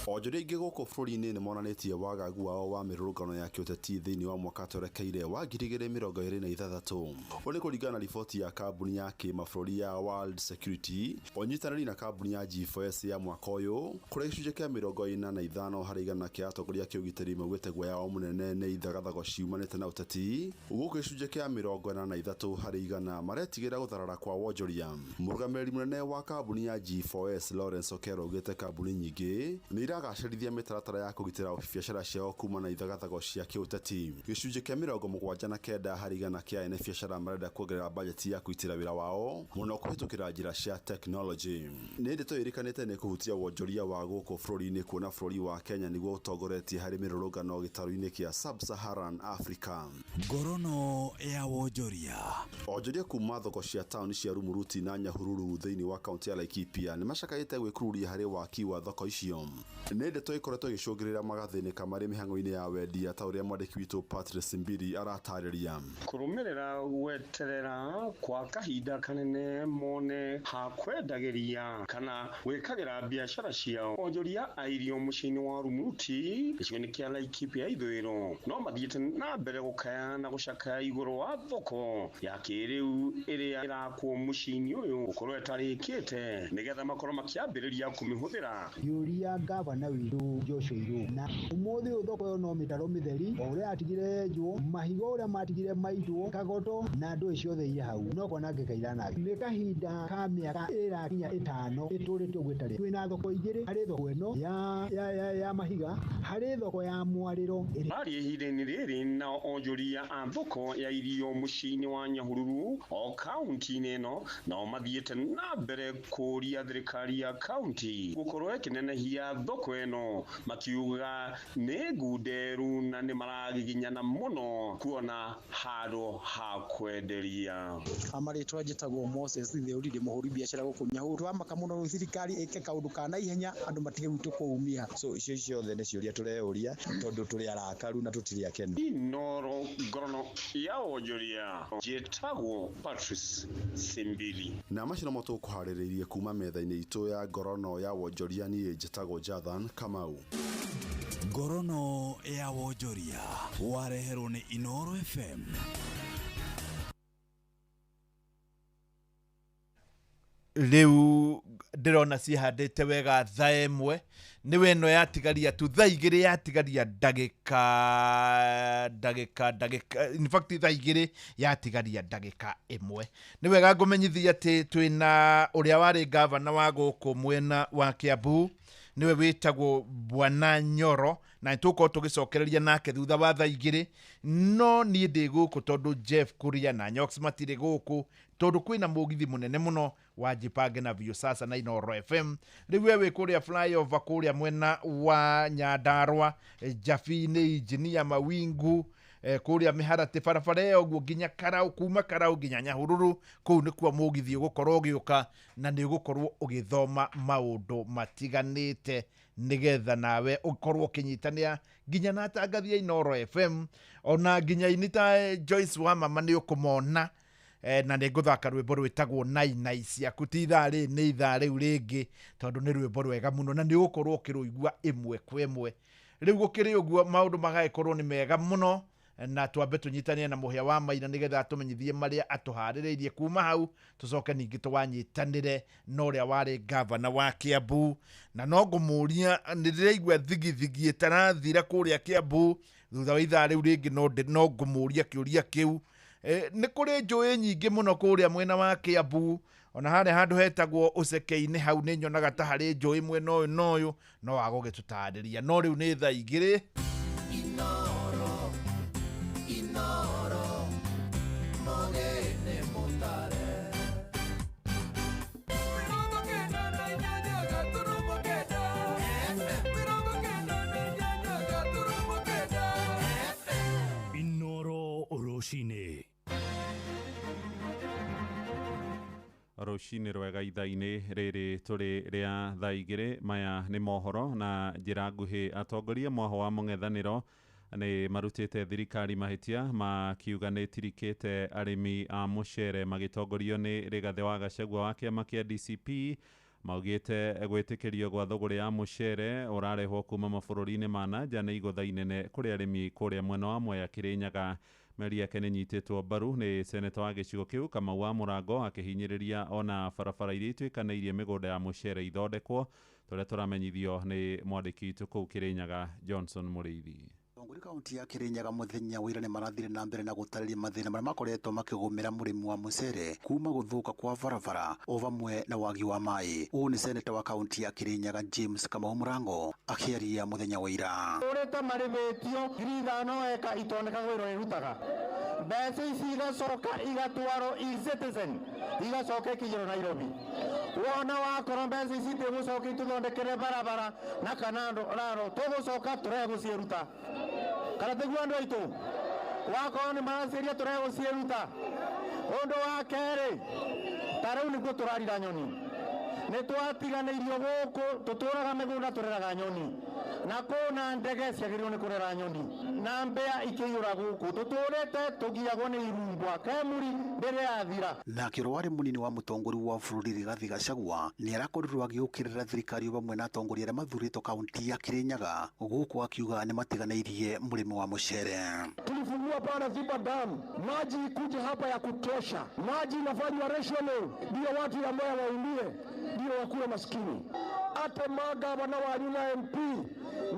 Onjoria aingĩ gũkũ bũrũri-inĩ nĩ monanĩtie wagagu wao wa mĩrũrũngano ya kĩũteti thĩinĩ wa mwaka twerekeire wa 2026. Ũũ nĩ kũringana na riboti ya kambuni ya kĩmabũrũri ya World Security ũnyitanĩri na kambuni ya G4S ya mwaka ũyũ, kũrĩa gĩcunjĩ kĩa 45 harĩ igana kĩa atongoria a kĩũgitĩri maugĩte guoya wao mũnene nĩ ithagathago ciumanĩte na ũteti, gũkũ gĩcunjĩ kĩa 43 harĩ igana maretigĩra gũtharara kwa wonjoria. Mũrũgamĩrĩri mũnene wa kambuni ya G4S Lawrence Okero augĩte kambuni nyingĩ nĩ iragacĩrithia mĩtaratara ya kũgitĩra biacara ciao kuma na ithagathago cia kĩũteti. Gĩcunjĩ kĩa 79 harĩ igana kĩa ene biacara marenda kuongerera bajeti ya kũgitĩra wĩra wao mũno kũhĩtũkĩra njĩra cia tekinoronjĩ. Nĩ ndeto ĩrĩkanĩte nĩ kũhutia wonjoria wa gũkũ bũrũri-inĩ, kuona bũrũri wa Kenya nĩguo ũtongoretie harĩ mĩrũrũngano gĩtarũ-inĩ kĩa Sub-Saharan Africa. Ngorono ya wonjoria. Onjoria kuma thoko cia taũni cia Rumuruti na Nyahururu thĩinĩ wa kaunti ya Laikipia nĩ macakaĩte gwĩkururia harĩ waki wa thoko icio. Nĩ ndeto ĩkoretwo ĩgĩcũngĩrĩra magathĩnĩka marĩ mĩhang'o-inĩ ya wendia, ta ũrĩa mwandĩki witũ Patrice Mbiri aratarĩria. Kũrũmĩrĩra gweterera kwa kahinda kanene mone ha kwendagĩria kana gwĩkagĩra biacara ciao, onjoria a irio mũciĩ-inĩ wa Rumuruti gĩcigo-inĩ kĩa Laikipia ithũĩro no mathiĩte na mbere gũkaya na gũcakaya igũrũ wa thoko ya kĩrĩu ĩrĩa ĩrakwo mũciĩ-inĩ ũyũ gũkorwo ĩtarĩkĩte nĩgetha makorwo makĩambĩrĩria kũmĩhũthĩra. Ngĩũria gavana witũ Joshua Irũngũ, na ũmũthĩ ũyũ thoko ĩyo no mĩtaro mĩtheri o ũrĩa atigire yenjwo, mahiga ũrĩa matigire maitwo, kagoto na ndũĩ ciothe irĩ hau no kwanangĩka iranangĩka. Nĩ kahinda ka mĩaka ĩrakinya 5 ĩtũrĩte ũguo ĩtarĩ. Twĩna thoko igĩrĩ, harĩ thoko ĩno ya mahiga, harĩ thoko ya mwarĩro. Harĩ ihinda-inĩ rĩrĩ nao onjoria a thoko ya irio mũciĩ-inĩ wa Nyahururu o kaunti-inĩ ĩno nao mathiĩte na mbere kũũria thirikari ya kaunti gũkorwo ĩkĩnenehia thoko ĩno, makiuga nĩ ngunderu na nĩ maragiginyana mũno kuona handũ ha kwenderia. Marĩtwa njĩtagwo Moses Theuri, ndĩ mũhũri biacara gũkũ Nyahururu. Twamaka mũno rĩu thirikari ĩke kaũndũ ka naihenya andũ matige gwitũ kũumia. So icio ciothe nĩ ciũria tũreyũria tondũ tũrĩ arakaru na tũtirĩ akenu. Inoro ngorono ya wonjoria, njĩtagwo Patrice Simbili. Na macio nomo tũkũharĩrĩirie kuma metha-inĩ itũ ya ngorono ya wonjoria. Niĩ njĩtagwo Jathan Kamau. Ngorono ya wonjoria wareherwo nĩ Inoro FM. Rĩu ndĩrona ciĩhandĩte wega. Thaa 1 nĩwe ĩno yatigaria tu, thaa 2 yatigaria ndagĩka, in fact thaa 2 yatigaria ndagĩka 1. Nĩ wega ngũmenyithia atĩ twĩna ũrĩa warĩ gavana wa gũkũ mwena wa Kiambu, nĩwe wĩtagwo Bwana Nyoro, na nĩtũgũkorwo tũgĩcokereria nake thutha wa thaa 2. No niĩ ndĩ gũkũ tondũ Jeff Kuria na Nyox matirĩ gũkũ, tondũ kwĩna mũgithi mũnene mũno wa Jipange na Viusasa na Inoro FM. Rĩu we wĩ kũrĩa flyover kũrĩa mwena wa Nyandarua, Jabi-inĩ, Injinia Mawingu, kũrĩa mĩharatĩ barabara ĩyo ũguo nginya Karau, kuma Karau nginya Nyahururu, kũu nĩkuo mũgithi ũgũkorwo ũgĩũka na nĩ ũgũkorwo ũgĩthoma maũndũ matiganĩte nĩgetha nawe ũkorwo ũkĩnyitanĩra nginya na atangathi a Inoro FM, ona nginya ini ta Joyce wa mama nĩ ũkũmona. Na nĩ ngũthaka rwĩmbo rwĩtagwo Nainai ciaku, ti ithaa rĩrĩ nĩ ithaa rĩu rĩngĩ, tondũ nĩ rwĩmbo rwega mũno na nĩ ũgũkorwo ũkĩrũigua ĩmwe kwa ĩmwe. Rĩu gũkĩrĩ ũguo maũndũ magagĩkorwo nĩ mega mũno, na twambe tũnyitanĩre na Mũhĩa wa Maina nĩgetha atũmenyithie marĩa atũharĩrĩirie. Kuma hau tũcoke ningĩ tũwanyitanĩre na ũrĩa warĩ gavana wa Kiambu, na no ngũmũria nĩ ndĩraigua thigithigi ĩtarathira kũrĩa Kiambu thutha wa ithaa rĩu rĩngĩ, no ngũmũria kĩũria kĩu. Nĩ kũrĩ njũĩ nyingĩ mũno kũrĩa mwena wa Kiambu, ona harĩa handũ hetagwo Ũceke-inĩ hau nĩ nyonaga ta harĩ njũĩ mwena ũyũ na ũyũ, no agũgĩtũtarĩria. No rĩu nĩ thaa 2. Inoro, Inoro, mogene mutare. 98.9. Inoro rũcinĩ. Rũcinĩ rwega ithaa-inĩ rĩrĩ tũrĩ rĩa thaa 2. Maya nĩ mohoro na njĩra nguhĩ. Atongoria mwaho wa mũng'ethanĩro nĩ marutĩte thirikari mahĩtia makiuga nĩ ĩtirikĩte arĩmi a mũcere magĩtongorio nĩ Rigathĩ wa Gachagua wa kĩama kĩa DCP. Maugĩte gwĩtĩkĩrio gwa thũgũrĩ ya mũcere ũrarehwo kuma mabũrũri-inĩ ma na nja nĩ igũtha inene kũrĩ arĩmi kũrĩa mwena wa Mwea Kĩrĩnyaga. Mĩario yake nĩ nyitĩtwo mbaru nĩ seneta wa gĩcigo kĩu Kamau wa Mũrango, akĩhinyĩrĩria ona barabara iria ituĩkanĩirie mĩgũnda ya mũcere ithondekwo. Tũrĩa tũramenyithio nĩ mwandĩki witũ kũu Kĩrĩnyaga Johnson Mũrĩithi. Atongoria kaunti ya Kirinyaga muthenya wa ira nĩ marathire na mbere na gũtarĩria mathĩna marĩa makoretwo makĩgũmĩra mũrĩmi wa mũcere kuma gũthũka kwa barabara o vamwe na wagi wa maĩ. Ũũ nĩ seneta wa kaunti ya Kirinyaga James Kamau Mũrango akĩaria mũthenya wa ira. Ũrĩte marĩhĩtio 5,000 eka itonekaga wĩra ĩrutaga mbeca ici igacoka igatwarwo e-Citizen igacoka ikinyĩrwo Nairobi. Wona wakorwo mbeca ici itigũcoka itũthondekere barabara na kana raro tũgũcoka tũrege gũciĩruta, kana tiguo andũ aitũ? Wakorwo nĩ maraciĩria tũrege gũciĩruta. Ũndũ wa kerĩ, ta rĩu nĩguo tũrarira nyoni, nĩ twatiganĩirio gũkũ tũtũraga mĩgũnda tũreraga nyoni na kũna ndege ciagĩrĩirwo nĩ kũrera nyoni na mbĩa ikĩiyũra gũkũ tũtũrĩte tũgiagwo nĩ irumbwa kemuri mbere yathira. Nake ũrĩa warĩ mũnini wa mũtongoria wa bũrũri Rigathĩ Gachagua nĩ arakorirwo agĩũkĩrĩra thirikari vamwe na atongoria arĩa mathurĩtwo kaunti ya Kirinyaga gũkũ akiuga nĩ matiganĩirie mũrĩmi wa mũcere. Tulifungua pale Ziba Dam, maji ikuje hapa ya kutosha, maji inafanywa rationing ndio watu ya Mwea waumie, ndio wakuwe maskini. Ate magavana wanyu na MP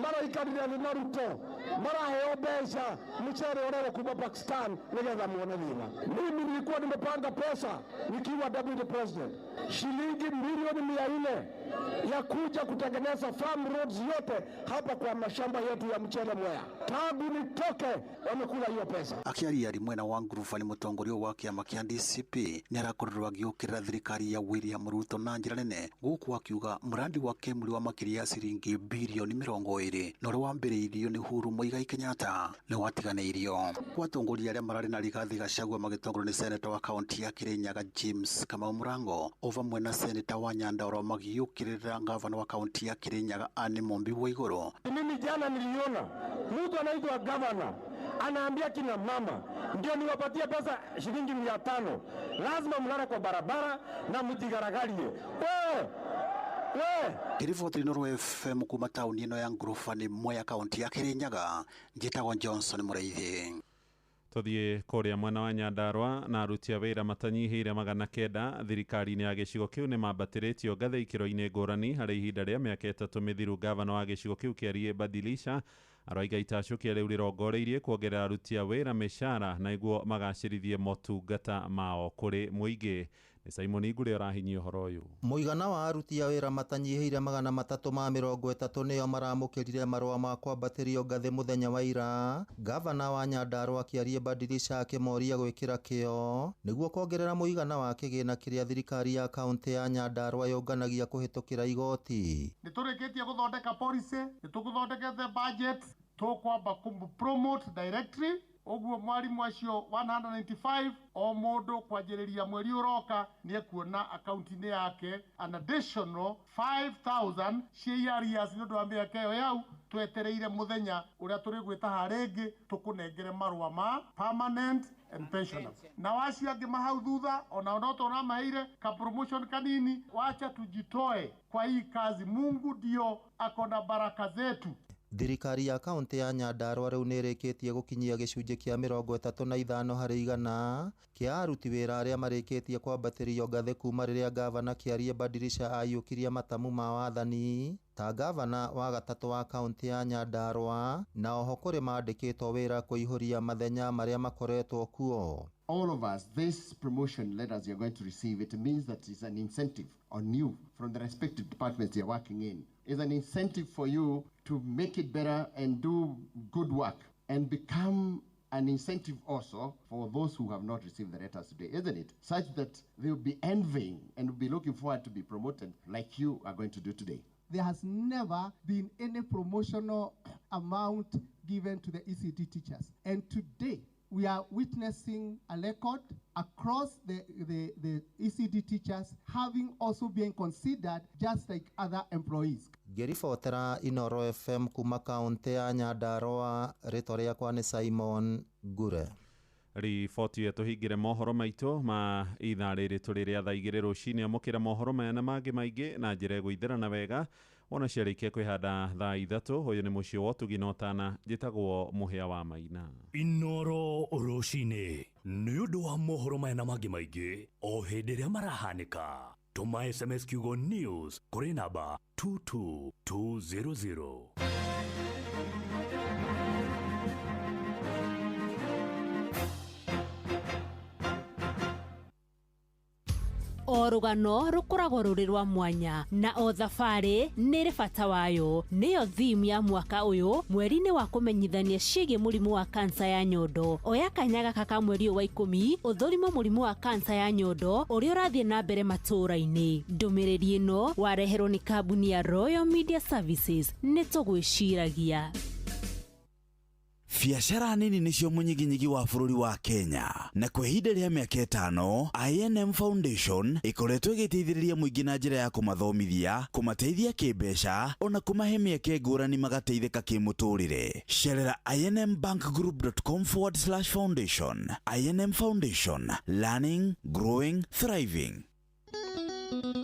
maraikarire na Ruto maraheo mbeca mchere ũrerwo kuma Pakistan nigetha muone thina. Mimi nilikuwa nimepanga pesa nikiwa deputy president shilingi milioni 400 ya kuja kutengeneza farm roads yote hapa kwa mashamba yetu ya mchele Mwea. Tangu nitoke wamekula hiyo pesa. Akiaria ari mwena wa Ngurubani mũtongoria wa kĩama kĩa DCP nĩ arakorirwo agĩũkĩrĩra thirikari ya William Ruto na njĩra nene gũkũ akiuga mũrandi wa Kemuri wa makĩria ya ciringi bilioni 20 na ũrĩa wambĩrĩirio nĩ Uhuru Muigai Kenyatta nĩ watiganĩirio. Kwa atongoria arĩa mararĩ na Rigathĩ Gachagua magĩtongorio nĩ seneta wa kaunti ya Kirinyaga James Kamau Mũrango o vamwe na seneta wa Nyandarua magĩũkĩrĩra gavana wa kaunti ya Kirinyaga Anne Mumbi Waiguru. Mimi jana niliona mtu anaitwa gavana anaambia kina mama ndio niwapatie pesa shilingi 500, lazima mlale kwa barabara na mjigaragalie. Wewe Riboti Inooro FM kuma tauni ĩno ya Ngurubani Mwea kaunti ya Kirinyaga, njĩtagwo Johnson Mũrĩithi. Tuthiĩ kũrĩa mwena wa Nyandarua na aruti a wĩra matanyihĩire 900 thirikari-inĩ ya gĩcigo kĩu nĩ mambatĩrĩtio ngathĩ ikĩro-inĩ ngũrani harĩ ihinda rĩa mĩaka 3 mĩthiru. Gavana wa gĩcigo kĩu Kĩarie Badilisha aroiga itacũkia rĩu rĩrongoreirie kuongerera aruti a wĩra mĩcara na nĩguo magacĩrithie motungata mao kũrĩ mũingĩ. Nĩ Simon Ngure ũrahinyia ũhoro ũyũ. Mũigana wa aruti a wĩra matanyihĩire 330 nĩo maramũkĩrire marũa ma kwambatĩrio ngathĩ mũthenya wa ira. Gavana wa Nyandarua Kĩarie Badilisha akĩmoria gwĩkĩra kĩo nĩguo kuongerera mũigana wa kĩgĩna kĩrĩa thirikari ya kaunti ya Nyandarua yũnganagia kũhĩtũkĩra igoti. Nĩ tũrĩkĩtie gũthondeka policy, nĩ tũgũthondekete budget, tũkwamba kũ promote directly Ũguo mwarimũ acio 195 o mũndũ kwanjĩrĩria mweri ũroka nĩ ekuona akaunti-inĩ yake an additional 5000 cia arrears nĩ ũndũ wa mĩaka ĩyo yau. Twetereire mũthenya ũrĩa tũrĩgwĩta ha rĩngĩ tũkũnengere marũa ma permanent and pensionable. Na wacio angĩ mahau thutha onao no tũramaheire ka promotion kanini. Wacha tujitoe kwa hii kazi, Mungu ndio ako na baraka zetu. Thirikari ya kaunti ya Nyandarua rĩu nĩ ĩrĩkĩtie gũkinyia gĩcunjĩ kĩa 35% kĩa aruti wĩra arĩa marĩkĩtie kwambatĩrio ngathĩ kuma rĩrĩa ngavana Kĩarie Badirisha aiyũkirie matamu ma wathani ta ngavana wa gatatũ wa kaunti ya Nyandarua, na oho kũrĩ mandĩkĩtwo wĩra kũihũria mathenya marĩa makoretwo kuo. All of us, this promotion letters you're going to receive, it means that it's an incentive on you from the respective departments you're working in. It's an incentive for you to make it better and do good work and become an incentive also for those who have not received the letters today, isn't it? Such that they will be envying and will be looking forward to be promoted like you are going to do today. There has never been any promotional amount given to the ECD teachers. And today, we are witnessing a record across the ECD teachers having also been considered just like other employees. Ngĩribotera Inoro FM kuma kaunti ya Nyandarua, rĩtwa rĩakwa nĩ Simon Ngure. Riboti ĩyo tũhingĩre mohoro maitũ ma ithaa rĩrĩ tũrĩ rĩa thaa 2 rũcinĩ. Amũkĩra mohoro maya na mangĩ maingĩ na njĩra ĩgũithĩrana wega wona ciarĩkia kwĩhanda thaa 3. Ũyũ nĩ mũciĩ wa ũtugi na ũtana, njĩtagwo Mũhĩa wa Maina. Inoro rũcinĩ nĩ ũndũ wa mohoro maya na mangĩ maingĩ o hĩndĩ ĩrĩa marahanĩka. Tũma SMS kiugo news kũrĩ namba 22200. O rũgano rũkoragwo rũrĩ rwa mwanya na o thabarĩ nĩ ĩrĩ bata wayo. Nĩyo theme ya mwaka ũyũ mweri-inĩ wa kũmenyithania ciĩgiĩ mũrimũ wa kansa ya nyondo. Oya kanya gaka ka mweri ũyũ wa 10 ũthũrimo mũrimũ wa kansa ya nyondo ũrĩa ũrathiĩ na mbere matũũra-inĩ. Ndũmĩrĩri ĩno wareherwo nĩ kambuni ya Royal Media Services. Nĩ tũgwĩciragia. Biacara nini nĩcio mũnyiginyigi wa bũrũri wa Kenya, na kwa ihinda rĩa mĩaka 5 INM Foundation ĩkoretwo ĩgĩteithĩrĩria mũingĩ na njĩra ya kũmathomithia, kũmateithia kĩmbeca ona kũmahe mĩeke ngũrani magateithĩka kĩmũtũrĩre. Cerera inmbankgroup.com/foundation. INM Foundation, learning, growing, thriving.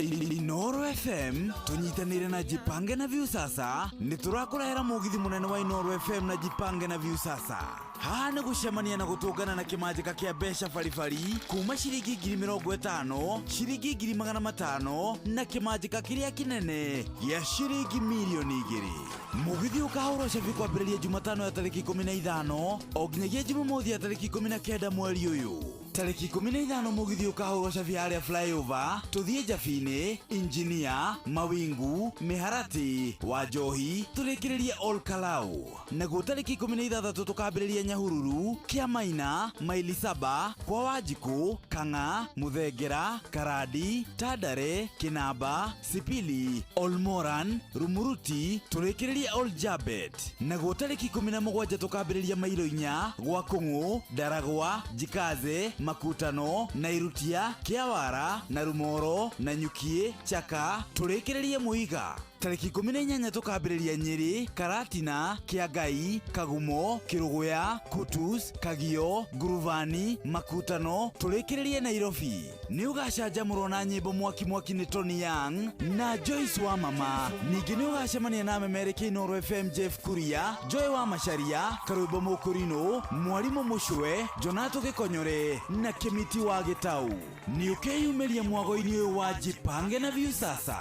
Inoro FM tunyitanire na Jipange na Viusasa. Nĩ tũrakũrehera mũgithi mũnene wa Inoro FM na Jipange na Viusasa. Haha nĩ gũcemania na gũtũngana na kĩmanjĩka kĩa mbeca baribari kuma ciringi 50,000, ciringi 500,000 na kĩmanjĩka kĩrĩa kĩnene gĩa ciringi 2,000,000. Mũgithi ũkahũrwo cabi kwambĩrĩria Jumatano ya tarĩki 15 o nginyagia Jumamothi ya tarĩki 19 mweri ũyũ. Tarĩki 15 mũgithi ũkahũrwo cabi harĩa flyover tũthiĩ Njabini, Injinia, Mawingu, Mĩharatĩ, Wanjohi, tũrĩkĩrĩrie Ol Kalou. Naguo tarĩki 16 tũkambĩrĩria Nyahururu, Kĩamaina, Maili Saba, kwa Wanjikũ, Kang'a, Mũthengera, Karandi, Tandare, Kĩnamba, Sipili, Olmoran, Rumuruti, tũrĩkĩrĩrie Ol Jabet. Naguo tarĩki 17 tũkambĩrĩria Mailo 4 gwa Kũng'ũ, Ndaragwa, Njikaze, Makutano, Nairutia, Kĩawara, na Rumoro, na Nyukie, Chaka, tũrĩkĩrĩrie Mũiga. Tarĩki 18 tũkambĩrĩria Nyĩrĩ, Karatina, Kĩangai, Kagumo, Kĩrũgũya, Kutus, Kagio, Nguruvani, Makutano, tũrĩkĩrĩrie Nairobi. Nĩ ũgacanjamũrwo na nyĩmbo mwaki mwaki nĩ Tony Young na Joyce wa Mama. Ningĩ nĩ ũgacemania na memereki Inoro FM Jeff Kuria, Joy wa Macharia, Karwĩmbo Mũkũrinũ, Mwarimũ Mũcwe, Jonato Gĩkonyore na Kĩmiti wa Gĩtau. Nĩ ũkeyumĩria mwago-inĩ ũyũ wa Jipange na Viusasa.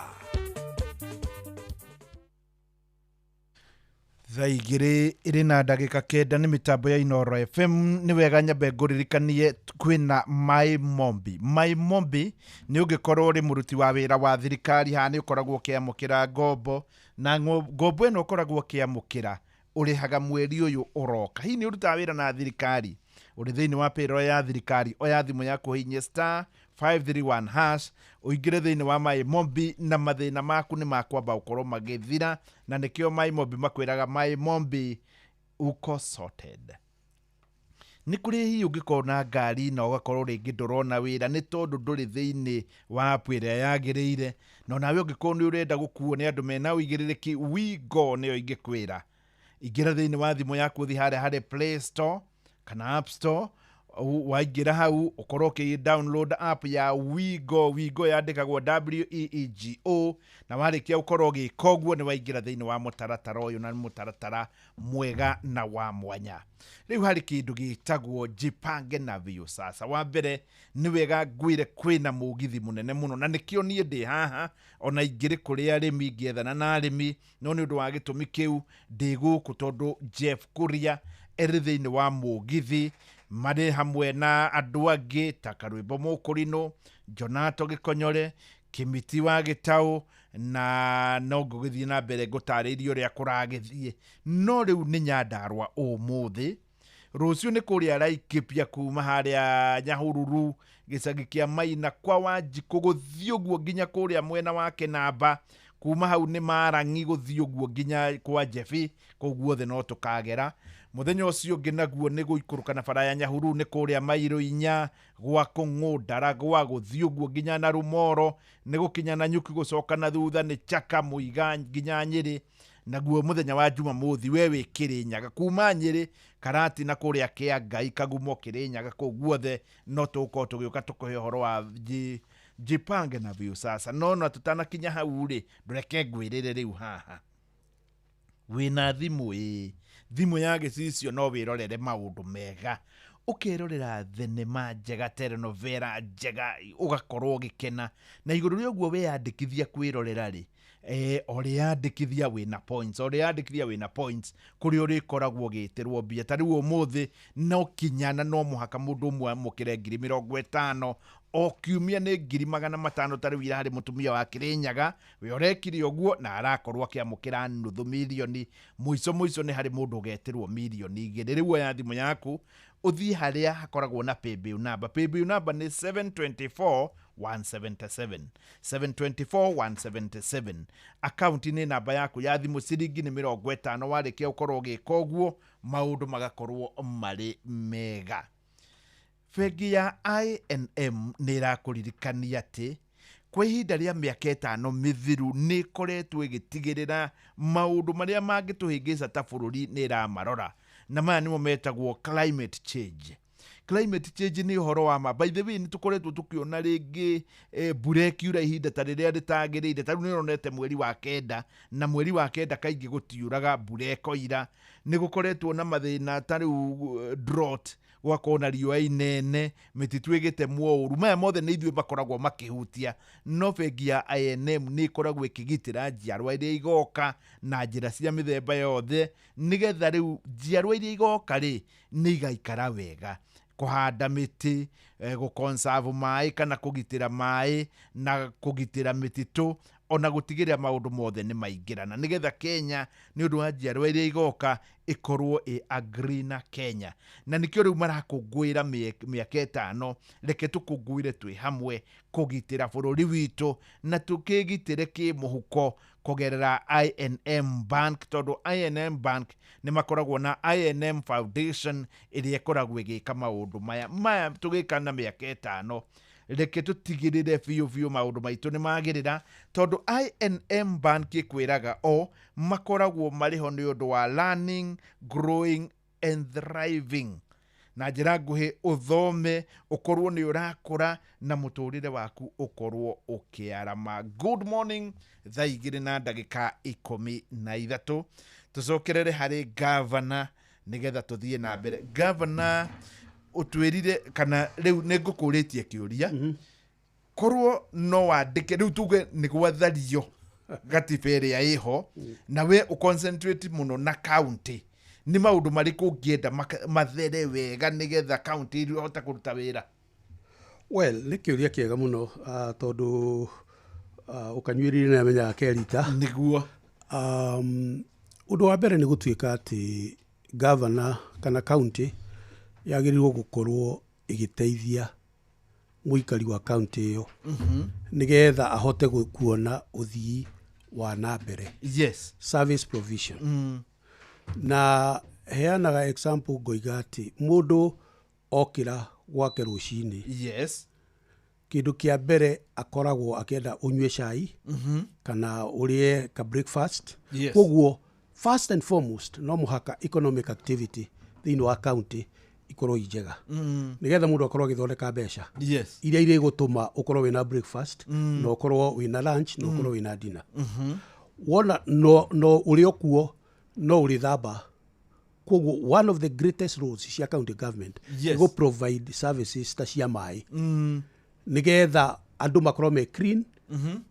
Thaa 2 ĩrĩ na ndagĩka 9 nĩ mĩtambo ya Inoro FM. Nĩ wega nyambe ngũririkanie kwĩna Mai Mombi. Mai Mombi nĩ ũngĩkorwo ũrĩ mũruti wa wĩra wa thirikari, haha nĩ ũkoragwo ũkĩamũkĩra ngombo, na ngombo ĩno ũkoragwo ũkĩamũkĩra ũrĩhaga mweri ũyũ ũroka. Hihi nĩ ũrutaga wĩra na thirikari, ũrĩ thĩinĩ wa payroll ya thirikari, oya thimũ yaku ũhihinye *531# ũingĩre thĩinĩ wa Mai Mombi, na mathĩna maku nĩ makwamba gũkorwo magĩthira, na nĩkĩo Mai Mombi makwĩraga Mai Mombi uko sorted. Nĩ kũrĩ hihi ũngĩkorwo na ngari na ũgakorwo rĩngĩ ndũrona wĩra nĩ tondũ ndũrĩ thĩinĩ wa app ĩrĩa yagĩrĩire. Na onawe ũngĩkorwo nĩ ũrenda gũkuo nĩ andũ mena ũigĩrĩrĩki, Wigo nĩyo ingĩkwĩra. Ingĩra thĩinĩ wa thimũ yaku, ũthiĩ harĩa harĩ Play Store kana App Store. Waingĩra hau ũkorwo ũkĩ download app ya Wigo. Wigo yandĩkagwo WEEGO, na warĩkia gũkorwo ũgĩka ũguo nĩ waingĩra thĩinĩ wa mũtaratara ũyũ, na nĩ mũtaratara mwega na wa mwanya. Rĩu harĩ kĩndũ gĩtagwo Jipange na Viusasa. Wa mbere nĩ wega ngwĩre kwĩna mũgithi mũnene mũno, na nĩkĩo niĩ ndĩ haha. Ona ingĩrĩ kũrĩ arĩmi ngĩethana na arĩmi, no nĩ ũndũ wa gĩtũmi kĩu ndĩ gũkũ, tondũ Jeff Kuria erĩ thĩinĩ wa mũgithi marĩ hamwe na andũ angĩ ta Karwĩmbo Mũkũrinũ, Jonato Gĩkonyore, Kĩmiti wa Gĩtaũ, na no ngũgĩthiĩ na mbere ngũtarĩirie ũrĩa kũragĩthiĩ. No rĩu nĩ Nyandarũa ũmũthĩ, rũciũ nĩ kũrĩa Laikipia, kuma harĩa Nyahururu, gĩcagi kĩa Maina kwa Wanjikũ, gũthiĩ ũguo nginya kũrĩa mwena wa Kĩnamba. Kuma hau nĩ Marangi gũthiĩ ũguo nginya kwa Jebi. Kũu guothe no tũkagera. Mũthenya ũcio ũngĩ naguo nĩ gũikũrũka na bara ya Nyahururu, nĩ kũrĩa mairo 4 gwa Kũng'ũndara, gwa gũthiĩ ũguo nginya na Rumoro, nĩ gũkinya na Nyuki, gũcoka na thutha nĩ Chaka Mũiga nginya Nyĩrĩ. Naguo mũthenya wa Jumamothi we wĩ Kĩrĩnyaga, kuma Nyĩrĩ, Karati na kũrĩa Kĩangai, Kagumo, Kĩrĩnyaga, kũu guothe no tũgũkorwo tũgĩũka tũkũhe ũhoro wa Jipange na Viusasa. No na tũtanakinya hau rĩ, ndũreke ngwĩrĩre rĩu haha wĩna thimũ, ĩ thimũ ya gĩcicio, no wĩrorere maũndũ mega, ũkerorera thenema njega, telenovela njega, ũgakorwo ũgĩkena. Na igũrũ rĩa ũguo weyandĩkithia kwĩrorera rĩ, ũrĩandĩkithia wĩna points, ũrĩandĩkithia wĩna points kũrĩa ũrĩkoragwo ũgĩtĩrwo mbia. Ta rĩu ũmũthĩ no kinya na no mũhaka mũndũ ũmwe amũkĩre 50,000 o kiumia, nĩ 500,000. Ta rĩu ira harĩ mũtumia wa Kĩrĩnyaga we ũrekire ũguo na arakorwo akĩamũkĩra 500,000. Mũico mũico nĩ harĩ mũndũ ũgetĩrwo 2 mirioni. Rĩu oya thimũ yaku ũthiĩ harĩa hakoragwo na paybill number. Paybill number nĩ 724 177, 724 177. Akaunti nĩ namba yaku ya thimũ, ciringi nĩ 50. Warĩkia gũkorwo ũgĩka ũguo, maũndũ magakorwo marĩ mega. Bengi ya I&M nĩ ĩrakũririkania atĩ kwa ihinda rĩa mĩaka 5 mĩthiru nĩ ĩkoretwo ĩgĩtigĩrĩra maũndũ marĩa mangĩtũhĩngĩca ta bũrũri nĩ ĩramarora, na maya nĩmo metagwo climate change. Climate change nĩ ũhoro wa ma. By the way, nĩ tũkoretwo tũkĩona rĩngĩ mbura ĩkiura ihinda ta rĩrĩa rĩtagĩrĩire. Ta rĩu nĩ ũronete mweri wa kenda, na mweri wa kenda kaingĩ gũtiuraga, mbura ĩkoira. Nĩ gũkoretwo na mathĩna ta rĩu drought, gũgakorwo na riũa inene, mĩtitũ ĩgĩtemwo ũru. Maya mothe nĩ ithuĩ makoragwo makĩhutia, no bengi ya I&M nĩ ĩkoragwo ĩkĩgitĩra njiarwa iria igoka na njĩra cia mĩthemba yothe, nĩgetha rĩu njiarwa iria igoka rĩ nĩ igaikara wega. Kũhanda mĩtĩ, gũconserve maĩ kana kũgitĩra maĩ na kũgitĩra mĩtitũ, ona gũtigĩrĩra maũndũ mothe nĩ maingĩrana, nĩgetha Kenya nĩ ũndũ wa njiarwa iria igoka ĩkorwo ĩ a greener Kenya. Na nĩkĩo rĩu marakũngũĩra mĩaka 5. Reke tũkũngũĩre twĩ hamwe kũgitĩra bũrũri witũ na tũkĩgitĩre kĩmũhuko kũgerera I&M Bank, tondũ I&M Bank nĩ makoragwo na I&M Foundation ĩrĩa ĩkoragwo ĩgĩka maũndũ maya tũgĩka na mĩaka 5. Reke tũtigĩrĩre biũ biũ maũndũ maitũ nĩ magĩrĩra, tondũ I&M Bank ĩkwĩraga o makoragwo marĩ ho nĩ ũndũ wa learning, growing and thriving. Na njĩra nguhĩ, ũthome, ũkorwo nĩ ũrakũra na mũtũrĩre waku ũkorwo ũkĩarama. Good morning. Thaa 2:13, tũcokerere harĩ gavana nĩgetha tũthiĩ na mbere. Gavana, ũtwĩrire kana rĩu nĩ ngũkũrĩtie kĩũria, korwo no wandĩke rĩu tuge nĩ gwathario gatiba ĩrĩa ĩho na we ũconcentrate mũno na county, nĩ maũndũ marĩkũ ũngĩenda mathere wega nĩgetha county ihote kũruta wĩra? Well, nĩ kĩũria kĩega mũno, tondũ ũkanyuĩrire nĩ amenyaga kerita. Nĩguo. Ũndũ wa mbere nĩ gũtuĩka atĩ governor kana county yagĩrĩirwo gũkorwo ĩgĩteithia mũikari wa county ĩyo nĩgetha ahote kuona ũthii wa na mbere, service provision. Na heanaga example ngoiga atĩ mũndũ Okĩra gwake rũcinĩ, kĩndũ kĩa mbere akoragwo akĩenda ũnyue cai kana ũrĩe ka breakfast. Koguo first and foremost no mũhaka economic activity thĩinĩ wa county ikorwo i njega, nĩgetha mũndũ akorwo agĩthondeka mbeca iria irĩgũtũma ũkorwo wĩna breakfast, na ũkorwo wĩna lunch, na ũkorwo wĩna dinner. Wona no ũrĩ o kuo no ũrĩthamba. Koguo one of the greatest roles cia county government nĩ gũ provide services ta cia maĩ, nĩgetha andũ makorwo me clean,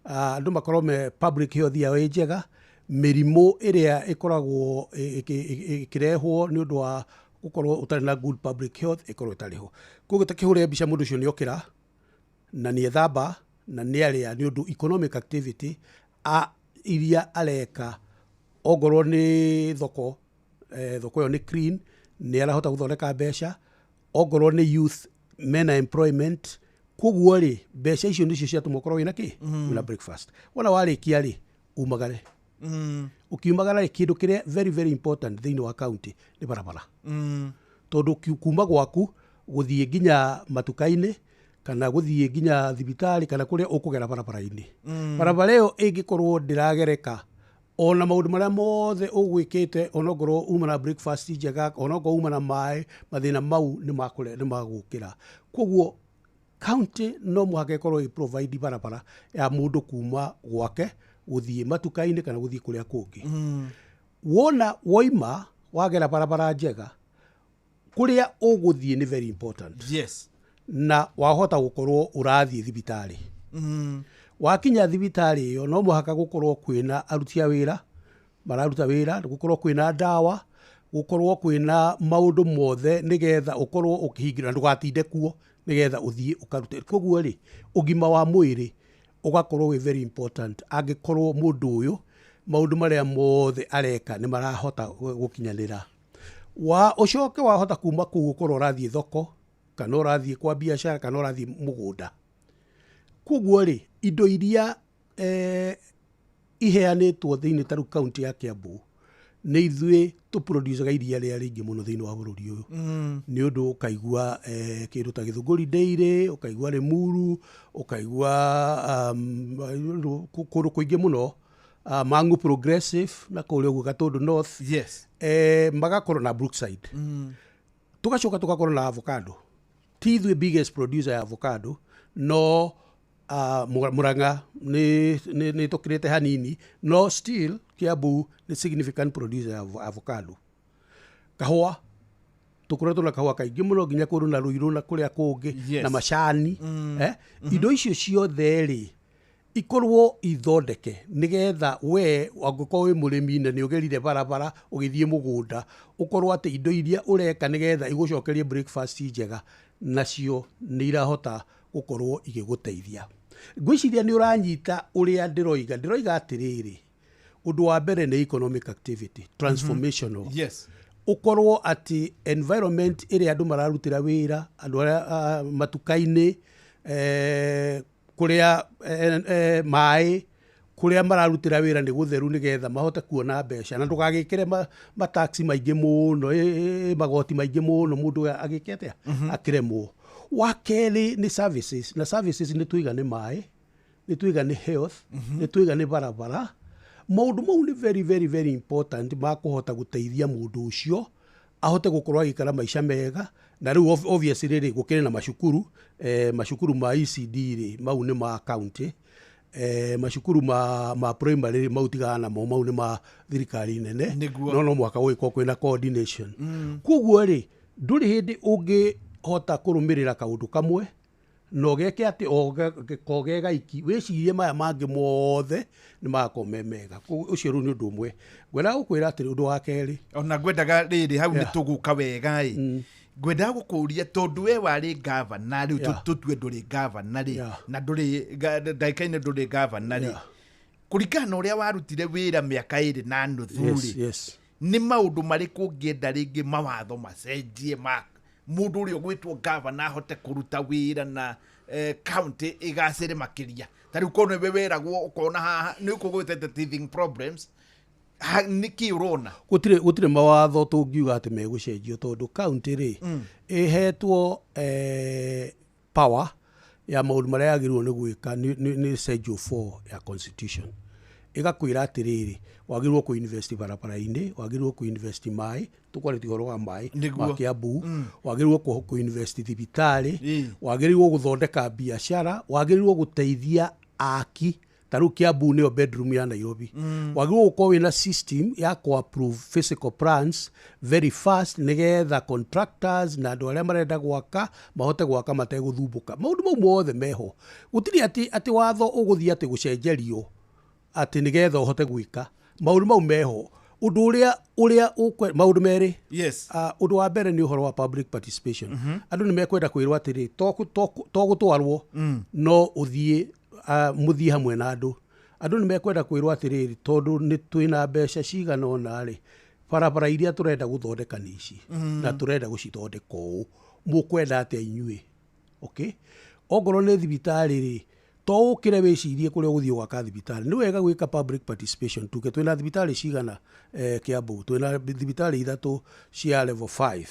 andũ makorwo me public health yao ĩ njega. Mĩrimũ ĩrĩa ĩkoragwo ĩkĩrehwo nĩ ũndũ wa gũkorwo ũtarĩ na good public health ĩkorwo ĩtarĩ ho. Koguo ta kĩhũre mbica, mũndũ ũcio nĩ okĩra na nĩ ethamba na nĩ arĩa, nĩ ũndũ economic activity iria areka, ongorwo nĩ thoko, thoko ĩyo nĩ clean, nĩ arahota gũthondeka mbeca. Ongorwo nĩ youth mena employment. Koguo rĩ, mbeca icio nĩcio ciatũma ũkorwo wĩna kĩ? Wĩna breakfast. Wona warĩkia rĩ, umagare. Ũkiumagara rĩ, kĩndũ kĩrĩa very very important thĩinĩ wa county nĩ barabara, tondũ kuma gwaku gũthiĩ nginya matuka-inĩ kana gũthiĩ nginya thibitarĩ kana kũrĩa ũkũgera barabara-inĩ, barabara ĩyo ĩngĩkorwo ndĩragereka, ona maũndũ marĩa mothe ũgwĩkĩte, onokorwo uma na breakfast njega, onokorwo uma na maĩ, mathĩna mau nĩ magũkĩra. Koguo county no mũhaka ĩkorwo ĩ provide barabara ya mũndũ kuma gwake gũthiĩ matuka-inĩ kana gũthiĩ kũrĩa kũngĩ. Wona woima wagera barabara njega, kũrĩa ũgũthiĩ nĩ very important. Na wahota gũkorwo ũrathiĩ thibitarĩ. Wakinya thibitarĩ ĩyo, no mũhaka gũkorwo kwĩna aruti a wĩra mararuta wĩra, gũkorwo kwĩna ndawa, gũkorwo kwĩna maũndũ mothe, nĩgetha ũkorwo ũkĩhingĩra, ndũgatinde kuo, nĩgetha ũthiĩ ũkarute. Koguo rĩ, ũgima wa mwĩrĩ ũgakorwo wĩ very important angĩkorwo mũndũ ũyũ maũndũ marĩa mothe areka nĩ marahota gũkinyanĩra. Wa ũcoke wahota kuma kũu ũkorwo ũrathiĩ thoko kana ũrathiĩ kwa biacara kana ũrathiĩ mũgũnda. Koguo rĩ, indo iria iheanĩtwo thĩinĩ, ta rĩu kaunti ya Kiambu nĩ ithuĩ tũproducaga iria rĩrĩa rĩingĩ mũno thĩinĩ wa bũrũri ũyũ, nĩ ũndũ ũkaigua kĩndũ ta Gĩthũngũri Dairy, ũkaigua Limuru, ũkaigua kũndũ kũingĩ mũno, Mangu Progressive na kũrĩa ũguo Gatũndũ North, magakorwo na Brookside. Tugacoka tugakorwo na avocado. Ti ithuĩ biggest producer ya avocado, no Murang'a nĩ tũkĩrĩte hanini, no still Kiambu nĩ significant producer ya avocado. Kahũa, tũkoretwo na kahũa kaingĩ mũno nginya kũndũ na Ruiru na kũrĩa kũngĩ, na macani. Indo icio ciothe rĩ, ikorwo ithondeke nĩgetha we angĩkorwo wĩ mũrĩmi na nĩ ũgerire barabara ũgĩthiĩ mũgũnda, ũkorwo atĩ indo iria ũreka nĩgetha igũcokerie breakfast njega nacio nĩ irahota gũkorwo igĩgũteithia. Ngwĩciria nĩ ũranyita ũrĩa ndĩroiga. Ndĩroiga atĩrĩrĩ, ũndũ wa mbere nĩ economic activity transformational, ũkorwo atĩ environment ĩrĩa andũ mararutĩra wĩra, andũ arĩa matuka-inĩ, kũrĩa maĩ, kũrĩa mararutĩra wĩra nĩ gũtheru, nĩgetha mahote kuona mbeca na ndũgagĩkĩre mataxi maingĩ mũno, magoti maingĩ mũno, mũndũ agĩke atĩa? Akĩremwo. Wa kerĩ nĩ services, na services nĩ tuiga nĩ maĩ, nĩ tuiga nĩ health, nĩ tuiga nĩ barabara. Maũndũ mau nĩ very very very important ma kũhota gũteithia mũndũ ũcio ahote gũkorwo agĩikara maica mega. Na rĩu obviously rĩ, gũkĩrĩ na macukuru, macukuru ma ECD rĩ, mau nĩ ma county, macukuru ma primary rĩ, mau tigana namo, mau nĩ ma thirikari nene. No mũhaka gũgĩkorwo kwĩna coordination. Koguo rĩ, ndũrĩ hĩndĩ ũngĩhota kũrũmĩrĩra kaũndũ kamwe na ũgeke atĩ o ge gaiki, wĩcirie maya mangĩ mothe nĩ magakorwo me mega. Koguo ũcio rĩu nĩ ũndũ ũmwe ngwendaga gũkwĩra atĩrĩ. Ũndũ wa kerĩ, Ona ngwendaga rĩrĩ hau nĩ tũgũka wega ĩ, ngwendaga gũkũria, tondũ we warĩ gavana rĩu, tũtue ndũrĩ gavana rĩ, na ndũrĩ ndagĩka-inĩ ndũrĩ gavana rĩ, kũringana na ũrĩa warutire wĩra mĩaka 2.5 rĩ, nĩ maũndũ marĩkũ ũngĩenda rĩngĩ mawatho macenjie ma mũndũ ũrĩa ũgwĩtwo gavana ahote kũruta wĩra na county ĩgacĩre makĩria? Ta rĩu korwo nĩwe weragwo ũkona haha nĩ ũkũgwĩtete teething problems. Nĩkĩ ũrona? Gũtirĩ mawatho tũngiuga atĩ megũcenjio tondũ county rĩ, ĩhetwo power ya maũndũ marĩa yagĩrĩirwo nĩ gwĩka nĩ schedule 4 ya constitution. Ĩgakwĩra atĩrĩrĩ, wagĩrĩirwo kũ invest barabara-inĩ, wagĩrĩirwo kũ invest maĩ, tũkwarĩtie ũhoro wa maĩ ma Kiambu, wagĩrĩirwo kũ invest thibitarĩ, wagĩrĩirwo gũthondeka biacara, wagĩrĩirwo gũteithia aki, ta rĩu Kiambu nĩyo bedroom ya Nairobi. Wagĩrĩirwo gũkorwo wĩna system ya kũ approve physical plans very fast nĩgetha contractors na andũ arĩa marenda gwaka mahote gwaka mategũthumbũka. Maũndũ mau mothe meho. Gũtirĩ atĩ watho ũgũthiĩ atĩ gũcenjerio atĩ nĩgetha ũhote gwĩka. Maũndũ mau meho. Ũndũ ũrĩa maũndũ merĩ. Ũndũ wa mbere nĩ ũhoro wa public participation. Andũ nĩ mekwenda kwĩrwo atĩrĩ, to gũtwarwo, no ũthiĩ, mũthiĩ hamwe na andũ. Andũ nĩ mekwenda kwĩrwo atĩrĩrĩ, tondũ nĩ twĩna mbeca cigana ũna rĩ, barabara iria tũrenda gũthondeka nĩ ici, na tũrenda gũcithondeka ũũ, mũkwenda atĩa inyuĩ? Okay? Ongorwo nĩ thibitarĩ rĩ, to ũkĩre wĩcirie kũrĩa ũgũthiĩ gwaka thibitarĩ. Nĩ wega gwĩka public participation. Tuge twĩna thibitarĩ cigana, Kiambu, twĩna thibitarĩ 3 cia level 5.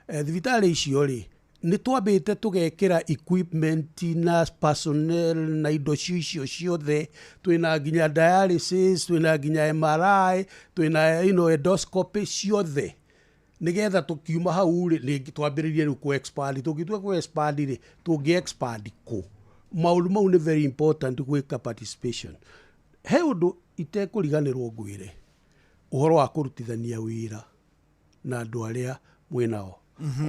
Thibitarĩ icio rĩ, nĩ twambĩte tũgekĩra equipment na personnel na indo icio ciothe, twĩna nginya dialysis, twĩna nginya MRI, twĩna endoscopy ciothe, nĩgetha tũkiuma hau rĩ, rĩngĩ twambĩrĩrie rĩu kũ expand. Tũngĩtua kũ expand rĩ, tũngĩ expand kũ? Maũndũ mau nĩ very important gwĩka participation. He ũndũ itekũriganĩrwo ngwĩre, ũhoro wa kũrutithania wĩra na andũ arĩa mwĩnao.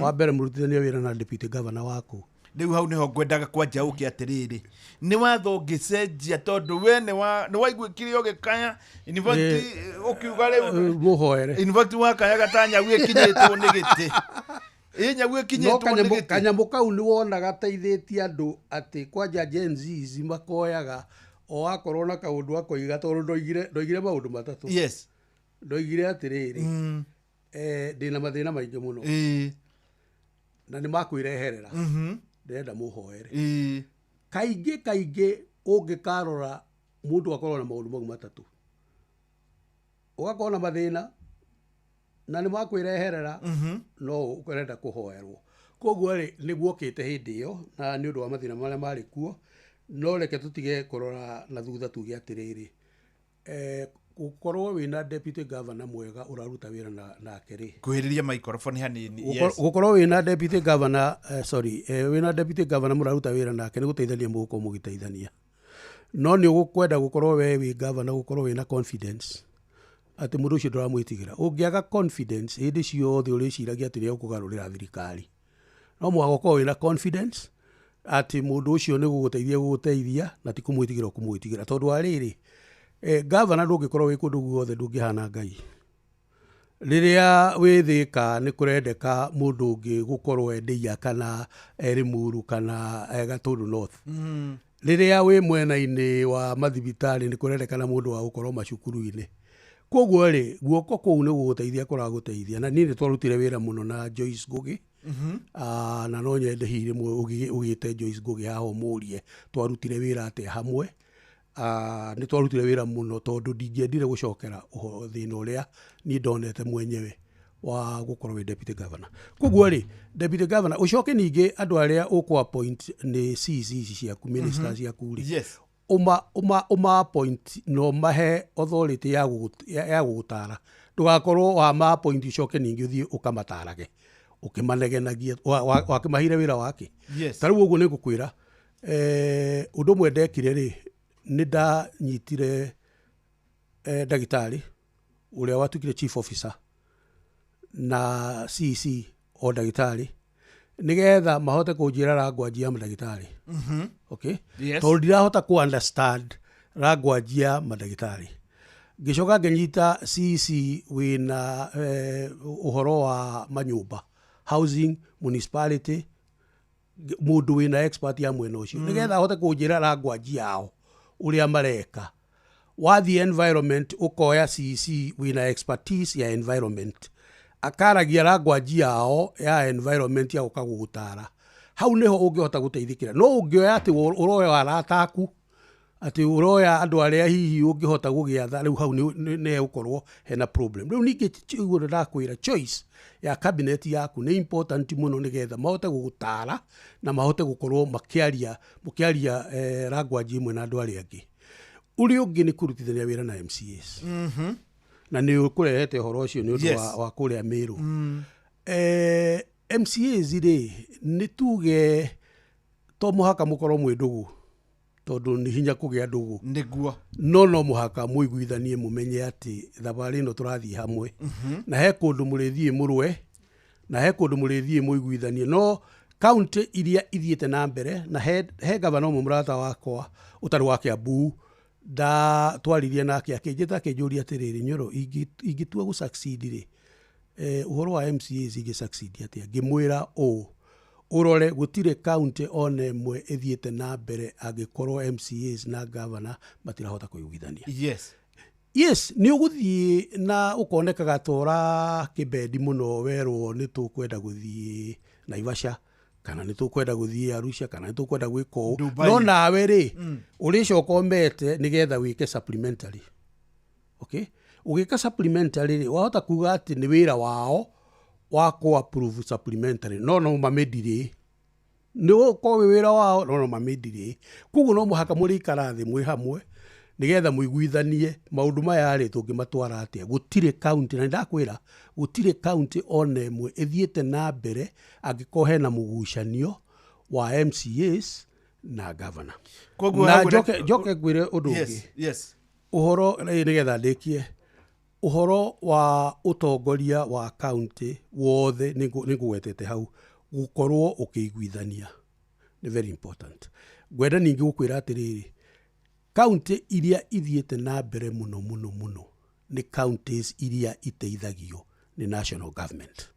Wa mbere mũrutithania wĩra na deputy governor waku. Rĩu hau nĩho ngwendaga kwanja ũke atĩrĩrĩ, nĩ watho ũngĩcenjia tondũ we nĩ waiguĩkire ũgĩkaya, in fact, ũkiuga rĩu Mũhoere. In fact, wakayaga ta nyau ĩkinyĩtwo nĩ gĩtĩ. Ĩ nyau ĩkinyĩtwo No nĩ gĩtĩ. kanyamũ kau nĩ wonaga teithĩtie andũ atĩ kwanja Gen Zs makoyaga o akorwo na kaũndũ akoiga, tondũ ndoigire maũndũ matatũ. Ndoigire atĩrĩrĩ, ndĩna mathĩna maingĩ mũno. Na nĩ makwĩreherera. Ndĩrenda mũhoere. Kaingĩ kaingĩ ũngĩkarora mũndũ akorwo na maũndũ mau matatũ. Ũgakorwo na mathĩna na nĩ makwĩreherera, no ũrenda kũhoerwo. Koguo rĩ, nĩ guokĩte hĩndĩ ĩyo na nĩ ũndũ wa mathĩna marĩa marĩ kuo, no reke tũtige kũrora na thutha tuge atĩrĩrĩ, gũkorwo wĩna deputy governor mwega ũraruta wĩra nake rĩ. Kuhĩrĩria microphone hanini. Gũkorwo wĩna deputy governor, sorry, wĩna deputy governor mũraruta wĩra nake nĩ gũteithania mũgũkorwo mũgĩteithania. No nĩ ũgũkwenda gũkorwo we wĩ governor gũkorwo wĩna confidence atĩ mũndũ ũcio ndũramwĩtigĩra. Ũngĩaga confidence hĩndĩ ciothe ũrĩciragia atĩ nĩ ũkũgarũrĩra thirikari. No mũhaka ũkorwo wĩna confidence atĩ mũndũ ũcio nĩ gũgũteithia gũgũteithia na ti kũmwĩtigĩra ũkũmwĩtigĩra. Tondũ wa rĩrĩ, governor ndũngĩkorwo wĩ kũndũ guothe, ndũngĩhana Ngai. Rĩrĩa wĩ Thĩka nĩ kũrendeka mũndũ ũngĩ gũkorwo e Ndeiya kana e Limuru kana e Gatũndũ North. Rĩrĩa wĩ mwena-inĩ wa mathibitarĩ nĩ kũrendekana mũndũ wa gũkorwo macukuru-inĩ. Koguo rĩ, guoko kũu nĩ gũgũteithia kũragũteithia. Na niĩ nĩ twarutire wĩra mũno na Joyce Ngugi. Na no nyende hihi rĩmwe ũgĩte Joyce Ngugi haha ũmũrie twarutire wĩra atĩa hamwe. Nĩ twarutire wĩra mũno tondũ ndingĩendire gũcokera thĩna ũrĩa niĩ ndonete mwenyewe wa gũkorwo wĩ deputy governor. Koguo rĩ, deputy governor, ũcoke ningĩ andũ arĩa ũkũ appoint nĩ CEC ici ciaku, ministers ciaku rĩ. Ũma appoint no mahe authority ya gũgũtara. Ndũgakorwo wa ma appoint ũcoke ningĩ ũthiĩ ũkamatarage, ũkĩmanegenagia, wakĩmaheire wĩra wake. Ta rĩu ũguo nĩ ngũkwĩra, ũndũ ũmwe ndekire rĩ, nĩ ndanyitire, ndagĩtarĩ ũrĩa watuĩkire chief officer na CEC o ndagĩtarĩ, nĩgetha mahote kũnjĩra language ya mandagĩtarĩ. Okay? Tondũ ndirahota kũ understand language ya mandagĩtarĩ. Ngĩcoka ngĩnyita CEC wĩna, ũhoro wa manyũmba, housing, municipality, mũndũ wĩna expert ya mwena ũcio. Nĩgetha ahote kũnjĩra language yao ũrĩa mareka. Wathiĩ environment ũkoya CEC wĩna expertise ya environment. Akaragia language yao ya environment ya gũka gũgũtara. Hau nĩho ũngĩhota gũteithĩkĩra. No ũngĩoya atĩ ũroya arata aku, Atĩ ũroya andũ arĩa hihi ũngĩhota gũgĩatha rĩu hau nĩ hegũkorwo hena problem. Rĩu ningĩ ũguo ndakwĩra, choice ya cabinet yaku nĩ important mũno, nĩgetha mahote gũgũtara na mahote gũkorwo makĩaria mũkĩaria language ĩmwe na andũ arĩa angĩ. Ũrĩa ũngĩ nĩ kũrutithania wĩra na MCAs. Na nĩ ũkũrehete ũhoro ũcio nĩ ũndũ wa kũrĩa Meru. MCAs rĩ, nĩ tuge to mũhaka mũkorwo mwĩ ndũgũ, tondũ nĩ hinya kũgĩa ndũgũ. No mũhaka mũiguithanie, mũmenye atĩ thabarĩ ĩno tũrathiĩ hamwe. Na he kũndũ mũrĩthiĩ mũrũe, na he kũndũ mũrĩthiĩ mũiguithanie. No kaunti iria ithiĩte na mbere, na he gavana ũmwe mũrata wakwa ũtarĩ wa Kiambu nda twaririe nake, akĩnjĩta akĩnjũria atĩrĩrĩ, "Nyoro, ingĩtua gũ succeed rĩ, ũhoro wa MCAs ingĩ succeed atĩa?" Ngĩmwĩra ũũ, ũrore gũtirĩ kaunti ona ĩmwe ĩthiĩte na mbere angĩkorwo MCAs na governor matirahota kũiguithania. Yes, nĩ ũgũthiĩ na ũkonekaga ta ũrakĩbendi mũno werwo nĩ tũkwenda gũthiĩ Naivasha, kana nĩ tũkwenda gũthiĩ Arusha, kana nĩ tũkwenda gwĩka ũũ. Dubai. No nawe rĩ, ũrĩcoka ũmete nĩgetha wĩke supplementary. Okay, ũgĩka supplementary rĩ, wahota kuga atĩ nĩ wĩra wao wa kũ approve supplementary, no mamĩndirĩ nĩ ũkorwo wĩ wĩra wao, no mamĩndirĩ. Koguo no mũhaka mũrĩikara thĩ mwĩ hamwe nĩgetha mũiguithanie maũndũ maya rĩ, tũngĩmatwara atĩa. Gũtirĩ kaunti, na nĩndakwĩra gũtirĩ kaunti ona ĩmwe ĩthiĩte na mbere angĩkorwo hena mũgucanio wa MCAs na governor. Koguo Na hau njoke ngwĩre ũndũ ũngĩ. Ũhoro nĩgetha ndĩkie, ũhoro wa ũtongoria wa kaunti wothe nĩ ngũgwetete hau, gũkorwo ũkĩiguithania nĩ very important. Ngwenda ningĩ gũkwĩra atĩrĩrĩ, kaunti iria ithiĩte na mbere mũno mũno mũno nĩ counties iria iteithagio nĩ national government.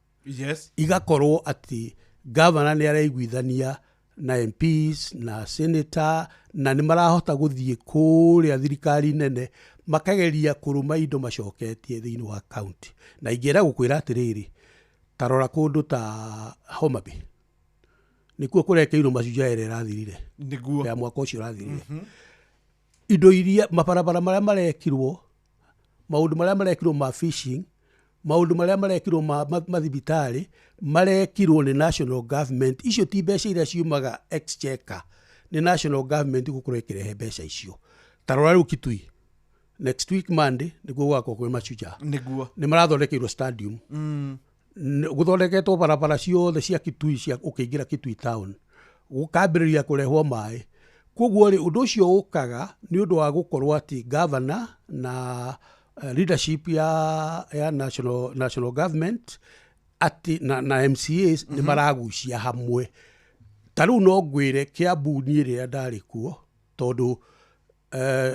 Igakorwo atĩ governor nĩ araiguithania na MPs na senator, na nĩ marahota gũthiĩ kũrĩa thirikari nene makageria kũrũma indo macoketie thĩinĩ wa county. Na ingĩenda gũkwĩra atĩrĩrĩ, ta rora kũndũ ta Homa Bay, nĩkuo kũrekeirwo Mashujaa ĩrĩa ĩrathirire ya mwaka ũcio ũrathirire. Indo iria, mabarabara marĩa marekirwo, maũndũ marĩa marekirwo ma fishing, maũndũ marĩa marekirwo ma mathibitarĩ, marekirwo nĩ national government. Icio ti mbeca iria ciumaga exchequer, nĩ national government gũkorwo ĩkĩrehe mbeca icio. Ta rora rĩu Kitui, next week Monday nĩguo gũgakorwo kwĩ Mashujaa. Nĩ marathondekeirwo stadium. Gũthondeketwo barabara ciothe cia Kitui cia ũkĩingĩra Kitui town, gũkambĩrĩria kũrehwo maĩ. Koguo rĩ, ũndũ ũcio ũkaga nĩ ũndũ wa gũkorwo atĩ governor na leadership ya national government atĩ na MCAs nĩ maragucia hamwe. Ta rĩu no ngwĩre Kiambu, niĩ rĩrĩa ndarĩ kuo, tondũ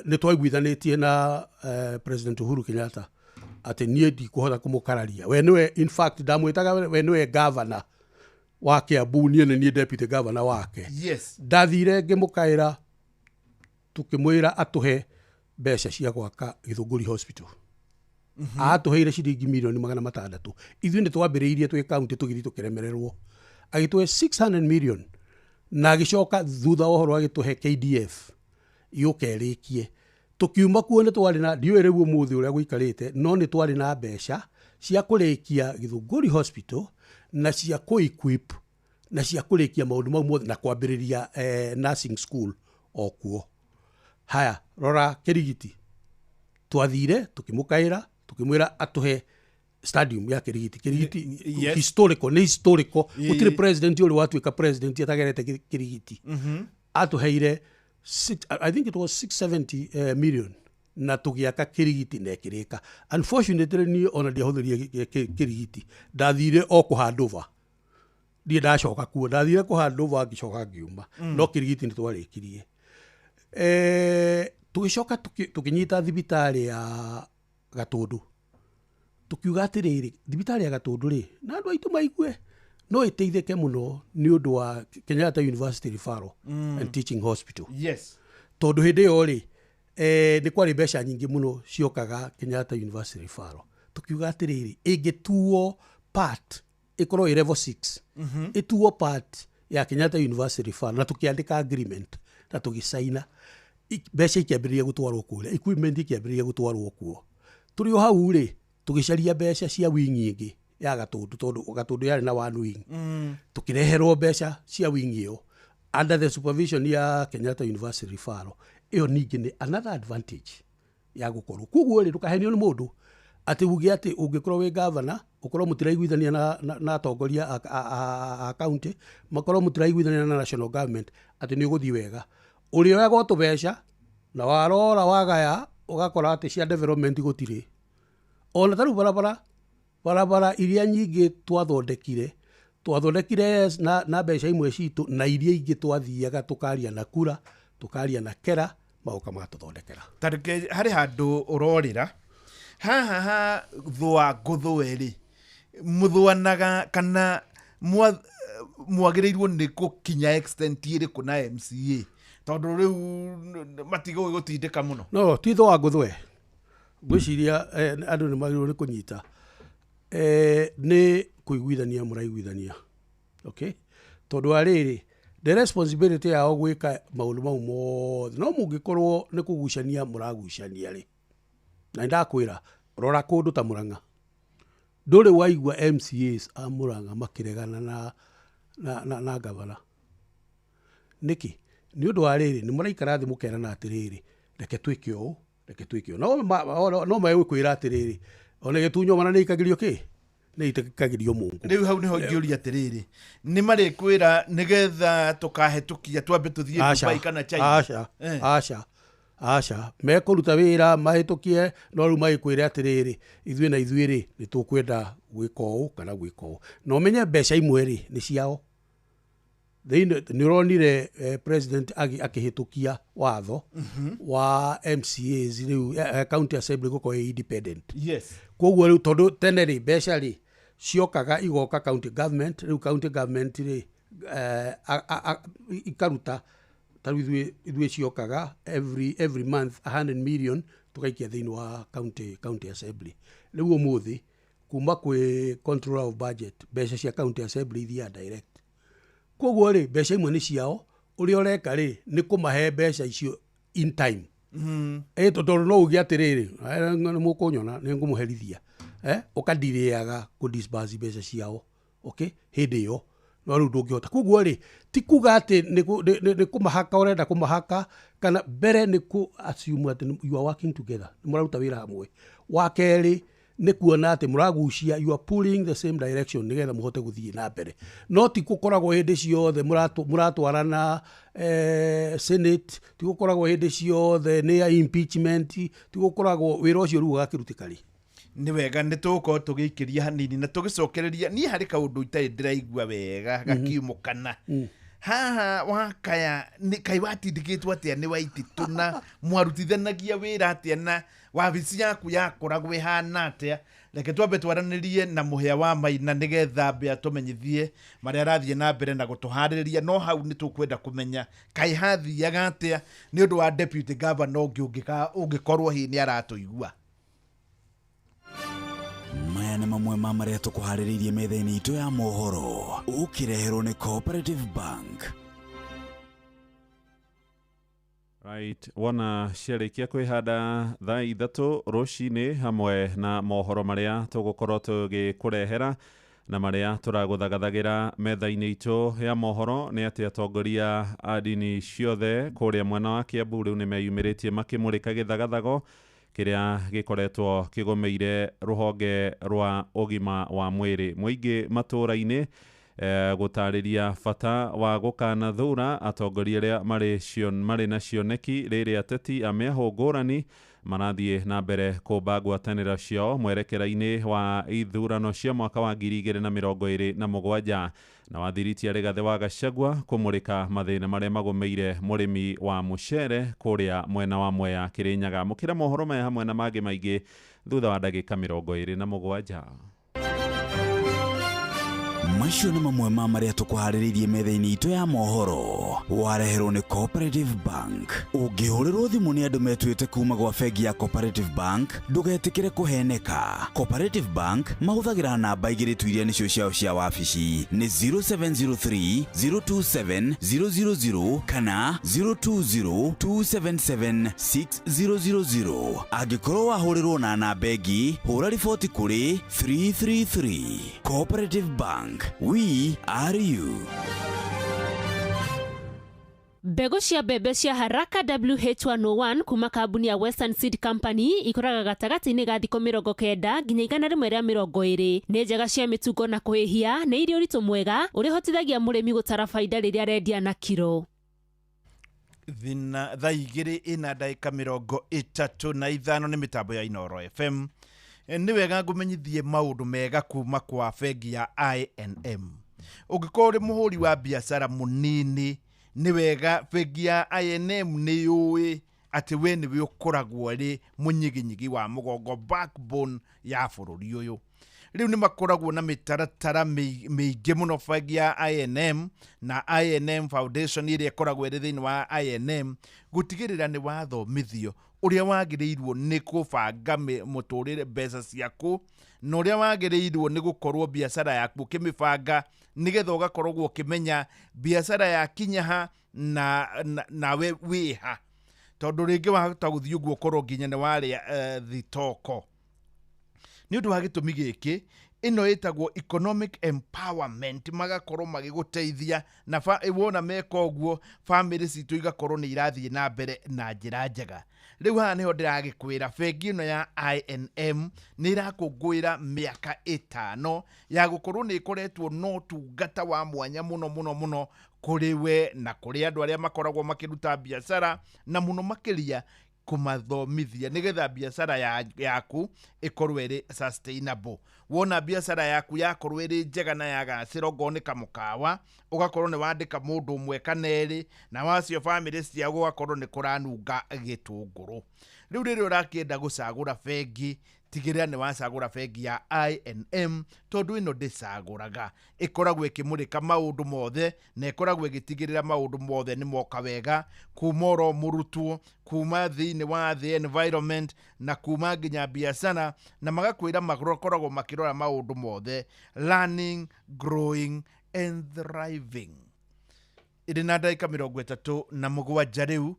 nĩ twaiguithanĩtie na President Uhuru Kenyatta atĩ niĩ ndikũhota kũmũkararia, we nĩwe, in fact ndamwĩtaga we nĩwe governor wa Kiambu, niĩ nĩ niĩ deputy governor wake. Ndathire ngĩmũkaĩra, tũkĩmwĩra atũhe mbeca cia gwaka Gĩthũngũri Hospital. Atũheire ciringi mirioni 600. Ithuĩ nĩ twambĩrĩirie twĩ kaunti, tũgĩthiĩ tũkĩremererwo, agĩtũhe 600 million, na agĩcoka thutha wa ũhoro agĩtũhe KDF yũke ĩrĩkie. Tũkiuma kuo nĩ twarĩ na, ndiũĩ rĩu ũmũthĩ ũrĩa gũikarĩte, no nĩ twarĩ na mbeca cia kũrĩkia Gĩthũngũri Hospital na cia kũ-equip na cia kũrĩkia maũndũ mau mothe na kwambĩrĩria nursing school o kuo. Haya, rora Kĩrigiti, twathire tũkĩmũkaĩra, tũkĩmwĩra atũhe stadium ya Kĩrigiti. Kĩrigiti historical, nĩ historical. Gũtirĩ president ũrĩ watuĩka president atagerete Kĩrigiti. Atũheire I think it was 670 million, na tũgĩaka Kĩrigiti na ĩkĩrĩka. Unfortunately niĩ ona ndiahũthĩrire Kĩrigiti, ndathire o kũ hand over, ndirĩ ndacoka kuo. Ndathire kũ hand over, ngĩcoka ngiuma. No Kĩrigiti nĩ twarĩkirie. Tũgĩcoka tũkĩnyita thibitarĩ ya Gatũndũ, tũkiuga atĩrĩrĩ, thibitarĩ ya Gatũndũ rĩ, na andũ aitũ maigue, no ĩteithĩke mũno nĩ ũndũ wa Kenyatta University Referral and Teaching Hospital. Tondũ hĩndĩ ĩyo rĩ, nĩ kwarĩ mbeca nyingĩ mũno ciokaga Kenyatta University Referral. Tũkiuga atĩrĩrĩ, ĩngĩtuo part, ĩkorwo ĩ level 6, ĩtuo part ya Kenyatta University Referral, na tũkĩandĩka agreement na tũgĩcaina. Mbeca ikĩambĩrĩria gũtwarwo kũrĩa, equipment ikĩambĩrĩria gũtwarwo kuo. Tũrĩ o hau rĩ, tũgĩcaria mbeca cia wing ĩngĩ ya Gatũndũ, tondũ Gatũndũ yarĩ na one wing. Tũkĩreherwo mbeca cia wing ĩyo under the supervision ya Kenyatta University Referral. Ĩyo ningĩ nĩ another advantage ya gũkorwo. Koguo rĩ, ndũkahenio nĩ mũndũ atĩ uge atĩ ũngĩkorwo wĩ gavana ũkorwo mũtiraiguithania na atongoria a county, makorwo mũtiraiguithania na national government, atĩ nĩ ũgũthiĩ wega. Ũrĩoyaga o tũbeca na warora wagaya ũgakora atĩ cia development gũtirĩ. Ona ta rĩu barabara iria nyingĩ twathondekire yes, na mbeca imwe citũ, na iria ingĩ twathiaga tũkaria na kura, tũkaria na kera, magoka magatũthondekera. Tareke harĩ handũ ũrorĩra haha ha thũa ngũthũe rĩ, mũthũanaga kana mwagĩrĩirwo nĩ gũkinya extent ĩrĩkũ na MCA, tondũ rĩu matigũĩ gũtindĩka mũno? No ti thũa ngũthũe, ngwĩciria andũ nĩ magĩrĩirwo nĩ kũnyita nĩ kũiguithania mũraiguithania, okay? Tondũ wa rĩrĩ, the responsibility yao gwĩka maũndũ mau mothe, no mũngĩkorwo nĩ kũgucania mũragucania rĩ, na nĩndakwĩra rora kũndũ ta Murang'a, ndũrĩ waigua MCAs a Murang'a makĩregana na gavana. Nĩkĩ? Nĩ ũndũ wa rĩrĩ, nĩ mũraikara thĩ mũkerana atĩrĩrĩ, reke twĩke ũũ, reke twĩke ũũ. No megũkwĩra atĩrĩrĩ, ona gĩtunyo mana nĩ ikagĩrio kĩ? Nĩ ikagĩrio mũngũ. Rĩu hau nĩho ingĩũria atĩrĩrĩ, nĩ marĩkwĩra nĩgetha tũkahetũkia twambe tũthiĩ Dubai kana China? Aca, aca, aca. Mekũruta wĩra mahĩtũkie, no rĩu magĩkwĩre atĩrĩrĩ, ithuĩ na ithuĩ rĩ, nĩ tũkwenda gwĩka ũũ kana gwĩka ũũ. Na ũmenye mbeca imwe rĩ, nĩ ciao. Thĩinĩ nĩ ũronire president akĩhĩtũkia watho wa MCAs rĩu, county assembly gũkorwo ĩ independent. Koguo rĩu tondũ tene rĩ, mbeca rĩ ciokaga igoka county government, rĩu county government rĩ ikaruta, ta rĩu ithuĩ ciokaga every month 100 million tũgaikia thĩinĩ wa county assembly. Rĩu ũmũthĩ kuma kwĩ controller of budget, mbeca cia county assembly ithiaga direct. Koguo rĩ, mbeca imwe nĩ ciao, ũrĩa ũreka rĩ nĩ kũmahe mbeca icio in time. Tondũ no uge atĩrĩrĩ, nĩ mũkũnyona nĩ ngũmũherithia. Ũkandirĩaga kũ disburse mbeca ciao, okay, hĩndĩ ĩyo, no rĩu ndũngĩhota. Koguo rĩ, ti kuga atĩ nĩ kũmahaka ũrenda kũmahaka, kana mbere nĩ kũ assume atĩ you are working together, nĩ mũraruta wĩra hamwe. Wa kerĩ nĩ kuona atĩ mũragucia, you are pulling the same direction nĩgetha mũhote gũthiĩ na mbere. No ti gũkoragwo hĩndĩ ciothe mũratwarana Senate, ti gũkoragwo hĩndĩ ciothe nĩ ya impeachment, ti gũkoragwo wĩra ũcio rĩu ũgakĩrutĩka rĩ. Nĩ wega nĩ tũgũkorwo tũgĩikĩria hanini na tũgĩcokereria. Niĩ harĩ kaũndũ itarĩ ndĩraigua wega gakiumũkana haha wakaya, kaĩ watindĩkĩtwo atĩa nĩ Waititũ na mwarutithanagia wĩra atĩa na wabici yaku yakoragwo ĩhana atĩa? Reke twambe twaranĩrie na Mũhĩa wa Maina nĩgetha ambe atũmenyithie marĩa arathiĩ na mbere na gũtũharĩrĩria, no hau nĩ tũkwenda kũmenya kaĩ hathiaga atĩa nĩ ũndũ wa deputy governor ũngĩ ũngĩkorwo hihi nĩ aratũigua. Maya nĩ mamwe ma marĩa tũkũharĩrĩirie metha-inĩ itũ ya mohoro, ũkĩreherwo nĩ Cooperative Bank. Right, wona ciarĩkia kwĩhanda thaa 3 rũcinĩ hamwe na mohoro marĩa tũgũkorwo tũgĩkũrehera na marĩa tũragũthagathagĩra metha-inĩ itũ ya mohoro nĩ atĩ atongoria a ndini ciothe kũrĩa mwena wa Kiambu rĩu nĩ meyumĩrĩtie makĩmũrĩka gĩthagathago kĩrĩa gĩkoretwo kĩgũmĩire rũhonge rwa ũgima wa mwĩrĩ. Mũingĩ matũũra-inĩ gũtarĩria bata wa gũkana thura atongoria arĩa marĩ na cioneki rĩrĩa ateti a mĩahũ ngũrani marathiĩ na mbere kũmba ngwatanĩro ciao mwerekera-inĩ wa ithurano cia mwaka wa 2027 na wathiritia Rigathĩ wa Gachagua kũmũrĩka mathĩna marĩa magũmĩire mũrĩmi wa mũcere kũrĩa mwena wa Mwea Kĩrĩnyaga. Mũkĩra mohoro maya hamwe na mangĩ maingĩ thutha wa ndagĩka 27. Macio nĩ mamwe ma marĩa tũkũharĩrĩirie metha-inĩ itũ ya mohoro. Wareherwo nĩ Cooperative Bank. Ũngĩhũrĩrwo thimũ nĩ andũ metuĩte kuma gwa bengi ya Cooperative Bank, ndũgetĩkĩre kũheneka. Cooperative Bank mahũthagĩra namba igĩrĩ tu iria nĩcio ciao cia wabici, nĩ 0703 027 000 kana 020 277 6000. Angĩkorwo wahũrĩrwo na namba ĩngĩ, hũra riboti kũrĩ 333. Cooperative Bank, we are you. Mbegũ cia mbembe cia Haraka WH101 kuma kambuni ya Western Seed Company ikũraga gatagatĩ-inĩ ga thikũ 90 nginya 120. Nĩ njega cia mĩtungo na kũhĩhia, nĩ irĩ ũritũ mwega ũrĩa ũhotithagia mũrĩmi gũtara baida rĩrĩa arendia na kiro. Thina thaa igĩrĩ ina ndagĩka 35 nĩ mĩtambo ya Inooro FM. Nĩ wega ngũmenyithie maũndũ mega kuma kwa bengi ya I&M. Ũngĩkorwo ũrĩ mũhũri wa biacara mũnini, nĩ wega bengi ya I&M nĩ yũĩ atĩ we nĩwe ũkoragwo arĩ mũnyiginyigi wa mũgongo, backbone ya bũrũri ũyũ. Rĩu nĩ makoragwo na mĩtaratara mĩingĩ mũno bengi ya I&M na I&M Foundation ĩrĩa ĩkoragwo ĩrĩ thĩinĩ wa I&M gũtigĩrĩra nĩ wathomithio ũrĩa wagĩrĩirwo nĩ kũbanga mũtũrĩre mbeca ciaku na ũrĩa wagĩrĩirwo nĩ gũkorwo biacara yaku ũkĩmĩbanga nĩgetha ũgakoragwo ũkĩmenya biacara yakinya ha nawe wĩha, tondũ rĩngĩ wahota gũthiĩ ũguo ũkorwo nginya nĩ warĩa thitoko. Nĩ ũndũ wa gĩtũmi gĩkĩ, ĩno ĩtagwo economic empowerment, magakorwo magĩgũteithia na wona meka ũguo bamĩrĩ citũ igakorwo nĩ irathiĩ na mbere na njĩra njega. Rĩu haha nĩho ndĩragĩkwĩra bengi ĩno ya I&M nĩ ĩrakũngũĩra mĩaka 5 ya gũkorwo nĩ ĩkoretwo na ũtungata wa mwanya mũno mũno mũno kũrĩ we na kũrĩ andũ arĩa makoragwo makĩruta biacara, na mũno makĩria kũmathomithia nĩgetha biacara yaku ĩkorwo ĩrĩ sustainable. Wona biacara yaku yakorwo ĩrĩ njega na yagacĩra, okorwo nĩ kamũkawa ũgakorwo nĩ wandĩka mũndũ ũmwe kana erĩ, na wacio bamĩrĩ ciao gũgakorwo nĩ kũranunga gĩtũngũrũ. Rĩu rĩrĩa ũrakĩenda gũcagũra bengi, tigĩrĩra nĩ wacagũra bengi ya I&M, tondũ ĩno ndĩcagũraga, ĩkoragwo ĩkĩmũrĩka maũndũ mothe na ĩkoragwo ĩgĩtigĩrĩra maũndũ mothe nĩ moka wega, kuma oro mũrutwo, kuma thĩinĩ wa the environment na kuma nginya biacara, na magakwĩra makoragwo makĩrora maũndũ mothe, learning, growing and thriving. Ĩrĩ na ndagĩka 37 rĩu.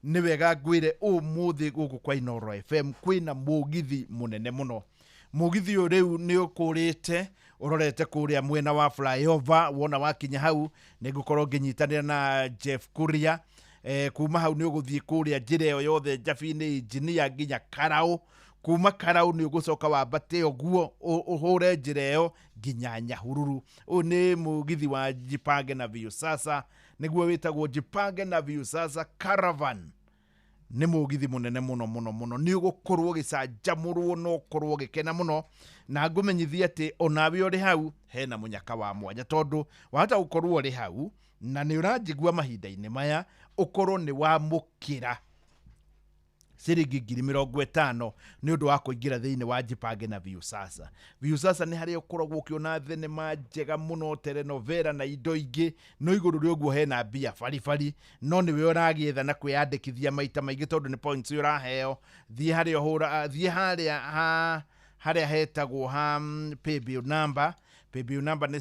Nĩ wega ngwĩre ũmũthĩ gũkũ kwa Inooro FM kwĩna mũgithi mũnene mũno. Mũgithi ũyũ rĩu nĩ ũkũrĩte ũrorete kũrĩa mwena wa flyover. Wona wakinya hau nĩ ngũkorwo ngĩnyitanĩra na Jeff Kuria. Kuma hau nĩ ũgũthiĩ kũrĩa njĩra ĩyo yothe Njabi-inĩ Engineer nginya Karau. Kuma Karau nĩ ũgũcoka wambate ũguo ũhũre njĩra ĩyo nginya Nyahururu. Ũyũ nĩ mũgithi wa Jipange na Viusasa, nĩguo wĩtagwo Jipange na Viusasa Caravan. Nĩ mũgithi mũnene mũno mũno mũno, nĩ ũgũkorwo ũgĩcanjamũrwo na ũkorwo ũgĩkena mũno, na ngũmenyithie atĩ onawe ũrĩ hau hena mũnyaka wa mwanya, tondũ wahota gũkorwo ũrĩ hau na nĩ ũranjigua mahinda-inĩ maya ũkorwo nĩ wamũkĩra ciringi 50,000 nĩ ũndũ wa kũingĩra thĩinĩ wa Jipange na Viusasa. Viusasa nĩ harĩa ũkoragwo ũkĩona thenema njega mũno, telenovela na indo ingĩ, no igũrũ rĩa ũguo hena mbia baribari, no nĩwe ũragĩetha na kwĩyandĩkithia maita maingĩ tondũ nĩ points ũraheo. Thiĩ harĩa ũhũra, thiĩ harĩa ha harĩa hetagwo ha paybill number. Paybill number nĩ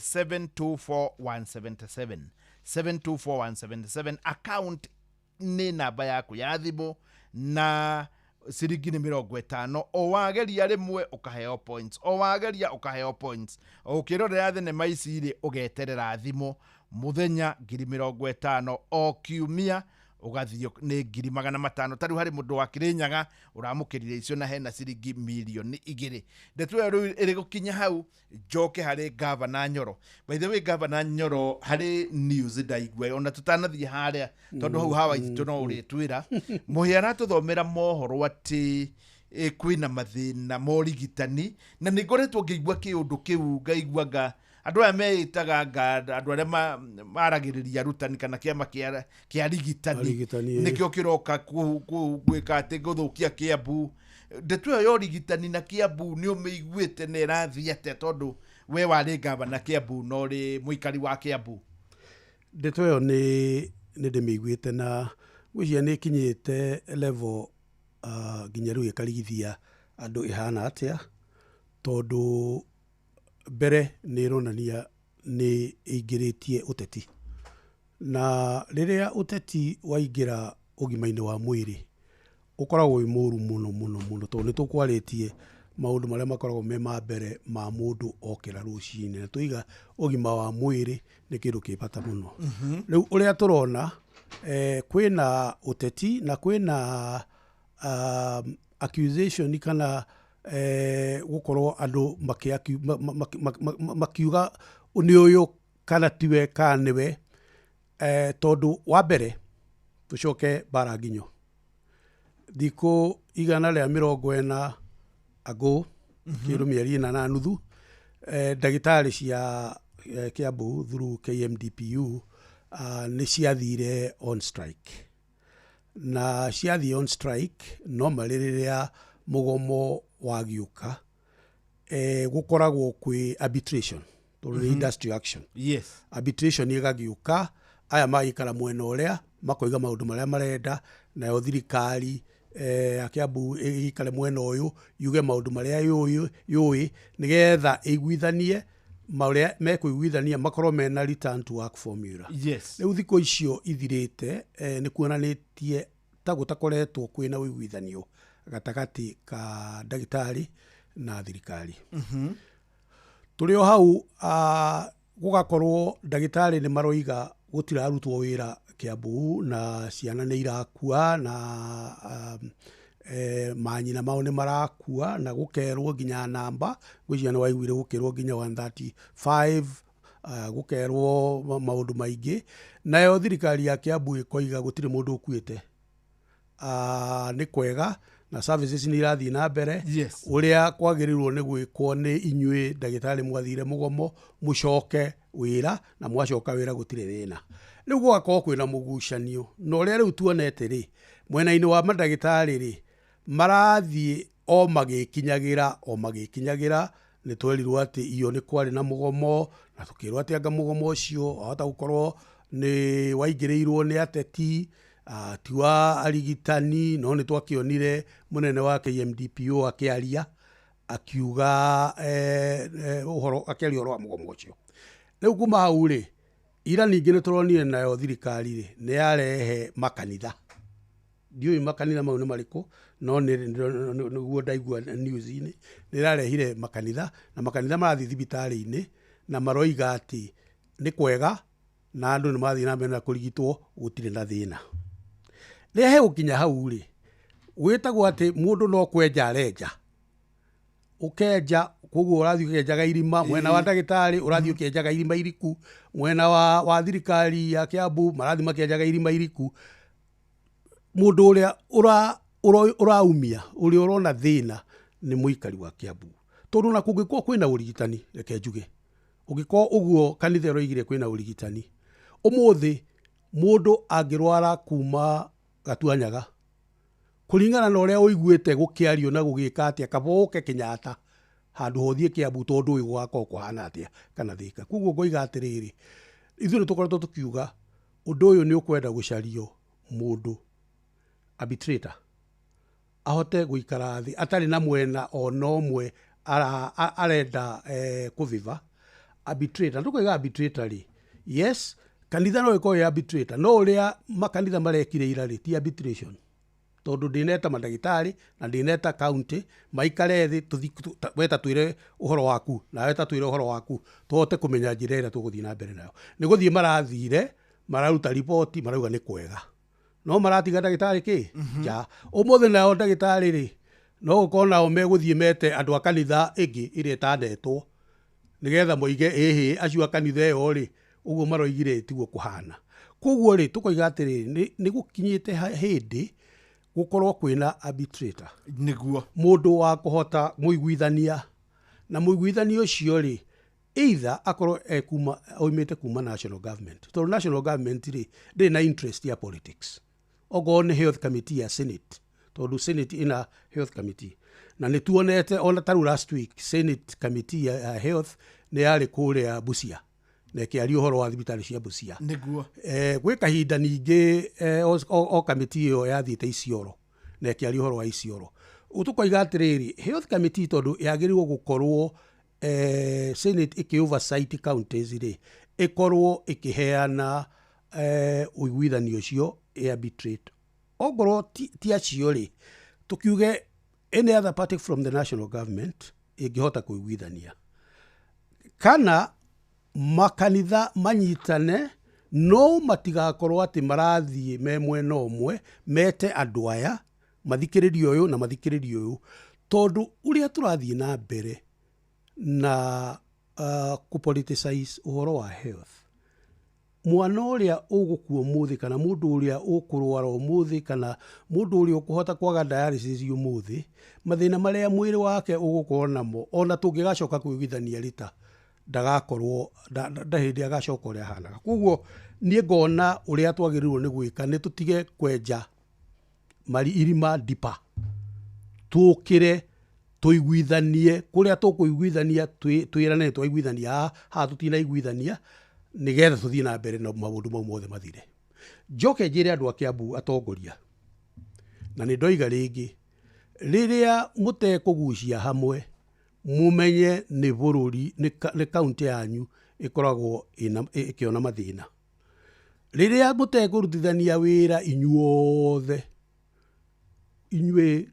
724177, 724177. Account nĩ namba yaku ya thimũ na ciringi nĩ 50. O wageria rĩmwe ũkaheo points, o wageria ũkaheo points. O ũkĩrorera thenema ici rĩ, ũgeterera thimũ mũthenya 50,000, o kiumia ũgathiĩ nĩ 500,000. Ta rĩu harĩ mũndũ wa Kĩrĩnyaga ũramũkĩrire icio na hena ciringi 2,000,000. Ndeto ĩyo rĩu ĩrĩ gũkinya hau, njoke harĩ Gavana Nyoro. By the way, Gavana Nyoro harĩ news ndaigua ona tũtanathiĩ harĩa, tondũ hau hawa itũ no ũrĩtwĩra. Mũhĩa aratũthomera mohoro atĩ kwĩna mathĩna ma ũrigitani, na nĩ ngoretwo ngĩigua kĩũndũ kĩu, ngaigua nga andũ aya meĩtaga nga andũ arĩa maragĩrĩria arutani kana kĩama kĩa arigitani, nĩkĩo kĩroka gwĩka atĩ gũthũkia Kĩambu. Ndeto ĩyo ya ũrigitani na Kĩambu nĩ ũmĩiguĩte na ĩrathiĩ atĩa? Tondũ We warĩ gavana Kiambu na ũrĩ mũikari wa Kiambu. Ndeto ĩyo nĩ ndĩmĩiguĩte na ngwĩciria nĩ ĩkinyĩte level nginya rĩu ĩkarigithia andũ ĩhana atĩa, tondũ mbere nĩ ĩronania nĩ ĩingĩrĩtie ũteti, na rĩrĩa ũteti waingĩra ũgima-inĩ wa mwĩrĩ ũkoragwo wĩ mũru mũno mũno mũno, tondũ nĩ tũkwarĩtie maũndũ marĩa makoragwo me ma mbere ma mũndũ okĩra rũcinĩ, na tũiga ũgima wa mwĩrĩ nĩ kĩndũ kĩ bata mũno. Rĩu ũrĩa tũrona kwĩna ũteti na kwĩna accusation kana gũkorwo andũ makiuga nĩ ũyũ kana tiwe kana nĩwe, tondũ wa mbere tũcoke bara nginyo thikũ 140 ago, kĩndũ mĩeri ĩna na nuthu, ndagĩtarĩ cia Kiambu through KMDPU nĩ ciathire on strike, na ciathiĩ on strike normally rĩrĩa mũgomo wagĩũka gũkoragwo kwĩ arbitration, tondũ nĩ industrial action. Arbitration ĩgagĩũka, aya magĩikara mwena ũrĩa makoiga maũndũ marĩa marenda, nayo thirikari ya Kiambu ĩgĩikare mwena ũyũ yuge maũndũ marĩa yũĩ nĩgetha ĩiguithanie marĩa mekũiguithania makorwo mena return to work formula. Rĩu thikũ icio ithirĩte, nĩ kuonanĩtie ta gũtakoretwo kwĩna ũiguithanio gatagatĩ ka ndagĩtarĩ na thirikari. Tũrĩ o hau, gũgakorwo ndagĩtarĩ nĩ maroiga gũtirarutwo wĩra Kiambu na ciana nĩ irakua na manyina mao nĩ marakua, na gũkerwo nginya namba, ngwĩciria nĩ waiguire gũkĩrwo nginya 135, gũkerwo maũndũ maingĩ, nayo thirikari ya Kiambu ĩkoiga gũtirĩ mũndũ ũkuĩte, nĩ kwega na services nĩ irathiĩ na mbere. Ũrĩa kwagĩrĩirwo nĩ gwĩkwo nĩ inyuĩ ndagĩtarĩ mwathire mũgomo mũcoke wĩra, na mwacoka wĩra gũtirĩ thĩna. Rĩu gũgakorwo kwĩna mũgucanio, na ũrĩa rĩu tuonete rĩ, mwena-inĩ wa mandagĩtarĩ rĩ, marathiĩ o magĩkinyagĩra o magĩkinyagĩra. Nĩ twerirwo atĩ iyo nĩ kwarĩ na mũgomo, na tũkĩrwo atĩ anga mũgomo ũcio wahota gũkorwo nĩ waingĩrĩirwo nĩ ateti, ti wa arigitani, no nĩ twakĩonire mũnene wa KMDPO akĩaria akiuga ũhoro, akĩaria ũhoro wa mũgomo ũcio. Rĩu kuma hau rĩ, ira ningĩ nĩ tũronire nayo thirikari rĩ nĩ yarehe makanitha, ndiũĩ makanitha mau nĩ marĩkũ, no nĩguo ndaigua news-inĩ, nĩ ĩrarehire makanitha, na makanitha marathiĩ thibitarĩ-inĩ na maroiga atĩ nĩ kwega na andũ nĩ marathiĩ na mbere na kũrigitwo, gũtirĩ na thĩna. Rĩrĩa hegũkinya hau rĩ, gwĩtagwo atĩ mũndũ no kwenja arenja, ũkenja, koguo ũrathiĩ ũkĩenjaga irima mwena wa ndagĩtarĩ, ũrathiĩ ũkĩenjaga irima iriku, mwena wa thirikari ya Kiambu marathiĩ makĩenjaga irima iriku. Mũndũ ũrĩa ũraumia, ũrĩa ũrona thĩna nĩ mũikari wa Kiambu, tondũ na kũngĩkorwo kwĩna ũrigitani, reke njuge, ũngĩkorwo ũguo kanitha ĩroigire kwĩna ũrigitani, ũmũthĩ mũndũ angĩrwara kuma Gatuanyaga kũringana na ũrĩa ũiguĩte gũkĩario na gũgĩka atĩa, kaba ũke Kenyatta handũ ha ũthiĩ Kiambu, tondũ ũĩ gũgakorwo kũhana atĩa kana Thika. Koguo ngoiga atĩrĩrĩ, ithuĩ nĩ tũkoretwo tũkiuga ũndũ ũyũ nĩ ũkwenda gũcario mũndũ arbitrator ahote gũikara thĩ atarĩ na mwena ona ũmwe arenda kũviva. Arbitrator, tũkoiga arbitrator rĩ, yes, kanitha no ĩkorwo ĩ arbitrator, no ũrĩa makanitha marekire ira rĩ ti arbitration, tondũ ndĩneta mandagĩtarĩ na ndĩneta county maikare thĩ, we ta twĩre ũhoro waku nawe ta twĩre ũhoro waku, tũhote kũmenya njĩra ĩrĩa tũgũthiĩ na mbere nayo. Nĩ gũthiĩ marathire mararuta riboti marauga nĩ kwega, no maratiga ndagĩtarĩ kĩ nja. Ũmũthĩ nao ndagĩtarĩ rĩ, no gũkorwo nao megũthiĩ mete andũ a kanitha ĩngĩ ĩrĩa ĩtanetwo, nĩgetha moige ĩhĩ acio a kanitha ĩyo rĩ ũguo maroigire tiguo kũhana. Koguo rĩ tũkoiga atĩrĩrĩ, nĩ gũkinyĩte hĩndĩ gũkorwo kwĩna arbitrator, nĩguo mũndũ wa kũhota mũiguithania, na mũiguithania ũcio rĩ either akorwo kuma oimĩte kuma national government, tondũ national government rĩ ndĩrĩ na interest ya politics, okorwo nĩ health committee ya senate, tondũ senate ĩna health committee, Na nĩ tuonete ona ta rĩu last week Senate Committee ya Health nĩ yarĩ kũrĩa Busia na ĩkĩaria ũhoro wa thibitarĩ cia Busia. Nĩguo. Gwĩ kahinda ningĩ o kamĩtĩ ĩyo yathiĩte Isiolo na ĩkĩaria ũhoro wa Isiolo. Tũkoiga atĩrĩrĩ, Health Committee tondũ yagĩrĩirwo gũkorwo Senate ĩkĩ oversight counties rĩ, ĩkorwo ĩkĩheana ũiguithanio ũcio ĩ arbitrate. Ongorwo ti acio rĩ, tũkiuge any other party from the national government ĩngĩhota kũiguithania, kana makanitha manyitane no matigakorwo atĩ marathiĩ me mwena ũmwe, mete andũ aya mathikĩrĩrie ũyũ na mathikĩrĩrie ũyũ, tondũ ũrĩa tũrathiĩ na mbere na kũ-politicize ũhoro wa health, mwana ũrĩa ũgũkua ũmũthĩ kana mũndũ ũrĩa ũkũrwara ũmũthĩ kana mũndũ ũrĩa ũkũhota kwaga dialysis ũmũthĩ, mathĩna marĩa mwĩrĩ wake ũgũkorwo namo ona tũngĩgacoka kũiguithania rĩta ndagakorwo nda hĩndĩ agacoka ũrĩa ahanaga. Koguo niĩ ngona ũrĩa twagĩrĩirwo nĩ gwĩka nĩ tũtige kwenja mari irima dipa, tũkĩre tũiguithanie kũrĩa tũkũiguithania, twĩrane twaiguithania haha tũtinaiguithania, nĩgetha tũthiĩ na mbere na maũndũ mau mothe mathire. Njoke njĩre andũ a Kiambu atongoria, na nĩ ndoiga rĩngĩ, rĩrĩa mũtekũgucia hamwe mũmenye nĩ bũrũri, nĩ kaunti yanyu ĩkoragwo ĩkĩona mathĩna. Rĩrĩa mũtekũrutithania wĩra inyuothe, inyuĩ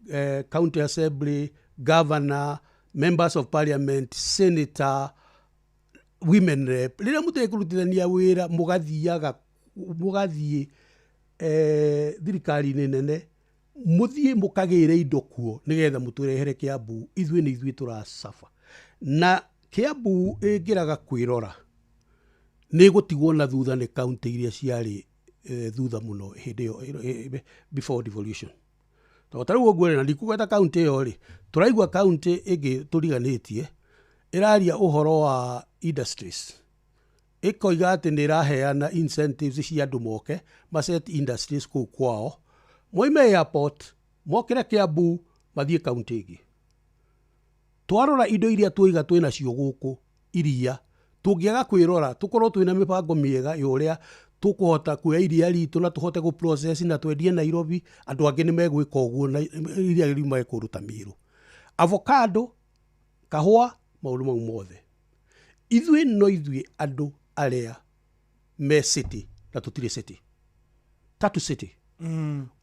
county assembly, governor, members of parliament, senator, women rep, rĩrĩa mũtekũrutithania wĩra mũgathiĩ thirikari-inĩ nene, mũthiĩ mũkagĩre indo kuo nĩgetha mũtũrehere Kiambu, ithuĩ nĩ ithuĩ tũracaba. Na Kiambu ĩngĩraga kwĩrora nĩ ĩgũtigwo na thutha nĩ kaunti iria ciarĩ thutha mũno hĩndĩ ĩyo before devolution. Tondũ ta rĩu ũguo rĩ, na ndikũgweta kaunti ĩyo rĩ, tũraigua kaunti ĩngĩ tũriganĩtie ĩraria ũhoro wa industries, ĩkoiga atĩ nĩ ĩraheana incentives cia andũ moke maset industries kũu kwao, moime airport mokĩre Kiambu mathiĩ kaunti ĩngĩ. Twarora indo iria twoiga twĩnacio gũkũ iria, tũngĩaga kwĩrora tũkorwo twĩna mĩbango mĩega ya ũrĩa tũkũhota kuoya iria ritũ na tũhote gũ process na twendie Nairobi, andũ angĩ nĩ megwĩka ũguo na iria riumaga kũndũ ta Meru. Avocado, kahũa, maũndũ mau mothe. Ithuĩ no ithuĩ andũ arĩa me city na tũtirĩ city. Tatu City.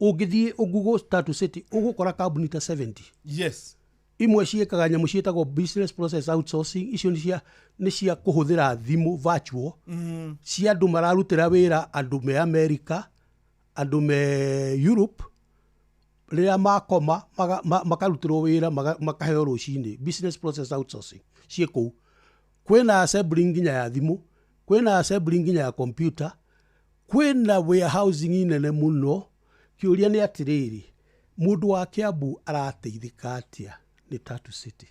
Ũngĩthiĩ Google Tatu City ũgũkora kambuni ta 70. Yes. Imwe ciĩkaga nyamũ ciĩtagwo business process outsourcing, icio nĩ cia kũhũthĩra thimũ virtual, cia andũ mararutĩra wĩra andũ me America, andũ me Europe, rĩrĩa makoma makarutĩrwo wĩra makaheo rũcinĩ, business process outsourcing ciĩ kũu. Kwĩna assembling nginya ya thimũ, kwĩna assembling nginya ya computer, kwĩna warehousing nene mũno. Kĩũria nĩ atĩrĩrĩ, mũndũ wa Kiambu arateithĩka atĩa nĩ Tatu City?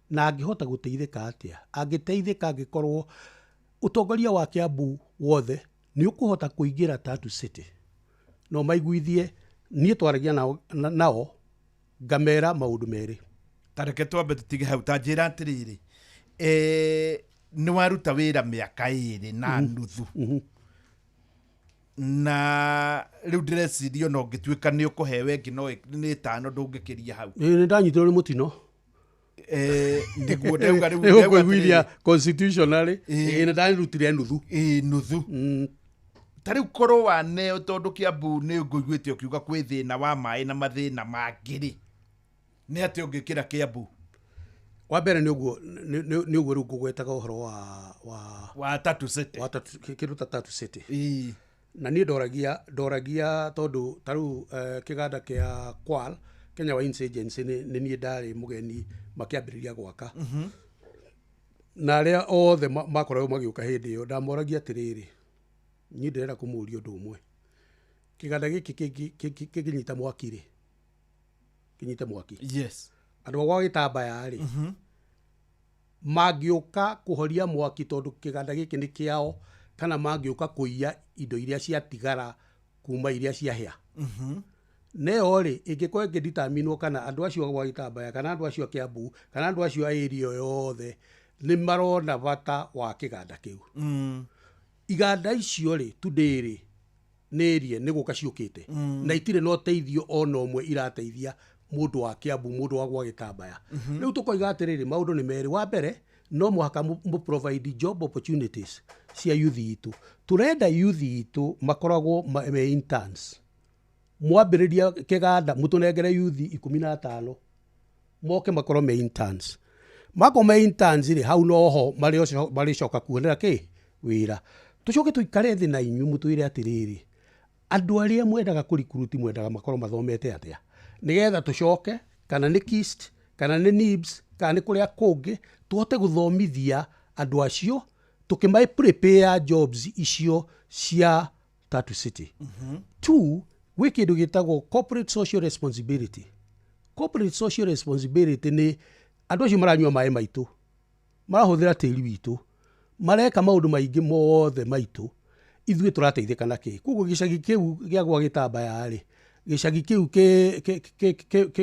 Na angĩhota gũteithĩka atĩa? Angĩteithĩka angĩkorwo ũtongoria wa Kiambu wothe nĩ ũkũhota kũingĩra Tatu City. No maiguithie, niĩ twaragia nao ngamera maũndũ merĩ. Ta reke twambe tũtige hau, ta njĩra atĩrĩrĩ, nĩ waruta wĩra mĩaka ĩrĩ na nuthu, na rĩu ndĩreciria ona ũngĩtuĩka nĩ ũkũheo ĩngĩ no nĩ ĩtano ndũngĩkĩria hau. Nĩ ndanyitirwo nĩ mũtino. Nĩguo ndauga rĩu Nĩ ũkũiguithia constitutionally, nĩ ndarutire nuthu. Nuthu. Ta rĩu korwo waneo tondũ Kiambu nĩ ngũiguĩte ũkiuga kwĩ thĩna wa maĩ na mathĩna mangĩ rĩ, nĩ atĩa ũngĩkĩra Kiambu? Wa mbere nĩ ũguo nĩ ũguo rĩu ngũgwetaga ũhoro wa Tatu City. Wa Tatu, kĩndũ ta Tatu City. Na niĩ ndoragia tondũ ta rĩu kĩganda kĩa Kwal, Kenya Wines Agency, nĩ niĩ ndarĩ mũgeni makĩambĩrĩria gwaka. Na arĩa othe makoragwo magĩũka hĩndĩ ĩyo ndamoragia atĩrĩrĩ, niĩ ndĩrenda kũmũria ũndũ ũmwe. Kĩganda gĩkĩ kĩngĩnyita mwaki rĩ, kĩnyite mwaki. Yes. Andũ a gwa gĩtambaya rĩ, mangĩũka kũhoria mwaki tondũ kĩganda gĩkĩ nĩ kĩao, kana mangĩũka kũiya indo iria ciatigara kuma iria ciahĩa. Neo rĩ, ĩngĩkorwo ĩngĩditaminwo kana andũ acio gwa Gĩtambaya, kana andũ acio a Kiambu, kana andũ acio a area ĩyo yothe nĩ marona bata wa kĩganda kĩu. Iganda icio rĩ, today rĩ, nĩ area nĩ gũka ciũkĩte. Na itirĩ na ũteithio ona ũmwe irateithia mũndũ wa Kiambu, mũndũ wa gwa Gĩtambaya. Rĩu tũkoiga atĩrĩrĩ, maũndũ nĩ merĩ. Wa mbere, no mũhaka mũ provide job opportunities cia youth itũ. Tũrenda youth itũ makoragwo me interns. Mwambĩrĩria kĩganda mũtũnengere youth 15 moke makorwo me interns. Makorwo me interns rĩ, hau noho marĩcoka kuonera kĩ wĩra. Tũcoke tũikare thĩ na inyuĩ mũtwĩre atĩrĩrĩ, andũ arĩa mwendaga kũrikuruti mwendaga makorwo mathomete atĩa, nĩgetha tũcoke kana nĩ KIST, kana nĩ NIBS, kana nĩ kũrĩa kũngĩ, tũhote gũthomithia andũ acio tũkĩma prepare jobs icio cia Tatu City. Two, gwĩ kĩndũ gĩtagwo corporate social responsibility. Corporate social responsibility nĩ andũ acio maranyua maĩ maitũ, marahũthĩra tĩri witũ, mareka maũndũ maingĩ mothe maitũ, ithuĩ tũrateithĩka na kĩ? Koguo gĩcagi kĩu gĩa gwa Gĩtambaya rĩ, gĩcagi kĩu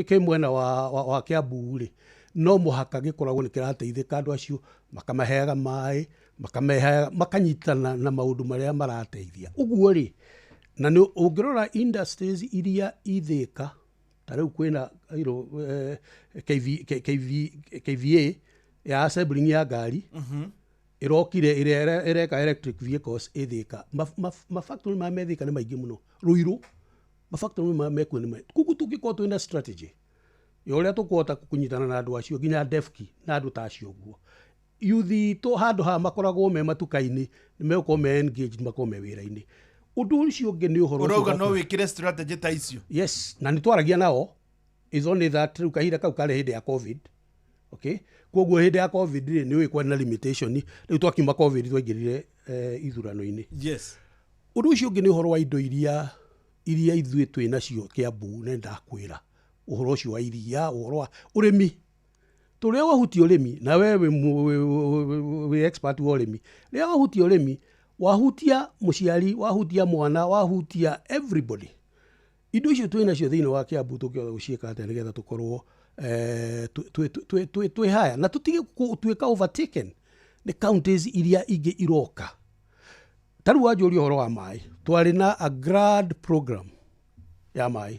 kĩ mwena wa Kiambu rĩ, no mũhaka gĩkoragwo nĩ kĩrateithĩka, andũ acio makamaheaga maĩ, makameheaga, makanyitana na maũndũ marĩa marateithia. Ũguo rĩ, na nĩ ũngĩrora industries iria ithĩka, ta rĩu kwĩna, you know, KVA ya assembling ya ngari, ĩrokire ĩrĩa ĩreka electric vehicles ĩthĩka. Mafactory maya methĩka nĩ maingĩ mũno. Ruiru, mafactory maya mekuo nĩ maingĩ. Koguo tũngĩkorwo twĩna strategy ya ũrĩa tũkũhota kũnyitana na andũ acio nginya DEFCI na andũ ta acio ũguo, youth itũ handũ ha makoragwo me matuka-inĩ, nĩ megũkorwo me engaged, makorwo me wĩra-inĩ. Ũndũ ũcio ũngĩ nĩ ũhoro ũcio Ũrauga no wa wĩkĩre strategy ta icio? Yes, na nĩ twaragia nao. Is only that rĩu kahinda kau karĩ hĩndĩ ya COVID. Okay? Koguo hĩndĩ ya COVID rĩ, nĩ ũĩ kwarĩ na limitation. Rĩu twakiuma COVID twaingĩrire ithurano-inĩ. Ũndũ ũcio ũngĩ nĩ ũhoro wa indo iria ithuĩ twĩ nacio Kiambu, na nĩndakwĩra ũhoro ũcio wa iria, ũhoro wa ũrĩmi. Tũrĩa wahutia ũrĩmi, na we wĩ expert wa ũrĩmi, rĩrĩa wahutia ũrĩmi, wahutia mũciari, wahutia mwana, wahutia everybody. Indo icio twĩ nacio thĩinĩ wa Kiambu tũngĩhota gũciĩka atĩa nĩgetha tũkorwo twĩ haya, na tũtige gũtuĩka overtaken nĩ counties iria ingĩ iroka. Ta rĩu wanjũria ũhoro wa maĩ, twarĩ na a grand program ya maĩ,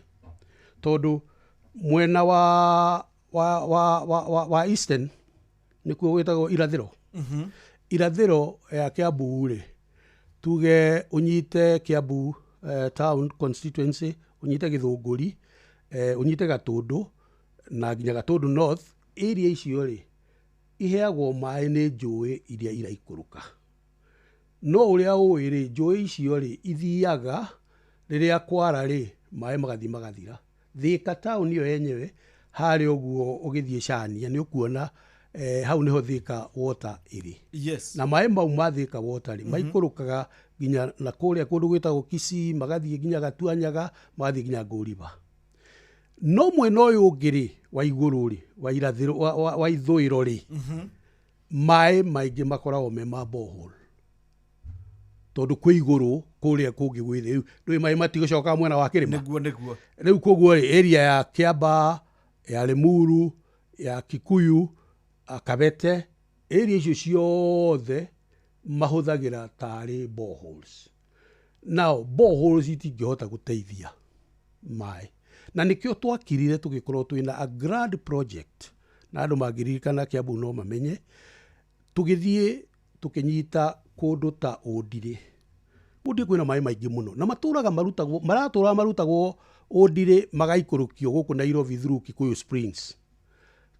tondũ mwena wa Eastern nĩkuo gwĩtagwo irathĩro. Irathĩro ya Kiambu rĩ, tuge ũnyite Kiambu town constituency, ũnyite Gĩthũngũri, ũnyite Gatũndũ na nginya Gatũndũ North, area icio rĩ iheagwo maĩ nĩ njũĩ iria iraikũrũka. No ũrĩa ũĩ rĩ, njũĩ icio rĩ ithiaga rĩrĩa kwara rĩ, maĩ magathiĩ magathira. Thika town ĩyo yenyewe harĩa ũguo ũgĩthiĩ Cania nĩ ũkuona hau nĩho Thika Water ĩrĩ. Na maĩ mau ma Thika Water rĩ, maikũrũkaga nginya na kũrĩa kũndũ gwĩtagwo Kisii, magathiĩ nginya Gatuanyaga, magathiĩ nginya Ngũriba. No mwena ũyũ ũngĩ rĩ, wa igũrũ rĩ, wa irathĩro, wa ithũĩro rĩ, maĩ maingĩ makoragwo me ma borehole. Tondũ kwĩ igũrũ kũrĩa kũngĩ gwĩ thĩ, rĩu ndũĩ maĩ matigũcoka mwena wa kĩrĩma. Nĩguo, nĩguo. Rĩu koguo rĩ, area ya Kiambaa, ya Limuru, ya Kikuyu, Kabete, area icio ciothe mahũthagĩra tarĩ boreholes. Now, boreholes itingĩhota gũteithia maĩ. Na nĩkĩo twakirire tũgĩkorwo twĩna a grand project, na andũ mangĩririkana Kiambu no mamenye, tũgĩthiĩ tũkĩnyita kũndũ ta Ũndirĩ. Ũndirĩ kwĩna maĩ maingĩ mũno, na matũraga marutagwo, maratũra marutagwo Ũndirĩ magaikũrũkio gũkũ Nairobi through Kikuyu Springs.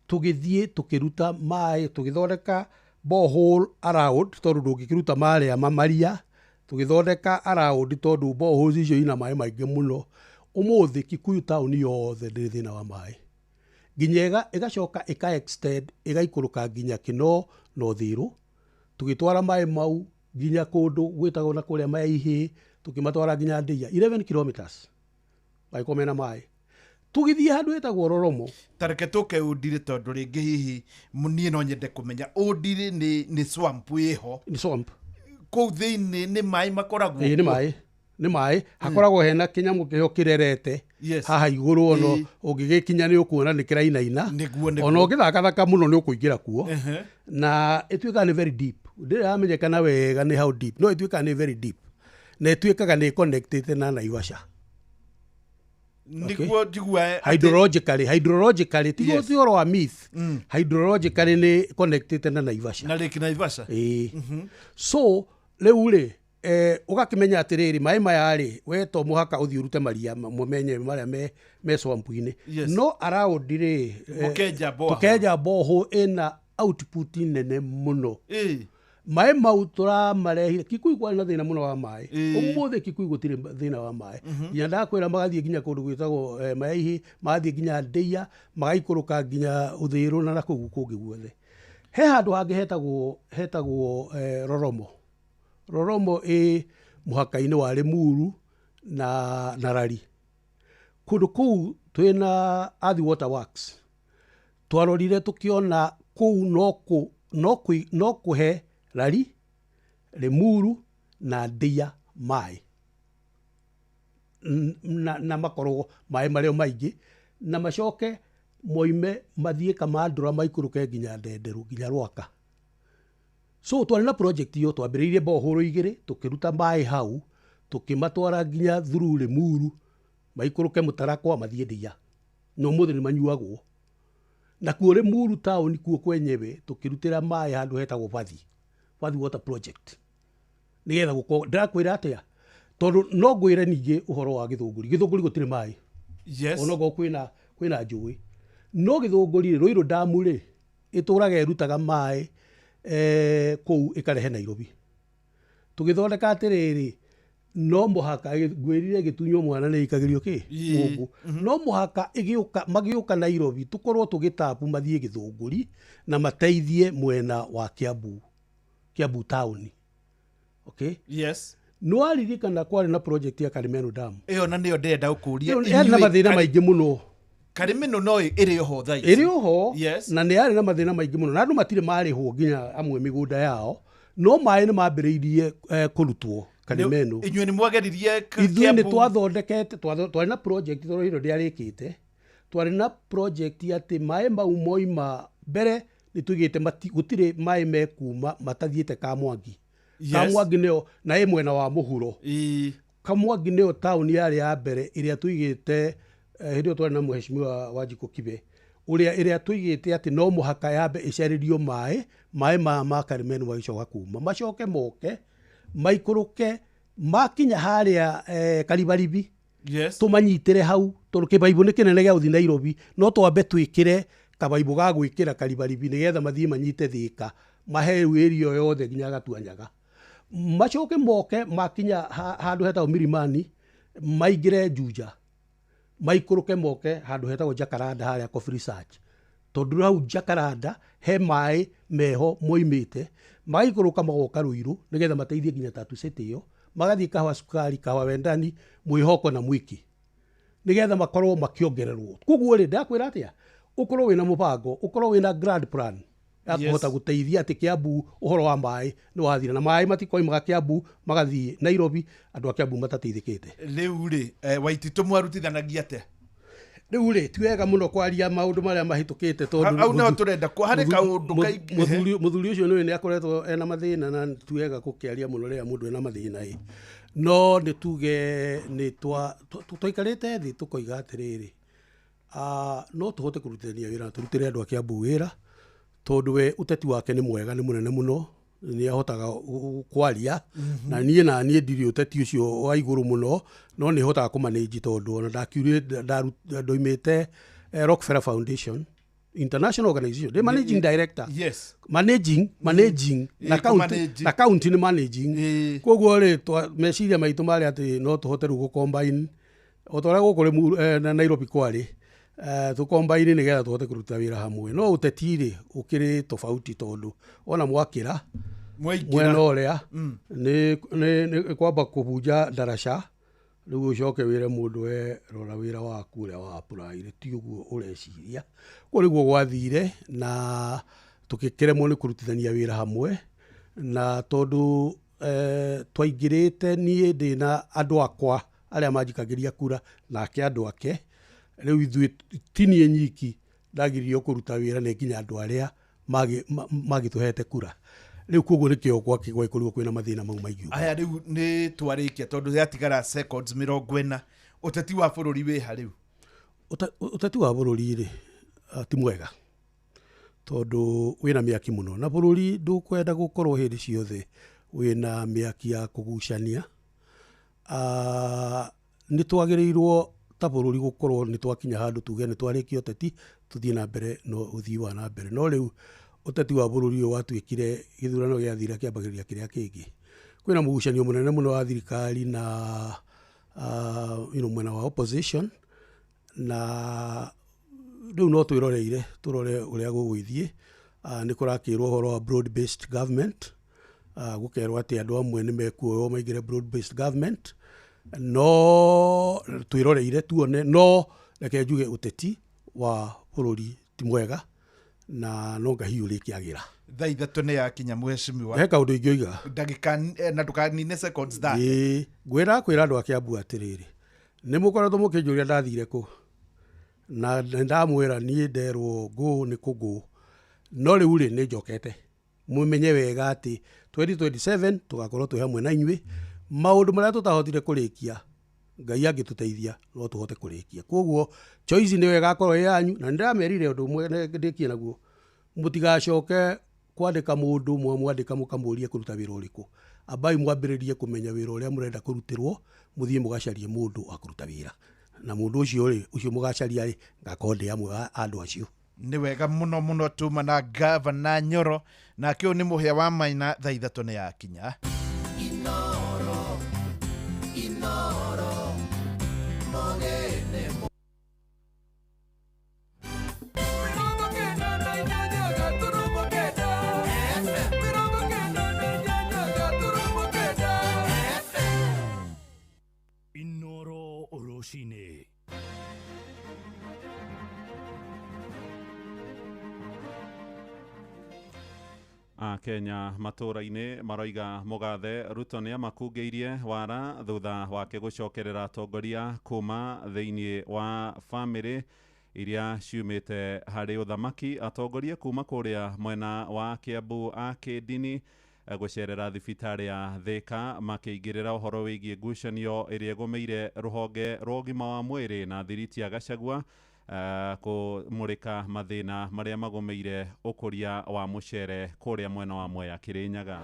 Tũgĩthiĩ tũkĩruta maĩ, tũgĩthondeka borehole around, tondũ ndũngĩkĩruta marĩa mamaria, tũgĩthondeka around tondũ boreholes icio ina maĩ maingĩ mũno. Ũmũthĩ Kikuyu town yothe ndĩrĩ thĩna wa maĩ. Nginya ĩgacoka ĩka extend, ĩgaikũrũka nginya Kinoo na Uthiru. Tũgĩtwara maĩ mau nginya kũndũ gwĩtagwo na kũrĩa Maya Ihĩĩ, tũkĩmatwara nginya Ndeia, 11 kilometers. Magĩkorwo mena maĩ. Tũgĩthiĩ handũ hetagwo Roromo. Ta reke tũke Ũndirĩ tondũ rĩngĩ hihi niĩ no nyende kũmenya Ũndirĩ nĩ swamp ĩho. Nĩ swamp. Kũu thĩinĩ nĩ maĩ makoragwo Ĩĩ, nĩ kuo. maĩ. Nĩ maĩ hakoragwo hena kĩnyamũ kĩho kĩrerete Yes. haha igũrũ ono ũngĩgĩkinya nĩ ũkuona nĩ kĩrainaina. Nĩguo, nĩguo. Ona ũngĩthakathaka mũno nĩ ũkũingĩra kuo. Na ĩtuĩkaga nĩ very deep, ndĩrĩ yamenyekana wega nĩ how deep, no ĩtuĩkaga nĩ very deep na ĩtuĩkaga nĩ connected na Naivasha. Nĩguo njigua Hydrologically ti ti ũhoro wa myth. Hydrologically nĩ connected na Naivasha. Na Lake Naivasha. Ĩĩ. So rĩu rĩ, ũgakĩmenya atĩrĩrĩ, maĩ maya rĩ, we to mũhaka ũthiĩ ũrute maria mũmenye marĩa me swamp-inĩ. No around rĩ, Mũkenja borehole. tũkenja borehole ĩna output nene mũno. Ĩĩ. Maĩ mau tũramarehire Kikuyu kwarĩ na thĩna mũno wa maĩ. Ĩĩ. Ũmũthĩ Kikuyu gũtirĩ thĩna wa maĩ. Nginya ndakwĩra magathiĩ nginya kũndũ gwĩtagwo Mayaihi, magathiĩ nginya Ndeiya, magaikũrũka nginya Ũthĩrũ na nakũu kũngĩ guothe. He handũ hangĩ hetagwo Roromo. Roromo ĩ mũhaka-inĩ wa Limuru na Rari. Kũndũ kũu twĩna Athi Water Works. Twarorire tũkĩona kũu no kũhe Rari, Limuru na Ndeiya maĩ. Na makorwo maĩ marĩa maingĩ na macoke moime mathiĩ Kamandũra maikũrũke nginya Ndenderũ nginya Rwaka. So twarĩ na project ĩyo, twambĩrĩirie borehole igĩrĩ, tũkĩruta maĩ hau, tũkĩmatwara nginya through Limuru, maikũrũke Mũtarakwa mathiĩ Ndeiya. Na ũmũthĩ nĩ manyuagwo. Na kuo Limuru town kuo kwenyewe tũkĩrutĩra maĩ handũ hetagwo Vathi, Vathi Water Project. Nĩgetha gũkorwo, ndĩrakwĩra atĩa? Tondũ no ngwĩre ningĩ ũhoro wa Gĩthũngũri. Gĩthũngũri gũtirĩ maĩ. Yes. Onokorwo kwĩna njũĩ. No Gĩthũngũri rĩ, Ruiru Dam rĩ, ĩtũraga ĩrutaga maĩ kũu ĩkarehe Nairobi. Tũgĩthondeka atĩrĩrĩ, no mũhaka ngwĩrire gĩtunywo mwana nĩ ĩikagĩrio kĩ? Ĩĩ. Gũkũ. No mũhaka magĩũka Nairobi tũkorwo tũgĩtapu mathiĩ Gĩthũngũri na mateithie mwena wa Kiambu, Kiambu town. Okay? Yes. Nĩwaririkana kwarĩ na project ya Karimeno Dam. Ĩyo na nĩyo ndĩrenda gũkũria. Ĩyo yarĩ na mathĩna maingĩ mũno. Karimeno no ĩrĩ oho thaa ici. Ĩrĩ oho. Yes. Na nĩ yarĩ na mathĩna maingĩ mũno. Na andũ matirĩ marĩhwo nginya amwe mĩgũnda yao. No maĩ nĩ mambĩrĩirie kũrutwo Karimeno. Inyuĩ nĩ mwageririe Ithuĩ nĩ Kiambu? twathondekete, twarĩ na project tondũ hĩndĩ ndĩarĩkĩte. Twarĩ na project atĩ maĩ mau moima mbere nĩ tuigĩte gũtirĩ maĩ mekuma matathiĩte Kamwangi. Yes. Kamwangi nĩyo na ĩ mwena wa mũhuro. Ĩĩ. Kamwangi nĩyo taũni yarĩ ya mbere ĩrĩa tũigĩte, hĩndĩ ĩyo twarĩ na mheshimiwa Wanjikũ Kibe, ũrĩa ĩrĩa tũigĩte atĩ no mũhaka yambe ĩcarĩrio maĩ, maĩ maya ma Karimeno magĩcoka kuma. Macoke moke, maikũrũke, makinya harĩa Karibaribi. Yes. Tũmanyitĩre hau, tondũ kĩbaibũ nĩ kĩnene gĩa gũthiĩ Nairobi, no twambe twĩkĩre kabaibũ ga gwĩkĩra Karibaribi nĩgetha mathiĩ manyite Thĩka, mahe area yothe nginya Gatuanyaga. Macoke moke makinya handũ hetagwo Milimani, maingĩre Juja, maikũrũke moke handũ hetagwo Jacaranda harĩa Coffee Research. Tondũ hau Jacaranda he maĩ meho moimĩte, magaikũrũka magoka Ruiru nĩgetha mateithie nginya Tatu City ĩyo, magathiĩ Kahawa Sukari, Kahawa Wendani, Mwĩhoko na Mwiki, nĩgetha makorwo makĩongererwo. Koguo rĩ, ndakwĩra atĩa, ũkorwo wĩna mũbango, ũkorwo wĩna grand plan ya kũhota gũteithia atĩ Kiambu ũhoro wa maĩ nĩ wathira, na maĩ matikoimaga Kiambu magathiĩ Nairobi, andũ a Kiambu matateithĩkĩte. Rĩu rĩ, Waititũ mwarutithanagia atĩa? Rĩu rĩ, ti wega mũno kwaria maũndũ marĩa mahĩtũkĩte tondũ Hau no tũrenda harĩ kaũndũ kaingĩ. Mũthuri ũcio nĩwe nĩ akoretwo ena mathĩna na ti wega gũkĩaria mũno rĩrĩa mũndũ ena mathĩna ĩ. No nĩ tuge nĩ twaikarĩte thĩ tũkoiga atĩrĩrĩ, no tũhote kũrutithania wĩra na tũrutĩre andũ a Kiambu wĩra, tondũ we ũteti wake nĩ mwega, nĩ mũnene mũno, nĩ ahotaga kwaria. Na niĩ na niĩ ndirĩ ũteti ũcio wa igũrũ mũno, no nĩ hotaga kũmanage tondũ ona ndakiurire ndoimĩte Rockefeller Foundation, international organization, the managing director. Yes. Managing, na county, na county nĩ managing. Koguo rĩ, meciria maitũ marĩ atĩ no tũhote rĩu gũcombine o ta ũrĩa gũkũ na Nairobi kwarĩ, tũkombaine nĩgetha tũhote kũruta wĩra hamwe. No ũteti rĩ, ũkĩrĩ tofauti tondũ ona mwakĩra mwena ũrĩa nĩ kwamba kũbunja ndaraca, rĩu ũcoke wĩre mũndũ we rora wĩra waku ũrĩa wa apply, ti ũguo ũreciria. Koguo nĩguo gwathire na tũgĩkĩremwo nĩ kũrutithania wĩra hamwe, na tondũ Twaingĩrĩte niĩ ndĩna andũ akwa arĩa manjikagĩria kura nake andũ ake. Rĩu ithuĩ ti niĩ nyiki ndagiririo kũruta wĩra, nĩ nginya andũ arĩa magĩtũhete kura. Rĩu koguo nĩkĩo gwagĩkorirwo kwĩna mathĩna mau maingĩ. Aya rĩu nĩ twarĩkia tondũ yatigara seconds 40. Ũteti wa bũrũri wĩha rĩu? Ũteti wa bũrũri rĩ, ti mwega tondũ wĩna mĩaki mũno, na bũrũri ndũkwenda gũkorwo hĩndĩ ciothe wĩna mĩaki ya kũgucania. Nĩ twagĩrĩirwo ta bũrũri gũkorwo nĩ twakinya handũ tuge nĩ twarĩkia ũteti, tũthiĩ na mbere na ũthii wa na mbere. No rĩu ũteti wa bũrũri ũyũ watuĩkire gĩthurano gĩathira kĩambagĩrĩria kĩrĩa kĩngĩ. Kwĩna mũgucanio mũnene mũno wa thirikari na mwena wa opposition, na rĩu no twĩroreire tũrore ũrĩa gũgũgĩthiĩ. Nĩ kũrakĩrwo ũhoro wa broad based government, gũkerwo atĩ andũ amwe nĩ mekuoywo maingĩre broad based government, no twĩroreire tuone. No reke njuge ũteti wa bũrũri ti mwega na no ngahiũ rĩkĩagĩra. 3:00 nĩ yakinya mheshimiwa. He kaũndũ ingĩoiga ndagĩka na ndũkanine seconds that. Ĩĩ, ngwĩra kwĩra andũ a Kiambu atĩrĩrĩ, nĩ mũkoretwo mũkĩnjũria ndathire kũ, na ndamwĩra niĩ nderwo ngũ nĩ kũngũ, no rĩu rĩ nĩ njokete. Mũmenye wega atĩ 2027 tũgakorwo twĩ hamwe na inyuĩ. Maũndũ marĩa tũtahotire kũrĩkia, Ngai angĩtũteithia no tũhote kũrĩkia. Koguo choice nĩyo ĩgakorwo ĩ yanyu, na nĩndĩramerire ũndũ ũmwe ndĩkie naguo, mũtigacoke kwandĩka mũndũ mwamwandĩka mũkamũrie kũruta wĩra ũrĩkũ. Ambai mwambĩrĩrie kũmenya wĩra ũrĩa mũrenda kũrutĩrwo, mũthiĩ mũgacarie mũndũ wa kũruta wĩra, na mũndũ ũcio rĩ, ũcio mũgacaria rĩ, ngakorwo ndĩ amwe a andũ acio. Nĩ wega mũno mũno. Tuma na Gavana Nyoro, nake ũyũ nĩ Mũhĩa wa Maina. 3:00 nĩ yakinya. Inoro, Inoro, Mogene. 98.9 Inoro rũcinĩ. Akenya matũra-inĩ maroiga mũgathe Ruto nĩ amakungĩirie wara thutha wake gũcokerera atongoria kuma thĩinĩ wa bamĩrĩ iria ciumĩte harĩ ũthamaki. Atongoria kuma kũrĩa mwena wa Kiambu a kĩndini gũcerera thibitarĩ ya Thika makĩingĩrĩra ũhoro wĩgiĩ ngucanio ĩrĩa ĩgũmĩire rũhonge rwa ũgima wa mwĩrĩ na thiriti ya Gachagua, kũmũrĩka mathĩna marĩa magũmĩire ũkũria wa mũcere kũrĩa mwena wa Mwea Kĩrĩnyaga.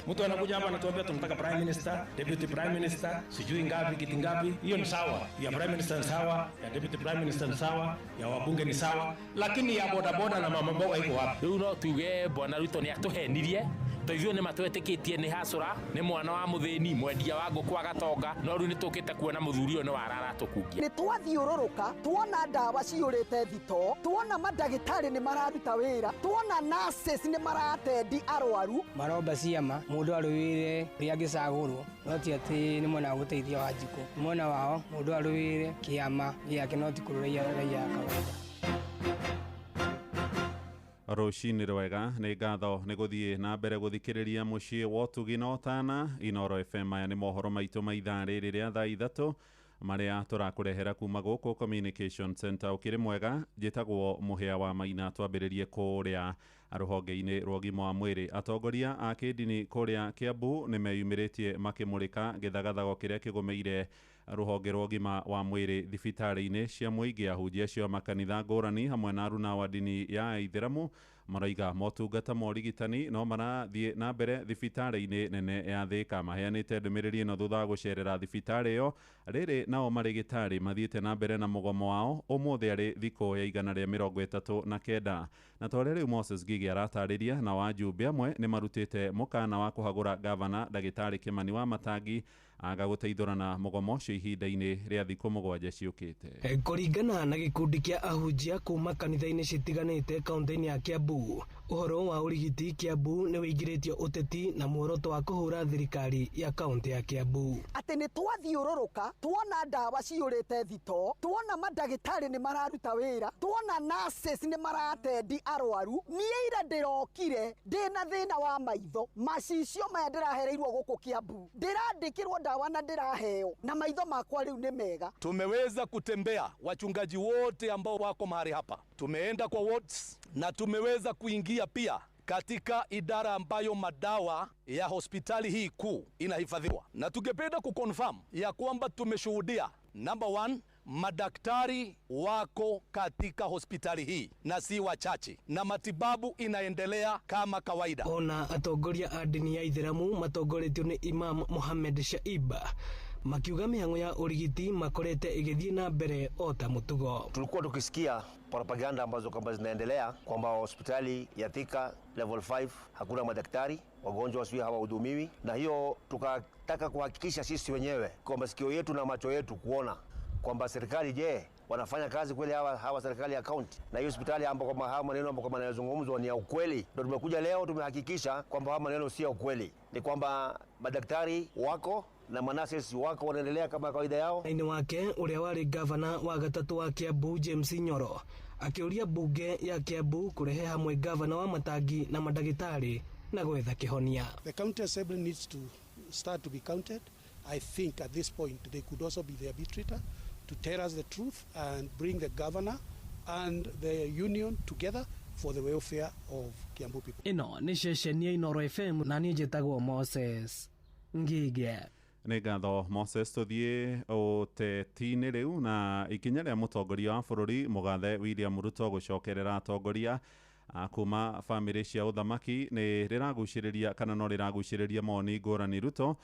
Mtu anakuja hapa anatuambia tunataka prime minister, deputy prime minister, sijui ngapi, kiti ngapi. Hiyo ni sawa, ya prime minister ni sawa, ya deputy prime minister ni sawa, ya wabunge ni sawa, lakini ya bodaboda na mama mboga iko wapi? Rĩu no tuge bwana Ruto nĩ atũhenirie to ithuĩ nĩ matwetĩkĩtie nĩ hacũra, nĩ mwana wa mũthĩni, mwendia wa ngũkũ agatonga, no rĩu nĩ tũkĩte kuona mũthuri ũyũ nĩ warara tũkungia. Nĩ twathiũrũrũka tuona ndawa ciyũrĩte thito, tuona mandagĩtarĩ nĩ mararuta wĩra, tuona nurses nĩ maratendi arwaru. Maromba ciama mũndũ arũĩre ũrĩa angĩcagũrwo, no ti atĩ nĩ mwena wa gũteithia Wanjikũ, nĩ mwena wao mũndũ arũĩre kĩama gĩake, no ti kũrũĩra raia a kawaida. Rũcinĩ rwega, nĩ ngatho nĩ gũthiĩ na mbere gũthikĩrĩria mũciĩ wa ũtugi na ũtana Inoro FM. Maya nĩ mohoro maitũ ma ithaa rĩrĩ rĩa 3:00 marĩa tũrakũrehera kuma gũkũ Communication Center. Ũkĩrĩ mwega, njĩtagwo Mũhĩa wa Maina. Twambĩrĩrie kũrĩa rũhonge-inĩ rwa ũgima wa mwĩrĩ. Atongoria a kĩndini kũrĩa Kiambu nĩ meyumĩrĩtie makĩmũrĩka gĩthagathago kĩrĩa kĩgũmĩire rũhonge rwa ũgima wa mwĩrĩ thibitarĩ-inĩ cia mũingĩ. Ahunjia acio a makanitha ngũrani hamwe na aruna wa ndini ya Aithĩramu maroiga motungata ma ũrigitani no marathiĩ na mbere thibitarĩ-inĩ nene ya Thika. Maheanĩte ndũmĩrĩri ĩno thutha wa gũcerera thibitarĩ ĩyo. Rĩrĩ nao marĩgĩtarĩ mathiĩte na mbere na mũgomo wao ũmũthĩ arĩ thikũ ya 139, na ta ũrĩa rĩu Moses Ngigĩ aratarĩria, na wajumbe amwe nĩ marutĩte mũkana wa kũhagũra gavana ndagĩtarĩ Kĩmani wa Matangi Aga gũteithũrana mũgomo ũcio ihinda-inĩ rĩa thikũ 7 ciũkĩte. Kũringana na gĩkundi kĩa ahunjia kuma kanitha-inĩ citiganĩte kaunti-inĩ ya Kiambu, ũhoro wa ũrigiti Kiambu nĩ wĩingĩrĩtio ũteti na muoroto wa kũhũra thirikari ya kaunti ya Kiambu. Atĩ nĩ twathiũrũrũka tuona ndawa ciyũrĩte thito, tuona mandagĩtarĩ nĩ mararuta wĩra, tuona nurses nĩ maratendi arwaru. Niĩ ira ndĩrokire ndĩna thĩna wa maitho, macicio maya ndĩrahereirwo gũkũ Kiambu, ndĩrandĩkĩrwo ndawa na ndĩraheo na maitho makwa rĩu nĩ mega. Tumeweza kutembea wachungaji wote ambao wako mahali hapa, tumeenda kwa wards na tumeweza kuingia pia katika idara ambayo madawa ya hospitali hii kuu inahifadhiwa, na tungependa kuconfirm ya kwamba tumeshuhudia number 1, madaktari wako katika hospitali hii na si wachache, na matibabu inaendelea kama kawaida. Ona atongoria a ndini ya Ithĩramu matongoretio nĩ Imam Mohammed Shaiba makiuga mĩhang'o ya ũrigiti makorete ĩgĩthiĩ na mbere o ta mũtugo. Tulikuwa tukisikia propaganda ambazo kwamba zinaendelea kwamba hospitali ya Thika level 5 hakuna madaktari, wagonjwa sio hawahudumiwi, na hiyo tukataka kuhakikisha sisi wenyewe kwa masikio yetu na macho yetu kuona kwamba serikali, je, wanafanya kazi kweli hawa serikali ya county, na hiyo hospitali ambapo kama haya maneno ambapo kama yanazungumzwa ni ya ukweli. Ndio tumekuja leo tumehakikisha kwamba haya maneno si ya ukweli, ni kwamba madaktari wako na manases wako wanaendelea kama kawaida yao. Aini wake uria wari gavana wa gatatu wa Kiambu James Nyoro akiuria bunge ya Kiambu kurehe hamwe gavana wa Matangi na mandagĩtarĩ na gwetha kĩhonia. The county assembly needs to start to be counted. I think at this point they could also be the arbitrator to tell us the truth and bring the governor and the union together for the welfare of Kiambu people. Ĩno nĩ ceceni ya Inooro FM na niĩ njĩtagwo Moses Ngige. Nĩ ngatho Moses. Tũthiĩ ũteti-inĩ rĩu na ikinya rĩa mũtongoria wa bũrũri mũgathe William Ruto gũcokerera atongoria kuma bamĩrĩ cia ũthamaki nĩ rĩragucĩrĩria kana no rĩragucĩrĩria mawoni ngũrani. Ruto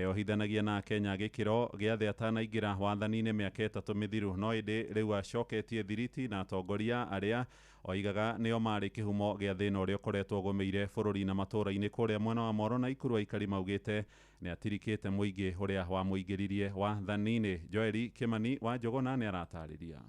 ohithanagia na Kenya gĩkĩro gĩa thĩ atanaingĩra wathani-inĩ mĩaka 3 mĩthiru, no ĩndĩ rĩu acoketie thiriti na atongoria arĩa oigaga nĩo marĩ kĩhumo gĩa thĩna ũrĩa ũkoretwo ũgũmĩire bũrũri na matũũra-inĩ kũrĩa mwena wa Moro na Ikuru. Aikari maugĩte nĩ atirikĩte mũingĩ ũrĩa wamũingĩririe wathani-inĩ. Joeli Kimani wa Njũgũna nĩ aratarĩria.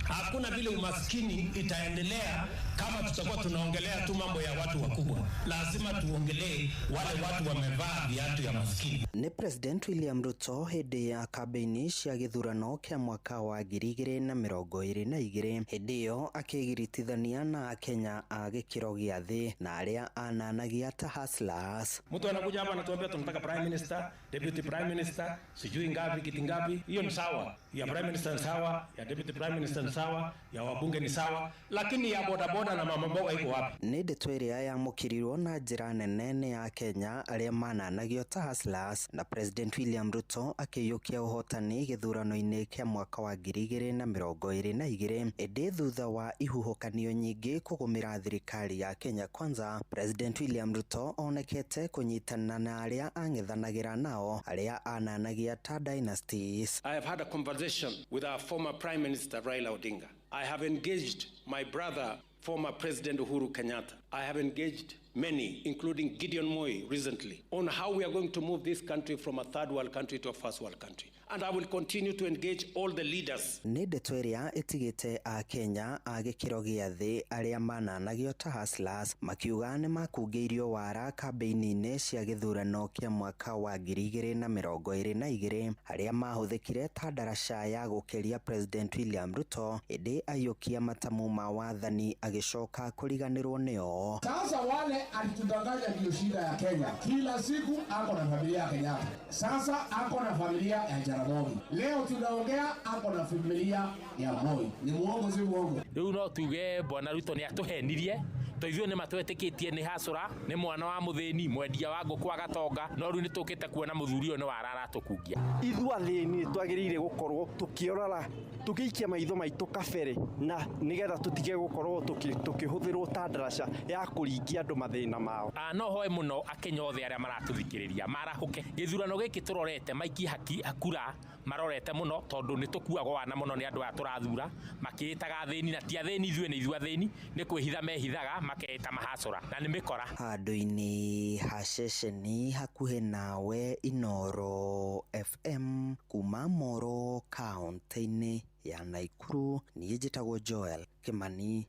Hakuna vile umaskini itaendelea kama tutakuwa tunaongelea tu mambo ya watu wakubwa. Lazima tuongelee wale watu wamevaa viatu ya maskini. Nĩ President William Ruto hĩndĩ ya kambĩini cia gĩthurano kĩa mwaka wa 2022 hĩndĩ ĩyo akĩgiritithania na Akenya a gĩkĩro gĩa thĩ na arĩa ananagia ta hustlers. Mtu anakuja hapa anatuambia tunataka prime minister, deputy prime minister, sijui ngapi kiti ngapi. Hiyo ni sawa. Ya prime minister ni sawa, ya deputy prime minister ni sawa, ya wabunge ni sawa, lakini ya bodaboda na mama mboga iko wapi? Nĩ ndeto ĩrĩa yamũkĩrirwo na njĩra nene nĩ ya Kenya arĩa mananagio ta hustlers na President William Ruto akĩiyũkia ũhotani gĩthurano-inĩ kĩa mwaka wa 2022 ĩndĩ thutha wa ihuhũkanio nyingĩ kũgũmĩra thirikari ya Kenya Kwanza, President William Ruto onekete kũnyitana na arĩa ang'ethanagĩra nao arĩa ananagia ta dynasties. I have had a conversation with our former Prime Minister Raila Odinga. I have engaged my brother, former President Uhuru Kenyatta. I have engaged many, including Gideon Moi recently, on how we are going to move this country from a third world country to a first world country. And I will continue to engage all the leaders. Nĩ ndeto ĩrĩa ĩtigĩte a Kenya a gĩkĩro gĩa thĩ arĩa mananagio ta hustlers makiuga nĩ makungĩirio wara kambĩini-inĩ cia gĩthurano kĩa mwaka wa 2022 arĩa mahũthĩkire ta ndaraca ya gũkĩria President William Ruto ĩndĩ aiyũkia matamu ma wathani agĩcoka kũriganĩrwo nĩo. Sasa wale alitudanganya ndio shida ya Kenya. Kila siku ako na familia ya Kenyatta. Sasa ako na familia ya Jaramogi. Leo tunaongea ako na familia ya Moi. Ni muongo si muongo? Rĩu no tuge bwana Ruto nĩ atũhenirie to ithuĩ nĩ matwetĩkĩtie nĩ hasũra, nĩ mwana wa mũthĩni, mwendia wa ngũkũ agatonga, no rĩu nĩ tũkĩte kuona mũthuri ũyũ nĩ warara tũkungia. Ithuĩ athĩni nĩ twagĩrĩire gũkorwo tũkĩorora tũgĩikia maitho maitũ kabere na nĩgetha tũtige gũkorwo tũkĩhũthĩrwo ta ndaraca ya kũringia andũ mathĩna mao. No hoe mũno Akenya othe arĩa maratũthikĩrĩria marahũke gĩthurano gĩkĩ tũrorete maikie haki kura marorete mũno tondũ nĩ tũkuagwo wana mũno nĩ andũ aya tũrathura makĩĩtaga athĩni na ti athĩni, ithuĩ nĩ ithuĩ athĩni, nĩ kwĩhitha mehithaga makeĩta mahacũra na nĩ mĩkora. Handũ-inĩ ha ceceni hakuhĩ nawe Inooro FM kuma Moro kaunti-inĩ ya Naikuru, niĩ njĩtagwo Joel Kimani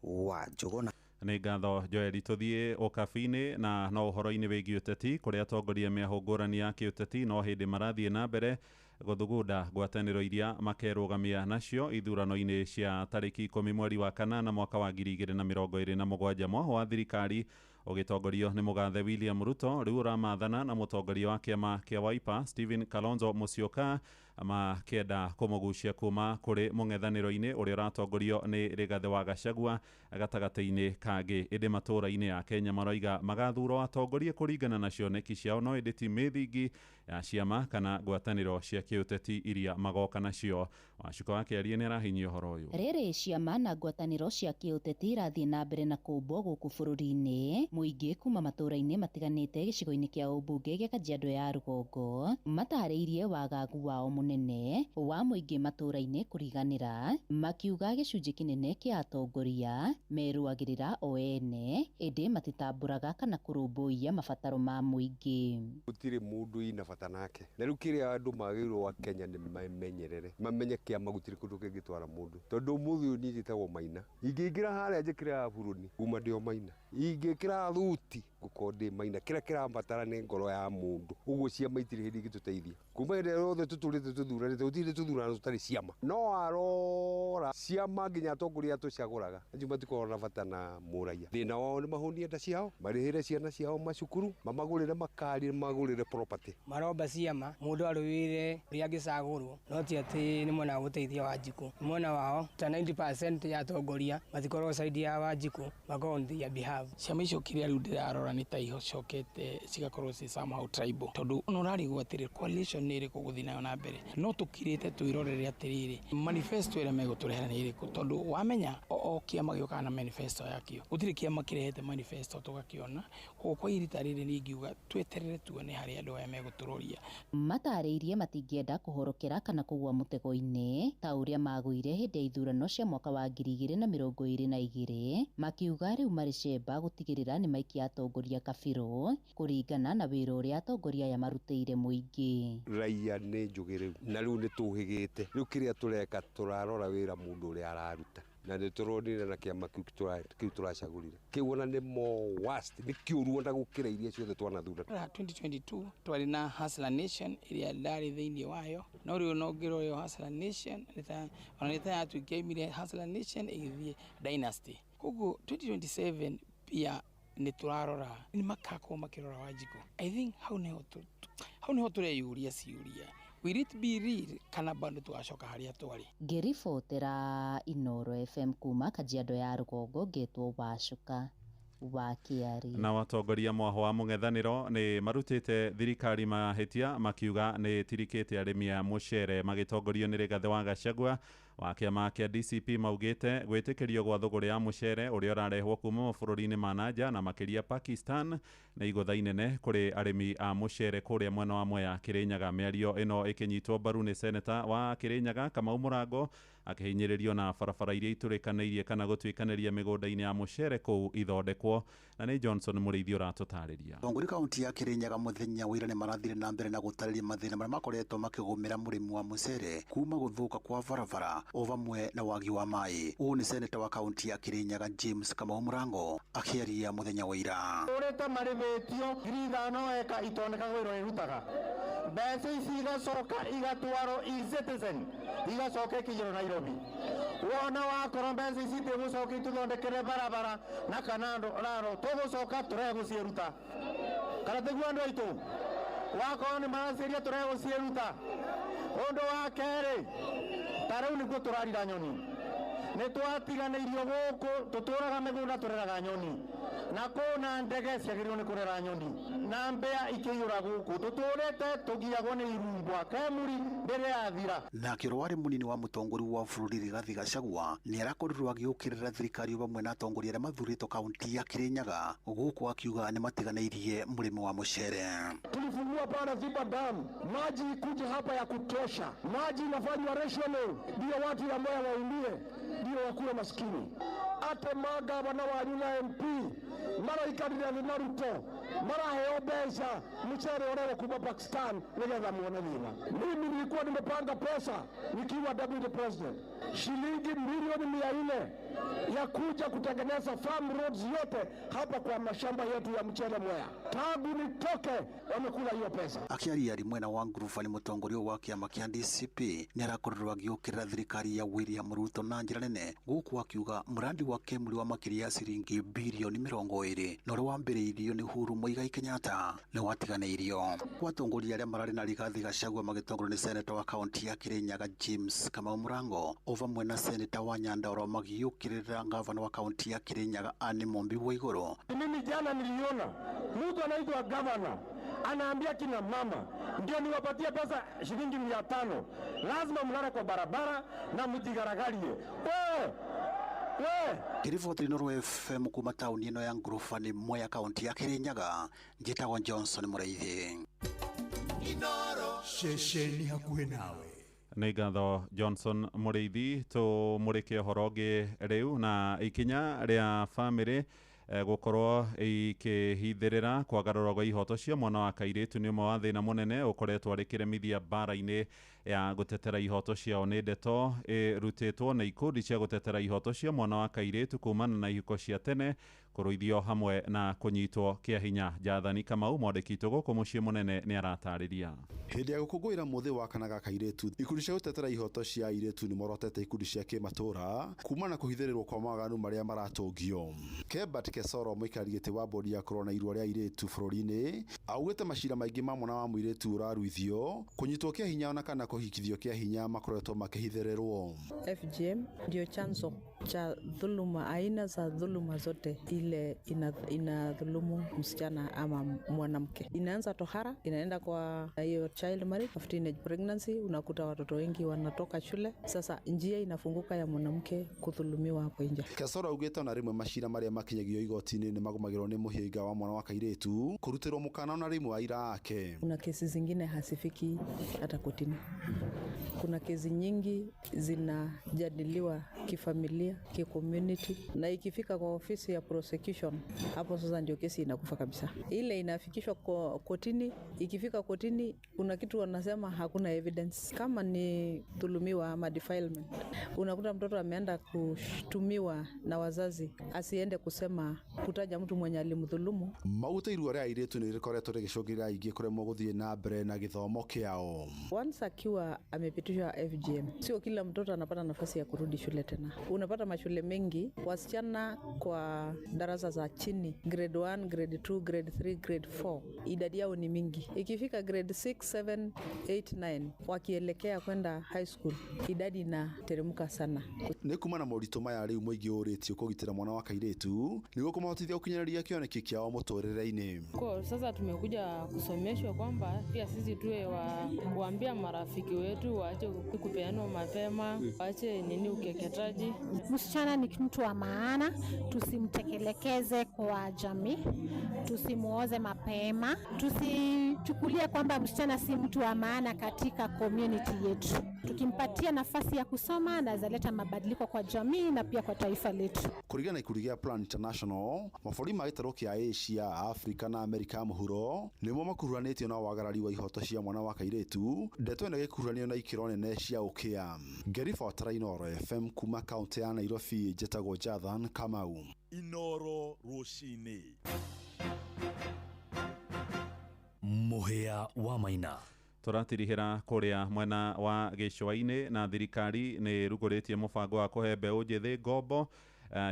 wa Njũgũna. Nĩ ngatho Joel. Tũthiĩ ũkabi-inĩ na no ũhoro-inĩ wĩgiĩ ũteti, kũrĩa atongoria mĩahũ ngũrani ya kĩũteti no hĩndĩ marathiĩ na mbere gũthugunda ngwatanĩro iria makerũgamia nacio ithurano-inĩ cia tarĩki 10 mweri wa kanana mwaka wa 2027. Mwaho wa thirikari ũgĩtongorio nĩ mũgathe William Ruto rĩu ũramathana na mũtongoria wa kĩama kĩa Wiper Stephen Kalonzo Musyoka makĩenda kũmũgucia kuma kũrĩ mũng'ethanĩro-inĩ ũrĩa ũratongorio nĩ Rigathĩ wa Gachagua gatagatĩ-inĩ kangĩ. Ĩndĩ matũũra-inĩ ya Kenya maroiga magathurwo atongoria kũringana na cioneki ciao, no ĩndĩ ti mĩthingi ya ciama kana ngwatanĩro cia kĩũteti iria magoka nacio. Wacuka wa Kĩarie nĩ arahinyia ũhoro ũyũ. Rĩrĩ ciama na ngwatanĩro cia kĩũteti irathiĩ na mbere na kũmbwo gũkũ bũrũri-inĩ, mũingĩ kuma matũũra-inĩ matiganĩte gĩcigo-inĩ kĩa ũmbunge gĩa Kajiado ya rũgongo matarĩirie wagagu wao mũnene wa mũingĩ matũũra-inĩ kũriganĩra, makiuga gĩcunjĩ kĩnene kĩa atongoria merũagĩrĩra o ene ĩndĩ matitambũraga kana kũrũmbũiya mabataro ma mũingĩ. Gũtirĩ mũndũ ina bata nake, na rĩu kĩrĩa andũ magĩrĩirwo wa Kenya nĩ mamenyerere, mamenye kĩama gũtirĩ kũndũ kĩngĩtwara mũndũ, tondũ ũmũthĩ ũyũ niĩ njĩtagwo Maina, ingĩingĩra harĩa njĩkĩre aburoni kuma ndĩ o Maina, ingĩkĩra thuti ngũkorwo ndĩ Maina. Kĩrĩa kĩrambatara nĩ ngoro ya mũndũ, ũguo ciama itirĩ hĩndĩ ingĩtũteithia. Kuma hĩndĩ ĩrĩa yothe tũtũrĩte tũthuranĩte gũtirĩ tũthurano tũtarĩ ciama, no arora ciama nginya atongoria tũcagũraga acio matikoragwo na bata na mũraiya. Thĩna wao nĩ mahũnie nda ciao, marĩhĩre ciana ciao macukuru, mamagũrĩre makari, magũrĩre property. Maromba ciama mũndũ arũĩre ũrĩa angĩcagũrwo, no ti atĩ nĩ mwena wa gũteithia Wanjikũ. Mwena wao ta 90% ya atongoria matikoragwo side ya Wanjikũ, makoragwo on their behalf. Ciama icio kĩrĩa rĩu ndĩrarora nĩ ta icokete cigakorwo ci somehow tribal, tondũ no ũrarigwo atĩrĩ coalition nĩ ĩrĩkũ gũthiĩ nayo na mbere, no tũkirĩte twĩrorere atĩrĩrĩ manifesto ĩrĩa megũtũrehera nĩ ĩrĩkũ, tondũ wamenya o kĩama gĩũkaga na manifesto yakĩo, gũtirĩ kĩama kĩrehete manifesto tũgakĩona. Koguo kwa ihinda rĩrĩ niĩ ingiuga tweterere tuone harĩa andũ aya megũtũroria. Matarĩirie matingĩenda kũhorokera kana kũgũa mũtego-inĩ ta ũrĩa magũire hĩndĩ ya ithurano cia mwaka wa 2022, makiuga rĩu marĩ cemba gũtigĩrĩra nĩ maikia atongoria kabirũ kũringana na wĩra ũrĩa atongoria aya marutĩire mũingĩ. Raia nĩ njũgĩ rĩu na rĩu nĩ tũhĩgĩte, rĩu kĩrĩa tũreka tũrarora wĩra mũndũ ũrĩa araruta, na nĩ tũronire na kĩama kĩu tũracagũrire kĩu ona nĩ more worst, nĩ kĩũru ona gũkĩra iria ciothe twanathura. 2022 twarĩ na Hustler Nation ĩrĩa ndarĩ thĩinĩ wayo, no rĩu no ngĩrora ĩyo Hustler Nation ona nĩ ta yatuĩka imire Hustler Nation ĩgĩthiĩ Dynasty. Koguo 2027 pia nĩ tũrarora nĩ makakorwo makĩrora Wanjikũ. I think hau nĩho tũreyũria ciũria, will it be real kana bado tũgacoka harĩa twarĩ. Ngĩribotera Inooro FM kuma Kajiado ya rũgongo, ngetwo Wacuka wa Kĩari. Na watongoria mwaho wa mũng'ethanĩro nĩ marutĩte thirikari mahĩtia makiuga nĩ ĩtirikĩte arĩmi a mũcere magĩtongorio nĩ Rigathĩ wa Gachagua wa kĩama kĩa DCP maugĩte gwĩtĩkĩrio gwa thũgũrĩ ya mũcere ũrĩa ũrarehwo kuma mabũrũri-inĩ ma nanja na makĩria Pakistan nĩ igũtha inene kũrĩ arĩmi a mũcere kũrĩa mwena wa Mwea Kĩrĩnyaga. Mĩario ĩno ĩkĩnyitwo mbaru nĩ seneta wa Kĩrĩnyaga Kamau Mũrango akĩhinyĩrĩrio na barabara iria itũrĩkanĩirie kana gũtuĩkanĩria mĩgũnda-inĩ ya mũcere kũu ithondekwo. Na nĩ Johnson Mũrĩithi ũratũtarĩria. Atongoria kaunti ya Kĩrĩnyaga mũthenya wa ira nĩ marathire na mbere na gũtarĩria mathĩna marĩa makoretwo makĩgũmĩra mũrĩmi wa mũcere kuma gũthũka kwa barabara o vamwe na wagi wa maĩ. Ũũ nĩ seneta wa kaunti ya Kĩrĩnyaga James Kamau Mũrango akĩaria mũthenya wa ira. Ũrĩte marĩhĩtio 5,000 eka itonekaga wĩra ĩrutaga mbeca ici igacoka igatwarwo e-Citizen igacoka ikinyĩrwo Nairobi. Wona wakorwo mbeca ici itĩgũcoka itũthondekere barabara na kana raro tũgũcoka tũrege gũciĩruta, kana tiguo andũ aitũ? Wakorwo nĩ maraciĩria tũrege gũciĩruta. Ũndũ wa kerĩ, ta rĩu nĩkuo tũrarira nyoni, nĩ twatiganĩirio gũkũ tũtũraga mĩgũnda tũreraga nyoni na kũna ndege ciagĩrĩirwo nĩ kũrera nyoni na mbĩa ikĩiyũra gũkũ tũtũrĩte tũgiagwo nĩ irumbwa kemuri mbere yathira. Nake ũrĩa warĩ mũnini wa mũtongoria wa bũrũri Rigathĩ Gachagua nĩ arakorirwo agĩũkĩrĩra thirikari vamwe na atongoria arĩa mathurĩtwo kaunti ya Kĩrĩnyaga gũkũ akiuga nĩ matiganĩirie mũrĩmi wa mũcere. Tulifungua pale Ziba Dam, maji ikuje hapa ya kutosha, maji inafanywa rationing ndio watu ya Mwea waumie, ndio wakuwe maskini. Atĩ magavana wanyu na MP maraikarire thĩ na Ruto maraheo mbeca mchere ũrerwo kuma Pakistan nĩgetha muone thĩna. Mimi nilikuwa nimepanga pesa nikiwa deputy president shilingi milioni 400 ya kuja kutengeneza farm roads yote hapa kwa mashamba yetu ya mchele Mwea. Tangu nitoke wamekula hiyo pesa. Akiaria ari mwena wa Ngurubani mutongoria wa kiama kia DCP nĩarakorirwo agĩũkĩrĩra thirikari ya William Ruto na njĩra nene gũkũ akiuga mradi wa Kemri wa makĩria ya ciringi birioni 20 na ũrĩa wambĩrĩirio nĩ Uhuru Muigai Kenyatta nĩ watiganĩirio. Kwa atongoria arĩa mararĩ na Rigathi Gachagua magĩtongorio nĩ seneta wa kaunti ya Kirinyaga James Kamau Murango o vamwe na seneta wa Nyandarua magĩũkĩrĩra gavana wa kaunti ya Kirinyaga Anne Mumbi Waiguru. Mimi jana niliona mtu anaitwa gavana anaambia kina mama ndio niwapatie pesa shilingi 500, lazima mlale kwa barabara na mjigaragarie. We Ngĩriboti Inooro FM kuma taũni ĩno ya Ngurubani Mwea kaunti ya Kirinyaga, njĩtagwo Johnson Mũrĩithi. Ceceni hakuhĩ nawe. Nĩ ngatho Johnson Mũrĩithi. Tũmũrĩke ũhoro ũngĩ rĩu na ikinya rĩa bamĩrĩ gũkorwo ikĩhithĩrĩra kwagarũrwo gwa ihoto cia mwana wa kairĩtu nĩ ũmwe wa thĩna mũnene ũkoretwo arĩ kĩremithia mbara-inĩ ya gũtetera ihoto ciao. Nĩ ndeto ĩrutĩtwo nĩ ikundi cia gũtetera ihoto cia mwana wa kairĩtu kumana na ihiko cia tene kũrũithio hamwe na kũnyitwo kĩa hinya. Jathani Kamau mwandĩki witũ gũkũ mũciĩ mũnene nĩ aratarĩria. Hĩndĩ ya gũkũngũĩra mũthĩ wa kana ga kairĩtu, ikundi cia gũtetera ihoto cia airĩtu nĩ morotete ikundi cia kĩmatũra kumana na kũhithĩrĩrwo kwa mawaganu marĩa maratũngio. Kebert Kesoro mũikarĩri gĩtĩ wa bodi ya kũrũa na irua rĩa airĩtu bũrũri-inĩ augĩte macira maingĩ ma mwana wa mũirĩtu ũraruithio, kũnyitwo kĩa hinya ona kana kũhikithio kĩa hinya makoretwo makĩhithĩrĩrwo. FGM ndio chanzo cha dhuluma, aina za dhuluma zote ile inadhulumu msichana ama mwanamke. Inaanza tohara, inaenda kwa hiyo child marriage, teenage pregnancy, unakuta watoto wengi wanatoka shule. Sasa njia inafunguka ya mwanamke kudhulumiwa hapo nje. Kesoro augĩte ona rĩmwe macira marĩa makinyagio igoti-inĩ nĩ magũmagĩrwo nĩ mũhĩnga wa mwana wa kairĩtu kũrutĩrwo mũkana ona rĩmwe aira ake. Kuna kesi zingine hasifiki hata kotini. Kuna kesi nyingi zinajadiliwa kifamilia, kicommunity, na ikifika kwa ofisi ya prosecution hapo sasa ndio kesi inakufa kabisa. Ile inafikishwa kwa kotini, ikifika kotini kuna kitu wanasema hakuna evidence. Kama ni dhulumiwa ama defilement, unakuta mtoto ameenda kushtumiwa na wazazi, asiende kusema kutaja mtu mwenye alimdhulumu. Maguta irua rĩa airĩtu nĩ rĩkoretwo rĩgĩcũngĩrĩria aingĩ kũremwo gũthiĩ na mbere na gĩthomo kĩao. Once akiwa amepitishwa FGM, sio kila mtoto anapata nafasi ya kurudi shule tena. Unapata mashule mengi wasichana kwa darasa za chini, grade 1, grade 2, grade 3, grade 4, idadi yao ni mingi. Ikifika grade 6, 7, 8, 9 wakielekea kwenda high school, idadi inateremka sana. Nĩ kuma na moritũ maya rĩu mũingĩ ũrĩtio kũgitĩra mwana wa kairĩtu nĩguo kũmahotithia gũkinyanĩria kĩoneki kĩao mũtũrĩre-inĩ. Kwa sasa tumekuja kusomeshwa kwamba pia sisi tuwe wa kuambia marafiki wetu waache kupeanwa mapema, waache nini ukeketaji. Msichana ni mtu wa maana, tusimtekelekeze kwa jamii, tusimuoze mapema, tusichukulie kwamba msichana si mtu wa maana katika community yetu. Tukimpatia nafasi ya kusoma anaweza leta mabadiliko kwa jamii na pia kwa taifa letu. Kũringana na ikundi gĩa Plan International, mabũrũri ma gĩtarũ kĩa Asia, Afrika na Amerika ya mũhuro nĩmo makuruhanĩtio na wagarari wa ihoto cia mwana wa kairĩtu, ndeto ĩno ĩgĩkuruhanio na ikĩro nene cia ũkĩa. Ngĩribotera Inooro FM kuma kaunti ya Nairobi, njĩtagwo Jathan Kamau. Inooro rũcinĩ. Mũhĩa wa Maina. Tũratirihĩra kũrĩa mwena wa gĩcũa-inĩ na thirikari nĩ ĩrugũrĩtie mũbango wa kũhe mbeũ njĩthĩ ngombo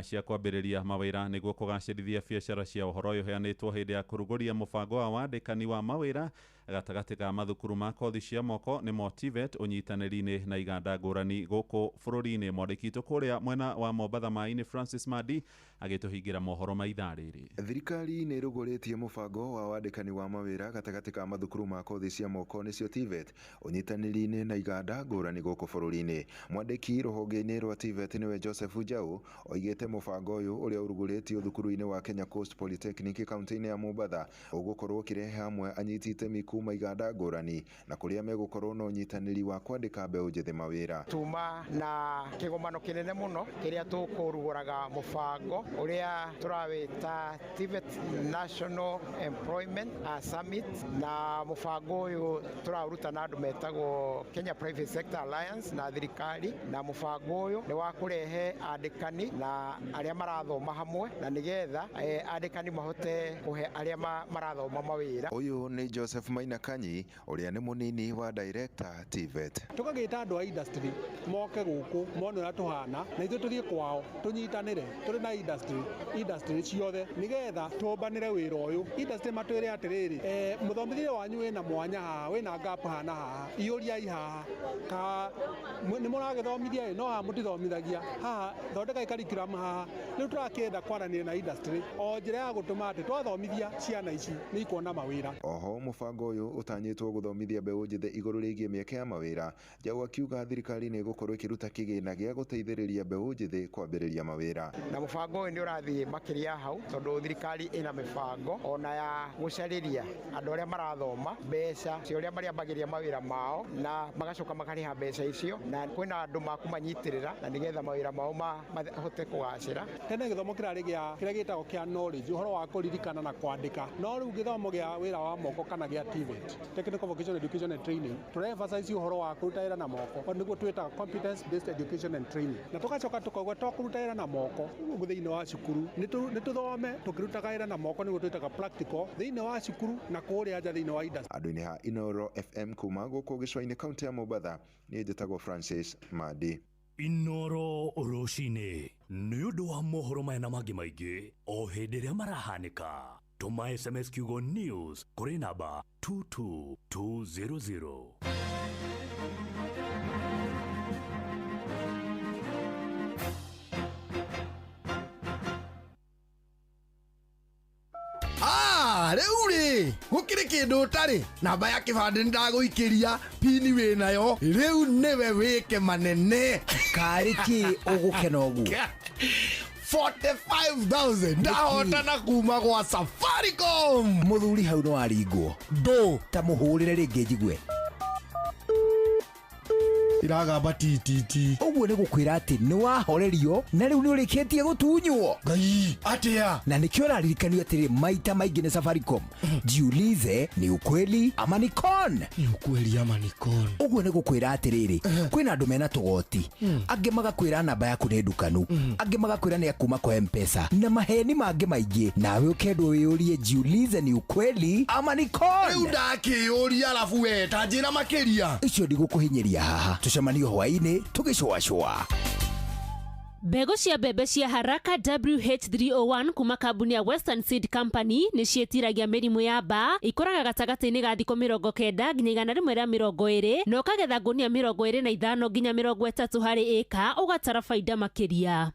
cia kwambĩrĩria mawĩra nĩguo kũgacĩrithia biacara cia ũhoro ũyũ ũheanĩtwo hĩndĩ ya kũrugũria mũbango wa wandĩkani wa mawĩra gatagatĩ ka mathukuru ma kothi cia moko nĩmo TVET ũnyitanĩri-inĩ na iganda ngũrani gũkũ bũrũri-inĩ. Mwandĩki witũ kũrĩa mwena wa Mombatha Maĩ-inĩ Francis Madi agĩtũhingĩra mohoro ma ithaa rĩrĩ. Thirikari nĩ ĩrugũrĩtie mũbango wa wandĩkani wa mawĩra gatagatĩ ka mathukuru ma kothi cia moko nĩcio TVET ũnyitanĩri-inĩ na iganda ngũrani gũkũ bũrũri-inĩ. Mwandĩki rũhonge-inĩ rwa TVET nĩwe Joseph Njau oigĩte mũbango ũyũ ũrĩa ũrugũrĩtio thukuru-inĩ wa Kenya Coast Polytechnic kaunti-inĩ ya Mombatha ũgũkorwo ũkĩrehe hamwe anyiti itemi kuma iganda ngũrani na kũrĩa megũkorwo na ũnyitanĩri wa kwandĩka mbeũ njĩthĩ mawĩra. Tuma na kĩgomano kĩnene mũno kĩrĩa tũkũrugũraga mũbango ũrĩa tũrawĩta TVET National Employment Summit, na mũbango ũyũ tũraũruta na andũ metagwo Kenya Private Sector Alliance na thirikari, na mũbango ũyũ nĩ wa kũrehe andĩkani na arĩa marathoma hamwe, na nĩgetha andĩkani mahote kũhe arĩa marathoma mawĩra. Ũyũ nĩ Joseph Maina Kanyi ũrĩa nĩ mũnini wa director TVET. Tũkagĩta andũ a industry moke gũkũ mone ũrĩa tũhana na ithuĩ tũthiĩ kwao tũnyitanĩre tũrĩ na industry ciothe nĩgetha tũmbanĩre wĩra ũyũ. Industry matwĩre atĩrĩrĩ, mũthomithie wanyu wĩna mwanya haha, wĩna gap hana haha, iyũriai haha, ka nĩ mũragĩthomithia no haha mũtithomithagia haha, thondekai curriculum haha. Rĩu tũrakĩenda kwaranĩria na industry o njĩra ya gũtũma atĩ twathomithia ciana ici nĩ ikuona mawĩra. Oho mũbango ũyũ ũtanyĩtwo gũthomithia mbeũ njĩthĩ igũrũ rĩgiĩ mĩeke ya mawĩra. Njau akiuga thirikari nĩ ĩgũkorwo ĩkĩruta kĩgĩna gĩa gũteithĩrĩria mbeũ njĩthĩ kwambĩrĩria mawĩra. Na mũbango ũyũ nĩ ũrathiĩ makĩria hau tondũ thirikari ĩna mĩbango ona ya gũcarĩria andũ arĩa marathoma mbeca cia ũrĩa marĩambagĩria mawĩra mao na magacoka makarĩha mbeca icio, na kwĩna andũ makũmanyitĩrĩra na nĩgetha mawĩra mao mahote kũgacĩra. Tene gĩthomo kĩrarĩ gĩa kĩrĩa gĩtagwo kĩa knowledge, ũhoro wa kũririkana na kwandĩka, no rĩu gĩthomo gĩa wĩra wa moko kana gĩa TVET, Technical Vocational Education and Training, tũra emphasize ũhoro wa kũruta wĩra na moko, nĩguo twĩtaga competence based education and training, na tũgacoka tũkauga to kũruta wĩra na moko thĩinĩ wa cukuru, nĩ tũthome tũkĩrutaga wĩra na moko, nĩguo twĩtaga practical thĩinĩ wa cukuru na kũrĩa nja thĩinĩ wa industry. Andũ-inĩ ha Inooro FM kuma gũkũ gĩcũa-inĩ kaunti ya Mombatha, niĩ njĩtagwo Francis Mandi. Inooro rũcinĩ nĩ ũndũ wa mohoro maya na mangĩ maingĩ o hĩndĩ ĩrĩa marahanĩka. Tũma SMS kiugo news kũrĩ namba 22200. Rĩu rĩ gũkĩrĩ kĩndũ ũtarĩ, namba ya kĩbandĩ nĩndagũikĩria, pini wĩnayo, rĩu nĩwe wĩke manene. Karĩ kĩ ũgũkena ũguo? 45,000 ndahotana kuma gwa Safaricom. Mũthuri hau no aringwo ndũ ta mũhũrĩre rĩngĩ njigue iragamba ttt. Ũguo nĩ gũkwĩra atĩ nĩ wahorerio na rĩu nĩ ũrĩkĩtie gũtunywo. Ngai atĩa? Na nĩkĩo ũraririkanio atĩrĩ maita maingĩ nĩ Safaricom, jiulize ni ukweli ama ni con. Ni ukweli ama ni con. Ũguo nĩ gũkwĩra atĩrĩrĩ, kwĩna andũ mena tũgoti, angĩ magakwĩra namba yaku nĩ ndukanu, angĩ magakwĩra nĩ akuma kwa M-Pesa na maheni mangĩ maingĩ, nawe ũkendwo wĩyũrie jiulize ni ukweli ama ni con. Rĩu ndakĩyũria arabu we ta njĩra makĩria. Icio ndigũkũhinyĩria haha, tũcemanio hwaĩ-inĩ tũgĩcũacũa. Mbegũ cia mbembe cia Haraka WH301 kuma kambuni ya Western Seed Company nĩ ciĩtiragia mĩrimũ ya mbaa, ikũraga gatagatĩ-inĩ ga thikũ 90 nginya 120 na ũkagetha ngũnia 25 nginya 30 harĩ ĩka, ũgatara baida makĩria.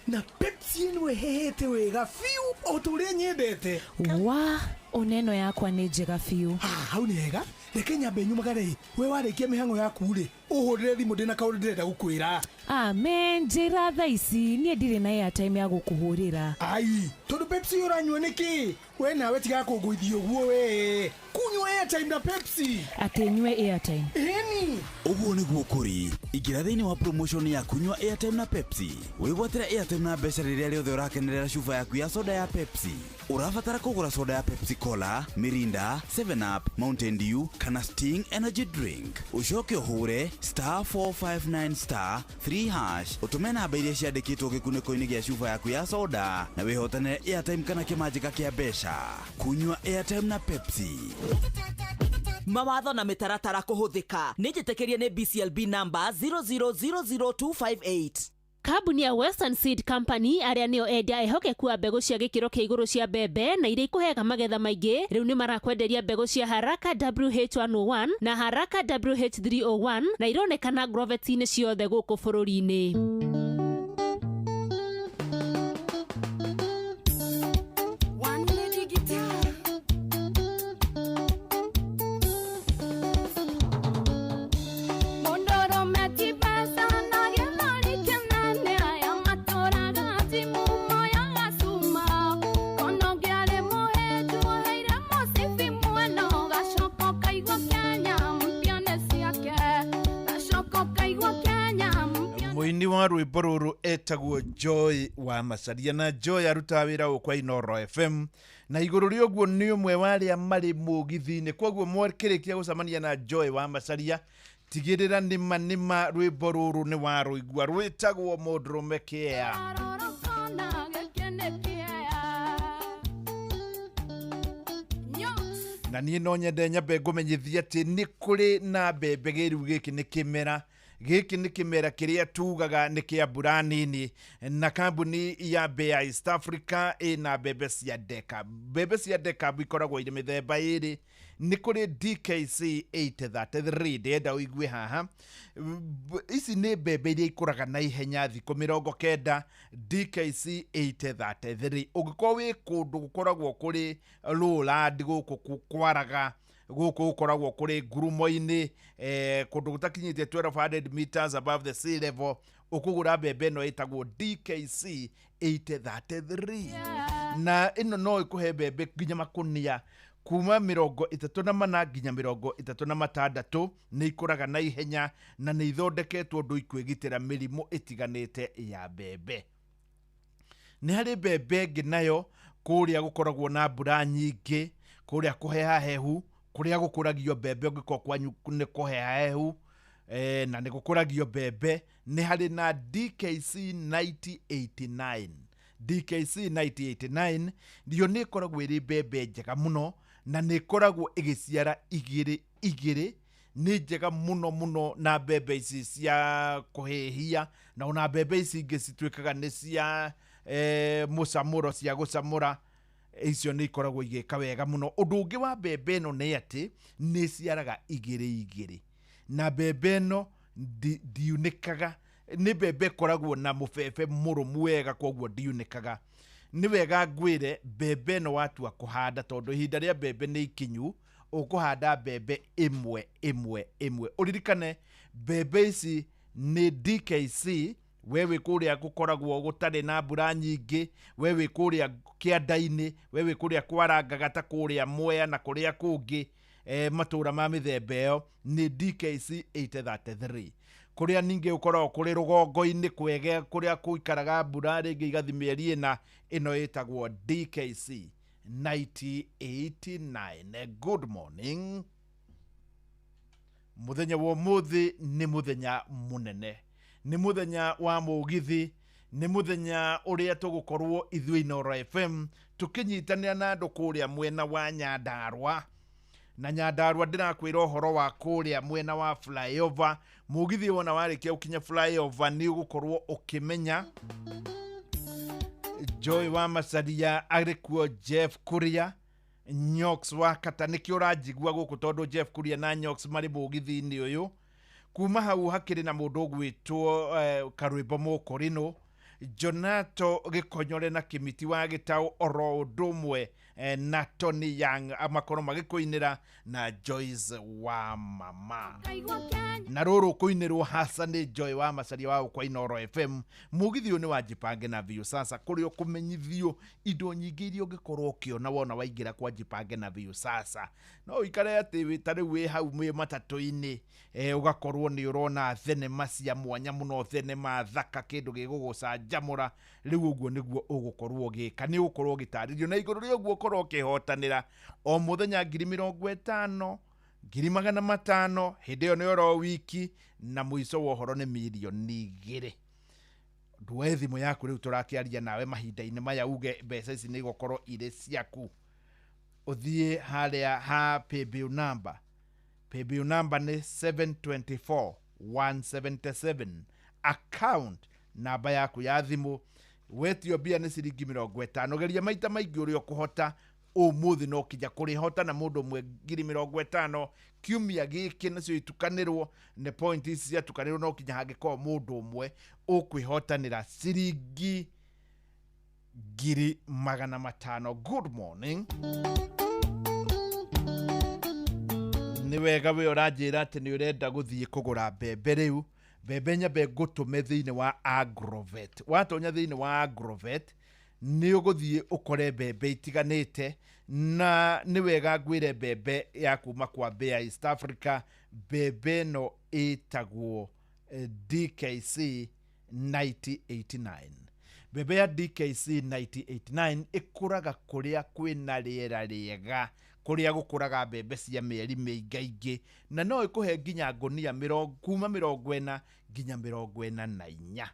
Na Pepsi ĩno ĩhehete wega biũ o ta ũrĩa nyendete. Wa oneno yakwa nĩ njega biũ. Hau nĩ hega, reke nyambe nyumagare. We warĩkia mĩhang'o yaku rĩ, ũhũrĩre thimũ ndĩna kaũndũ ndĩrenda gũkwĩra. Amen, njĩra thaa ici niĩ ndirĩ na airtime ya gũkũhũrĩra. Ai, tondũ Pepsi ũranyua nĩkĩ? We nawe tiga kũngũithia ũguo we. Kunyua airtime na Pepsi. Atĩ nyue airtime? Ĩni. Ũguo nĩguo kũrĩ. Ingĩra thĩinĩ wa promotion ya kunyua airtime na Pepsi. Wĩgwatĩre airtime na mbeca rĩrĩa rĩothe ũrakenerera cuba yaku ya soda ya Pepsi. Ũrabatara kũgũra soda ya Pepsi Cola, Mirinda, 7 Up, Mountain Dew kana Sting Energy Drink. Ũcoke ũhũre *459 *3# ũtũme namba iria ciandĩkĩtwo gĩkunĩko-inĩ gĩa cuba yaku ya soda na wĩhotanĩre airtime kana kĩmanjĩka kĩa mbeca. Kunyua airtime na Pepsi. Mawatho na mĩtaratara kũhũthĩka nĩ njĩtĩkĩrie nĩ BCLB number 0000258. Kambuni ya Western Seed Company arĩa nĩo endia ehokeku a mbegũ cia gĩkĩro kĩa igũrũ cia mbembe na iria ikũheaga magetha maingĩ, rĩu nĩ marakwenderia mbegũ cia Haraka WH101 na Haraka WH301 na ironekana groveti-inĩ ciothe gũkũ bũrũri-inĩ. Mondoro meti pesa na Mũini wa rwĩmbo rũrũ etagwo Joy wa Macaria, na Joy arutaga wĩra gũkũ kwa Inoro FM, na igũrũ rĩa ũguo nĩ ũmwe wa arĩa marĩ mũgithi-inĩ. Koguo mwakĩrĩkia gũcemania na Joy wa Macaria, tigĩrĩra nĩma nĩma rwĩmbo rũrũ nĩ warũigua. Rwĩtagwo Mũndũrũme Kĩea. Na niĩ no nyende nyambe ngũmenyithie atĩ nĩ kũrĩ na mbembe. Gĩrĩu gĩkĩ nĩ kĩmera, gĩkĩ nĩ kĩmera kĩrĩa tugaga nĩ kĩa mbura nini, na kambuni ya Bayer East Africa ĩna mbembe cia Decab. Mbembe cia Decab ikoragwo irĩ mĩthemba ĩrĩ. Nĩ kũrĩ DKC 833, ndĩrenda ũigue haha. Ici nĩ mbembe iria ikũraga na ihenya thikũ 90. DKC 833, ũngĩkorwo wĩ kũndũ gũkoragwo kũrĩ lowland, gũkũ kwaraga, gũkũ gũkoragwo kũrĩ ngurumo-inĩ, kũndũ gũtakinyĩtie 1200 meters above the sea level, ũkũgũra mbembe ĩno ĩtagwo DKC 833, na ĩno no ĩkũhe mbembe nginya makũnia kuma 34 nginya 36. Nĩ ikũraga na ihenya na nĩ ithondeketwo ũndũ ikwĩgitĩra mĩrimũ ĩtiganĩte ya mbembe. Nĩ harĩ mbembe ĩngĩ nayo kũrĩa gũkoragwo na mbura nyingĩ, kũrĩa kũhehahehu, kũrĩa gũkũragio mbembe. Ũngĩkorwo kwanyu nĩ kũhehahehu na nĩ gũkũragio mbembe, nĩ harĩ na DKC 9089. DKC 9089 yo nĩ ĩkoragwo ĩrĩ mbembe njega mũno, na nĩ ĩkoragwo ĩgĩciara igĩrĩ igĩrĩ. Nĩ njega mũno mũno na mbembe ici cia kũhĩhia, na ona mbembe ici ingĩ cituĩkaga nĩ cia mũcamũro, cia gũcamũra, icio nĩ ikoragwo igĩka wega mũno. Ũndũ ũngĩ wa mbembe ĩno nĩ atĩ nĩ ĩciaraga igĩrĩ igĩrĩ, na mbembe ĩno ndiunĩkaga. Nĩ mbembe ĩkoragwo na mũbebe mũrũmu wega, koguo ndiunĩkaga. Nĩ wega ngwĩre, mbembe ĩno watua kũhanda, tondũ ihinda rĩa mbembe nĩ ikinyu, ũkũhanda mbembe ĩmwe ĩmwe ĩmwe. Ũririkane mbembe ici nĩ DKC. We wĩ kũrĩa gũkoragwo gũtarĩ na mbura nyingĩ, we wĩ kũrĩa kĩanda-inĩ, we wĩ kũrĩa kwarangaga ta kũrĩa Mwea na kũrĩa kũngĩ, matũra ma mĩthemba ĩyo, nĩ DKC 833. Kũrĩa ningĩ gũkoragwo kũrĩ rũgongo-inĩ kwege, kũrĩa gũikaraga mbura rĩngĩ igathi mĩeri ĩna, ĩno ĩtagwo DKC 9089. Good morning. Mũthenya wa ũmũthĩ nĩ mũthenya mũnene, nĩ mũthenya wa mũgithi, nĩ mũthenya ũrĩa tũgũkorwo ithuĩ Inooro FM tũkĩnyitanĩra na andũ kũrĩa mwena wa Nyandarũa. Na Nyandarũa ndĩrakwĩra ũhoro wa kũrĩa mwena wa flyover. Mũgithi wona warĩkia gũkinya flyover, nĩ ũgũkorwo ũkĩmenya Joy wa Macaria arĩ kuo, Jeff Kuria, Nyox wa Kata. Nĩkĩo ũranjigua gũkũ, tondũ Jeff Kuria na Nyox marĩ mũgithi-inĩ ũyũ. Kuma hau hakĩrĩ na mũndũ ũgwĩtwo Karwĩmbo Mũkũrinũ, Jonato Gĩkonyore na Kĩmiti wa Gĩtaũ, oro ũndũ ũmwe na Tony Young makorwo magĩkũinĩra na Joyce wa Mama. Na rũrũ kũinĩrwo hasa nĩ Joy wa Macaria wa kwa Inooro FM. Mũgithi ũyũ nĩ wa Jipange na Viusasa, kũrĩa ũkũmenyithio indo nyingĩ iria ũngĩkorwo ũkĩona wona waingĩra kwa Jipange na Viusasa. No ũikare atĩ wĩ ta rĩu wĩ hau mwĩ matatũ-inĩ, ũgakorwo nĩ ũrona thenema cia mwanya mũno, thenema thaka, kĩndũ gĩgũgũcanjamũra. Rĩu ũguo nĩguo ũgũkorwo ũgĩka, nĩ ũgũkorwo ũgĩtarĩrio, na igũrũ rĩa ũguo ũkorwo ũkĩhotanĩra o mũthenya 50,000, 500,000. Hĩndĩ ĩyo nĩ oro wiki, na mũico wa ũhoro nĩ 2 mirioni. Ndwoe thimũ yaku rĩu tũrakĩaria nawe mahinda-inĩ maya, uge mbeca ici nĩ igũkorwo irĩ ciaku. Ũthiĩ harĩa ha paybill number. Paybill number nĩ 724 177, account namba yaku ya thimũ. Wetio mbia nĩ ciringi 50. Geria maita maingĩ ũrĩa ũkũhota ũmũthĩ, no kinya kũrĩhota na mũndũ ũmwe 50,000 kiumia gĩkĩ, nacio itukanĩrwo nĩ point ici ciatukanĩrwo, no kinya hangĩkorwo mũndũ ũmwe ũkwĩhotanĩra ciringi 500,000. Good morning. Nĩ wega we ũranjĩra atĩ nĩ ũrenda gũthiĩ kũgũra mbembe. Rĩu mbembe nyambe ngũtũme thĩinĩ wa Agrovet. Watonya thĩinĩ wa Agrovet, nĩ ũgũthiĩ ũkore mbembe itiganĩte, na nĩ wega ngwĩre mbembe ya kuma kwa Bayer East Africa. Mbembe ĩno ĩtagwo DKC 9089. Mbembe ya DKC 9089 ĩkũraga kũrĩa kwĩna rĩera rĩega, kũrĩa gũkũraga mbembe cia mĩeri mĩingaingĩ, na no ĩkũhe nginya ngũnia kuma 44 nginya 44.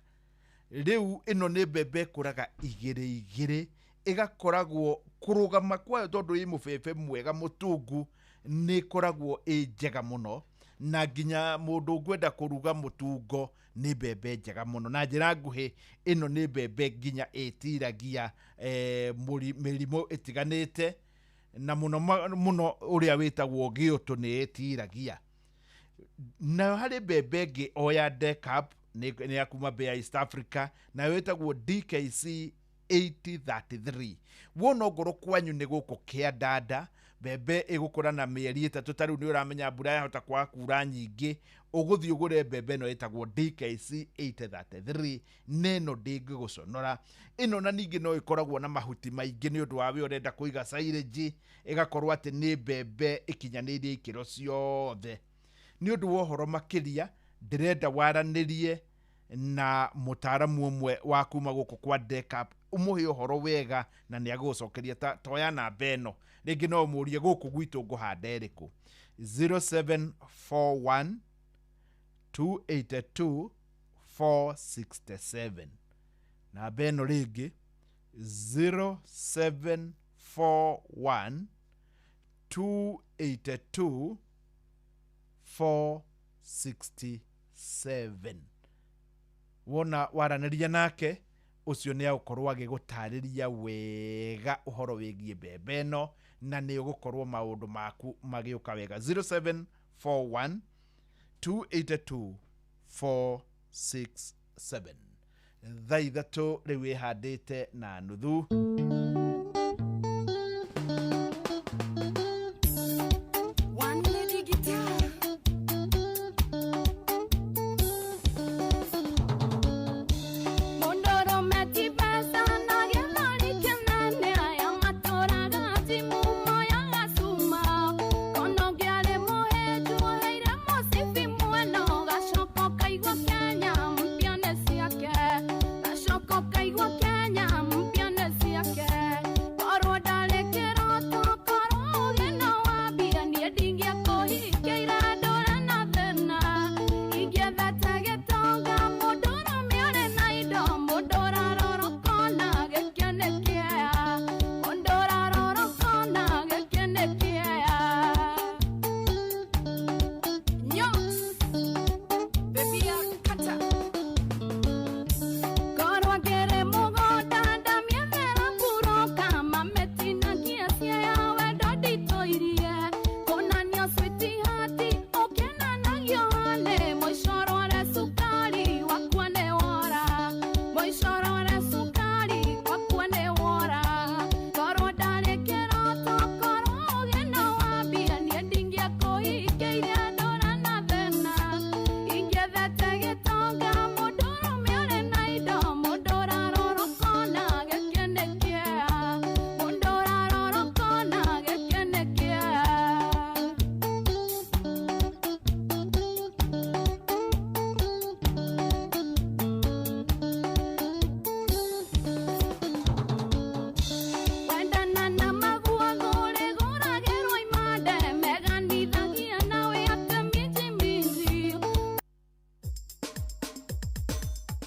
Rĩu ĩno nĩ mbembe ĩkũraga igĩrĩ igĩrĩ, ĩgakoragwo kũrũgama kwayo tondũ ĩ mũbebe mwega mũtungu, nĩ ĩkoragwo ĩ njega mũno, na nginya mũndũ ũngwenda kũruga mũtungo nĩ mbembe njega mũno. Na njĩra nguhĩ, ĩno nĩ mbembe nginya ĩtiragia mĩrimũ ĩtiganĩte, na mũno mũno ũrĩa wĩtagwo gĩũtũ nĩ ĩtiragia. Nayo harĩ mbembe ĩngĩ o ya Decap, nĩ ya kuma Mbea East Africa, nayo ĩtagwo DKC 8033. Wona ongorwo kwanyu nĩ gũkũ Kĩandanda, mbembe ĩgũkũra na mĩeri 3, ta rĩu nĩ ũramenya mbura yahota kwaga kura nyingĩ, ũgũthiĩ ũgũre mbembe ĩno ĩtagwo DKC 8033, na ĩno ndĩngĩgũconora. Ĩno na ningĩ no ĩkoragwo na mahuti maingĩ nĩ ũndũ wa we ũrenda kũiga silage, ĩgakorwo atĩ nĩ mbembe ĩkinyanĩirie ikĩro ciothe. Nĩ ũndũ wa ũhoro makĩria, ndĩrenda waranĩrie na mũtaaramu ũmwe wa kuma gũkũ kwa Decap, ũmũhe ũhoro wega na nĩ agũgũcokeria. Toya namba ĩno, rĩngĩ no ũmũrie gũkũ gwitũ ngũhanda ĩrĩkũ. 0741 282 467. Namba ĩno rĩngĩ 0741 282 467. Wona waranĩria nake ũcio nĩ agũkorwo agĩgũtarĩria wega ũhoro wĩgiĩ mbembe ĩno, na nĩ ũgũkorwo maũndũ maku magĩũka wega. 0741 282 467. Thaa 3 rĩu ĩhandĩte na nuthu. One lady guitar.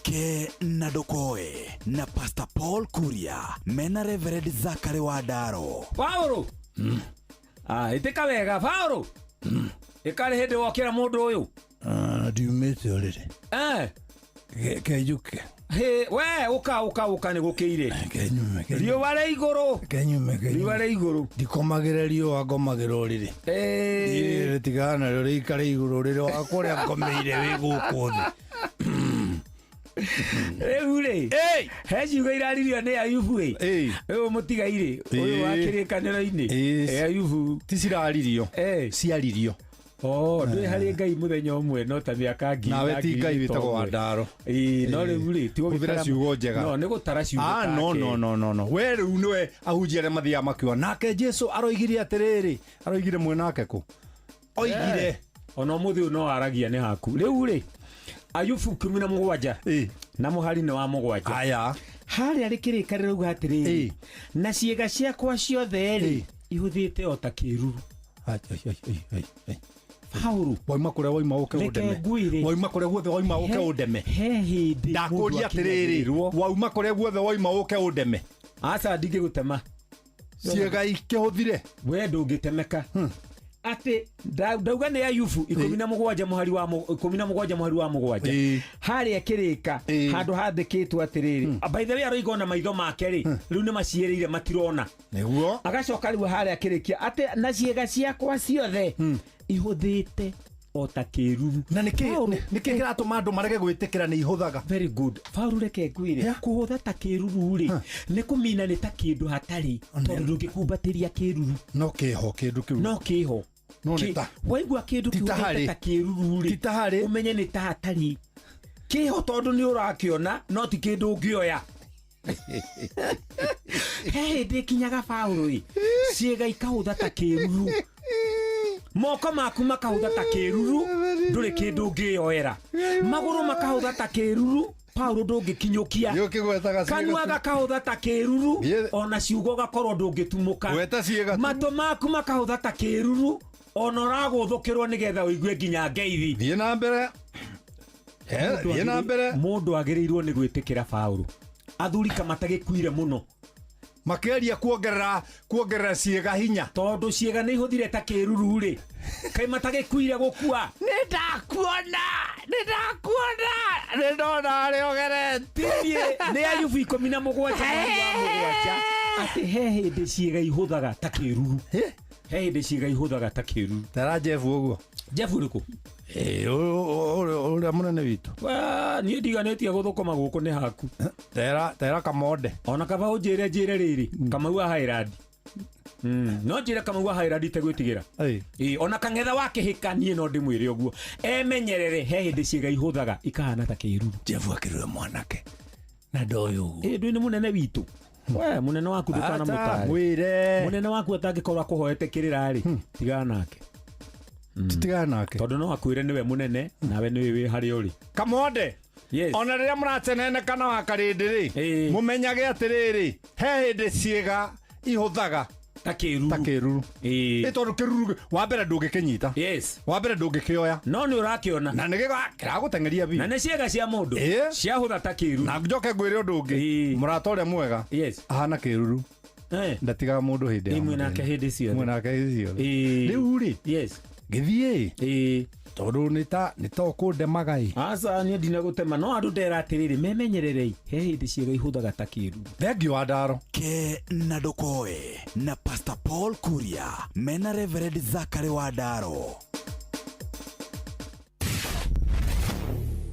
Ke na Ndokoe na Pastor Paul Kuria mena Reverend Zachary Wandaro. Paulo itika wega Paulo ikarĩ hĩndĩ wokĩra mũndũ ũyũ. Ndiumĩte ũrĩrĩ. Kenjuke. We ũka ũka ũka nĩ gũkĩire. Kenyume. Riũa rĩ igũrũ. Kenyume. Riũa rĩ igũrũ. Ndikomagĩra riũa ngomagĩra ũrĩrĩ. Rĩtigana narĩo rĩikare igũrũ rĩrĩ wakwa ũrĩa ngomeire wĩ gũkũ thĩ. Rĩu rĩ he ciugo iraririo nĩ Ayubu ĩ ũyũ mũtigairĩ ũyũ wa kĩrĩkanĩro-inĩ Ayubu ti ciraririo ciaririo. Ndwĩ harĩ Ngai mũthenya ũmwe no ta mĩaka ngiri nawe ti Ngai wĩtagwo Wandaro. No rĩu rĩ ti hũthĩra ciugo njega. No nĩ gũtara ciugo take. No no no no no we rĩu nĩwe ahunjia arĩa mathiaga makiuga nake Jesu aroigire atĩrĩrĩ aroigire mwenake kũ oigire ona ũmũthĩ ũyũ no aragia nĩ haku. Rĩu rĩ Ayubu 17 na mũhari nĩ wa 7. Aya. Harĩa rĩkĩrĩkanĩro rauga atĩrĩrĩ, na ciĩga ciakwa ciothe rĩ ihũthĩte o ta kĩruru. Paũlũ, wauma kũrĩa wauma ũke Reke ũndeme. ngwĩre. Wauma kũrĩa guothe wauma ũke ũndeme. He hĩndĩ Ndakũria mũndũ atĩrĩrĩ, akinyagĩrĩrwo. wauma kũrĩa guothe wauma ũke ũndeme. Aca ndingĩgũtema. Ciĩga ikĩhũthire. We ndũngĩtemeka. Atĩ ndauga nĩ Ayubu 17 mũhari wa 17 mũhari wa 7 harĩa kĩrĩka handũ handĩkĩtwo atĩrĩrĩ, by the way aroiga ona maitho make rĩ rĩu nĩ maciĩrĩire matirona. Nĩguo. Agacoka rĩu harĩa kĩrĩkia atĩ na ciĩga ciakwa ciothe ihũthĩte o ta kĩruru. Na nĩkĩ kĩratũma andũ marege gwĩtĩkĩra nĩ ihũthaga? Very good. Paũlũ reke ngwĩre, kũhũtha ta kĩruru rĩ nĩ kũmina nĩ ta kĩndũ hatarĩ, tondũ ndũngĩkumbatĩria kĩruru. No kĩho kĩndũ kĩu. No kĩho. No nĩ ta. Waigua kĩndũ Ti ta kĩhũthĩte harĩ. ta kĩruru rĩ, Ti ta harĩ. ũmenye nĩ ta hatarĩ. Kĩho tondũ nĩ ũrakĩona no ti kĩndũ ũngĩoya. He hĩndĩ ĩkinyaga Paũlũ ĩ, ciĩga ikahũtha ta kĩruru, moko maku makahũtha ta kĩruru, ndũrĩ kĩndũ ũngĩyoera, magũrũ makahũtha ta kĩruru, Paũlũ ndũngĩkinyũkia, Nĩũkĩgwetaga ciĩga kanua tu. gakahũtha ta kĩruru, ona ciugo ũgakorwo ndũngĩtumũka, Gweta ciĩga tu. matũ maku makahũtha ta kĩruru, ona ũragũthũkĩrwo nĩgetha ũigue nginya ngeithi. Thiĩ na mbere. Thiĩ na mbere. Mũndũ agĩrĩirwo nĩ gwĩtĩkĩra Paũlũ. Athuri kamatagĩkuire mũno makeria kuongerera ciĩga hinya, tondũ ciĩga nĩ ihũthire ta kĩruru rĩ, kaĩ matagĩkuire gũkua. Nĩ ndakuona, nĩ ndakuona, nĩ ndona harĩa ũgeretie. Niĩ nĩ Ayubu 17 mũhari wa 7 atĩ he hĩndĩ ciĩga ihũthaga ta kĩruru. He hĩndĩ ciĩga ihũthaga ta kĩruru. Tara Jeff ũguo. Jeff ũrĩkũ? Ũrĩa mũnene witũ. Niĩ ndiganĩtie gũthũkũma gũkũ nĩ haku. Tera Kamonde. Ona kaba ũnjĩre njĩre rĩrĩ, Kamau wa Highland. No njĩre Kamau wa Highland itegwĩtigĩra. Ona kang'etha wa kĩhĩka niĩ no ndĩmwĩre ũguo. Emenyerere he hĩndĩ ciĩga ihũthaga ikahana ta kĩruru. Jeff akĩrũe mwanake. Na ndoĩ ũguo. Ndũĩ nĩ mũnene witũ. We mũnene waku ndũkanamũtare. Mwĩre. Mũnene waku atangĩkorwo akũhoete kĩrĩra rĩ, tigana nake. Tutigana nake. Tondũ no akwĩre nĩwe mũnene nawe nĩwe wĩ harĩa ũrĩ. Kamonde. Yes. Ona rĩrĩa mũraceneneka wa karĩndĩ rĩ, mũmenyage atĩrĩrĩ, he hĩndĩ ciĩga ihũthaga ta kĩruru. Ta kĩruru. Ĩ tondũ kĩruru wa mbere ndũngĩkĩnyita. Yes. Wa mbere ndũngĩkĩoya. No nĩ ũrakĩona. Na nĩ kĩragũteng'eria biũ. Na nĩ ciĩga cia mũndũ. Ciahũtha ta kĩruru. Na njoke ngwĩre ũndũ ũngĩ. Mũrata ũrĩa mwega. Yes. Ahana kĩruru. Ndatigaga mũndũ hĩndĩ ya Mwĩ nake hĩndĩ ciothe. Mwĩ nake hĩndĩ ciothe. Rĩu rĩ. Yes. Gĩthiĩ. Tondũ nĩ ta ũkũndemaga ĩ. Aca niĩ ndinagũtema no andũ ndera atĩrĩrĩ memenyererei he hĩndĩ ciĩga ihũthaga ta kĩruru. Thengiũ wa Ndaro. Ke na ndũkoe na Pastor Paul Kuria mena Reverend Zachary wa Ndaro.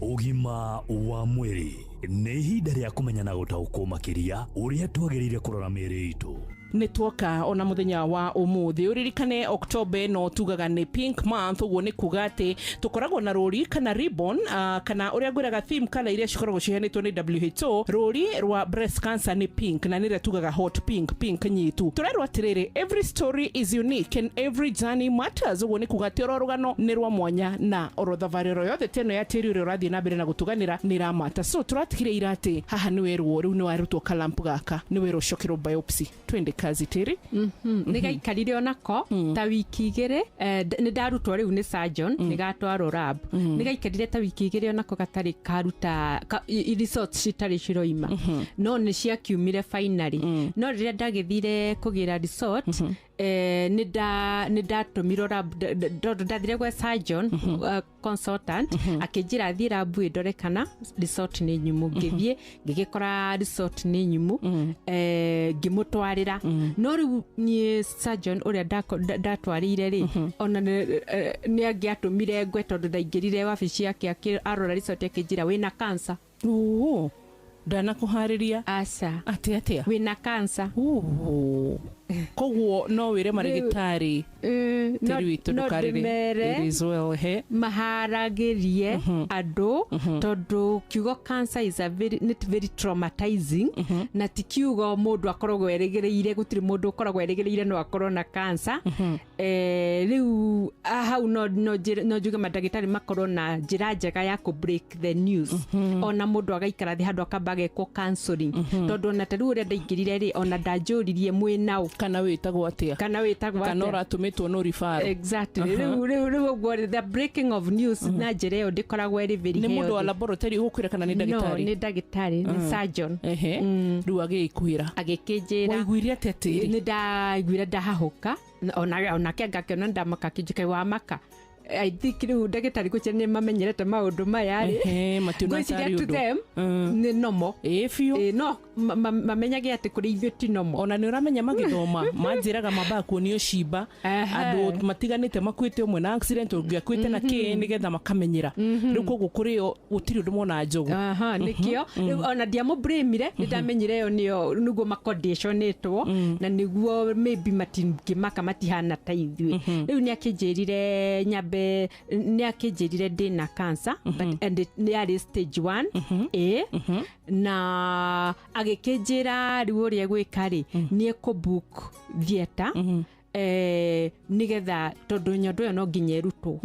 Ũgima wa mwĩrĩ nĩ ihinda rĩa kũmenya na gũtaũkwo makĩria ũrĩa twagĩrĩire kũrora mĩĩrĩ itũ. Nĩ tuoka ona muthenya wa umuthi uririkane October no tugaga nĩ pink month, uguo nĩ kuga atĩ tukoragwo na rũri kana ribbon, kana ũrĩa ngwĩraga theme kana iria cikoragwo ciheanĩtwo nĩ WHO. Rũri rwa breast cancer nĩ pink na nĩrĩa tugaga hot pink, pink nyitu. Tũrerwo atĩrĩrĩ, every story is unique and every journey matters, uguo nĩ kuga atĩ oro rũgano nĩ rwa mwanya na oro thabarĩ oro yothe teno ya tĩri ũrĩa ũrathiĩ na mbere na gũtũganĩra nĩ ĩramata. So tũratigire ira atĩ haha nĩ werwo rĩu nĩ warutwo kalampu gaka, nĩ werwo ũcokerwo biopsy. Twende kazi tĩri. Nĩ gaikarire onako ta wiki igĩrĩ, nĩ ndarutwo rĩu nĩ surgeon, nĩ gatwarwo lab. Nĩ gaikarire ta wiki igĩrĩ onako gatarĩ karuta results citarĩ ciroima, no nĩ ciakiumire finally. No rĩrĩa ndagĩthire kũgĩra result, nĩ ndatũmirwo lab, ndathire gwa surgeon consultant, akĩnjĩra thiĩ lab ĩndore kana result nĩ nyumu. Ngĩthiĩ ngĩgĩkora result nĩ nyumu, ngĩmũtwarĩra. No rĩu niĩ surgeon ũrĩa ndatwarĩire rĩ, ona nĩ angĩatũmire ngwe tondũ ndaingĩrire wabici yake arora result akĩnjĩra wĩna cancer. Ndanakũharĩria. Aca. Atĩ atĩa? Wĩna cancer. Koguo no wĩre marĩgĩtarĩ tĩri witũ ndũkarĩre. It is well, he maharagĩrie andũ tondũ kiugo cancer is a very, not very traumatizing na ti kiugo mũndũ akoragwo erĩgĩrĩire, gũtirĩ mũndũ ũkoragwo erĩgĩrĩire no akorwo na cancer. Rĩu hau no njuge mandagĩtarĩ makorwo na njĩra njega ya kũ break the news. Ona mũndũ agaikara thĩ handũ akamba agekwo counseling tondũ ona ta rĩu ũrĩa ndaingĩrire rĩ, ona ndanjũririe mwĩnaũ kana wĩtagwo atĩa, kana ũratũmĩtwo no referral. Exactly. Rĩu ũguo the breaking of news na njĩra ĩyo ndĩkoragwo ĩrĩ very Nĩ healthy. mũndũ wa laboratory ũgũkwĩra kana nĩ ndagĩtarĩ? No, nĩ ndagĩtarĩ, nĩ surgeon. Rĩu agĩkwĩra, agĩkĩnjĩra. Waiguire atĩa tĩri? Nĩ ndaiguire ndahahũka, onake ngakĩona ndamaka, kĩnjĩka wamaka. I think rĩu ndagĩtarĩ gũchia nĩ mamenyerete maũndũ maya rĩ, ngwĩciria to them nĩ normal. Ĩĩ biũ. No mamenyage atĩ kũrĩ ithuĩ ti normal. Ona nĩ ũramenya magĩthoma manjĩraga mambaga kuonio cimba andũ matiganĩte makuĩte ũmwe na accident ũngĩ akuĩte na kĩ, nĩgetha makamenyera. Rĩu koguo kũrĩ o gũtirĩ ũndũ mona njogu. Nĩkĩo rĩu ona ndiamũblamire, nĩ ndamenyire ĩyo nĩyo nĩguo maconditionĩtwo na nĩguo maybe matingĩmaka matihana ta ithuĩ. Rĩu nĩ akĩnjĩrire nyambe, nĩ akĩnjĩrire ndĩna cancer but and nĩ yarĩ stage 1A na agĩkĩnjĩra rĩu ũrĩa gwĩka rĩ, nĩ ekũ-book theatre nĩgetha tondũ nyondo ĩyo no nginya ĩrutwo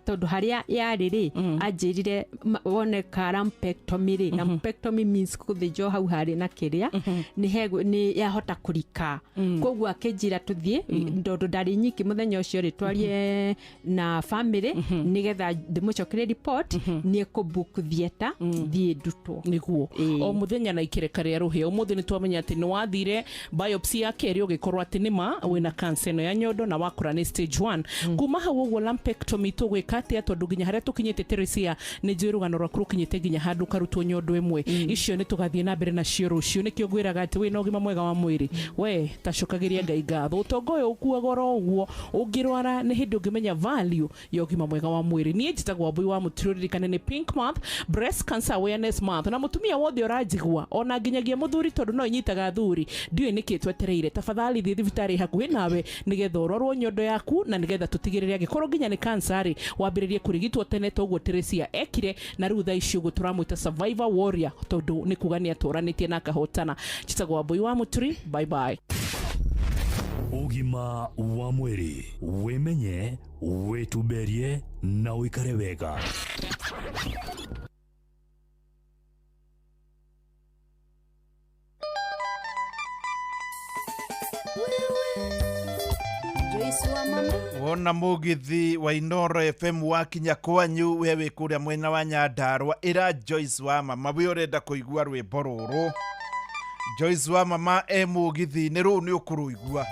tondũ harĩa yarĩ rĩ, anjĩrire woneka lumpectomy rĩ, lumpectomy means gũthĩnjwo hau harĩ na kĩrĩa nĩ yahota kũrika. Koguo akĩnjĩra tũthiĩ tondũ ndarĩ nyiki mũthenya ũcio rĩ, twarie na family nĩgetha ndĩmũcokerie report, nĩ ekũ-book theatre thiĩ ndutwo. Nĩguo o mũthenya na ikĩreka rĩa rũhĩa. Ũmũthĩ nĩ twamenya atĩ nĩ wathire biopsy ya kerĩ ũgĩkorwo atĩ nĩma wĩna cancer ĩno ya nyondo na wakora nĩ stage 1. Kuma hau ũguo lumpectomy tũgwĩka atĩa tondũ nginya harĩa tũkinyĩte Teresia nĩ njũĩ rũgano rwaku rũkinyĩte nginya handũ ũkarutwo nyondo ĩmwe. Icio nĩ tũgathiĩ na mbere nacio rũciũ. Nĩkĩo ngwĩraga atĩ wĩna ũgima mwega wa mwĩrĩ we tacokagĩria Ngai ngatho. Ũtonga ũyũ ũkuaga oro ũguo, ũngĩrwara nĩ hĩndĩ ũngĩmenya value ya ũgima mwega wa mwĩrĩ. Niĩ njĩtagwo Wambui wa Mũturi, ririkane nĩ Pink Month, Breast Cancer Awareness Month, na mũtumia wothe ũranjigua ona nginyagia mũthuri tondũ no inyitaga athuri, ndiũĩ nĩkĩ twetereire. Tafadhali thiĩ thibitarĩ hakuhĩ nawe nĩgetha ũrorwo nyondo yaku na nĩgetha tũtigĩrĩre angĩkorwo nginya nĩ cancer rĩ, wambĩrĩrie kũrigitwo tene toguo Teresia ekire, na rĩu thaa ici ũguo tũramwĩta survivor warrior tondũ nĩ kuga nĩ atũranĩtie na akahotana. Njĩtagwo Wambui wa Mũturi, bye bye. Ũgima wa mwĩrĩ, wĩmenye, wĩtumberie na ũikare wega. Wona mugithi wa Inoro FM wakinya kwanyu we wĩ kũrĩa mwena wa Nyandarua, ĩra Joyce wa mama we ũrenda kũigua rwĩmbo rũrũ. Joyce wa mama e mũgithi-inĩ rũu nĩ ũkũrũigua,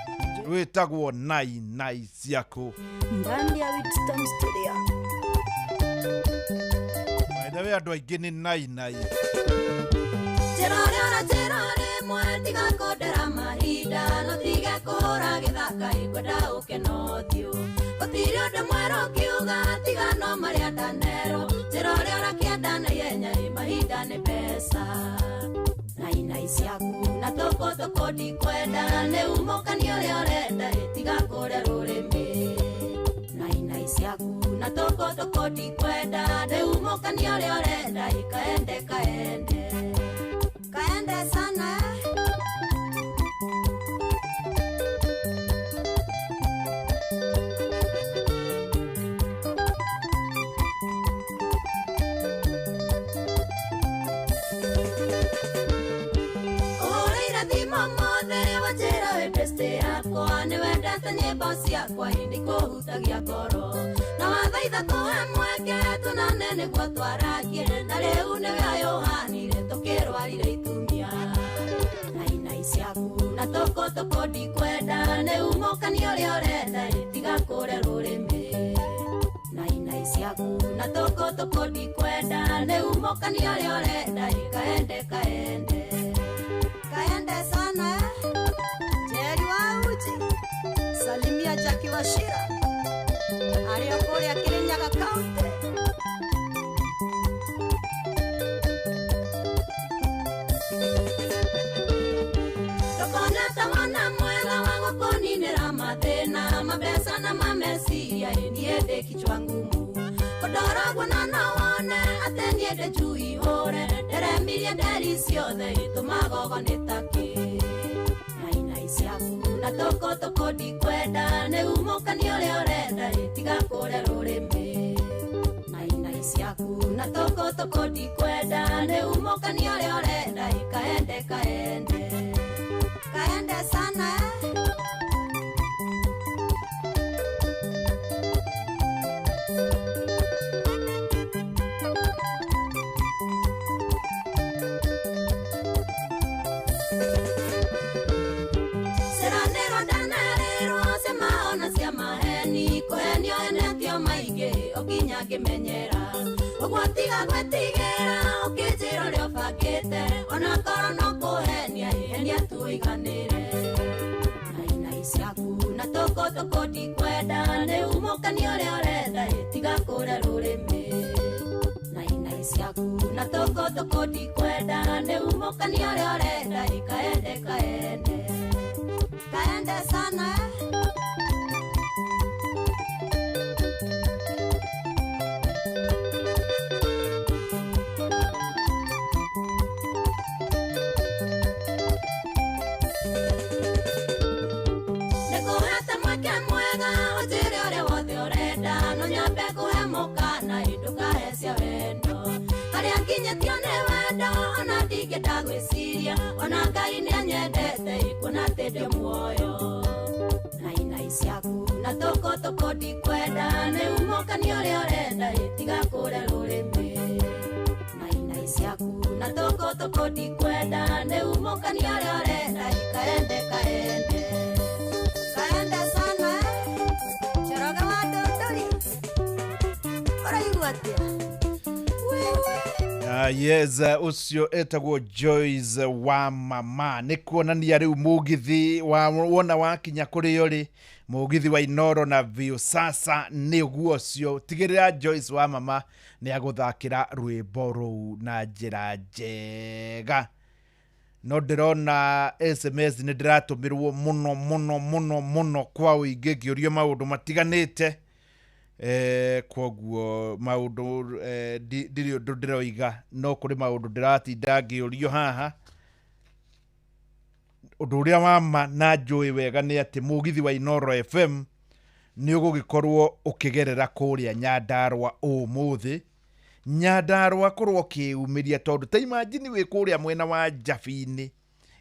rwĩtagwo Nai Nai Ciaku. Ndani ya Winston Studio. By the way, andũ aingĩ nĩ Nai Nai. Njĩra ũrĩa njĩra rĩmwe tiga kũndera mahinda, no tige kũhũra gĩthaka ingwenda ũke na ũthiũ. Gũtirĩ ũndũ mwerũ ũkiuga tiga no marĩa ndanerwo, njĩra ũrĩa ũrakĩenda na ihenya ĩ mahinda nĩ mbeca. Nai Nai ciaku na tũkũ tũkũ ndikwenda, nĩ umũkani ũrĩa ũrenda ĩ tiga kũrĩa rũrĩmĩ. Nai Nai ciaku na tũkũ tũkũ ndikwenda, nĩ umũkani ũrĩa ũrenda ĩ kaende kaende kaende sana. Ũhũrĩire thimũ mothe wanjĩra wĩ best yakwa, nĩ wendete nyĩmbo ciakwa ĩndĩ kũhutagia ngoro, na wathaitha tũhe mweke tũnane nĩguo twaragie, na rĩu nĩwe ayũhanire tũkĩrwarire itumia. Nai Nai ciaku na tũkũ tũkũ ndikwenda, nĩ umũkani ũrĩa ũrenda ĩ tiga kũrĩa rũrĩmĩ. Nai Nai ciaku na tũkũ tũkũ ndikwenda, nĩ umũkani ũrĩa ũrenda ĩ kaende kaende kaende sana. Jerry wa Uji, salimia Jackie Wachira arĩa kũrĩa Kirinyaga County. Ndũkona ta mwana mwega wa gũkũ Mbeca na mameciria niĩ ndĩ kichwa ngumu kũndoragwo na no wone atĩ niĩ ndĩ njui hũre nderemirie nderi ciothe itũmagogo nĩ takĩ nainai ciaku na tũkũtũkũ ndikwenda nĩ umũkani ũrĩa ũrenda tiga kũre rũrĩmĩ nainai ciaku na tũkũtũkũ ndikwenda nĩ umũkani ũrĩa ũrenda kaende kaende kaende sana Ngimenyera ũguo tiga gwĩtigĩra ũkĩnjĩra ũrĩa ũbangĩte ona korwo no kũhenia henia tũiganĩre nainai ciaku na tũkũtũkũ ndikwenda nĩ umũkani ũrĩa ũrenda tiga kũre rũrĩmĩ nainai ciaku na tũkũtũkũ ndikwenda nĩ umũkani ũrĩa ũrenda kaende kaende kaende sana. Ona Ngai nĩanyendete kuona atĩ ndĩ muoyo nainai ciaku na tũkũtũkũ ndikwenda nĩ umũkani ũrĩa ũrenda tiga kũre rũrĩmĩ nainai ciaku na tũkũtũkũ ndikwenda nĩ umũkani ũrĩa ũrenda kaende kaende kaende sana. Njoroge wa Ndũndũri ũraigua atĩa? Yes, ucio etagwo Joyce wa mama nĩ kuonania rĩu mũgithi wa wona wakinya kũrĩ ũrĩ mũgithi wa Inoro na Viusasa nĩ ũguo ũcio tigĩrĩra Joyce wa mama nĩ agũthakĩra rwĩmbo rũu na njĩra njega. No ndĩrona SMS nĩ ndĩratũmĩrwo mũno mũno mũno mũno kwa ũingĩ ngĩũrio maũndũ matiganĩte. Kwoguo maũndũ ndirĩ ũndũ ndĩroiga no kũrĩ maũndũ ndĩratinda ngĩũrio haha. Ũndũ ũrĩa wa ma na njũĩ wega nĩ atĩ mũgithi wa Inoro FM nĩ ũgũgĩkorwo ũkĩgerera kũrĩa Nyandarũa ũmũthĩ. Nyandarũa korwo ũkĩyumĩria tondũ ta imagine wĩ kũrĩa mwena wa Njabini,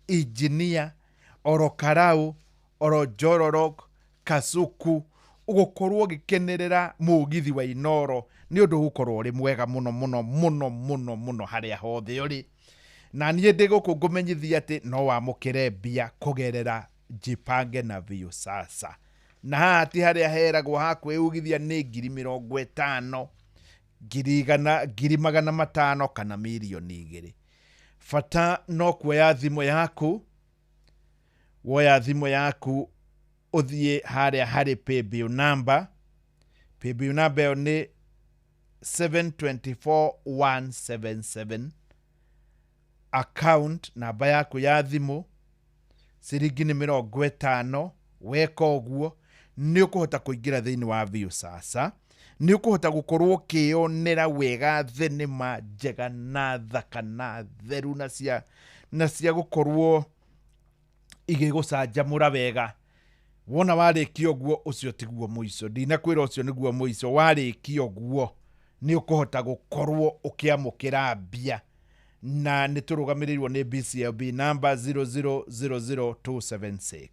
Injinia, oro Karau, oro Njororok, Kasuku ũgũkorwo ũgĩkenerera mũgithi wa Inoro nĩ ũndũ ũgũkorwo ũrĩ mwega mũno mũno mũno mũno mũno harĩa hothe ũrĩ. Na niĩ ndĩ gũkũ ngũmenyithia atĩ no wamũkĩre mbia kũgerera Jipange na Viusasa. Na haha ti harĩa heragwo ha kwĩugithia nĩ 50,000, 100,000, 500,000 kana 2,000,000. Bata no kuoya thimũ yaku, woya thimũ yaku ũthiĩ harĩa harĩ paybill number. Paybill number ĩyo nĩ 724177. Account namba yaku ya thimũ ciringi nĩ 50. Weka ũguo nĩ ũkũhota kũingĩra thĩinĩ wa Viusasa, nĩ ũkũhota gũkorwo ũkĩyonera wega thenema njega na thaka na theru na cia gũkorwo igĩgũcanjamũra wega. Wona warĩkia ũguo ũcio tiguo mũico, ndinakwĩra ũcio nĩguo mũico. Warĩkia ũguo nĩ ũkũhota gũkorwo ũkĩamũkĩra mbia na nĩ tũrũgamĩrĩirwo nĩ BCLB number 0000276.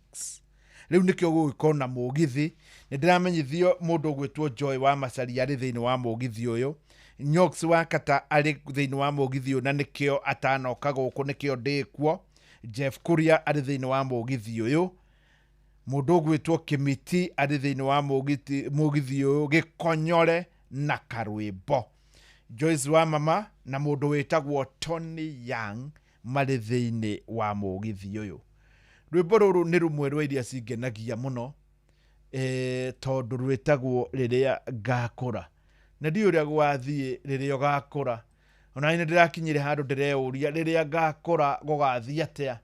Rĩu nĩkĩo gũgĩkorwo na mũgithi. Nĩ ndĩramenyithio mũndũ ũgwĩtwo Joy wa Macaria arĩ thĩinĩ wa mũgithi ũyũ, Nyox wa Kata arĩ thĩinĩ wa mũgithi ũyũ na nĩkĩo atanoka gũkũ nĩkĩo ndĩkuo. Jeff Kuria arĩ thĩinĩ wa mũgithi ũyũ, mũndũ ũgwĩtwo Kĩmiti arĩ thĩinĩ wa mũgithi ũyũ, Gĩkonyore na Karwĩmbo, Joyce wa mama na mũndũ wĩtagwo Tony Young marĩ thĩinĩ wa mũgithi ũyũ. Rwĩmbo rũrũ nĩ rũmwe rwa iria cingenagia mũno tondũ rwĩtagwo rĩrĩa ngakũra, na ndiũĩ ũrĩa gũgathiĩ rĩrĩa ũgakũra. Ona niĩ nĩndĩrakinyire handũ ndĩreyũria rĩrĩa ngakũra gũgathiĩ atĩa,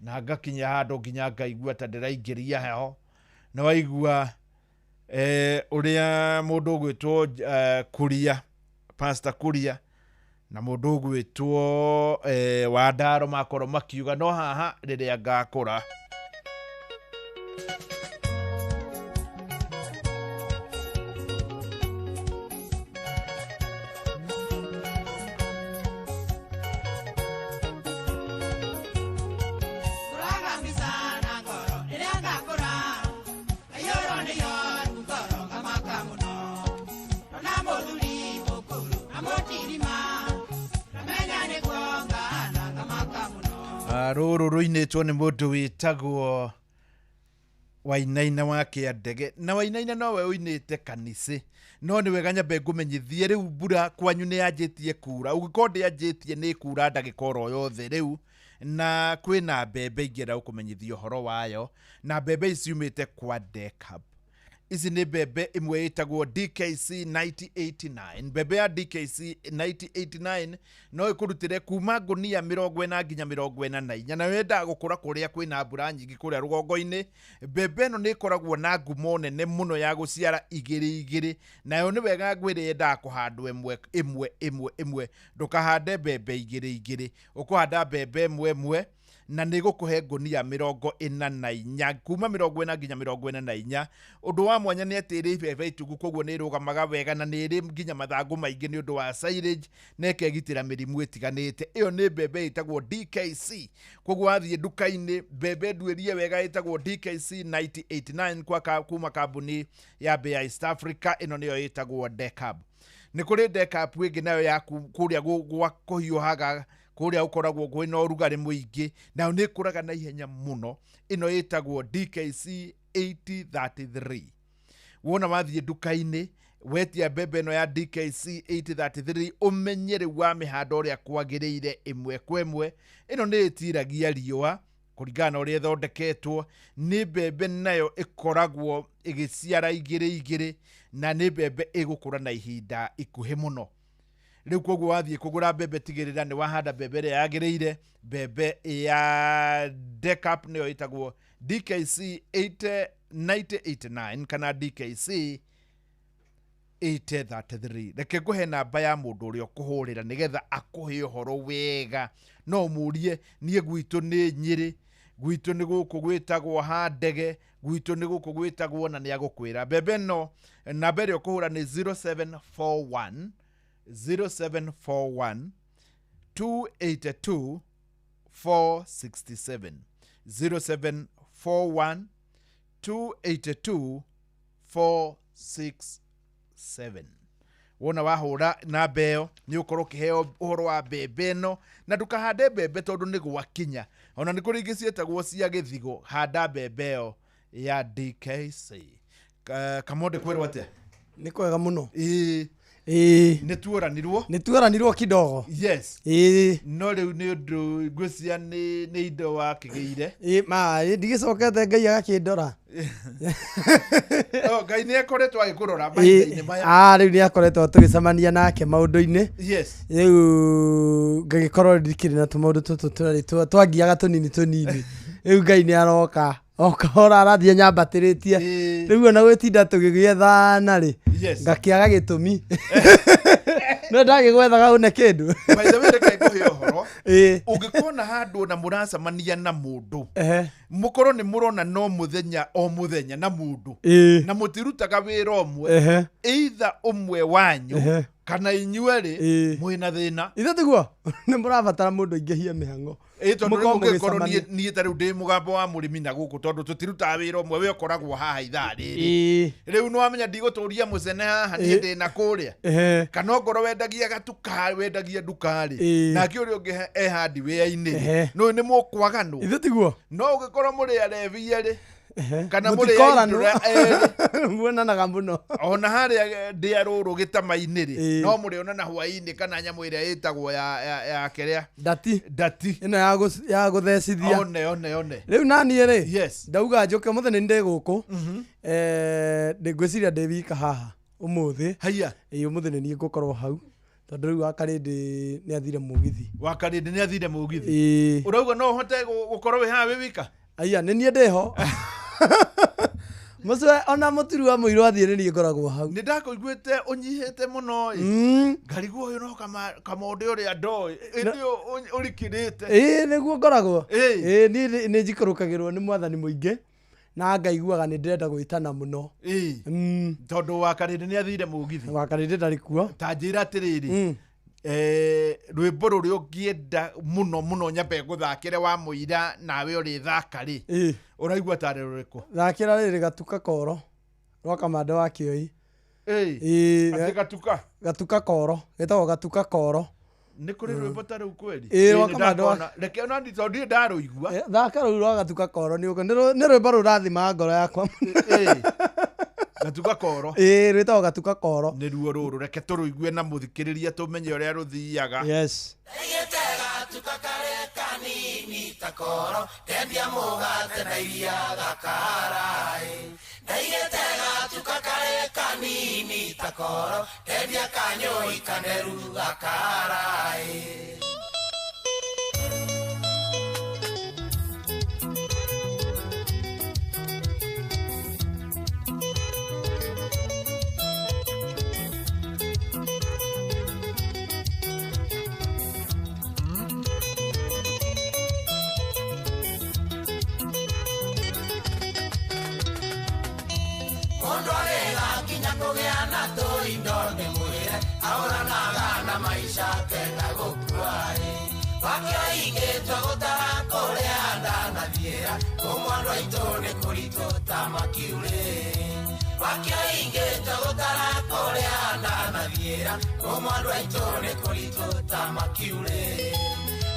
na ngakinya handũ nginya ngaigua ta ndĩraingĩria heho, na waigua Ũrĩa mũndũ ũgwĩtwo Kuria, Pastor Kuria na mũndũ ũgwĩtwo Wandaro makorwo makiuga no haha rĩrĩa ngakũra. Rũrũ rũinĩtwo nĩ mũndũ wĩtagwo Wainaina wa Kĩandege, na Wainaina nowe ũinĩte kanitha. No nĩ wega nyambe ngũmenyithie rĩu mbura kwanyu nĩ yanjĩtie kura. Ũngĩkorwo ndĩanjĩtie nĩ kura ndagĩka oro yothe rĩu, na kwĩna mbembe ingĩenda gũkũmenyithia ũhoro wayo, na mbembe ici ciumĩte kwa Decab. Ici nĩ mbembe ĩmwe ĩtagwo DKC 9089. Mbembe ya DKC 9089 no ĩkũrutĩre kuma ngũnia 40 nginya 44, na yendaga gũkũra kũrĩa kwĩna mbura nyingĩ kũrĩa rũgongo-inĩ. Mbembe ĩno nĩ ĩkoragwo na ngumo nene mũno ya gũciara igĩrĩ igĩrĩ, nayo nĩ wega ngwĩre yendaga kũhandwo ĩmwe ĩmwe ĩmwe ĩmwe. Ndũkahande mbembe igĩrĩ igĩrĩ, ũkũhanda mbembe ĩmwe ĩmwe, na nĩ gũkũhe ngũnia 44, kuma 40 nginya 44. Ũndũ wa mwanya nĩ atĩ ĩrĩ ibebe itugu, koguo nĩ ĩrũgamaga wega na nĩ ĩrĩ nginya mathangũ maingĩ nĩ ũndũ wa silage, na ĩkegitĩra mĩrimũ ĩtiganĩte. Ĩyo nĩ mbembe ĩtagwo DKC. Koguo wathiĩ nduka-inĩ, mbembe nduĩrie wega ĩtagwo DKC 9089 kwa kuma kambuni ya Bayer East Africa. Ĩno nĩyo ĩtagwo Decab. Nĩ kũrĩ Decab ĩngĩ nayo ya kũrĩa gwa kũhiũhaga, kũrĩa ũkoragwo kwĩna ũrugarĩ mũingĩ, nayo nĩ ĩkũraga na ihenya mũno. Ĩno ĩtagwo DKC 8033. Wona wathiĩ nduka-inĩ wetia mbembe ĩno ya DKC 8033, ũmenye rĩu wamĩhanda ũrĩa kwagĩrĩire ĩmwe kwa ĩmwe. Ĩno nĩ ĩtiragia riũa kũringana na ũrĩa ĩthondeketwo. Nĩ mbembe nayo ĩkoragwo ĩgĩciara igĩrĩ igĩrĩ, na nĩ mbembe ĩgũkũra na ihinda ikuhĩ mũno. Rĩu koguo wathiĩ kũgũra mbembe, tigĩrĩra nĩ wahanda mbembe ĩrĩa yagĩrĩire. Mbembe ya Decab nĩyo ĩtagwo DKC 9089 kana DKC 8033. Reke ngũhe namba ya mũndũ ũrĩa ũkũhũrĩra nĩgetha akũhe ũhoro wega. No ũmũrie niĩ gwitũ nĩ Nyĩrĩ, gwitũ nĩ gũkũ gwĩtagwo Handege, gwitũ nĩ gũkũ gwĩtagwo, na nĩ agũkwĩra. Mbembe ĩno namba ĩrĩa ũkũhũra nĩ 0741 0741 282 467. 0741 282 467. Wona wahũra namba ĩyo nĩ ũkorwo ũkĩheo ũhoro wa mbembe ĩno, na ndũkahande mbembe tondũ nĩ gwakinya. Ona nĩ kũrĩ ingĩ ciĩtagwo cia gĩthigo, handa mbembe ĩyo ya DKC. Kamonde, kwĩrwo atĩa? Nĩ kwega mũno. Ĩĩ. Ĩĩ. Nĩ tuoranirwo kidogo. Yes. Ĩĩ. No rĩu nĩ ũndũ ngwĩciria nĩ indo wakĩgĩire. Ĩĩ, ma ndigĩcokete Ngai agakĩndora. Oh, Ngai nĩ akoretwo agĩkũrora mahinda-inĩ maya. Rĩu nĩ akoretwo tũgĩcemania nake maũndũ-inĩ. Yes. Rĩu ngagĩkorwo ndikĩrĩ na tũmaũndũ tũtũ tũrarĩ twangiaga tũnini tũnini. Rĩu Ngai nĩ aroka o kahora arathiĩ nyambatĩrĩtie. Rĩu ona gwĩtinda tũgĩgĩethana rĩ, ngakĩaga gĩtũmi. No ndagĩgwethaga une kĩndũ. By the way, reke ngũhe ũhoro. Ĩĩ. Ũngĩkona handũ na mũracemania na mũndũ, mũkorwo nĩ mũrona no mũthenya o mũthenya na mũndũ, na mũtirutaga wĩra ũmwe, either ũmwe wanyu kana inyuerĩ mwĩna thĩna. Ithe tiguo nĩ mũrabatara mũndũ aingĩhie mĩhang'o. Ĩĩ, tondũ rĩu ũngĩkorwo niĩ ta rĩu ndĩ mũgambo wa mũrĩmi na gũkũ, tondũ tũtirutaga wĩra ũmwe, we ũkoragwo haha ithaa rĩrĩ. Rĩu nĩ wamenya ndigũtũria mũcene haha, niĩ ndĩ na kũrĩa. Kana ongorwo wendagia gatuka, wendagia nduka-rĩ, nake ũrĩa ũngĩ e hardware-inĩ, nĩ nĩ mũkwaganwo. Ithe tiguo. No ũngĩkorwo mũrĩ arebi erĩ, kana mũrĩ aindũra erĩ, muonanaga mũno. Ona harĩa ndĩa rũrũ gĩtama-inĩ rĩ, no mũrĩonana hwaĩ-inĩ kana nyamũ ĩrĩa ĩtagwo ya kĩrĩa ndati ĩno ya gũthecithia. One. Rĩu naniĩ rĩ, yes, ndauga njũke mũthenya nĩ ndĩ gũkũ. Ngwĩciria ndĩ wika haha ũmũthĩ. Haiya. Ĩĩ, ũmũthĩ nĩ niĩ ngũkorwo hau, tondũ rĩu Wakarĩndĩ nĩ athire mũgithi. Wakarĩndĩ nĩ athire mũgithi. Ĩĩ. Ũrauga no ũhote gũkorwo wĩ haha wĩ wika? Aya, nĩ niĩ ndĩho. Mũcwe ona mũturu wa mũirũ athiĩ nĩ niĩ ngoragwo hau. Nĩ ndakũiguĩte ũnyihĩte mũno ĩ. Ngarigwo ũyũ no kamonde ũrĩa ndoĩ. Ĩndĩ ũrikĩrĩte. Ĩĩ nĩguo ngoragwo. Ĩĩ niĩ nĩ njikũrũkagĩrwo nĩ mwathani mũingĩ na ngaiguaga nĩ ndĩrenda gwĩtana mũno. Ĩĩ. Tondũ wa Karĩndĩ nĩ athire mũgithi. Wa Karĩndĩ ndarĩ kuo. Ta njĩra atĩrĩrĩ. Rwĩmbo rũrĩa ũngĩenda mũno mũno nyambe ngũthakĩre wa mũira nawe ũrĩthaka rĩ ũraigua tarĩ rũrĩkũ? Thakĩra rĩrĩ Gatuka Koro rwa Kamande wa Kĩoi. Ĩĩ Gatuka Gatuka Koro gĩtagwo Gatuka Koro. Nĩ kũrĩ rwĩmbo ta rũu kweli? Ĩĩ rwa Kamande wa reke ona tondũ ndirĩ ndarũigua. Thaka rũu rwa Gatuka Koro nĩ rwĩmbo rũrathima ngoro yakwa. Gatuka Koro. Ĩĩ rwĩtagwo Gatuka Koro. Nĩ ruo rũrũ reke tũrũigue na mũthikĩrĩria tũmenye ũrĩa rũthiaga. Yes. Ndaigĩte gatuka karĩ kanini ta koro ndendia mũgate na iria gakaraĩ. Ndaigĩte gatuka karĩ kanini ta koro ndendia kanyũi kaneru gakaraĩ.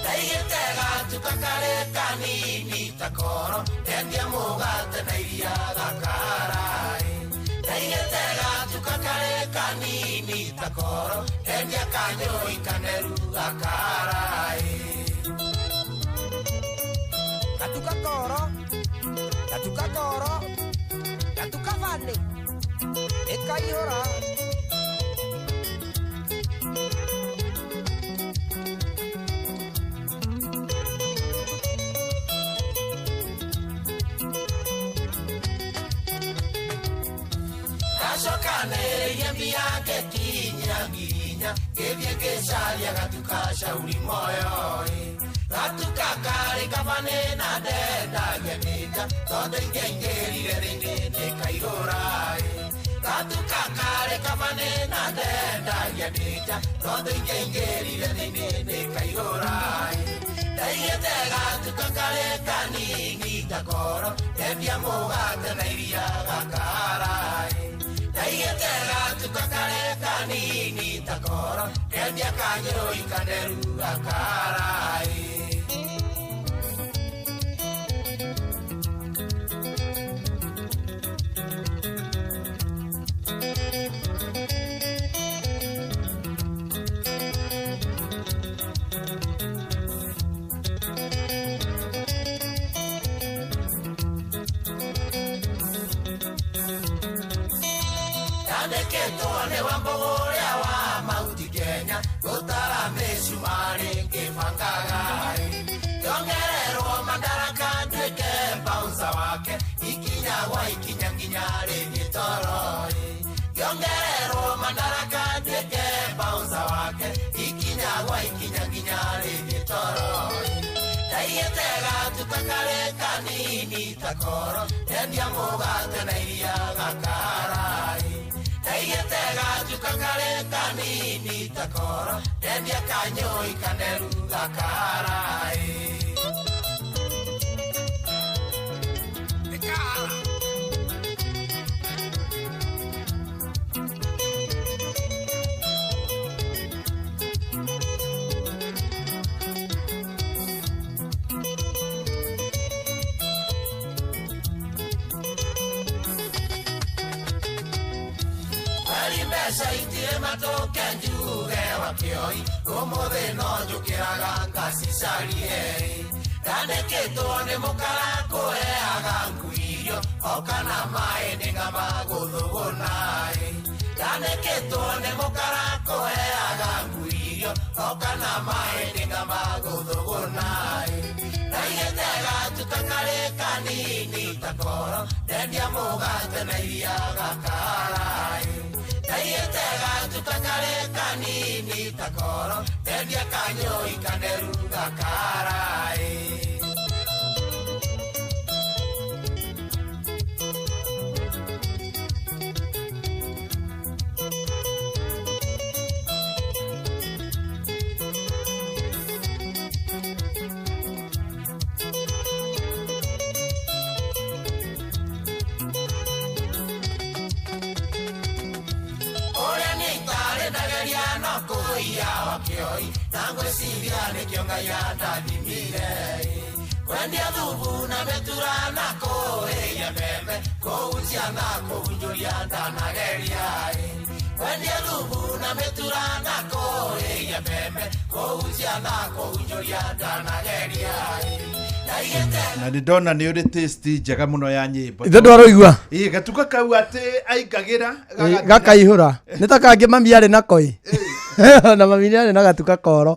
Ndaigĩte gatuka karĩ kanini ta koro ndendia mũgate na iria gakaraĩ. Ndaigĩte gatuka karĩ kanini ta koro ndendia kanyũi kaneru gakaraĩ. Gatuka Koro, Gatuka Koro, Gatuka Vane, ĩkaihũra. Ndacokanĩrĩirie mbia ngĩkinyia nginya ngĩthiĩ ngĩcaria gatuka shauri moyo-ĩ. Gatuka karĩ kabanĩ na ndendagia nĩnja tondũ ingĩaingĩrire thĩinĩ nĩkaihũra-ĩ. Gatuka karĩ kabanĩ na ndendagia nĩnja tondũ ingĩaingĩrire thĩinĩ nĩkaihũra-ĩ. Ndaigĩte gatuka karĩ kanini ta koro ndendia mũgate na iria gakaraĩ. Ndaigĩte gatuka karĩ kanini ta koro ndendia kanyũi kaneru gakaraĩ. Ndandĩkĩtwo nĩ Wambũgũ ũrĩa wa Mauti Kenya gũtara mĩcumarĩ ngĩbangaga-ĩ. Ngĩongererwo madaraka nduĩke bouncer wake ikinya gwa ikinya nginya rĩthiĩ toro-ĩ. Ngĩongererwo madaraka nduĩke bouncer wake ikinya gwa ikinya nginya rĩthiĩ toro-ĩ. Ndaigĩte gatuka karĩ kanini ta koro ndendia mũgate na iria gakaraĩ. Ndaigĩte gatuka karĩ kanini ta koro ndendia kanyũi kaneru gakaraĩ. Mbeca itirĩ matũke njuge wa Kĩoi ũmũthĩ no njũkĩraga ngacicarie. Ndandĩkĩtwo nĩ mũkara kũheaga ngui irio o kana maĩ nĩng'ama gũthũgũna-ĩ. Ndandĩkĩtwo nĩ mũkara kũheaga ngui irio o kana maĩ nĩng'ama gũthũgũna-ĩ. Ndaigĩte gatuka karĩ kanini ta Takoro ndendia mũgate na iria gakaraĩ ndaiyĩte gatuka karĩ kanini takoro ndendia kanyũi kaneru gakaraĩ. Nangwĩciria nĩkĩo Ngai andathimire kwendia thubu na mĩtura na kũhĩhia mbembe kũhunjia na kũhunjũria ndanageria kwendia thubu na mĩtura na kũhĩhia mbembe kũhunjia na kũhunjũria ndanageria. Na nĩ ndona nĩ ũrĩ taste njega mũno ya nyĩmbo. Ithe ndwaroigua? Ĩĩ, gatuka kau atĩ aingagĩra gakaihũra nĩ ta kangĩ mami arĩ nako ĩ na mami nĩ arĩ na gatuka koro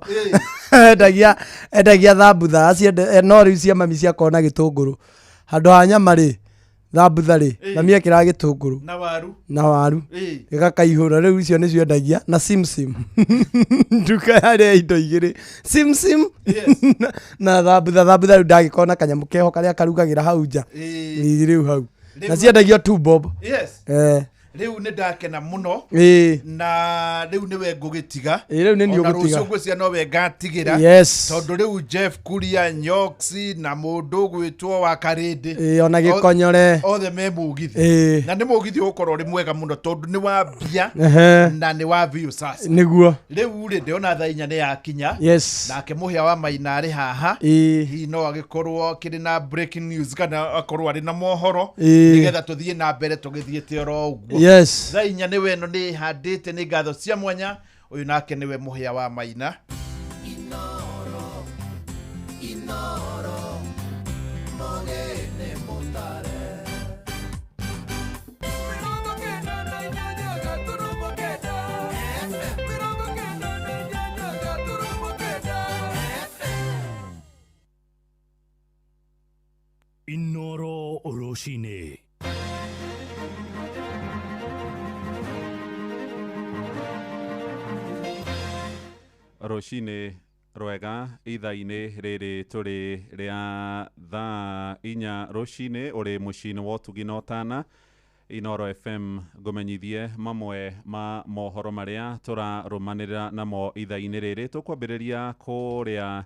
endagia thambutha aciende no rĩu cia mami ciakorwo na gĩtũngũrũ handũ ha nyama rĩ thambutha rĩ mami ekĩraga gĩtũngũrũ na waru gĩgakaihũra rĩu icio nĩcio endagia na simsim nduka yarĩ ya indo igĩrĩ simsim na thambutha rĩu ndagĩkorwo na kanyamũ keho karĩa karugagĩra hau nja rĩu hau na ciendagio 2 bob. Yes. Rĩu nĩ ndakena mũno na rĩu nĩwe ngũgĩtiga. Rĩu nĩ niĩ ũgũtiga. Ona rũciũ ngwĩciria nowe ngatigĩra. Yes. Tondũ rĩu Jeff Kuria Nyoksi na mũndũ ũgwĩtwo wa Karĩndĩ ona Gĩkonyore othe me mũgithi. Na nĩ mũgithi ũgũkorwo ũrĩ mwega mũno tondũ nĩ wa mbia na nĩ wa Viusasa. Nĩguo. Rĩu rĩ ndĩrona thaa 4 nĩ yakinya. Yes. Nake Mũhĩa wa Maina arĩ haha. Hihi no agĩkorwo akĩrĩ na breaking news kana akorwo arĩ na mohoro nĩgetha tũthiĩ na mbere tũgĩthiĩte oro ũguo. Yes. Thaa 4 nĩwe ĩno nĩ handĩte nĩ ngatho cia mwanya ũyũ nake nĩwe Mũhĩa wa Maina. Inoro, inoro, mũgĩne mũtare. 98.9 FM 98.9 FM. Inoro rũcinĩ. Rũcinĩ rwega ithaa-inĩ rĩrĩ tũrĩ rĩa thaa 4 rũcinĩ ũrĩ mũciĩ-inĩ wa ũtugi na ũtana Inoro FM ngũmenyithie mamwe ma mohoro marĩa tũrarũmanĩrĩra namo ithaa-inĩ rĩrĩ. Tũkwambĩrĩria kũrĩa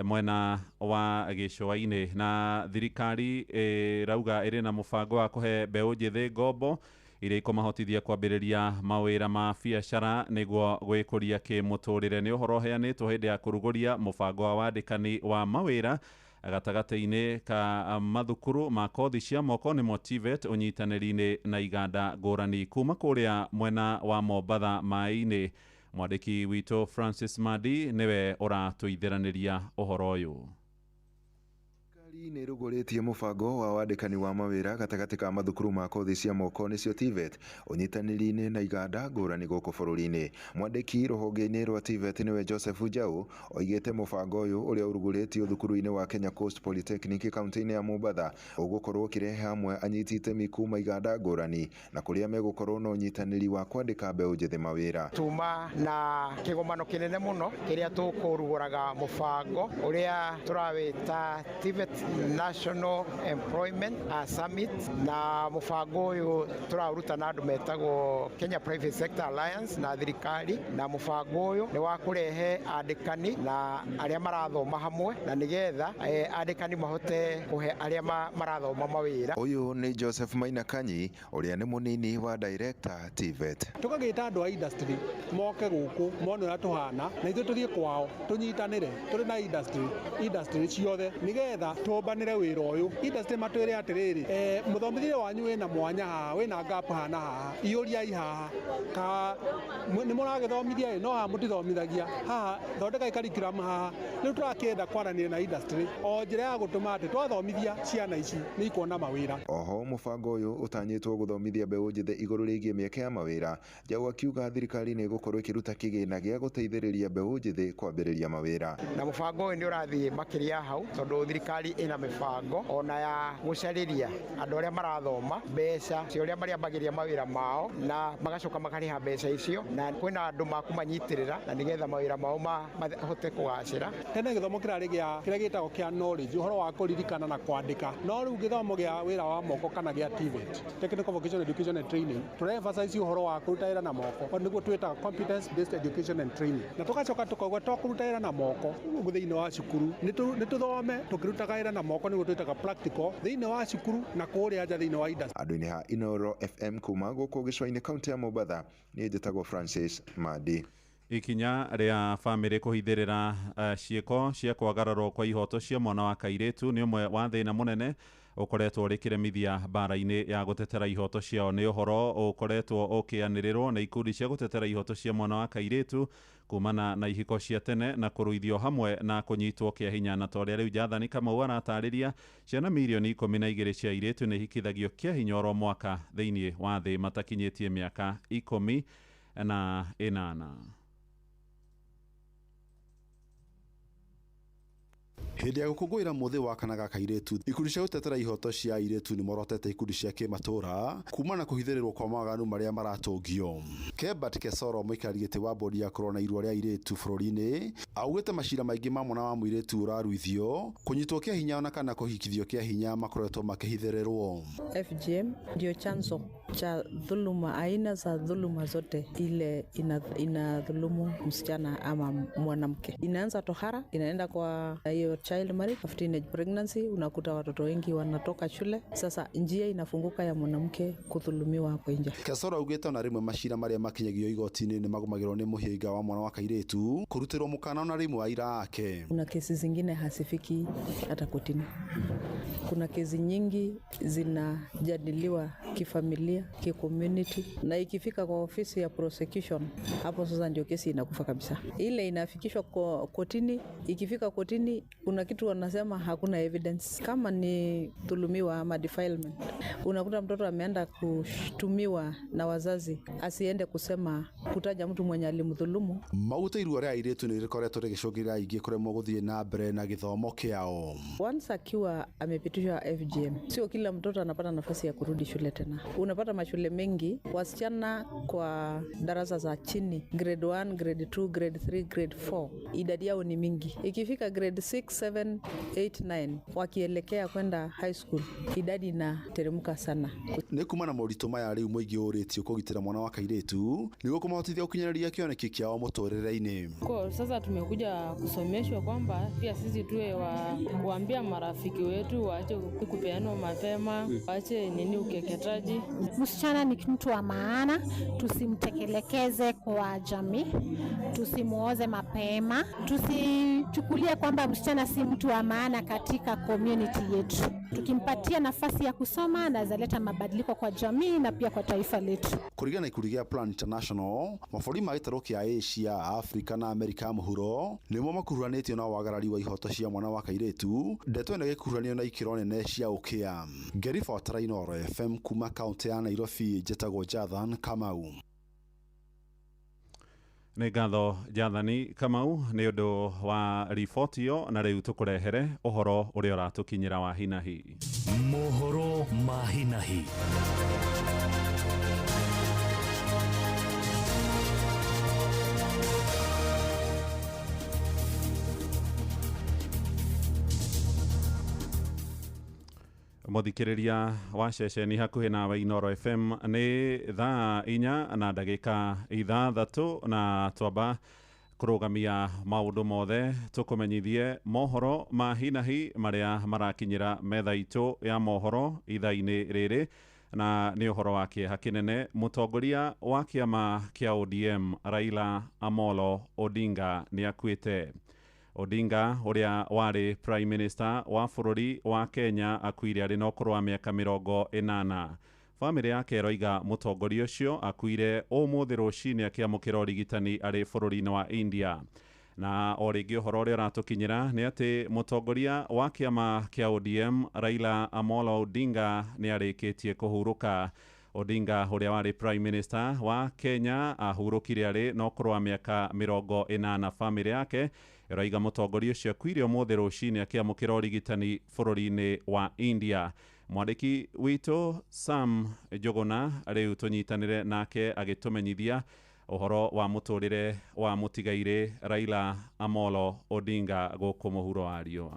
mwena wa gĩcũa-inĩ na thirikari ĩrauga ĩrĩ na mũbango wa kũhe mbeũ njĩthĩ ngombo iria ikũmahotithia kwambĩrĩria mawĩra ma biacara nĩguo gwĩkũria kĩmũtũrĩre. Nĩ ũhoro ũheanĩtwo hĩndĩ ya kũrugũria mũbango wa wandĩkani wa mawĩra gatagatĩ-inĩ ka mathukuru ma kothi cia moko nĩmo TVET ũnyitanĩri-inĩ na iganda ngũrani kuma kũrĩa mwena wa Mombatha maĩ-inĩ. Mwandĩki witũ Francis Madi nĩwe ũratũithĩranĩria ũhoro ũyũ. Thirikari nĩ ĩrugũrĩtie mũbango wa wandĩkani wa mawĩra gatagatĩ ka mathukuru ma kothi cia moko nĩcio TVET ũnyitanĩri-inĩ na iganda ngũrani gũkũ bũrũri-inĩ. Mwandĩki rũhonge-inĩ rwa TVET nĩwe Joseph Njau oigĩte mũbango ũyũ ũrĩa ũrugũrĩtio thukuru-inĩ wa Kenya Coast Polytechnic kaunti-inĩ ya Mombatha ũgũkorwo ũkĩrehe hamwe anyiti itemi kuma iganda ngũrani na kũrĩa megũkorwo na ũnyitanĩri wa kwandĩka mbeũ njĩthĩ mawĩra. Tuma na kĩgomano kĩnene mũno kĩrĩa tũkũrugũraga mũbango ũrĩa tũrawĩta TVET National Employment Summit na mũbango ũyũ tũraũruta na andũ metagwo Kenya Private Sector Alliance na thirikari na mũbango ũyũ nĩ wa kũrehe andĩkani na arĩa marathoma hamwe na nĩgetha andĩkani mahote kũhe arĩa marathoma mawĩra. Ũyũ nĩ Joseph Maina Kanyi ũrĩa nĩ mũnini wa director TVET. Tũkagĩta andũ a industry moke gũkũ mone ũrĩa tũhana na ithuĩ tũthiĩ kwao tũnyitanĩre tũrĩ na industry ciothe nĩgetha tũmbanĩre wĩra ũyũ. Industry matwĩre atĩrĩrĩ, mũthomithĩrie wanyu wĩna mwanya haha, wĩna gap hana haha, iyũriai haha, ka nĩ mũragĩthomithia ĩ no haha mũtithomithagia haha, thondekai curriculum haha. Rĩu tũrakĩenda kwaranĩria na industry o njĩra ya gũtũma atĩ twathomithia ciana ici nĩ ikuona mawĩra. Oho mũbango ũyũ ũtanyĩtwo gũthomithia mbeũ njĩthĩ igũrũ rĩgiĩ mĩeke ya mawĩra. Njau akiuga thirikari nĩ ĩgũkorwo ĩkĩruta kĩgĩna gĩa gũteithĩrĩria mbeũ njĩthĩ kwambĩrĩria mawĩra. Na mũbango ũyũ nĩ ũrathiĩ makĩria hau tondũ thirikari ĩna mĩbango ona ya gũcarĩria andũ arĩa marathoma mbeca cia ũrĩa marĩambagĩria mawĩra mao na magacoka makarĩha mbeca icio, na kwĩna andũ makũmanyitĩrĩra na nĩgetha mawĩra mao mahote kũgacĩra. Tene gĩthomo kĩrarĩ gĩa kĩrĩa gĩtagwo kĩa knowledge, ũhoro wa kũririkana na kwandĩka, no rĩu gĩthomo gĩa wĩra wa moko kana gĩa TVET, Technical Vocational Education and Training, tũra emphasize ũhoro wa kũruta wĩra na moko, nĩguo twĩtaga competence based education and training, na tũgacoka tũkauga to kũruta wĩra na moko thĩinĩ wa cukuru, nĩ tũthome tũkĩrutaga wĩra na moko, nĩguo twĩtaga practical thĩinĩ wa cukuru na kũrĩa nja thĩinĩ wa industry. Andũ-inĩ ha Inooro FM kuma gũkũ gĩcũa-inĩ kaunti ya Mombatha, niĩ njĩtagwo Francis Mandi. Ikinya rĩa bamĩrĩ kũhithĩrĩra ciĩko cia kwagararwo kwa ihoto cia mwana wa kairĩtu nĩ ũmwe wa thĩna mũnene ũkoretwo ũrĩ kĩremithia mbara-inĩ ya gũtetera ihoto ciao. Nĩ ũhoro ũkoretwo ũkĩanĩrĩrwo nĩ ikundi cia gũtetera ihoto cia mwana wa kairĩtu kumana na ihiko cia tene na kũruithio hamwe na kũnyitwo kĩa hinya. Na ta ũrĩa rĩu Jathani Kamau aratarĩria, ciana mirioni 12 cia airĩtu nĩ ihikithagio kĩa hinya oro mwaka thĩinĩ wa thĩ matakinyĩtie mĩaka 18. Hĩndĩ ya gũkũngũĩra mũthĩ wa kana ga kairĩtu, ikundi cia gũtetera ihoto cia airĩtu nĩ morotete ikundi cia kĩmatũra kuma na kũhithĩrĩrwo kwa mawaganu marĩa maratũngio. Kebat Kesoro, mũikarĩri gĩtĩ wa bodi ya kũrũa na irua rĩa airĩtu bũrũri-inĩ, augĩte macira maingĩ ma mwana wa mũirĩtu ũraruithio, kũnyitwo kĩa hinya ona kana kũhikithio kĩa hinya makoretwo makĩhithĩrĩrwo. FGM ndio chanzo cha dhuluma, aina za dhuluma zote ile inadhulumu msichana ama mwanamke. Inaanza tohara, inaenda kwa hiyo child marriage, after teenage pregnancy, unakuta watoto wengi wanatoka shule. Sasa njia inafunguka ya mwanamke kudhulumiwa hapo nje. Kesoro augĩte ona rĩmwe macira marĩa makinyagio igoti-inĩ nĩmagũmagĩrwo nĩ mũhĩnga wa mwana wa kairĩtu kũrutĩrwo mũkana ona rĩmwe aira ake. Kuna kesi zingine hasifiki hata kotini. Kuna kesi nyingi zinajadiliwa kifamilia, kicommunity, na ikifika kwa ofisi ya prosecution, hapo sasa ndio kesi inakufa kabisa. Ile inafikishwa kwa kotini, ikifika kotini kuna kitu wanasema hakuna evidence. Kama ni dhulumiwa ama defilement, unakuta mtoto ameenda kushtumiwa na wazazi, asiende kusema kutaja mtu mwenye alimdhulumu. Maguta irua rĩa airĩtu nĩ rĩkoretwo rĩgĩcũngĩrĩria aingĩ kũremwo gũthiĩ na mbere na gĩthomo kĩao. Once akiwa amepitishwa FGM, sio kila mtoto anapata nafasi ya kurudi shule tena. Unapata mashule mengi wasichana kwa darasa za chini, grade 1, grade 2, grade 3, grade 4, idadi yao ni mingi. Ikifika grade 6, 7, 8, 9 wakielekea kwenda high school, idadi inateremka sana. Nĩ kuma na moritũ maya rĩu mũingĩ ũrĩtio kũgitĩra mwana wa kairĩtu nĩguo kũmahotithia gũkinyanĩria kĩoneki kĩao mũtũrĩre-inĩ. Kwa sasa tumekuja kusomeshwa kwamba pia sisi tuwe wa kuambia marafiki wetu waache kupeana mapema, waache nini ukeketaji. Msichana ni mtu wa maana, tusimtekelekeze kwa jamii, tusimuoze mapema, tusichukulie kwamba msichana si mtu wa maana katika community yetu. Tukimpatia nafasi ya kusoma anaweza leta mabadiliko kwa jamii na pia kwa taifa letu. Kũringana na ikundi gĩa Plan International, mabũrũri ma gĩtarũ kĩa Asia, Afrika na Amerika ya mũhuro nĩmo makuruhanĩtio na wagarari wa ihoto cia mwana wa kairĩtu, ndeto ĩno ĩgĩkuruhanio na ikĩro nene cia ũkĩa. Ngĩribotera Inooro FM kuma kaunti ya Nairobi, njĩtagwo Jathan Kamau. Nĩ ngatho Jathani Kamau nĩ ũndũ wa riboti ĩyo, na rĩu tũkũrehere ũhoro ũrĩa ũratũkinyĩra wa hinahi. Mohoro ma hinahi. Mũthikĩrĩria wa ceceni hakuhĩ nawe Inooro FM nĩ thaa 4 na ndagĩka 6 na twamba kũrũgamia maũndũ mothe tũkũmenyithie mohoro ma hinahi marĩa marakinyĩra metha itũ ya mohoro ithaa-inĩ rĩrĩ, na nĩ ũhoro wa kĩeha kĩnene. Mũtongoria wa kĩama kĩa ODM Raila Amolo Odinga nĩ akuĩte. Odinga ũrĩa warĩ Prime Minister wa bũrũri wa Kenya akuire arĩ na ũkũrũ wa mĩaka 80. Bamĩrĩ yake ĩroiga mũtongoria ũcio akuire ũmũthĩ rũcinĩ akĩamũkĩra ũrigitani arĩ bũrũri-inĩ wa India. Na o rĩngĩ ũhoro ũrĩa ũratũkinyĩra nĩ atĩ mũtongoria wa kĩama kĩa ODM Raila Amolo Odinga nĩ arĩkĩtie kũhurũka. Odinga ũrĩa warĩ Prime Minister wa Kenya ahurũkire arĩ na ũkũrũ wa mĩaka 80. Bamĩrĩ yake ĩroiga mũtongoria ũcio akuire ũmũthĩ rũcinĩ akĩamũkĩra ũrigitani bũrũri-inĩ wa India. Mwandĩki witũ Sam Njũgũna rĩu tũnyitanĩre nake agĩtũmenyithia ũhoro wa mũtũrĩre wa mũtigairĩ Raila Amolo Odinga gũkũ mũhuro wa riũa.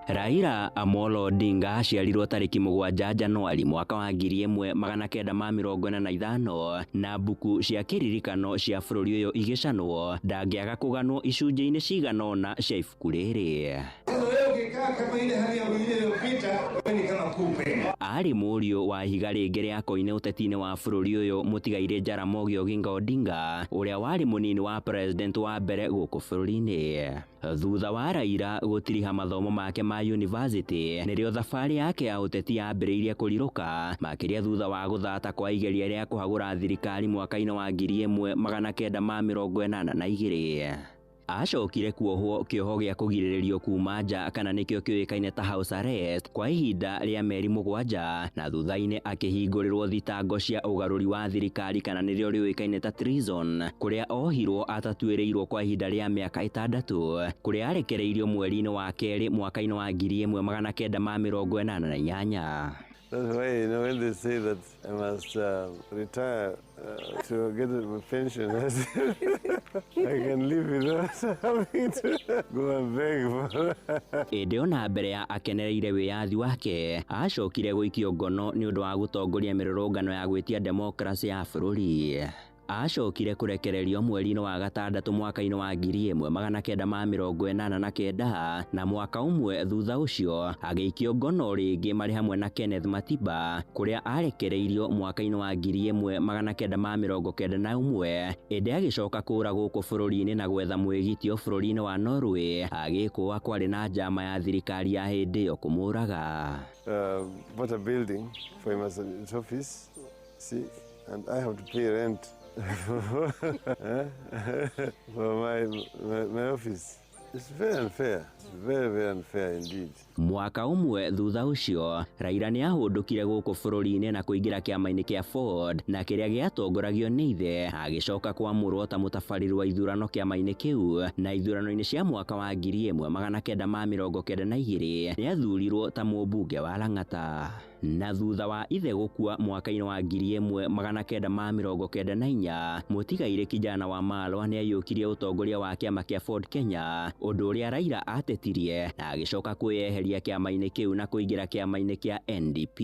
Raila Amolo Odinga aciarirwo tarĩki 7 Januari mwaka wa 1945 na mbuku cia kĩririkano cia bũrũri ũyũ igĩcanwo ndangĩaga kũganwo icunjĩ-inĩ cigana ũna cia ibuku rĩrĩ. Arĩ mũriũ wa ihiga rĩngĩ rĩa koine ũteti-inĩ wa bũrũri ũyũ mũtigairĩ Jaramogi Oginga Odinga ũrĩa warĩ mũnini wa president wa mbere gũkũ bũrũri-inĩ. Thutha wa Raila gũtiriha mathomo make ma university nĩrĩo thabarĩ yake ya ũteti yambĩrĩirie kũrirũka makĩria thutha wa gũthata kwa igeria rĩa kũhagũra thirikari mwaka-inĩ wa 1982. Acokire kuohwo kĩoho gĩa kũgirĩrĩrio kuma nja kana nĩkĩo kĩũĩkaine ta house arrest kwa ihinda rĩa mĩeri 7 na thutha-inĩ akĩhingũrĩrwo thitango cia ũgarũri wa thirikari kana nĩrĩo rĩũĩkaine ta treason kũrĩa ohirwo atatuĩrĩirwo kwa ihinda rĩa mĩaka 6 kũrĩa arekereirio mweri-inĩ wa kerĩ mwaka-inĩ wa 1988. That's why, you know, when they say that I must retire to get a pension, I can live without having to go and beg for. Ĩndĩ ona mbere ya akenereire wĩyathi wake acokire gũikio ngono nĩ ũndũ wa gũtongoria mĩrũrũngano ya gwĩtia demokrasi ya bũrũri. Acokire kũrekererio mweri-inĩ wa gatandatũ mwaka-inĩ wa 1989 na mwaka ũmwe thutha ũcio agĩikio ngono rĩngĩ marĩ hamwe na Kenneth Matiba kũrĩa arekereirio mwaka-inĩ wa 1991 ĩndĩ agĩcoka kũra gũkũ bũrũri-inĩ na gwetha mwĩgitio bũrũri-inĩ wa Norway agĩkũa kwarĩ na njama ya thirikari ya hĩndĩ ĩyo kũmũraga. Bought a building for him as his office, see, and I have to pay rent for my office. It's very unfair. It's very, very unfair indeed. Mwaka ũmwe thutha ũcio Raila nĩ ahũndũkire gũkũ bũrũri-inĩ na kũingĩra kĩama-inĩ kĩa Ford na kĩrĩa gĩatongoragio nĩ ithe agĩcoka kwamũrwo ta mũtabarĩri wa ithurano kĩama-inĩ kĩu na ithurano-inĩ cia mwaka wa 1992 nĩ athurirwo ta mũmbunge wa Lang'ata. Na thutha wa ithe gũkua mwaka-inĩ wa 1994 mũtigairĩ kijana wa Malwa nĩ aiyũkirie ũtongoria wa kĩama kĩa Ford Kenya ũndũ ũrĩa Raila atetirie na agĩcoka kwĩyeheria kĩama-inĩ kĩu na kũingĩra kĩama-inĩ kĩa NDP.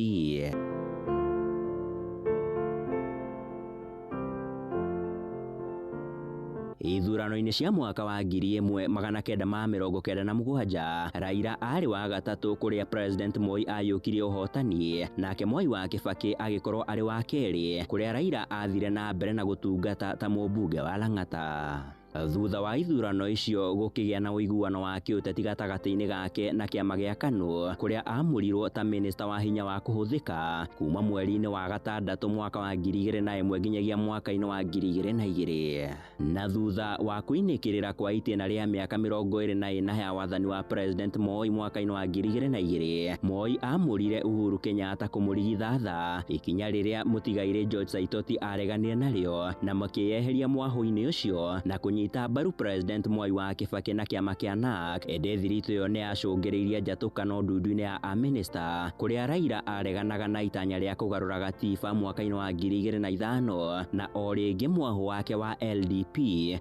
Ithurano-inĩ cia mwaka wa 1997 Raila arĩ wa gatatũ kũrĩa President Moi ayũkirie ũhotani nake Mwai wa Kibaki agĩkorwo arĩ wa kerĩ kũrĩa Raila athire na mbere na gũtungata ta mũmbunge wa Lang'ata. Thutha wa ithurano icio gũkĩgĩa na ũiguano wa kĩũteti gatagatĩ-inĩ gake na kĩama gĩa KANU kũrĩa amũrirwo ta minista wa hinya wa kũhũthĩka kuma mweri-inĩ wa gatandatũ mwaka wa 2001 nginyagia mwaka-inĩ wa 2002. Na thutha wa kũinĩkĩrĩra kwa itĩna rĩa mĩaka 24 ya wathani wa President Moi mwaka-inĩ wa 2002 Moi amũrire Uhuru Kenyatta kũmũrigithatha ikinya rĩrĩa mũtigairĩ George Saitoti areganire narĩo na makĩyeheria mwahũ-inĩ ũcio na kũnyita mbaru President Mwai wa Kibaki na kĩama kĩa NARC. Ĩndĩ thiritũ ĩyo nĩ yacũngĩrĩirie njatũkano ndundu-inĩ ya amĩnĩsta kũrĩa Raila areganaga na itanya rĩa kũgarũra gatiba mwaka-inĩ wa 2005 na o rĩngĩ mwahũ wake wa LDP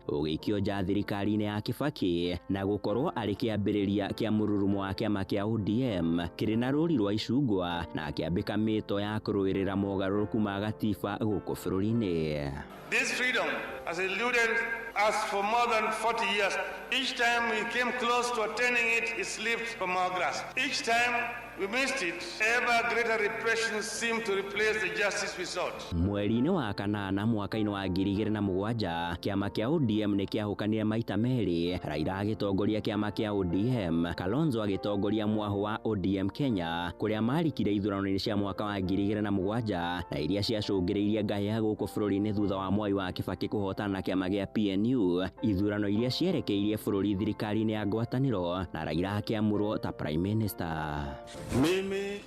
ũgĩikio nja thirikari-inĩ ya Kibaki na gũkorwo arĩ kĩambĩrĩria kĩa mũrurumo wa kĩama kĩa ODM kĩrĩ na rũri rwa icungwa na akĩambĩka mĩto ya kũrũĩrĩra mogarũrũku ma gatiba gũkũ bũrũri-inĩ. This freedom has eluded us for more than 40 years. Each time we came close to attaining it, it slipped from our grasp. Each time we missed it, ever greater repression seemed to replace the justice we sought. Mweri-inĩ wa kanana mwaka-inĩ wa 2007 kĩama kĩa ODM nĩ kĩahũkanire maita merĩ, Raila agĩtongoria kĩama kĩa ODM, Kalonzo agĩtongoria mwahũ wa ODM Kenya kũrĩa marikire ithurano-inĩ cia mwaka wa 2007 na iria ciacũngĩrĩirie ngahĩha gũkũ bũrũri-inĩ thutha wa Mwai wa Kibaki kũhotana na kĩama gĩa PNU ithurano iria cierekeirie bũrũri thirikari-inĩ ya ngwatanĩro na Raila akĩamũrwo ta prime minister. Mimi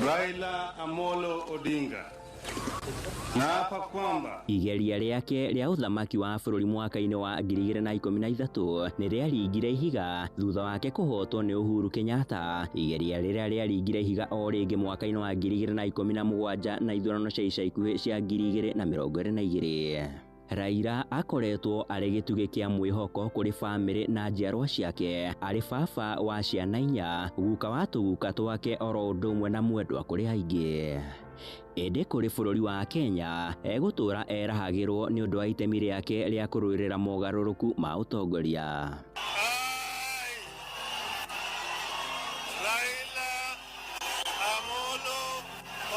Raila Amolo Odinga naapa kwamba Igeria rĩake rĩa ũthamaki wa bũrũri mwaka-inĩ wa 2013 nĩ rĩaringire ihiga thutha wake kũhotwo nĩ Uhuru Kenyatta. Igeria rĩrĩa rĩaringire ihiga o rĩngĩ mwaka-inĩ wa 2017 na ithurano cia ica ikuhĩ cia 2022. Raila akoretwo arĩ gĩtugĩ kĩa mwĩhoko kũrĩ bamĩrĩ na njiarwa ciake, arĩ baba wa ciana inya, guka wa tũguka twake oro ũndũ ũmwe na mwendwa kũrĩ aingĩ. Ĩndĩ kũrĩ bũrũri wa Kenya egũtũra erahagĩrwo nĩ ũndũ wa itemi rĩake rĩa kũrũĩrĩra mogarũrũku ma ũtongoria. Raila Amolo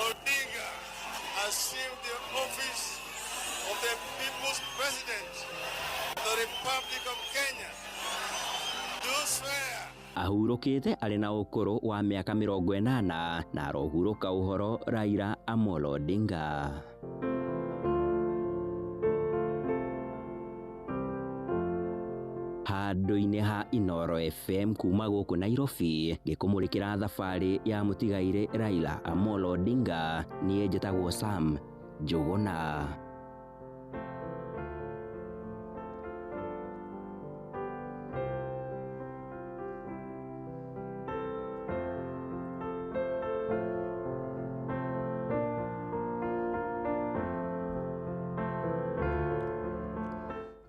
Odinga assumed the office of the People's President of the Republic of Kenya. Do swear Ahurũkĩte arĩ na ũkũrũ wa mĩaka 80 na arohurũka ũhoro Raila Amolo Odinga. Handũ-inĩ ha Inooro FM kuma gũkũ Nairobi ngĩkũmũrĩkĩra thabarĩ ya mũtigairĩ Raila Amolo Odinga, niĩ njĩtagwo Sam Njũgũna.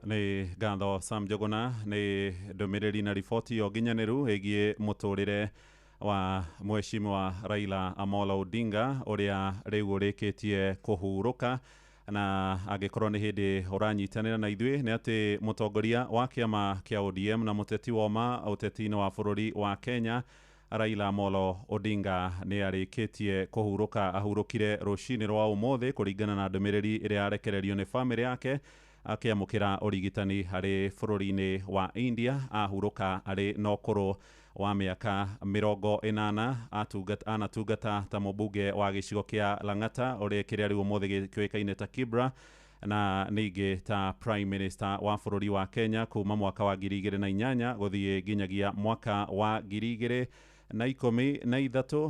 Nĩ ngatho Sam Njũgũna nĩ ndũmĩrĩri na riboti yo nginyanĩru ĩgiĩ mũtũrĩre wa mheshimiwa Raila Amolo Odinga ũrĩa rĩu ũrĩkĩtie kũhurũka. Na angĩkorwo nĩ hĩndĩ ũranyitanĩra na ithuĩ nĩ atĩ mũtongoria wa kĩama kĩa ODM na mũteti woma ũteti-inĩ wa bũrũri wa Kenya Raila Amolo Odinga nĩ arĩkĩtie kũhurũka. Ahurũkire rũcinĩ rwa ũmũthĩ kũringana na ndũmĩrĩri ĩrĩa yarekererio nĩ bamĩrĩ yake akĩamũkĩra ũrigitani harĩ bũrũri-inĩ wa India. Ahurũka arĩ na ũkũrũ wa mĩaka 80. Anatungata ta mũmbunge wa gĩcigo kĩa Lang'ata ũrĩa kĩrĩa rĩu ũmũthĩ gĩũĩkaine ta Kibra, na ningĩ ta prime minister wa bũrũri wa Kenya kuma mwaka wa 2008 gũthiĩ nginyagia mwaka wa 2013,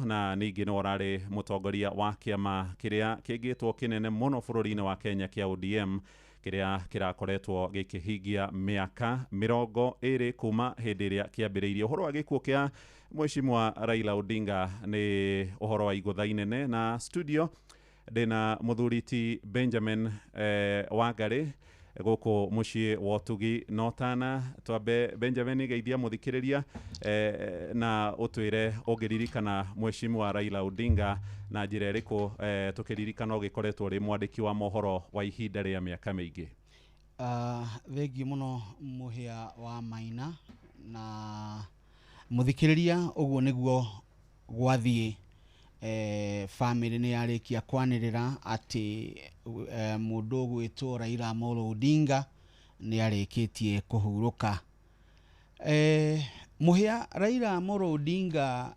na ningĩ no ararĩ mũtongoria wa kĩama kĩrĩa kĩngĩtwo kĩnene mũno bũrũri-inĩ wa Kenya kĩa ODM kĩrĩa kĩrakoretwo gĩkĩhingia mĩaka 20 kuma hĩndĩ ĩrĩa kĩambĩrĩirie. Ũhoro wa gĩkuũ kĩa mheshimiwa Raila Odinga nĩ ũhoro wa igũtha inene, na studio ndĩna mũthuri ti Benjamin Wangari gũkũ mũciĩ wa ũtugi na ũtana. Twambe Benjamin geithia mũthikĩrĩria na ũtwĩre ũngĩririkana mheshimiwa Raila Odinga na njĩra ĩrĩkũ, tũkĩririkana ũgĩkoretwo ũrĩ mwandĩki wa mohoro wa ihinda rĩa mĩaka mĩingĩ. Thengiũ mũno mũhĩa wa Maina na mũthikĩrĩria, ũguo nĩguo gwathiĩ. Bamĩrĩ nĩ yarĩkia kwanĩrĩra atĩ mũndũ ũgwĩtwo Raila Amolo Odinga nĩ arĩkĩtie kũhurũka. Mũhĩa Raila Amolo Odinga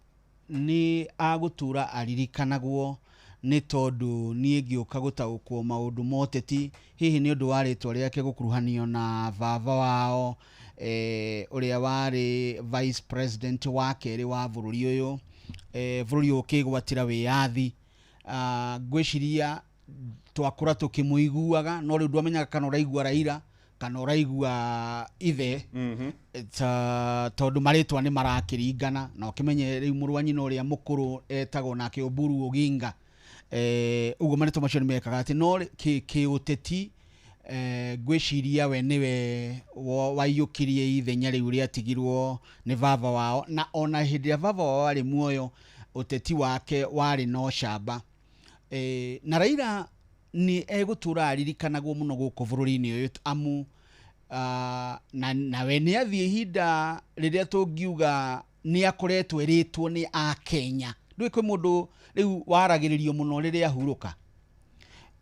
nĩ agũtũra aririkanagwo nĩ tondũ niĩ ngĩũka gũtaũkwo maũndũ ma ũteti, hihi nĩ ũndũ wa rĩtwa rĩake gũkuruhanio na baba wao ũrĩa warĩ vice president wa kerĩ wa bũrũri ũyũ, bũrũri ũyũ ũkĩgwatĩra wĩyathi. Ngwĩciria twakũra tũkĩmũiguaga, no rĩu ndwamenyaga kana ũraigua Raila kana ũraigua ithe, tondũ marĩtwa nĩ marakĩringana, na ũkĩmenye rĩu mũrũ wa nyina ũrĩa mũkũrũ etagwo nake Oburu Oginga. Ũguo marĩtwa macio nĩ mekaga atĩ, no kĩũteti ngwĩciria we nĩwe waiyũkirie ithenya rĩu rĩatigirwo nĩ baba wao, na ona hĩndĩ ĩrĩa baba wao arĩ muoyo ũteti wake warĩ na ũcamba. Na Raila nĩ egũtũra aririkanagwo mũno gũkũ bũrũri-inĩ ũyũ, amu nawe nĩ athiĩ ihinda rĩrĩa tũngiuga nĩ akoretwo erĩtwo nĩ akenya. Ndũĩ kwĩ mũndũ rĩu waragĩrĩrio mũno rĩrĩa ahurũka.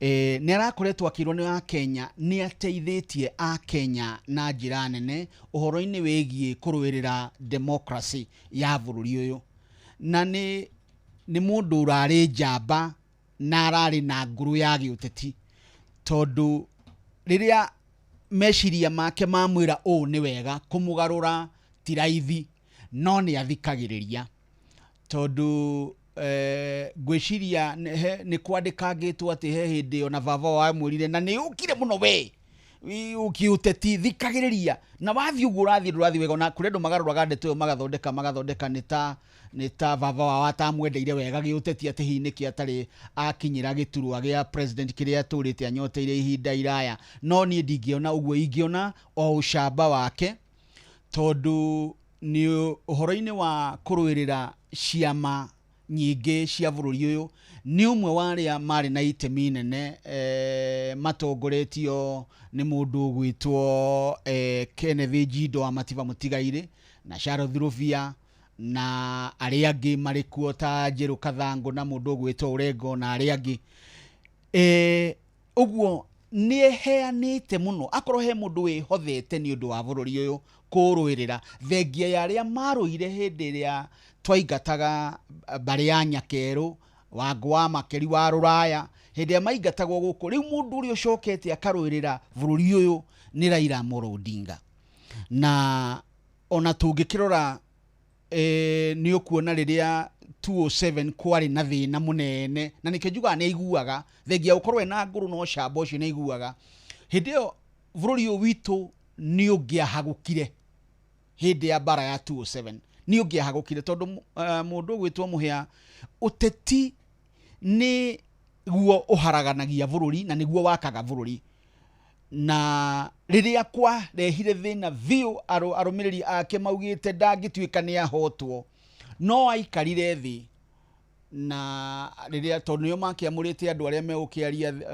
Nĩ arakoretwo akĩrwo nĩ akenya nĩ ateithĩtie akenya na njĩra nene ũhoro-inĩ wĩgiĩ kũrũĩrĩra democracy ya bũrũri ũyũ, na nĩ mũndũ ũrarĩ njamba na ararĩ na nguru ya gĩũteti, tondũ rĩrĩa Meciria make mamwĩra ũũ nĩ wega kũmũgarũra ti raithi, no nĩ athikagĩrĩria tondũ ngwĩciria nĩ kwandĩkangĩtwo atĩ he hĩndĩ ona baba wamwĩrire na nĩ ũkire mũno we ũkĩũteti thikagĩrĩria na wathiĩ ũguo ũrathiĩ ndũrathiĩ wega. Ona kũrĩ andũ magarũraga ndeto ĩyo magathondeka nĩ ta baba wao atamwendeire wega gĩũteti, atĩ hihi nĩkĩ atarĩ akinyĩra gĩturwa gĩa president kĩrĩa atũrĩte anyoteire ihinda iraya. No niĩ ndingĩona ũguo, ingĩona o ũcamba wake tondũ nĩ ũhoro-inĩ wa kũrũĩrĩra ciama nyingĩ cia bũrũri ũyũ nĩ ũmwe wa arĩa marĩ na itemi nene, matongoretio nĩ mũndũ ũgwĩtwo Kenneth Njindo wa Matiba Mũtigairĩ na Charles Rubia na arĩa angĩ marĩ kuo ta Njerũ Kathangũ na mũndũ ũgwĩtwo Ũrengo na arĩa angĩ. Ũguo nĩ eheanĩte mũno, akorwo he mũndũ wĩhothete nĩ ũndũ wa bũrũri ũyũ kũrũĩrĩra, thengia ya arĩa marũire hĩndĩ ĩrĩa twaingataga mbarĩ ya Nyakerũ, Wangũ wa Makeri wa Rũraya, hĩndĩ ĩrĩa maingatagwo gũkũ. Rĩu mũndũ ũrĩa ũcokete akarũĩrĩra bũrũri ũyũ nĩ Raila Amolo Odinga. Na ona tũngĩkĩrora nĩ ũkuona rĩrĩa 207 kwarĩ na thĩna mũnene, na nĩkĩo njugaga nĩ aiguaga, thengia gũkorwo ena ngũrũ no ũcamba ũcio nĩ aiguaga. Hĩndĩ ĩyo bũrũri ũyũ witũ nĩ ũngĩahagũkire hĩndĩ ya mbara ya 207, nĩ ũngĩahagũkire tondũ mũndũ ũgwĩtwo Mũhĩa, ũteti nĩ guo ũharaganagia bũrũri na nĩguo wakaga bũrũri. Na rĩrĩa kwarehire thĩna biũ, arũmĩrĩri ake maugĩte ndangĩtuĩka nĩ ahotwo, no aikarire thĩ na rĩrĩa tondũ nĩo makĩamũrĩte andũ arĩa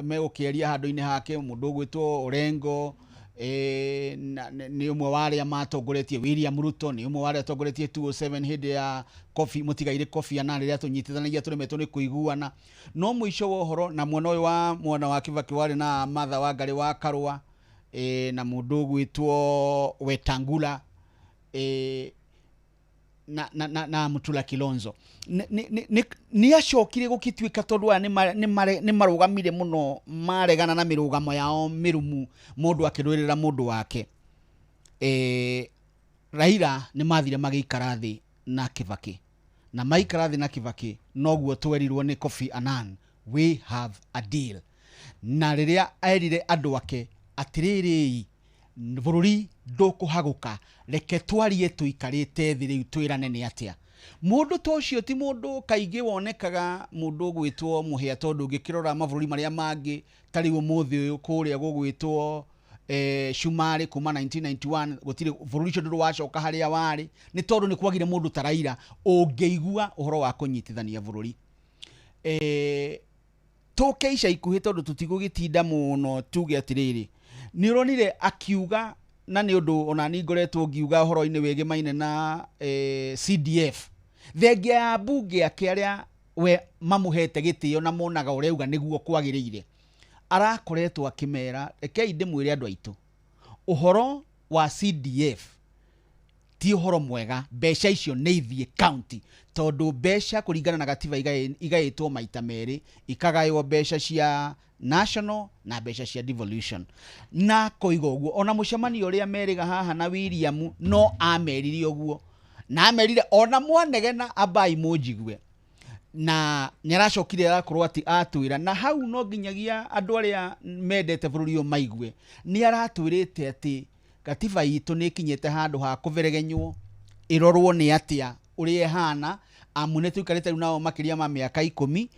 megũkĩaria handũ-inĩ hake, mũndũ ũgwĩtwo Orengo nĩ ũmwe wa arĩa matongoretie, William Ruto nĩ ũmwe wa arĩa atongoretie 207 hĩndĩ ya Kofi Mũtigairĩ Kofi Annan rĩrĩa tũnyitithanagia tũremetwo nĩ kũiguana. No mũico wa ũhoro na mwena ũyũ wa mwena wa Kibaki warĩ na Martha Wangari wa Karũa na mũndũ ũgwĩtwo Wetangula na Mutula Kilonzo. Nĩ acokire gũgĩtuĩka tondũ aya nĩ marũgamire mũno, maregana na mĩrũgamo yao mĩrũmu, mũndũ akĩrũĩrĩra mũndũ wake. Raila nĩ mathire magĩikara thĩ na Kibaki, na maikara thĩ na Kibaki noguo twerirwo nĩ Kofi Annan, we have a deal. Na rĩrĩa erire andũ ake atĩrĩrĩ, bũrũri ndũkũhagũka, reke twarie tũikarĩte thĩ rĩu twĩrane nĩ atĩa. Mũndũ ta ũcio ti mũndũ kaingĩ wonekaga mũndũ ũgwĩtwo Mũhĩa, tondũ ũngĩkĩrora mabũrũri marĩa mangĩ ta rĩu ũmũthĩ ũyũ kũrĩa gũgwĩtwo Cumarĩ kuma 1991 gũtirĩ bũrũri ũcio ndũrĩ wacoka harĩa warĩ, nĩ tondũ nĩ kwagire mũndũ ta Raila ũngĩigua ũhoro wa kũnyitithania bũrũri. Tũke ica ikuhĩ tondũ tũtigũgĩtinda mũno tuge atĩrĩrĩ, nĩ ũronire akiuga, na nĩ ũndũ ona niĩ ngoretwo ngiuga ũhoro-inĩ wĩgĩmaine na CDF, thengia ya mbunge ake arĩa we mamũhete gĩtĩo na monaga ũrĩa auga nĩguo kwagĩrĩire, arakoretwo akĩmera rekei ndĩmwĩre andũ aitũ, ũhoro wa CDF ti ũhoro mwega, mbeca icio nĩ ithiĩ county, tondũ mbeca kũringana na gatiba igaĩtwo maita merĩ, ikagaywo mbeca cia national na mbeca cia devolution. Na koiga ũguo ona mũcemanio ũrĩa merĩga haha na William no amerire ũguo, na amerire ona mwanegena ambai mũnjigue, na nĩ aracokire arakorwo atĩ atwĩra, na hau no nginyagia andũ arĩa mendete bũrũri ũyũ maigue, nĩ aratwĩrĩte atĩ gatiba itũ nĩ ĩkinyĩte handũ ha kũberegenywo, ĩrorwo nĩ atĩa ũrĩa ĩhana, amu nĩ tũikarĩte rĩu nao makĩria ma mĩaka 10,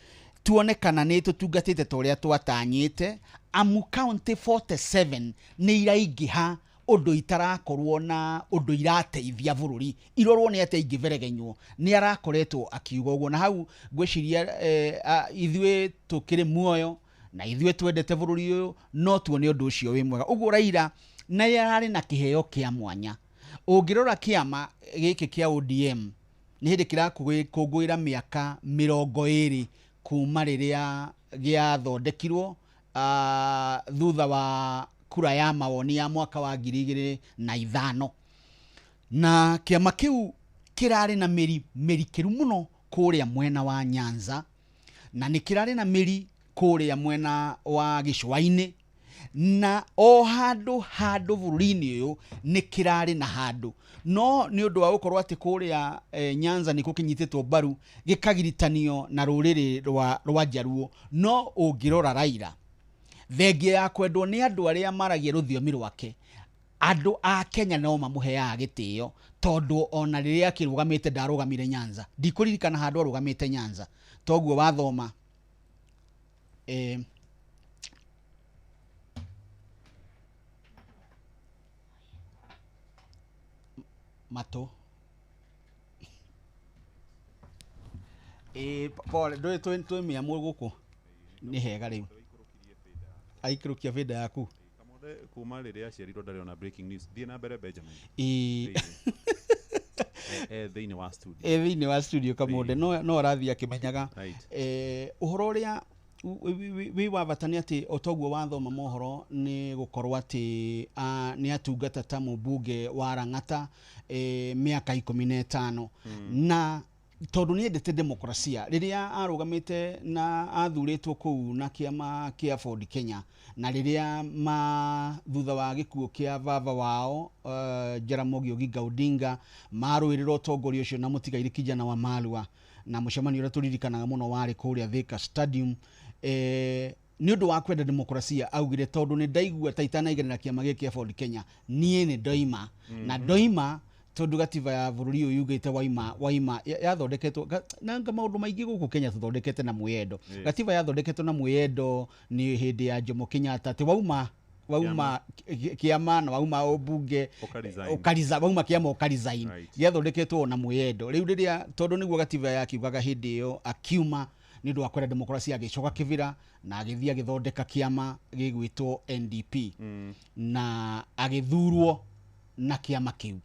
tuone kana nĩ tũtungatĩte ta ũrĩa twatanyĩte, amu county 47 nĩ iraingĩha ũndũ itarakorwo na ũndũ irateithia bũrũri, irorwo nĩ atĩa ingĩberegenywo. Nĩ arakoretwo akiuga ũguo, na hau ngwĩciria ithuĩ tũkĩrĩ muoyo na ithuĩ twendete bũrũri ũyũ no tuone ũndũ ũcio wĩ mwega. Ũguo Raila na yarĩ na kĩheo kĩa mwanya. Ũngĩrora kĩama gĩkĩ kĩa ODM nĩ hĩndĩ kĩrakũngũĩra mĩaka 20 kuma rĩrĩa gĩathondekirwo thutha wa kura ya mawoni ya mwaka wa 2005, na kĩama kĩu kĩrarĩ na mĩri mĩrikĩru mũno kũrĩa mwena wa Nyanza, na nĩ kĩrarĩ na mĩri kũrĩa mwena wa gĩcũa-inĩ, Na o handũ handũ bũrũri-inĩ ũyũ nĩ kĩrarĩ na handũ, no nĩ ũndũ wa gũkorwo atĩ kũrĩa Nyanza nĩ kũkĩnyitĩtwo mbaru gĩkagiritanio na rũrĩrĩ rwa Njaruo. No ũngĩrora Raila, thengia ya kwendwo nĩ andũ arĩa maragia rũthiomi rwake, andũ a Kenya no mamũheaga gĩtĩo, tondũ ona rĩrĩa akĩrũgamĩte ndarũgamire Nyanza, ndikũririkana handũ arũgamĩte Nyanza. Toguo wathoma matũ pole, ndũĩ twĩ mĩamũ gũkũ nĩ hega rĩu aikũrũkia bĩnda yaku. Kuma rĩrĩa aciarirwo ndarĩ ona breaking news. Thiĩ na mbere Benjamin. Thĩinĩ wa studio. Thĩinĩ wa studio Kamunde no arathiĩ akĩmenyaga. Ũhoro ũrĩa wĩ wa bata nĩ atĩ o toguo wathoma mohoro nĩ gũkorwo atĩ nĩ atungata ta mũmbunge wa Lang'ata mĩaka 15, na tondũ nĩ endete demokrasia, rĩrĩa arũgamĩte na athurĩtwo kũu na kĩama kĩa Ford Kenya, na rĩrĩa thutha wa gĩkuũ kĩa baba wao Jaramogi Oginga Odinga marũĩrĩra ũtongoria ũcio na mũtigairĩ kijana wa Malwa, na mũcemanio ũrĩa tũririkanaga mũno warĩ kũrĩa Thika Stadium. Nĩ ũndũ wa kwenda demokrasia augire tondũ nĩ ndaigua ta itanaiganĩra kĩama gĩkĩ kĩa Ford Kenya, niĩ nĩ ndoima. Na ndoima tondũ gatiba ya bũrũri ũyũ yugĩte waima yathondeketwo na maũndũ maingĩ gũkũ Kenya tũthondekete na mwĩyendo. Gatiba yathondeketwo na mwĩyendo nĩ hĩndĩ ya Jomo Kenyatta, atĩ wauma kĩama na wauma ũmbunge wauma kĩama ũkaresign. Gĩathondeketwo na mwĩyendo. Rĩu rĩrĩa tondũ nĩguo gatiba yakiugaga hĩndĩ ĩyo, akiuma nĩ ũndũ wa kwenda demokrasia, agĩcoka Kĩbĩra na agĩthiĩ agĩthondeka kĩama gĩgwĩtwo NDP, na agĩthurwo na kĩama kĩu.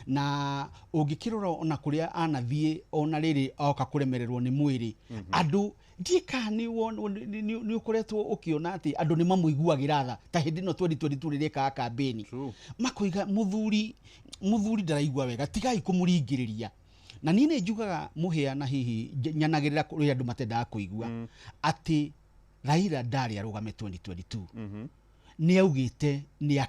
Na ũngĩkĩrora ona kũrĩa anathiĩ ona rĩrĩ oka kũremererwo nĩ mwĩrĩ, andũ ndiĩ kana nĩ ũkoretwo ũkĩona atĩ andũ nĩ mamũiguagĩra tha ta hĩndĩ ĩno 2022 rĩrĩa ĩkaga kambĩni, makoiga mũthuri ndaraigua wega, tigai kũmũringĩrĩria. Na niĩ nĩ njugaga mũhĩa na hihi nyanagĩrĩra kũrĩa andũ matendaga kũigua atĩ Raila ndarĩ arũgame 2022. Nĩ augĩte nĩ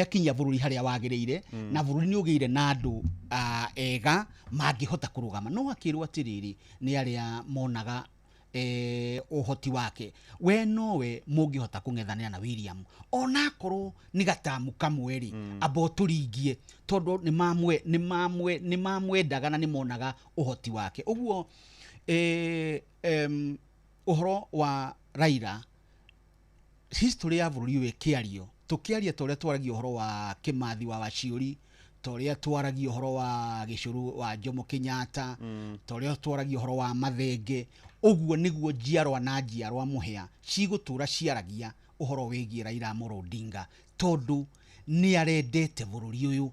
akinya bũrũri harĩa wagĩrĩire, na bũrũri nĩ ũgĩire na andũ ega mangĩhota kũrũgama. No akĩrwo atĩrĩrĩ nĩ arĩa monaga ũhoti wake, we nowe mũngĩhota kũng'ethanĩra na William onakorwo nĩ gatamu kamwe rĩ, amba ũtũringie, tondũ nĩ mamwendaga na nĩ monaga ũhoti wake. Ũguo ũhoro wa Raila, history ya bũrũri ũyũ ĩkĩario, tũkĩaria ta ũrĩa twaragia ũhoro wa Kĩmathi wa Waciũri, ta ũrĩa twaragia ũhoro wa Gĩcũrũ wa Jomo Kenyatta, ta ũrĩa twaragia ũhoro wa Mathenge, ũguo nĩguo njiarwa na njiarwa mũhĩa cigũtũra ciaragia ũhoro wĩgiĩ Raila Amolo Odinga, tondũ nĩ arendete bũrũri ũyũ.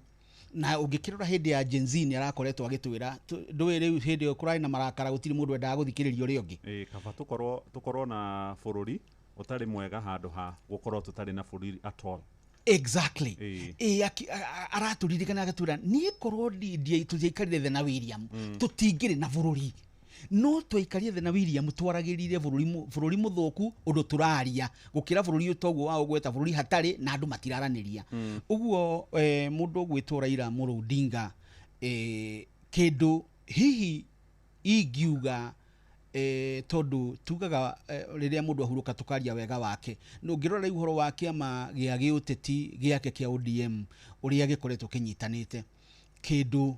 Na ũngĩkĩrora hĩndĩ ya Gen Z nĩ arakoretwo agĩtwĩra ndũĩ rĩu hĩndĩ ĩyo kũrarĩ na marakara, gũtirĩ mũndũ endaga gũthikĩrĩria ũrĩa ũngĩ. Kaba tũkorwo na bũrũri ũtarĩ mwega handũ ha gũkorwo tũtarĩ na bũrũri at all. Exactly. Aratũririkana agatwĩra niĩ korwo tũtiaikarire thĩ na William tũtingĩrĩ na bũrũri, no twaikarire thĩ na William twaragĩrire bũrũri mũthũku ũndũ tũraria gũkĩra bũrũri ũtoguo wa ũgweta bũrũri hatarĩ na andũ matiraranĩria. Ũguo mũndũ ũgwĩtwo Raila Amolo Odinga, kĩndũ hihi ingiuga tondũ tugaga rĩrĩa mũndũ ahurũka tũkaria wega wake, no ũngĩrora rĩu ũhoro wa kĩama gĩa gĩũteti gĩake kĩa ODM ũrĩa gĩkoretwo kĩnyitanĩte, kĩndũ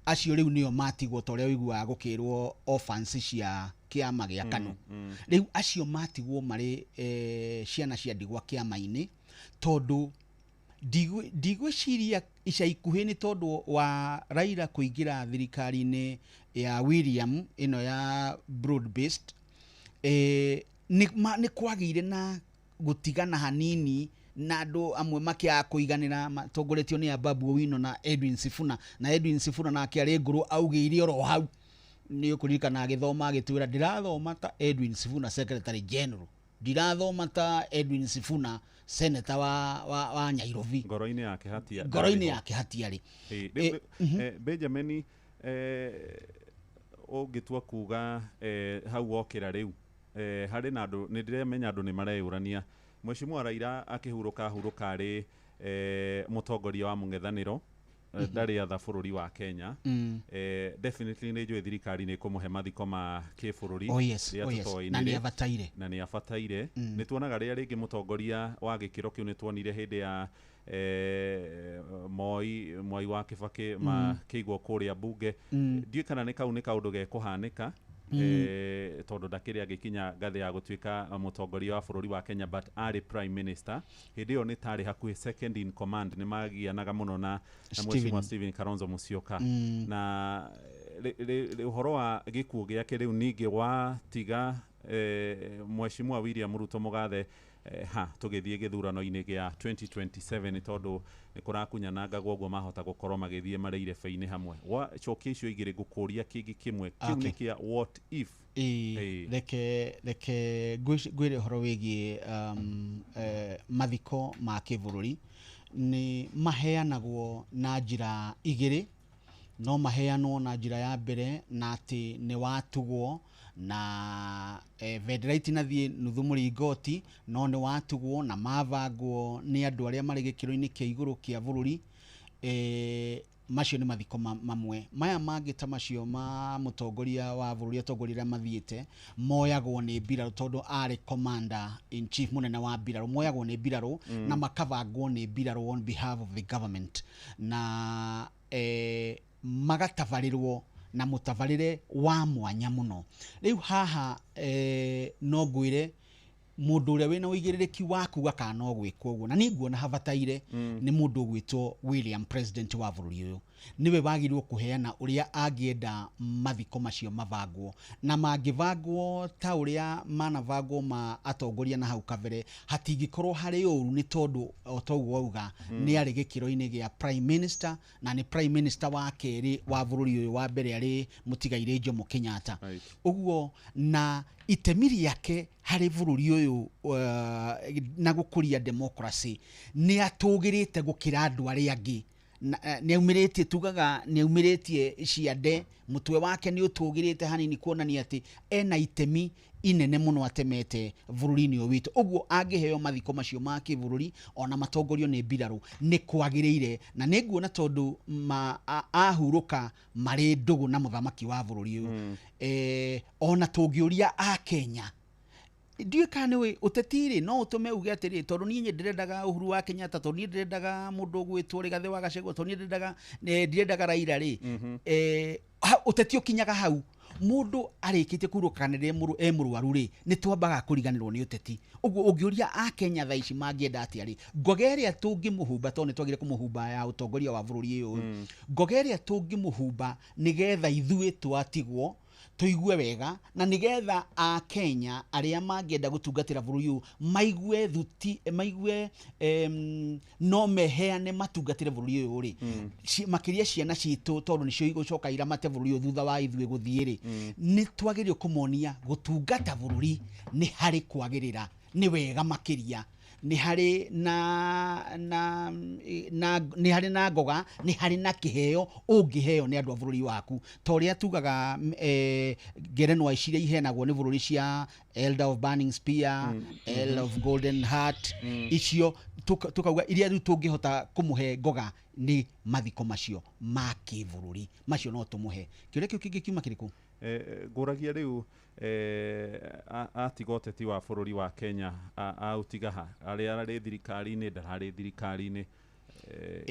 acio rĩu nĩo matigwo ta ũrĩa ũiguaga gũkĩrwo orphans cia kĩama gĩa KANU. Rĩu acio matigwo marĩ ciana cia ndigwa kĩama-inĩ, tondũ ndigwĩciria ica ikuhĩ nĩ tondũ wa Raila kũingĩra thirikari-inĩ ya William ĩno ya broad based, nĩ kwagĩire na gũtigana hanini na andũ amwe makĩaga kũiganĩra matongoretio nĩ Ababu Owino na Edwin Sifuna, na Edwin Sifuna nake arĩ ngũrũ augĩire oro hau, nĩ ũkũririkana agĩthoma agĩtwĩra ndĩrathoma ta Edwin Sifuna Secretary General, ndirathoma ta Edwin Sifuna senator wa Nairobi. Ngoro-inĩ yake hatia, ngoro-inĩ yake hatiarĩ. Benjamin, ũngĩtua kuga hau wokĩra rĩu Harĩ na andũ nĩ ndĩramenya andũ nĩ mareyũrania Mheshimiwa Raila akĩhurũka hurũka arĩ mũtongoria wa mũng'ethanĩro, ndarĩ atha bũrũri wa Kenya. Definitely nĩ njũĩ thirikari nĩ ĩkũmũhe mathiko ma kĩbũrũri. Oh yes, rĩrĩa oh yes. tũtoĩ Na nĩ nĩ rĩ. abataire. Na nĩ abataire. Nĩ tuonaga rĩrĩa rĩngĩ mũtongoria wa gĩkĩro kĩu, nĩ tuonire hĩndĩ ya Moi wa Kĩbakĩ makĩigwo kũrĩa bunge. Ndiũĩ kana nĩ kau nĩ kaũndũ gekũhanĩka, tondũ ndakĩrĩ agĩkinya ngathĩ ya gũtuĩka mũtongoria wa bũrũri wa Kenya, but arĩ prime minister hĩndĩ ĩyo nĩ tarĩ hakuhĩ second in command, nĩ magianaga mũno na Mheshimiwa Stephen Kalonzo Musyoka. Na ũhoro wa gĩkuũ gĩake rĩu ningĩ watiga Mheshimiwa William Ruto mũgathe ha tũgĩthiĩ gĩthurano-inĩ gĩa 2027, tondũ nĩ kũrakunyanangagwo ũguo mahota gũkorwo magĩthiĩ marĩ irebe-inĩ hamwe. Wacokia icio igĩrĩ, ngũkũria kĩngĩ kĩmwe kĩu nĩ kĩa what if. Ĩĩ, reke ngwĩre ũhoro wĩgiĩ mathiko ma kĩbũrũri. Nĩ maheanagwo na njĩra igĩrĩ. No maheanwo na njĩra ya mbere na atĩ nĩ watugwo na bendera itinathiĩ nuthu mũringoti, no nĩ watugwo na mabangwo nĩ andũ arĩa marĩ gĩkĩro-inĩ kĩa igũrũ kĩa bũrũri. Macio nĩ mathiko mamwe. Maya mangĩ ta macio ma mũtongoria wa bũrũri, atongoria arĩa mathiĩte moyagwo nĩ mbirarũ, tondũ arĩ commander in chief, mũnene wa mbirarũ, moyagwo nĩ mbirarũ na makabangwo nĩ mbirarũ on behalf of the government na magatabarĩrwo na mũtabarĩre wa mwanya mũno. Rĩu haha no ngwĩre mũndũ ũrĩa wĩna ũigĩrĩrĩki wa kuga kana no gwĩkwo ũguo, na niĩ nguona habataire, nĩ mũndũ ũgwĩtwo William, president wa bũrũri ũyũ. Nĩwe wagĩrĩirwo kũheana ũrĩa angĩenda mathiko macio mabangwo, na mangĩbangwo ta ũrĩa manabangwo ma atongoria na hau kabere, hatingĩkorwo harĩ ũru, nĩ tondũ o ta ũguo wauga, nĩ arĩ gĩkĩro-inĩ gĩa prime minister, na nĩ prime minister wa kerĩ wa bũrũri ũyũ, wa mbere arĩ mũtigairĩ Jomo Kenyatta. Ũguo na itemi rĩake harĩ bũrũri ũyũ na gũkũria democracy nĩ atũgĩrĩte gũkĩra andũ arĩa angĩ. Nĩ aumĩrĩtie, tugaga nĩ aumĩrĩtie ciande, mũtwe wake nĩ ũtũgĩrĩte hanini, kuonania atĩ ena itemi inene mũno atemete bũrũri-inĩ ũyũ witũ. Ũguo angĩheo mathiko macio ma kĩbũrũri ona matongorio nĩ mbirarũ nĩ kwagĩrĩire, na nĩ nguona tondũ ahurũka marĩ ndũgũ na mũthamaki wa bũrũri ũyũ. Ona tũngĩũria a Kenya, ndiũĩ kana nĩũĩ ũteti rĩ, no ũtũme uge atĩrĩ, tondũ niĩ ndĩrendaga Uhuru wa Kenyatta, tondũ niĩ ndĩrendaga mũndũ ũgwĩtwo Rigathĩ wa Gachagua, tondũ niĩ ndirendaga Raila rĩ, ũteti ũkinyaga hau mũndũ arĩkĩtie kũhurũka kana rĩrĩa e mũrwaru rĩ, nĩ twambaga kũriganĩrwo nĩ ũteti. Ũguo ũngĩũria a Kenya thaa ici mangĩenda atĩa rĩ, ngoga ĩrĩa tũngĩmũhumba, tondũ nĩ twagĩrĩire kũmũhumba ya ũtongoria wa bũrũri ũyũ, ngoga ĩrĩa tũngĩmũhumba nĩgetha ithuĩ twatigwo tũigue wega, na nĩgetha a Kenya arĩa mangĩenda gũtungatĩra bũrũri ũyũ maigue thuti, maigue no meheane matungatĩre bũrũri ũyũ rĩ, makĩria ciana citũ, tondũ nĩcio igũcoka iramate bũrũri ũyũ thutha wa ithuĩ gũthiĩ rĩ, nĩ twagĩrĩirwo kũmonia gũtungata bũrũri nĩ harĩ kwagĩrĩra, nĩ wega makĩria, nĩ harĩ na na na nĩ harĩ na ngoga, nĩ harĩ na kĩheo ũngĩheo nĩ andũ a bũrũri waku, ta ũrĩa tugaga ngerenwa ici iria iheanagwo nĩ bũrũri cia Elder of Burning Spear, Elder of Golden Heart, icio tukauga iria rĩu tũngĩhota kũmũhe ngoga nĩ mathiko macio ma kĩbũrũri, macio no tũmũhe. Kĩũria kĩu kĩngĩ kiuma kĩrĩkũ? Ngũragia rĩu atiga ũteti wa bũrũri wa Kenya, aũtiga ha? Arĩa arĩ thirikari-inĩ, ndararĩ thirikari-inĩ,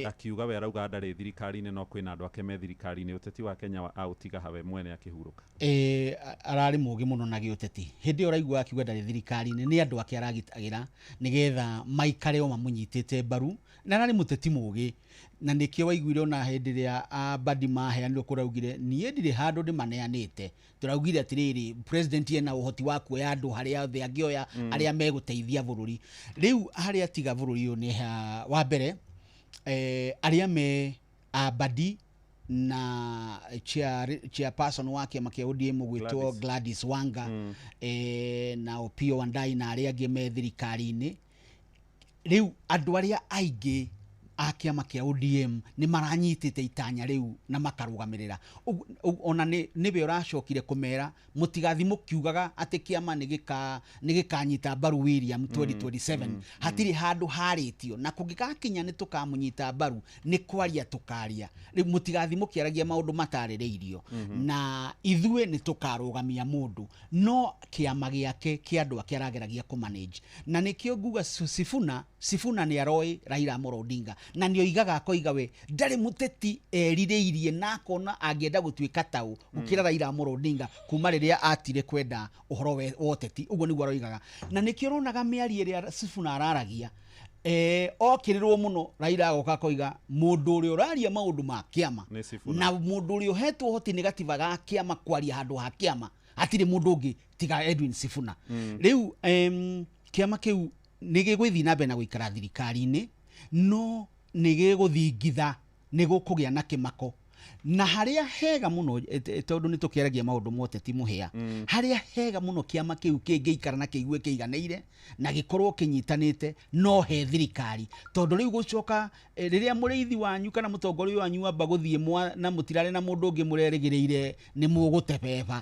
akiuga we arauga ndarĩ thirikari-inĩ, no kwĩna andũ ake me thirikari-inĩ. Ũteti wa Kenya aũtiga ha we mwene akĩhurũka? Ararĩ mũgĩ mũno na gĩũteti. Hĩndĩ ĩyo ũraigua akiuga ndarĩ thirikari-inĩ, nĩ andũ ake aragitagĩra nĩgetha maikare o mamũnyitĩte mbaru, na ararĩ mũteti mũgĩ, na nĩkĩo waiguire ona hĩndĩ ĩrĩa Mbadi maheanirwo kũraugire niĩ ndirĩ handũ ndĩmaneanĩte. Tũraugire atĩrĩrĩ, president ena ũhoti wa kuoya andũ harĩa othe angĩoya arĩa megũteithia bũrũri. Rĩu harĩa atiga bũrũri ũyũ nĩ wa mbere, arĩa me Mbadi na chairperson wa kĩama kĩa ODM ũgwĩtwo Gladys Wanga, na Opiyo Wandayi na arĩa angĩ me thirikari-inĩ. Rĩu andũ arĩa aingĩ a kĩama kĩa ODM nĩ maranyitĩte itanya rĩu na makarũgamĩrĩra. Ona nĩwe ũracokire kũmera mũtigathi mũkiugaga atĩ kĩama nĩ gĩkanyita mbaru William 2027. Hatirĩ handũ harĩtio, na kũngĩgakinya nĩ tũkamũnyita mbaru nĩ kwaria tũkaria. Rĩu mũtigathi mũkĩaragia maũndũ matarĩrĩirio. Na ithuĩ nĩ tũkarũgamia mũndũ, no kĩama gĩake kĩa andũ ake arageragia kũmanage. Na nĩkĩo nguga Sifuna nĩ aroĩ Raila Amolo Odinga, na nĩ oigaga akoiga we ndarĩ mũteti erirĩirie na akona angĩenda gũtuĩka taũ gũkĩra Raila Amolo Odinga kuma rĩrĩa atire kwenda ũhoro wa ũteti. Ũguo nĩguo aroigaga, na nĩkĩo ũronaga mĩario ĩrĩa Sifuna araragia okĩrĩrwo mũno Raila agoka akoiga mũndũ ũrĩa ũraria maũndũ ma kĩama Nĩ Sifuna. na mũndũ ũrĩa ũhetwo ũhoti nĩ gatiba ga kĩama kwaria handũ ha kĩama hatirĩ mũndũ ũngĩ tiga Edwin Sifuna. Rĩu kĩama kĩu nĩ gĩgũthiĩ na mbere na gũikara thirikari-inĩ, no nĩ gĩgũthingitha, nĩ gũkũgĩa na kĩmako. Na harĩa hega mũno, tondũ nĩ tũkĩaragia maũndũ ma ũteti mũhĩa, harĩa hega mũno kĩama kĩu kĩngĩikara na kĩigue kĩiganĩire na gĩkorwo kĩnyitanĩte no he thirikari. Tondũ rĩu gũcoka rĩrĩa mũrĩithi wanyu kana mũtongoria wanyu amba gũthiĩ na mũtirarĩ na mũndũ ũngĩ mũrerĩgĩrĩire nĩ mũgũtebeba.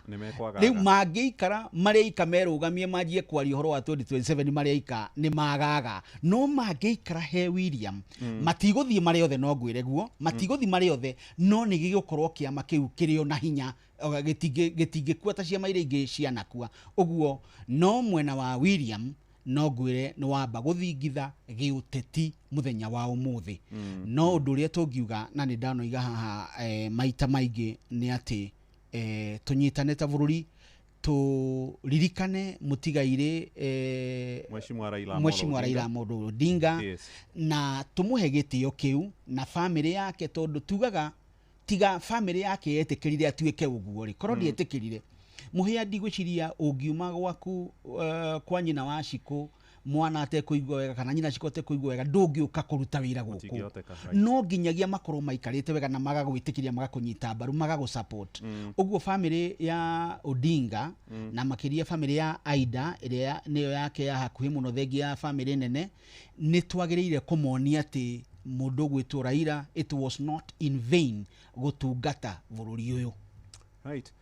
Rĩu mangĩikara marĩ aika merũgamie manjie kwaria ũhoro wa 2027 marĩ aika nĩ magaga. No mangĩikara he William, matigũthiĩ marĩ othe, no ngwĩre guo matigũthiĩ marĩ othe, no nĩ gĩgũkorwo kĩama kĩu kĩrĩ ona hinya, gĩtingĩkua ta ciama iria ingĩ cianakua. Ũguo no mwena wa William no ngwĩre nĩ wamba gũthingitha gĩũteti mũthenya wa ũmũthĩ. No ũndũ ũrĩa tũngiuga na nĩ ndanoiga haha maita maingĩ nĩ atĩ tũnyitane ta bũrũri, tũririkane mũtigairĩ Mheshimiwa Raila Amolo Odinga, na tũmũhe gĩtĩo kĩu na famĩlĩ yake, tondũ tugaga tiga famĩlĩ yake yetĩkĩrire atuĩke ũguo rĩ, korwo ndĩetĩkĩrire mũhĩa ndigwĩciria ũngiuma gwaku kwa nyina wa Shiko mwana atekũigua wega kana nyina Shiko atekũigua wega ndũngĩũka kũruta wĩra gũkũ. No nginyagia makorwo maikarĩte wega na magagwĩtĩkĩria, magakũnyita mbaru, magagũ support. Ũguo famĩlĩ ya Odinga na makĩria famĩlĩ ya Aida ĩrĩa nĩyo yake ya hakuhĩ mũno, thengia ya famĩlĩ nene, nĩ twagĩrĩire kũmonia atĩ mũndũ ũgwĩtwo Raila it was not in vain gũtungata bũrũri ũyũ. Right.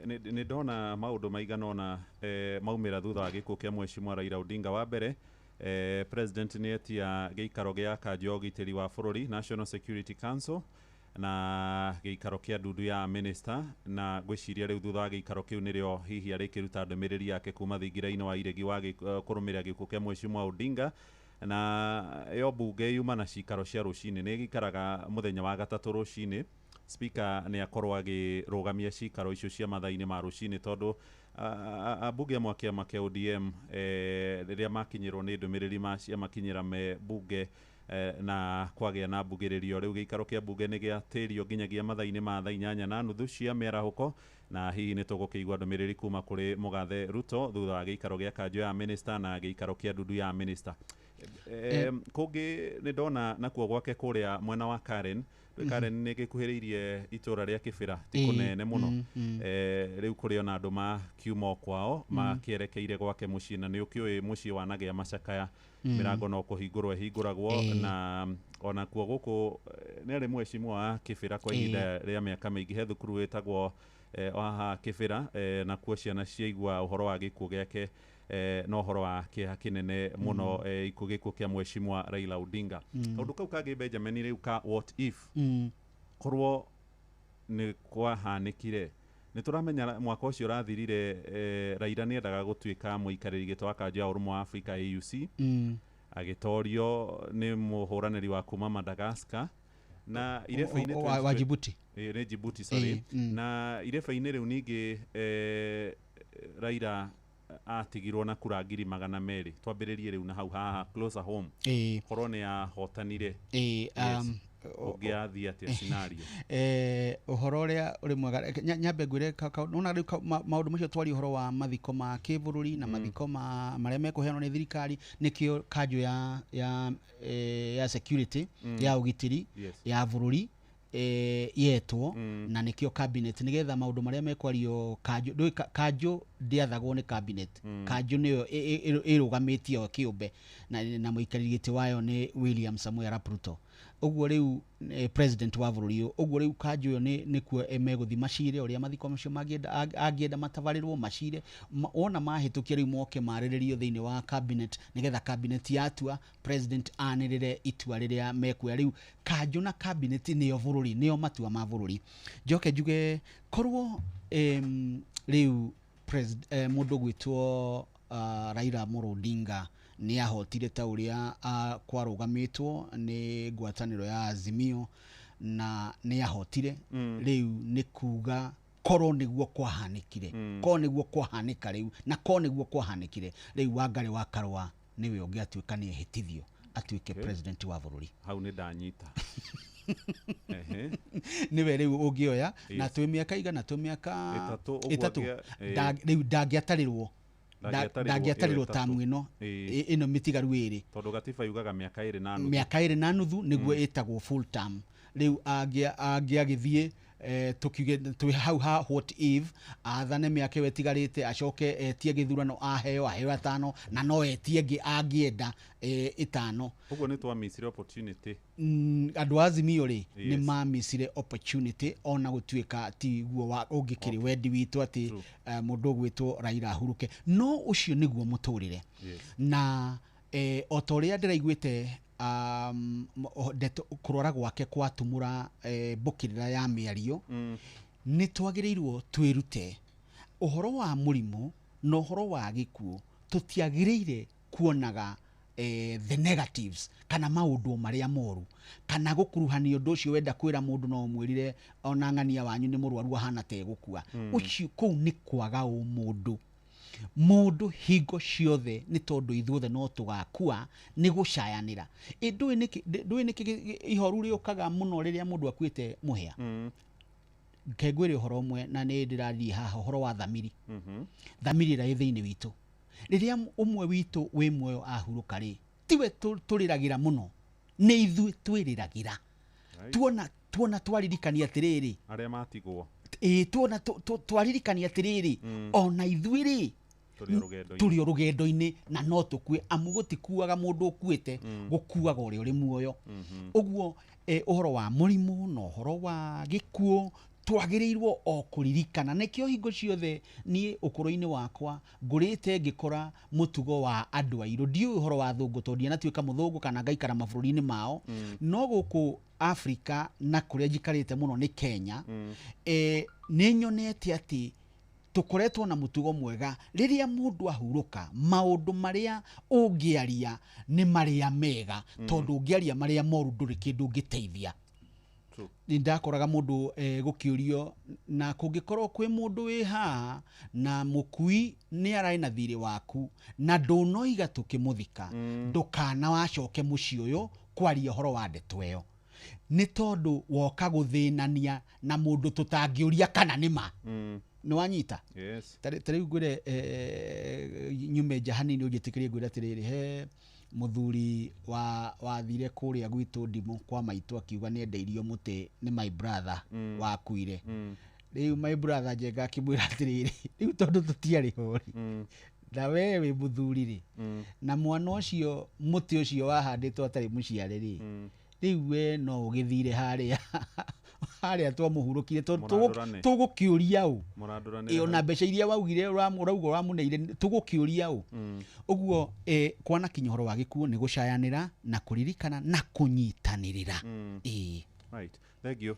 Nĩ ndona maũndũ maigana ũna maumĩra thutha wa gĩkuũ kĩa Mheshimiwa Raila Odinga. Wa mbere, president nĩ etia gĩikaro gĩa kanjũ ya ũgitĩri wa bũrũri, National Security Council, na gĩikaro kĩa ndundu ya minister, na ngwĩciria rĩu thutha wa gĩikaro kĩu nĩrĩo hihi arĩkĩruta ndũmĩrĩri yake kuma thingira-inĩ wa iregi wa kũrũmĩrĩra gĩkuũ kĩa Mheshimiwa Odinga. Na yo bunge yuma na cikaro cia rũcinĩ, nĩ gĩikaraga mũthenya wa gatatũ rũcinĩ. Speaker nĩ akorwo agĩrũgamia cikaro icio cia mathaa-inĩ ma rũcinĩ, tondũ ambunge amwe a kĩama kĩa ODM rĩrĩa makinyĩrwo nĩ ndũmĩrĩri ciamakinyĩra me bunge na kwagĩa na mbugĩrĩrio, rĩu gĩikaro kĩa bunge nĩ gĩatĩrio nginyagia mathaa-inĩ ma thaa 8:30 cia mĩarahũko, na hihi nĩ tũgũkĩigua ndũmĩrĩri kuma kũrĩ mũgathe Ruto thutha wa gĩikaro gĩa kanjũ ya minister na gĩikaro kĩa ndundu ya minister. Kũngĩ nĩ ndona nakuo gwake kũrĩa mwena wa Karen, Karen nĩ gĩkuhĩrĩirie itũra rĩa Kĩbĩra, ti kũnene mũno. Rĩu kũrĩ ona andũ makiuma kwao makĩerekeire gwake mũciĩ, na nĩ ũkĩũĩ mũciĩ wanagĩa macakaya, mĩrango no kũhingũrwo ĩhingũragwo. Na onakuo gũkũ nĩ arĩ mheshimiwa wa Kĩbĩra kwa ihinda rĩa mĩaka mĩingĩ, he thukuru ĩtagwo haha Kĩbĩra, nakuo ciana ciaigua ũhoro wa gĩkuũ gĩake no ũhoro wa kĩeha kĩnene mũno, gĩkuũ kĩa Mheshimiwa Raila Odinga. Kaũndũ kau kangĩ Benjamin rĩu ka what if korwo nĩ kwahanĩkire, nĩ tũramenya mwaka ũcio ũrathirire Raila nĩ endaga gũtuĩka mũikarĩri gĩtĩ wa kanjũ ya ũrũmwe wa Afrika AUC, agĩtorio nĩ mũhũranĩri wa kuma Madagascar na ireba-inĩ wa Djibouti. Nĩ Djibouti, sorry. Na ireba-inĩ rĩu ningĩ Raila atigirwo na kura 200,000. Twambĩrĩrie rĩu na hau haha closer home, korwo nĩ ahotanire ũngĩathiĩ atĩa scenario? Ũhoro ũrĩa ũrĩ mwega, nyambe ngwĩre nona rĩu maũndũ macio twaria ũhoro wa mathiko ma kĩbũrũri na mathiko ma marĩa mekũheanwo nĩ thirikari, nĩkĩo kanjũ ya security ya ũgitĩri ya bũrũri yetwo na nĩkĩo cabinet nĩgetha maũndũ marĩa mekwario kanjũ ndũĩ kanjũ ndĩathagwo nĩ cabinet. Kanjũ nĩyo ĩrũgamĩtie o kĩũmbe na mũikarĩri gĩtĩ wayo nĩ William Samoei Arap Ruto. Ũguo rĩu president wa bũrũri ũyũ, ũguo rĩu kanjũ ĩyo nĩkuo megũthiĩ macire ũrĩa mathiko macio mangĩenda angĩenda matabarĩrwo macire. Wona mahĩtũkia rĩu moke marĩrĩrio thĩinĩ wa cabinet nĩgetha cabinet yatua president anĩrĩre itua rĩrĩa mekuoya. Rĩu kanjũ na cabinet nĩyo bũrũri, nĩyo matua ma bũrũri. Njoke njuge korwo rĩu mũndũ gwĩtwo Raila Amolo Odinga nĩ ahotire ta ũrĩa kwarũgamĩtwo nĩ ngwatanĩro ya Azimio na nĩ ahotire. Rĩu nĩ kuga korwo nĩguo kwahanĩkire, korwo nĩguo kwahanĩka rĩu na korwo nĩguo kwahanĩkire rĩu Wangari wa Karũa nĩwe ũngĩatuĩka nĩ ehĩtithio atuĩke president wa bũrũri. Hau nĩ ndanyita. Nĩwe rĩu ũngĩoya na twĩ mĩaka igana, twĩ mĩaka ĩtatũ, rĩu ndangĩatarĩrwo ndangĩatarĩrwo tamu ĩno ĩno mĩtigaru ĩrĩ, tondũ gatiba yugaga mĩaka ĩrĩ na nuthu, mĩaka ĩrĩ na nuthu nĩguo ĩtagwo full term. Rĩu angĩagĩthiĩ tukiuge twĩ hau ha what if athane mĩaka ĩyo ĩtigarĩte acoke etie gĩthurano aheo atano na no etie ĩngĩ angĩenda ĩtano. Ũguo nĩ twamissire opportunity. Andũ a Azimio rĩ nĩ mamissire opportunity ona gũtuĩka tiguo ũngĩkĩrĩ wendi witũ atĩ mũndũ ũgwĩtwo Raila ahurũke, no ũcio nĩguo mũtũrĩre. Na o ta ũrĩa ndĩraiguĩte kũrwara gwake kwatumũra mbũkĩrĩra ya mĩario, nĩ twagĩrĩirwo twĩrute ũhoro wa mũrimũ na ũhoro wa gĩkuũ. Tũtiagĩrĩire kuonaga the negatives kana maũndũ marĩa moru kana gũkuruhania ũndũ ũcio wenda kwĩra mũndũ no ũmwĩrire ona ng'ania wanyu nĩ mũrwaru ahana ta egũkua. Ũcio kũu nĩ kwaga ũmũndũ. Mũndũ hingo ciothe nĩ tondũ ithuothe no tũgakua nĩ gũcayanĩra. Ndũĩ nĩkĩ ihoru rĩũkaga mũno rĩrĩa mũndũ akuĩte mũhĩa? Nke ngwĩre ũhoro ũmwe na nĩ ndĩrathiĩ haha ũhoro wa thamiri. Thamiri ĩrĩa ĩ thĩinĩ witũ, rĩrĩa ũmwe witũ wĩ muoyo ahurũka rĩ, tiwe tũrĩragĩra mũno, nĩ ithuĩ twĩrĩragĩra. Tuona twaririkania atĩrĩrĩ arĩa matigwo, tuona twaririkania atĩrĩrĩ ona ithuĩ rĩ tũrĩ o rũgendo-inĩ na no tũkue, amu gũtikuaga mũndũ ũkuĩte, gũkuaga ũrĩa ũrĩ muoyo. Ũguo ũhoro wa mũrimũ na ũhoro wa gĩkuũ twagĩrĩirwo o kũririkana. Nĩkĩo hingo ciothe niĩ ũkũrũ-inĩ wakwa ngũrĩte ngĩkora mũtugo wa andũ airũ. Ndiũĩ ũhoro wa thũngũ tondũ ndianatuĩka mũthũngũ kana ngaikara mabũrũri-inĩ mao, no gũkũ Afrika na kũrĩa njikarĩte mũno nĩ Kenya, nĩ nyonete atĩ tũkoretwo na mũtugo mwega rĩrĩa mũndũ ahurũka maũndũ marĩa ũngĩaria nĩ marĩa mega, tondũ ũngĩaria marĩa moru ndũrĩ kĩndũ ũngĩteithia. Nĩ ndakoraga mũndũ gũkĩũrio na kũngĩkorwo kwĩ mũndũ wĩ haha na mũkui nĩ ararĩ na thirĩ waku na ndũnoiga tũkĩmũthika, ndũkana wacoke mũciĩ ũyũ kwaria ũhoro wa ndeto ĩyo, nĩ tondũ woka gũthĩnania na mũndũ tũtangĩũria kana nĩ ma. Nĩ wanyita? Ta rĩu ngwĩre nyume nja hanini ũnjĩtĩkĩrie ngwĩre atĩrĩrĩ, he mũthuri wathire kũrĩa gwitũ ndimũ kwa maitũ akiuga nĩ endeirio mũtĩ nĩ my brother wakuire. Rĩu my brother Njenga akĩmwĩra atĩrĩrĩ, rĩu tondũ tũtiarĩ ho rĩ, na we wĩ mũthuri rĩ, na mwana ũcio mũtĩ ũcio wahandĩtwo atarĩ mũciare rĩ, rĩu we no ũgĩthire harĩa harĩa twamũhurũkire tũgũkĩũria ũ ona mbeca iria waugire ũrauga ũramũneire tũgũkĩũria ũ. Ũguo kwana kinya ũhoro wa gĩkuũ nĩ gũcayanĩra na kũririkana na kũnyitanĩrĩra. Right, thank you.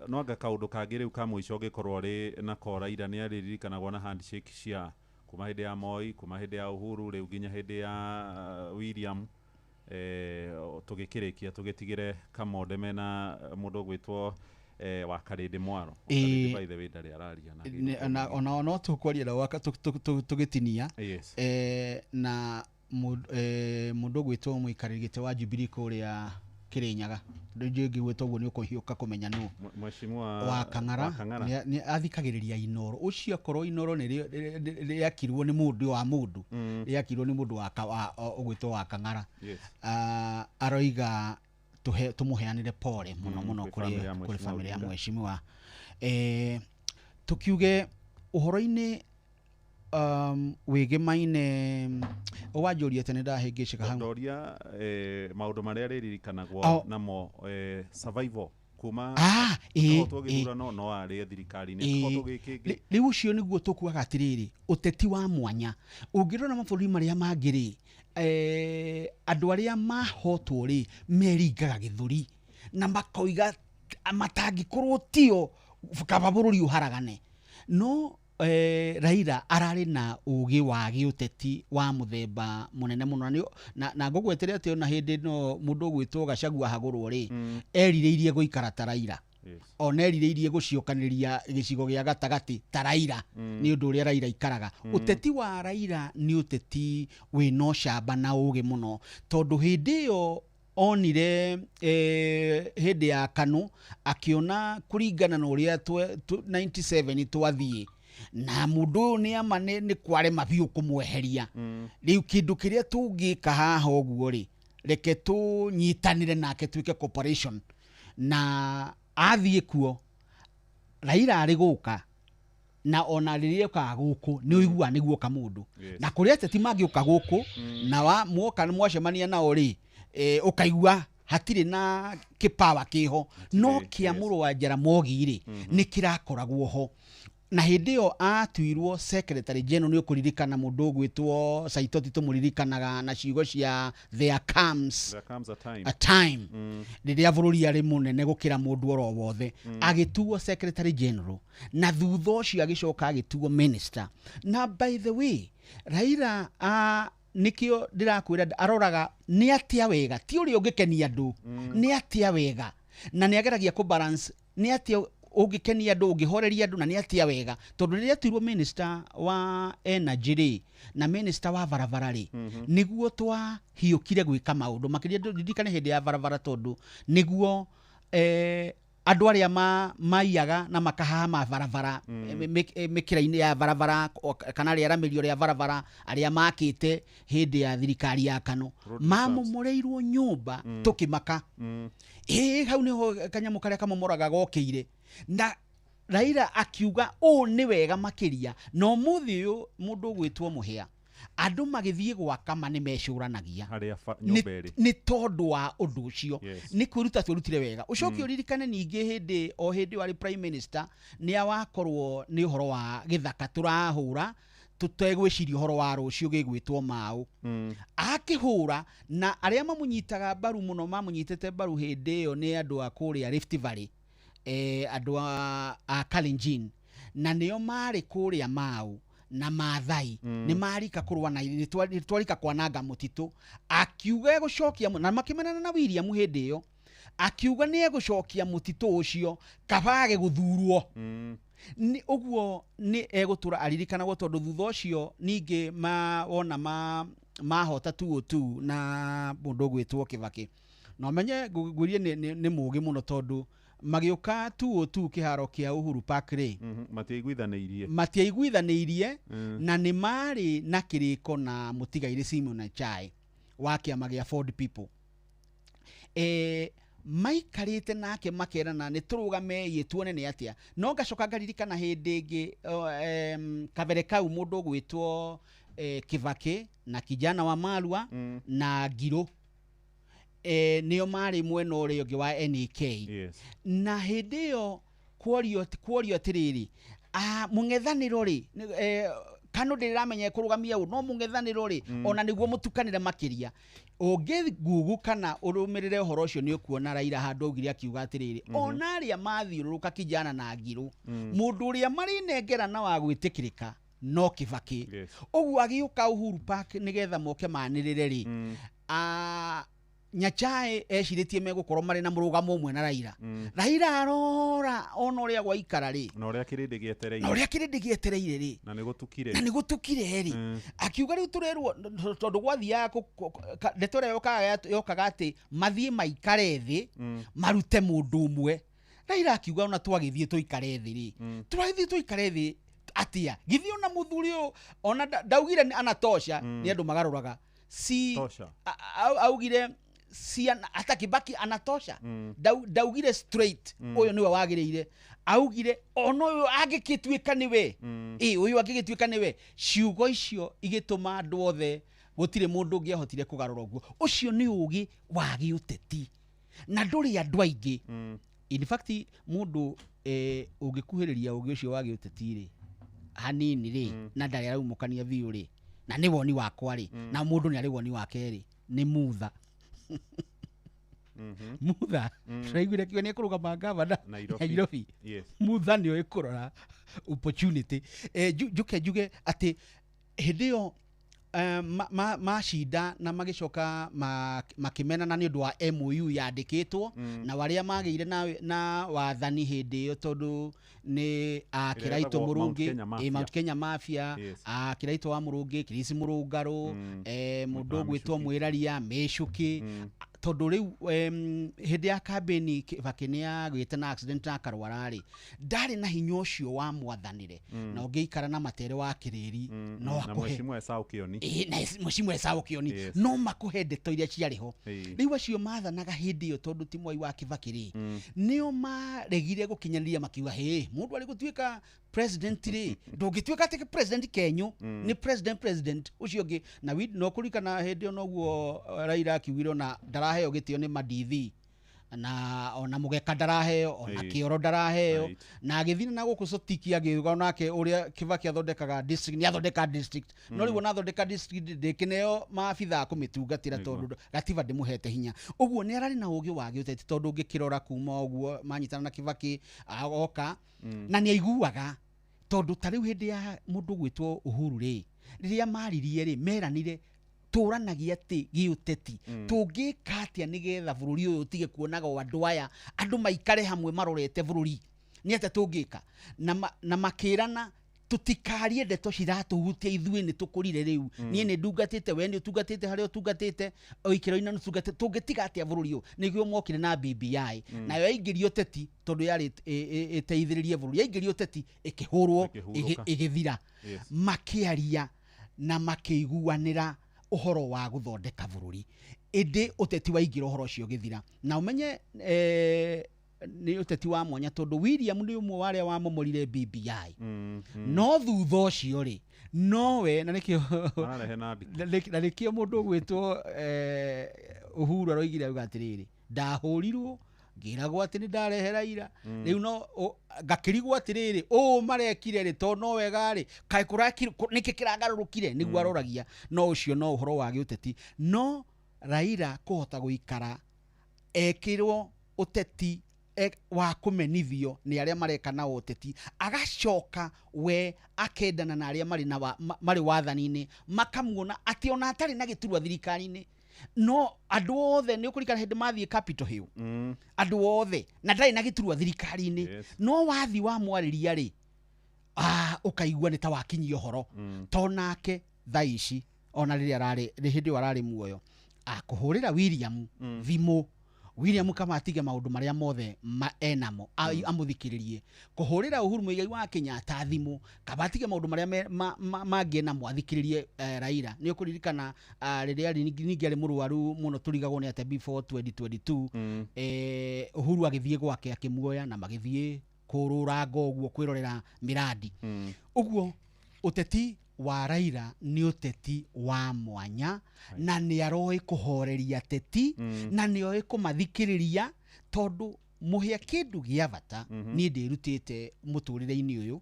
No anga kaũndũ kangĩ rĩu ka mũico ũngĩkorwo ũrĩ nako Raila nĩ arĩririkanagwo na handshake cia kuma hĩndĩ ya Moi, kuma hĩndĩ ya Uhuru, rĩu nginya hĩndĩ ya William. Tũgĩkĩrĩkia tũgĩtigĩre Kamonde mena mũndũ ũgwĩtwo wa Karĩndĩ Mwaro. By the way ndarĩ araria na ona no tũkwaria na waka tũgĩtinia. Na mũndũ ũgwĩtwo mũikarĩri gĩtĩ wa Jubilee kũrĩa Kĩrĩnyaga, ndũ ngĩgwĩtwo ũguo nĩ ũkũhiũka kũmenya nũ Mheshimiwa wa Kang'ara nĩ athikagĩrĩria Inoro. Ũcio akorwo Inoro nĩ rĩakirwo nĩ mũndũ wa mũndũ, rĩakirwo nĩ mũndũ wa ũgwĩtwo wa Kang'ara. Aroiga Tũmũheanĩre pole mũno mũno kwĩ family ya kũrĩ Mheshimiwa family ya Odinga. mheshimiwa. Tukiuge ũhoro-inĩ wĩgĩmaine wanjũria tene ndahĩngĩcĩka hau. Ndoria maũndũ marĩa rĩririkanagwo namo, survival kuma Ah, ĩĩ, ahotwo gĩthurano no arĩe thirikari-inĩ, akahotwo gĩkĩ kĩngĩ. Rĩu ũcio nĩguo tũkuaga atĩrĩrĩ, ũteti wa mwanya ũngĩrora mabũrũri marĩa mangĩ rĩ, andũ arĩa mahotwo rĩ meringaga gĩthũri na makoiga matangĩkorwo tio kaba bũrũri ũharagane. No Raila ararĩ na ũgĩ wa gĩũteti wa mũthemba mũnene mũno, na ngũgwetere atĩ ona hĩndĩ ĩno mũndũ ũgwĩtwo Gachagua ahagũrwo rĩ, erirĩirie gũikara ta Raila. Ona erirĩirie gũciokanĩria gĩcigo gĩa gatagatĩ ta Raila, nĩ ũndũ ũrĩa Raila ikaraga. Ũteti wa Raila nĩ ũteti wĩna ũcamba na ũgĩ mũno, tondũ hĩndĩ ĩyo onire hĩndĩ ya KANU akĩona kũringana na ũrĩa 97 twathiĩ na mũndũ ũyũ nĩ ama nĩ kwarema biũ kũmweheria. Rĩu kĩndũ kĩrĩa tũngĩka haha ũguo rĩ, reke tũnyitanĩre nake twĩke cooperation. Na athiĩ kuo Raila arĩ gũka, na ona rĩrĩa okaga gũkũ nĩ ũiguaga nĩguo oka mũndũ. Na kũrĩ ateti mangĩũka gũkũ, na wa mwoka mwacemania nao rĩ, ũkaigua hatirĩ na kĩpawa kĩho, no kĩa mũrũ wa Jaramogi rĩ, nĩ kĩrakoragwo ho. Na hĩndĩ ĩyo atuirwo secretary general, nĩ ũkũririkana mũndũ ũgwĩtwo Saitoti tũmũririkanaga na ciugo cia there comes There comes a time. a time, rĩrĩa bũrũri arĩ mũnene gũkĩra mũndũ oro wothe. Agĩtuo secretary general, na thutha ũcio agĩcoka agĩtuo minister. Na by the way, Raila nĩkĩo ndĩrakwĩra aroraga nĩ atĩa wega, ti ũrĩa ũngĩkenia andũ, nĩ atĩa wega, na nĩ ageragia kũ balance nĩ atĩa ũngĩkenia andũ, ũngĩhoreria andũ, na nĩ atĩa wega. Tondũ rĩrĩa atuirwo minister wa energy rĩ, na minister wa barabara rĩ, nĩguo twahiũkire gwĩka maũndũ makĩria. Ririkane hĩndĩ ya barabara, tondũ nĩguo andũ arĩa maiyaga na makahama barabara, mĩkĩra-inĩ ya barabara kana rĩaramĩrio rĩa barabara, arĩa makĩte hĩndĩ ya thirikari ya KANU Road reserves. mamomoreirwo nyũmba, tũkĩmaka. Ĩĩ, hau nĩho kanyamũ karĩa kamomoraga gokĩire, na Raila akiuga ũũ nĩ wega makĩria. Na ũmũthĩ ũyũ mũndũ ũgwĩtwo Mũhĩa, andũ magĩthiĩ gwaka ma nĩ mecũranagia harĩa nyũmba ĩrĩ nĩ tondũ wa ũndũ ũcio. Nĩ kwĩruta twĩrutire wega. Ũcoke ũririkane ningĩ hĩndĩ o hĩndĩ warĩ prime minister, nĩ awakorwo nĩ ũhoro wa gĩthaka tũrahũra tũtegwĩciria ũhoro wa rũciũ gĩgwĩtwo Mau. Akĩhũra na arĩa mamũnyitaga mbaru mũno, mamũnyitĩte mbaru hĩndĩ ĩyo nĩ andũ a kũrĩa Rift Valley, andũ a Kalenjin, na nĩo marĩ kũrĩa Mau na Maathai. Nĩ marika kũrũa na nĩ twarika kwananga mũtitũ. Akiuga egũcokia na makĩmenana na William hĩndĩ ĩyo, akiuga nĩ egũcokia mũtitũ ũcio kabage gũthurwo. Nĩ ũguo nĩ egũtũra aririkanagwo, tondũ thutha ũcio ningĩ wona mahota tu tu na mũndũ ũgwĩtwo Kibaki. Na ũmenye ngwĩrie nĩ mũũgĩ mũno, tondũ magĩũka tu kĩharo kĩa Uhuru Park rĩ, Matiaiguithanĩirie. Matiaiguithanĩirie. Na nĩ marĩ na kĩrĩko na mũtigairĩ Simon Achai wa kĩama gĩa Ford People. Maikarĩte nake makerana nĩ tũrũgamei tuone nĩ atĩa. No ngacoka ngaririkana hĩndĩ ĩngĩ, kabere kau mũndũ ũgwĩtwo Kibaki na kijana wa Marua na Ngirũ, nĩo marĩ mwena ũrĩa ũngĩ wa NAK. Na hĩndĩ ĩyo kuorio atĩrĩrĩ, mũng'ethanĩro rĩ, KANU ndĩramenya kũrũgamia ũ, no mũng'ethanĩro rĩ, ona nĩguo mũtukanĩre makĩria. Ũngĩgugu kana ũrũmĩrĩre ũhoro ũcio nĩ ũkuona Raila handũ augire akiuga atĩrĩrĩ, ona arĩa mathiũrũrũka kijana na Ngirũ, mũndũ ũrĩa marĩnengera na wa gwĩtĩkĩrĩka no Kibaki. Ũguo agĩũka Uhuru Park nĩgetha moke manĩrĩre rĩ, Nyachae ecirĩtie megũkorwo marĩ na mũrũgamo ũmwe na Raila. Raila arora ona ũrĩa gwaikara rĩ, na ũrĩa kĩrĩndĩ gĩetereire, na ũrĩa kĩrĩndĩ gĩetereire rĩ, na nĩ gũtukire, na nĩ gũtukire rĩ, akiuga rĩu tũrerwo tondũ gwathiaga ndeto ĩrĩa yokaga atĩ mathiĩ maikare thĩ, marute mũndũ ũmwe. Raila akiuga ona twagĩthiĩ tũikare thĩ rĩ, tũragĩthiĩ tũikare thĩ atĩa? Githĩ ona mũthuri ũyũ ona ndaugire nĩ anatosha, nĩ andũ magarũraga si Tosha. Augire ciana hata Kibaki anatosha. Ndaugire straight uyu niwe wagiriire, augire ona uyu angĩgĩtuĩka nĩwe, ĩ uyu angĩgĩtuĩka nĩwe. Ciugo icio igĩtũma andũ othe gũtirĩ mũndũ ũngĩahotire kũgarũra ũguo. Ũcio nĩ ũgĩ wa gĩũteti na ndũrĩ andũ aingĩ. In fact mũndũ ũngĩkuhĩrĩria ũgĩ ũcio wa gĩũteti rĩ hanini rĩ, na ndarĩ araumũkania biũ rĩ, na nĩ woni wakwa rĩ, na mũndũ nĩ arĩ woni wake rĩ, nĩ Mutha. Mutha tũraiguire kiuga nĩ ekũrũgama gavana Nairobi. Mutha nĩ oĩ kũrora opportunity. Njuke njuge atĩ hĩndĩ ĩyo macinda na magĩcoka makĩmenana nĩ ũndũ wa MOU yandĩkĩtwo, na warĩa magĩire na wathani hĩndĩ ĩyo tondũ nĩ Kĩraitũ Mũrũngĩ, Mount Kenya Mafia, Kĩraitũ wa Mũrũngĩ, Chris Mũrũngarũ, mũndũ ũgwĩtwo Mwĩraria, Mĩcuki. Tondũ rĩu hĩndĩ ya kambĩni Kibaki nĩ agĩte na accident na akarwara rĩ, ndarĩ na hinya ũcio wa mwathanĩre, na ũngĩikara na Matere wa Kĩrĩri no akũhe na Mheshimiwa Esau Kĩoni, no makũhe ndeto iria ciarĩ ho. Rĩu acio mathanaga hĩndĩ ĩyo tondũ ti Mwai wa Kibaki rĩ, nĩo maregire gũkinyanĩria makiuga hĩ mũndũ arĩ gũtuĩka president rĩ, ndũngĩtuĩka atĩ president Kenyu nĩ president ũcio ũngĩ. Na no kũririkana hĩndĩ ĩyo noguo Raila akiugire ona ndaraheo gĩtĩo nĩ mandithi, na ona Mũgeka ndaraheo, ona Kĩoro ndaraheo, na agĩthiĩ na gũkũ Sotiki agĩuga onake ũrĩa Kibaki athondekaga district nĩ athondeka district, no rĩu ona athondeka district ndĩkĩneo maabitha kũmĩtungatĩra tondũ gatiba ndĩmũhete hinya. Ũguo nĩ ararĩ na ũgĩ wa gĩũteti tondũ ũngĩkĩrora kuma ũguo manyitana na Kibaki oka, na nĩ aiguaga tondũ ta rĩu hĩndĩ ya mũndũ gwĩtwo Uhuru rĩ, rĩrĩa maririe rĩ, meranire tũranagia atĩ gĩũteti tũngĩka atĩa nĩgetha bũrũri ũyũ ũtige kuonaga o andũ aya, andũ maikare hamwe marorete bũrũri, nĩ atĩa tũngĩka? Na makĩrana tũtikarie ndeto ciratũhutia ithuĩ nĩ tũkũrire rĩu, niĩ nĩ ndungatĩte, we nĩ ũtungatĩte, harĩa ũtungatĩte o ikĩro-inĩ nĩ ũtungatĩte, tũngĩtiga atĩa bũrũri ũyũ? Nĩguo mokire na BBI, nayo yaingĩrio ũteti tondũ yarĩ ĩteithĩrĩrie bũrũri, yaingĩrio ũteti ĩkĩhũrwo ĩgĩthira. Makĩaria na makĩiguanĩra ũhoro wa gũthondeka bũrũri, ĩndĩ ũteti waingĩra ũhoro ũcio ũgĩthira. Na ũmenye nĩ ũteti wa mwanya tondũ William nĩ ũmwe wa arĩa wamomorire BBI, no thutha ũcio rĩ nowe na nĩkĩo na nĩkĩo mũndũ ũgwĩtwo Uhuru aroigire auga atĩrĩrĩ, ndahũrirwo ngĩragwo atĩ nĩ ndarehe Raila, rĩu no ngakĩrigwo atĩrĩrĩ ũũ marekire rĩ, tondũ no wega rĩ, kaĩ nĩkĩ kĩragarũrũkire? Nĩguo aroragia. No ũcio no ũhoro wa gĩũteti. No Raila kũhota gũikara ekĩrwo ũteti wa kũmenithio nĩ arĩa mareka na ũteti, agacoka we akendana na arĩa marĩ na marĩ wathani-inĩ, makamuona atĩ ona atarĩ na gĩturwa thirikari-inĩ, no andũ othe nĩ ũkũririkana hĩndĩ mathiĩ Capitol Hill, andũ othe na ndarĩ na gĩturwa thirikari-inĩ, no wathi wa mwarĩria rĩ, ũkaigua nĩ ta wakinyia ũhoro. To nake thaa ici ona rĩrĩa ararĩ hĩndĩ ĩyo ararĩ muoyo akũhũrĩra William thimũ, William kama atige maũndũ marĩa mothe enamo amũthikĩrĩrie, kũhũrĩra Uhuru Muigai wa Kenyatta thimũ kaba atige maũndũ marĩa mangĩ enamo athikĩrĩrie Raila. Nĩ ũkũririkana rĩrĩa ningĩ arĩ mũrwaru mũno tũrigagwo nĩ atĩa before 2022, Uhuru agĩthiĩ gwake akĩmuoya na magĩthiĩ kũrũranga ũguo kwĩrorera miradi. Ũguo ũteti wa Raila nĩ ũteti wa mwanya, na nĩ aroĩ kũhoreria ateti, na nĩ oĩ kũmathikĩrĩria tondũ mũhĩa kĩndũ gĩa bata niĩ ndĩrutĩte mũtũrĩre-inĩ ũyũ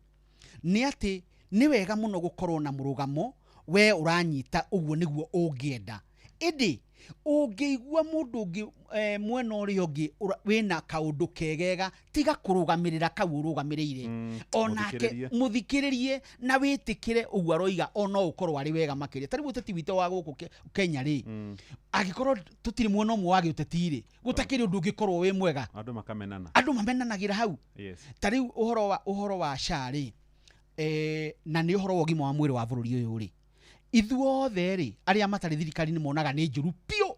nĩ atĩ nĩ wega mũno gũkorwo na mũrũgamo we ũranyita ũguo nĩguo ũngĩenda, ĩndĩ ũngĩigua mũndũ ũngĩ mwena ũrĩa ũngĩ wĩna kaũndũ kegega, tiga kũrũgamĩrĩra kau ũrũgamĩrĩire, onake mũthikĩrĩrie na wĩtĩkĩre ũguo aroiga, ona ũkorwo arĩ wega makĩria. Ta rĩu ũteti witũ wa gũkũ Kenya rĩ, angĩkorwo tũtirĩ mwena ũmwe wa gĩũteti rĩ, gũtakĩrĩ ũndũ ũngĩkorwo wĩ mwega, andũ makamenana, andũ mamenanagĩra hau. Ta rĩu ũhoro wa SHA rĩ, na nĩ ũhoro wa ũgima wa mwĩrĩ wa bũrũri ũyũ rĩ, ithuothe rĩ arĩa matarĩ thirikari-inĩ monaga nĩ njũru biũ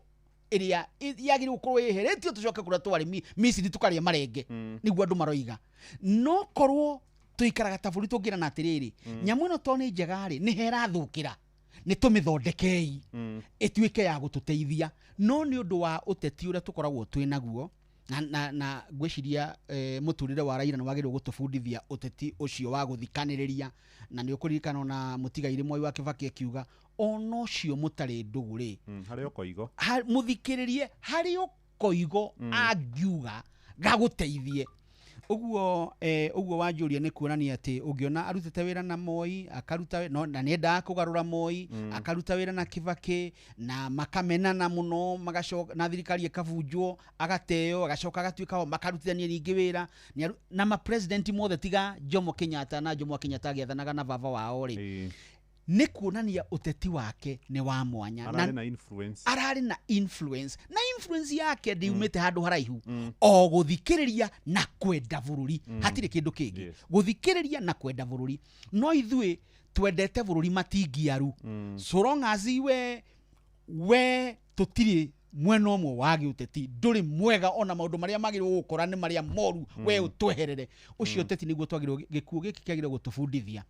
ĩrĩa yagĩrĩirwo gũkorwo ĩheretio tũcoke kũrĩa twarĩ Misiri tũkarĩa marenge, nĩguo andũ maroiga. No korwo tũikaraga ta bũrũri tũngĩrana atĩrĩrĩ, nyamũ ĩno to nĩ njega rĩ, nĩ herathũkĩra, Nĩ tũmĩthondekei ĩtuĩke ya gũtũteithia. No nĩ ũndũ wa ũteti ũrĩa tũkoragwo twĩ naguo na ngwĩciria mũtũrĩre wa Raila nĩ wagĩrĩirwo gũtũbundithia ũteti ũcio wa gũthikanĩrĩria. Na nĩ ũkũririkana ona mũtigairĩ Mwai wa Kibaki akiuga ona ũcio mũtarĩ ndũgũ rĩ, harĩ ũkoigo, mũthikĩrĩrie harĩ ũkoigo angiuga gagũteithie. Ũguo ũguo wanjũria nĩ kuonania atĩ ũngĩona arutĩte wĩra na Moi, akaruta no, na nĩendaga kũgarũra Moi, akaruta wĩra na Kibaki na makamenana mũno, magacoka na thirikari ĩkabunjwo, agateo, agacoka agatuĩka o makarutithania ningĩ wĩra na ma president mothe tiga Jomo Kenyatta, na Jomo Kenyatta agĩathanaga na baba wao rĩ, nĩ kuonania ũteti wake nĩ wa mwanya. Ararĩ na influence, ararĩ na influence, na influence yake ndiumĩte handũ haraihu, o gũthikĩrĩria na kwenda bũrũri, hatirĩ kĩndũ kĩngĩ, gũthikĩrĩria na kwenda bũrũri. No ithuĩ twendete bũrũri matingiaru, so long as we tũtirĩ mwena ũmwe wa gĩũteti, ndũrĩ mwega ona maũndũ marĩa magĩrĩirwo gũkora nĩ marĩa moru, we ũtweherere. Ũcio ũteti nĩguo twagĩrĩirwo, gĩkuũ gĩkĩ kĩagĩrĩirwo gũtũbundithia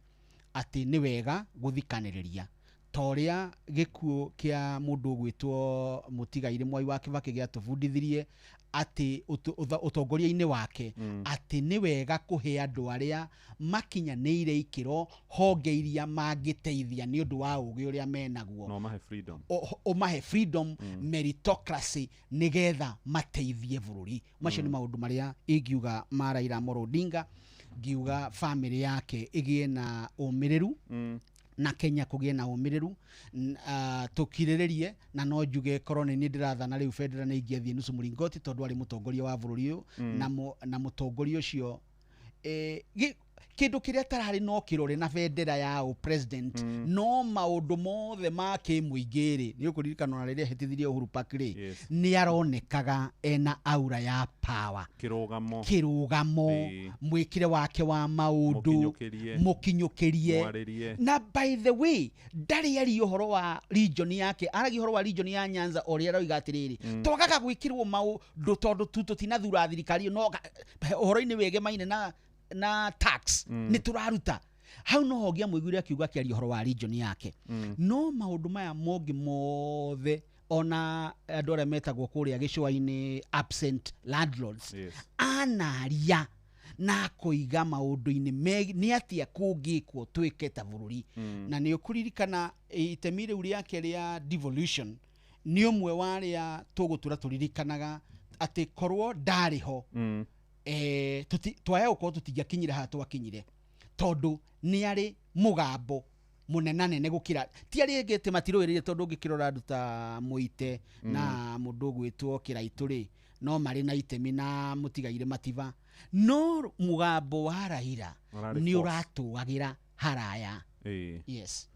atĩ nĩ wega gũthikanĩrĩria, ta ũrĩa gĩkuũ kĩa mũndũ ũgwĩtwo mũtigairĩ Mwai wa Kibaki gĩatũbundithirie atĩ ũtongoria-inĩ wake, atĩ nĩ wega kũhe andũ arĩa makinyanĩire ikĩro honge iria mangĩteithia nĩ ũndũ wa ũgĩ ũrĩa menaguo, no mahe freedom, ũmahe freedom, meritocracy, nĩgetha mateithie bũrũri. Macio nĩ maũndũ marĩa ingiuga ma Raila Amolo Odinga, ngiuga family yake ĩgĩe na ũmĩrĩru, na Kenya kũgĩe na ũmĩrĩru, tũkirĩrĩrie. Na no njuge korwo nĩ niĩ ndĩrathana rĩu bendera nĩ ingĩathiĩ nusu mũringoti, tondũ arĩ mũtongoria wa bũrũri ũyũ, na mũtongoria ũcio kĩndũ kĩrĩa tararĩ no kĩrore na bendera ya ũ president, no maũndũ mothe ma kĩmũingĩ rĩ, nĩ ũkũririkana ona rĩrĩa ahĩtithirie Uhuru Park rĩ, nĩ aronekaga ena aura ya power, kĩrũgamo, mwĩkĩre wake wa maũndũ, mũkinyũkĩrie. Na by the way, ndarĩ aria ũhoro wa region yake, aragia ũhoro wa region ya Nyanza ũrĩa aroiga atĩrĩrĩ, twagaga gwĩkĩrwo maũndũ tondũ tu tũtinathura thirikari, no ũhoro-inĩ wegemaine na tax nĩ tũraruta hau, no ho ngĩamũiguire akiuga akĩaria ũhoro wa region yake. No maũndũ maya mongĩ mothe, ona andũ arĩa metagwo kũrĩa gĩcũa-inĩ absent landlords, anaria na koiga maũndũ-inĩ nĩ atĩa kũngĩkwo twĩke ta bũrũri. Na nĩ ũkũririkana itemi rĩu rĩake rĩa devolution nĩ ũmwe wa arĩa tũgũtũra tũririkanaga atĩ korwo ndarĩ ho, twaya gũkorwo tũtingĩakinyire haha twakinyire, tondũ nĩ arĩ mũgambo mũnenanene gũkĩra ti arĩa angĩ atĩ matirũĩrĩire, tondũ ũngĩkĩrora andũ ta Mũite na mũndũ ũgwĩtwo Kĩraitũ rĩ, no marĩ na itemi na mũtigaire Mativa, no mũgambo wa Raila nĩ ũratũagĩra haraya. Yes.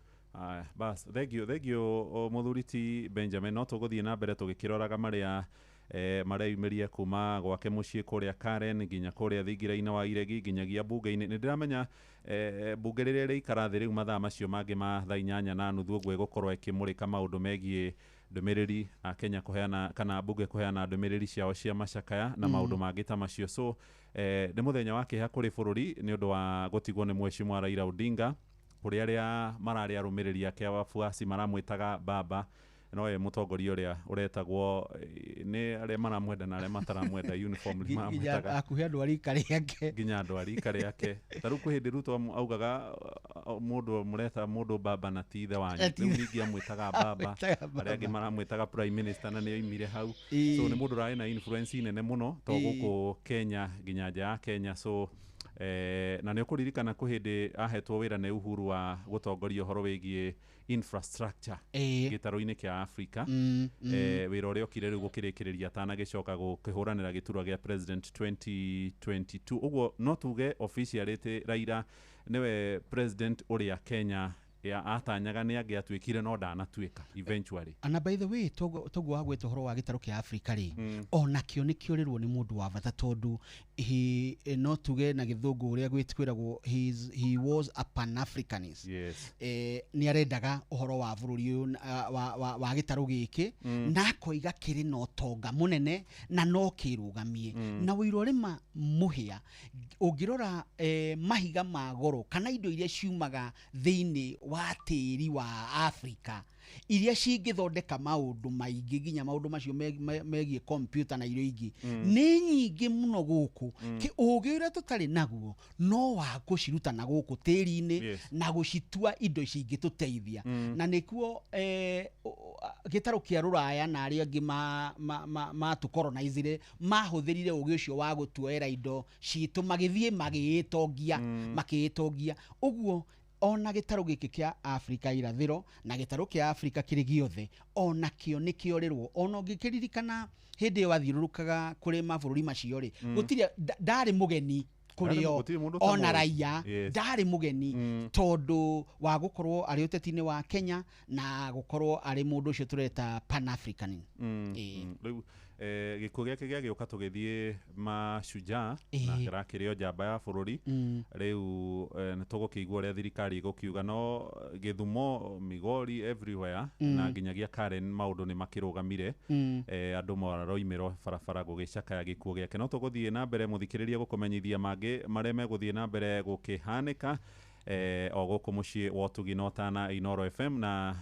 Bas, thank you mũthuri ti Benjamin. No tũgũthiĩ na mbere tũgĩkĩroraga marĩa mareyumĩria kuma gwake mũciĩ kũrĩa Karen nginya kũrĩa thingira-inĩ wa Iregi nginyagia bunge-inĩ. Nĩ ndĩramenya bunge rĩrĩa rĩikara thĩ rĩu mathaa macio mangĩ ma thaa 8:30 ũguo ĩgũkorwo ĩkĩmũrĩka maũndũ megiĩ ndũmĩrĩri a Kenya kũheana kana bunge kũheana ndũmĩrĩri ciao cia macakaya na maũndũ mangĩ ta macio. So nĩ mũthenya wa kĩeha kũrĩ bũrũri nĩ ũndũ wa gũtigwo nĩ mheshimiwa Raila Odinga, kũrĩ arĩa mararĩ arũmĩrĩri ake wafuasi maramwĩtaga baba, no ye mũtongoria ũrĩa ũretagwo nĩ arĩa maramwenda na arĩa mataramwenda uniformly maramwĩtaga hakuhĩ andũ a rika rĩake, nginya andũ a rika rĩake. Ta rĩu kwĩ hĩndĩ Ruto augaga mũndũ mũreta mũndũ baba na ti ithe wanyu, rĩu ningĩ amwĩtaga baba, arĩa angĩ maramwĩtaga prime minister na nĩ oimire hau. So nĩ mũndũ ũrarĩ na influence nene mũno to gũkũ Kenya nginya nja ya Kenya. So na nĩ ũkũririkana kwĩ hĩndĩ ahetwo wĩra nĩ Uhuru wa gũtongoria ũhoro wĩgiĩ infrastructure gĩtarũ-inĩ kĩa Africa, wĩra ũrĩa okire rĩu gũkĩrĩkĩrĩria atanagĩcoka gũkĩhũranĩra gĩturwa gĩa president 2022. Ũguo no tuge officially atĩ Raila nĩwe president ũrĩa Kenya ya atanyaga nĩ angĩatuĩkire no ndanatuĩka eventually. Na by the way, toguo wagweta ũhoro wa gĩtarũ kĩa Africa rĩ, onakĩo nĩ kĩũrĩrwo nĩ mũndũ wa bata, tondũ He no tuge na gĩthũngũ ũrĩa gwĩtwĩragwo he was a pan-Africanist. Yes. Nĩ arendaga ũhoro wa bũrũri ũyũ wa gĩtarũ gĩkĩ na akoiga kĩrĩ na ũtonga mũnene na no kĩrũgamie. Na wĩira ũrĩma mũhĩa ũngĩrora mahiga ma goro kana indo iria ciumaga thĩinĩ wa tĩri wa Afrika iria cingĩthondeka maũndũ maingĩ nginya maũndũ macio megiĩ computer na irio ingĩ nĩ nyingĩ mũno gũkũ. Ũgĩ ũrĩa tũtarĩ naguo no wa gũciruta na gũkũ tĩri-inĩ na gũcitua indo cingĩtũteithia. Na nĩkuo gĩtarũ kĩa rũraya na arĩa angĩ matũkoronizire mahũthĩrire ũgĩ ũcio wa gũtuoera indo citũ magĩthiĩ makĩĩtongia ũguo ona gĩtarũ gĩkĩ kĩa Afrika irathĩro na gĩtarũ kĩa Afrika kĩrĩ gĩothe ona kĩo nĩ kĩorĩrwo. Ona ũngĩkĩririkana hĩndĩ ĩyo athiũrũrũkaga kũrĩ mabũrũri macio rĩ, gũtirĩ ndarĩ mũgeni kũrĩ o ona raia ndarĩ mũgeni tondũ wa gũkorwo arĩ ũteti-inĩ wa Kenya na gũkorwo arĩ mũndũ ũcio tũreta Pan-African. Rĩu gĩkuũ gĩake gĩagĩũka tũgĩthiĩ Mashujaa na kĩrakĩrĩ o njamba ya bũrũri. Rĩu nĩ tũgũkĩigua ũrĩa thirikari ĩgũkiuga no Gĩthumo, Migori, everywhere na nginyagia Karen maũndũ nĩ makĩrũgamire. Andũ maroimĩrwo barabara gũgĩcakaya gĩkuũ gĩake. No tũgũthiĩ na mbere mũthikĩrĩria gũkũmenyithia mangĩ marĩa megũthiĩ na mbere gũkĩhanĩka o gũkũ mũciĩ wa ũtugi na ũtana Inooro FM na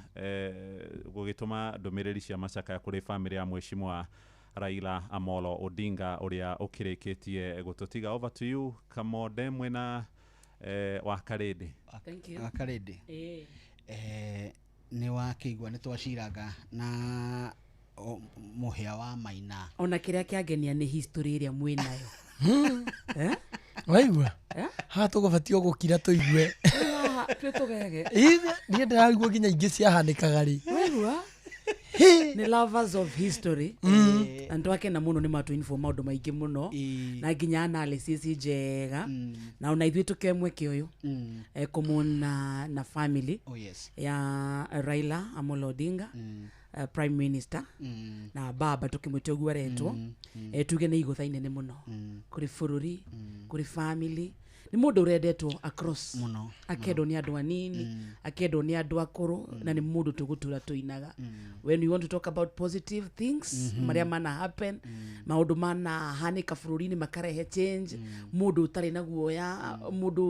gũgĩtũma ndũmĩrĩri cia macakaya kũrĩ bamĩrĩ ya mheshimiwa Raila Amolo Odinga ũrĩa ũkĩrĩkĩtie gũtũtiga. Over to you Kamonde mwena wa Karĩndĩ. Thank you. Wa Karĩndĩ. Nĩ wakĩigua nĩ twaciraga na mũhĩa wa Maina. Ona kĩrĩa kĩangenia nĩ history ĩrĩa mwĩnayo. Waigua haha tũgũbatio gũkira tũigue. Twĩ tũgege. Niĩ ndĩraigua nginya ingĩ ciahanĩkaga rĩ. Waigua nĩ lovers of history na twakena mũno nĩ matũ-inform maũndũ maingĩ mũno na nginya analysis njega na ona ithuĩ tũkĩoe mweke ũyũ kũmũna na family ya Raila Amolo Odinga, Prime Minister na baba tũkĩmwĩta ũguo aretwo, tuge nĩ igũtha inene mũno kũrĩ bũrũri, kũrĩ family. Nĩ mũndũ ũrendetwo across mũno, akendwo nĩ andũ anini, akendwo nĩ andũ akũrũ, na nĩ mũndũ tũgũtũra tũinaga. When we want to talk about positive things marĩa mana happen, maũndũ manahanĩka bũrũri-inĩ makarehe change, mũndũ ũtarĩ na guoya, mũndũ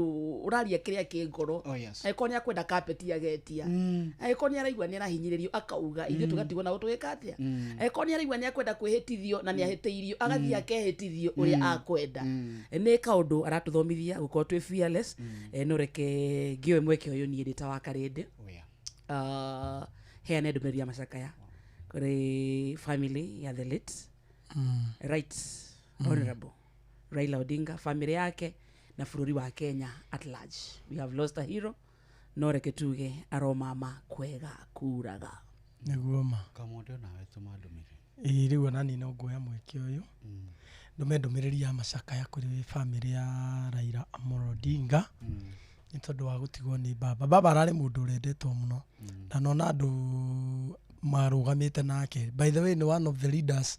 ũraria kĩrĩa kĩ ngoro, angĩkorwo nĩ akwenda carpet agetia, angĩkorwo nĩ araigua nĩ arahinyĩrĩrio akauga, ithuĩ tũgatigwo nao tũgĩka atĩa, angĩkorwo nĩ araigua nĩ akwenda kwĩhĩtithio na nĩ ahĩtĩirio agathiĩ akehĩtithio ũrĩa akwenda. Nĩ kaũndũ aratũthomithia gũkorwo twĩ fearless. No reke ngĩoe mweke ũyũ niĩ ndĩ ta wa Karĩndĩ heane ndũmĩrĩri ya macakaya kũrĩ family ya the late right honorable Raila Odinga, family yake na bũrũri wa Kenya at large. We have lost a hero, no reke tuge aromama kwega kuraga. Nĩguo ma. Kamonde onawe tũma ndũmĩrĩri. Ĩĩ rĩu ona niĩ no nguoya mweke ũyũ ndũme ndũmĩrĩri ya macakaya kũrĩ family ya Raila Amolo Odinga nĩ tondũ wa gũtigwo nĩ baba. Baba ararĩ mũndũ ũrendetwo mũno na nona andũ marũgamĩte nake. By the way nĩ one of the leaders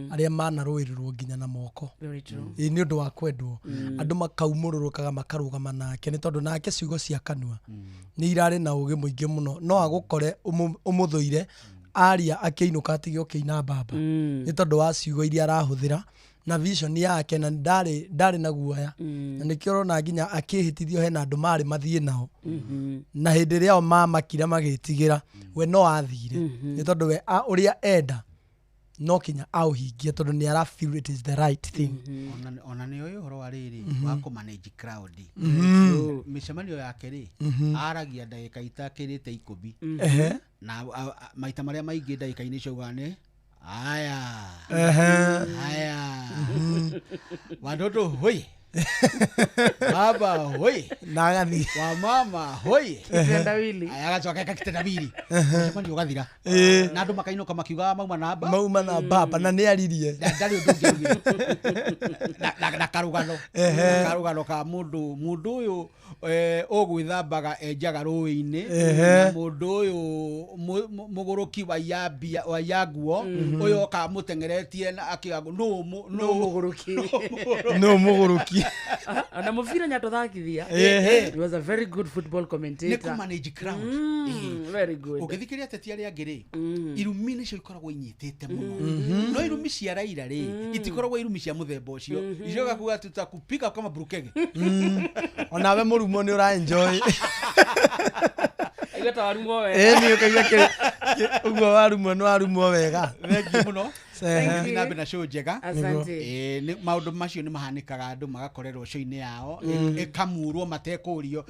arĩa manarũĩrĩrwo nginya na moko. Very true. Ĩĩ nĩ ũndũ wa kwendwo andũ makaumũrũrũkaga makarũgama nake nĩ tondũ nake ciugo cia kanua nĩ irarĩ na ũgĩ mũingĩ mũno. No agũkore ũmũthũire aria akĩinũka atige ũkĩina baba nĩ tondũ wa ciugo iria arahũthĩra na vision yake, na ndarĩ na guoya. Na nĩkĩo ũrona nginya akĩhĩtithio hena andũ marĩ mathiĩ nao na hĩndĩ ĩrĩa o mamakire magĩtigĩra we no athire nĩ tondũ we ũrĩa enda no kinya aũhingie tondũ nĩ ara feel it is the right thing. Ona nĩ ũyũ ũhoro wa rĩrĩ wa kũ manage crowd mĩcemanio yake rĩ aragia ndagĩka itakĩrĩte 10 na maita marĩa maingĩ ndagĩka-inĩ icio augaga nĩ aya aya watoto hoi Baba hoi na agathiĩ wa mama hoi. Kitendawili. Aya, agacoka eka kitendawili, mũcemanio ũgathira na andũ makainũka makiugaga mauma na ba mauma na baba na nĩ aririe. Ndarĩ ũndũ ũngĩ augire. Na karũgano karũgano ka mũndũ ũyũ ũgwĩthambaga enjaga rũĩ-inĩ na mũndũ ũyũ mũgũrũki waiya mbia waiya nguo ũyũ okaga mũteng'eretie na akiuga nũ nũ mũgũrũki. No mũgũrũki. Na mũbira nyatũthakithia. He was a very good football commentator. Nĩ kũ-manage crowd. Very good. Ũngĩthikĩrĩria ateti arĩa angĩ rĩ, irumi nĩcio ikoragwo inyitĩte mũno, no irumi cia Raila rĩ itikoragwo irumi cia mũthemba ũcio, icoka kuga tutakupika kama brukege. Onawe mũrumo nĩ ũra enjoy. Aigua ta warumwo wega. Ĩni ũkaigua ũguo warumwo nĩ warumwo wega. Thank you mũno. Thank you. Na mbere na show njega. Asante. Maũndũ macio nĩ mahanĩkaga andũ magakorerwo show-inĩ yao ĩkamurwo matekũrio.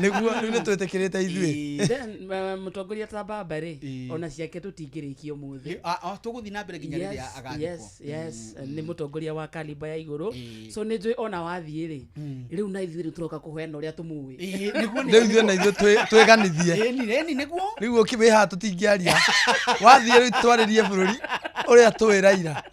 Nĩguo rĩu nĩ twĩtĩkĩrĩte ithuĩ. Then mũtongoria ta baba rĩ ona ciake tũtingĩrĩkia ũmũthĩ. Tũgũthiĩ na mbere nginya rĩrĩa agathikwo. Yes, yes, nĩ mũtongoria wa kaliba ya igũrũ. So nĩ njũĩ ona wathiĩ rĩ rĩu na ithuĩ rĩu tũroka kũheana ũrĩa tũmũĩ. Nĩguo rĩu ithuĩ na ithuĩ twĩganithie. Ĩni nĩguo. Rĩu ũkĩwĩ haha tũtingĩaria. Wathiĩ rĩu twarĩrie bũrũri ũrĩa tũĩ Raila.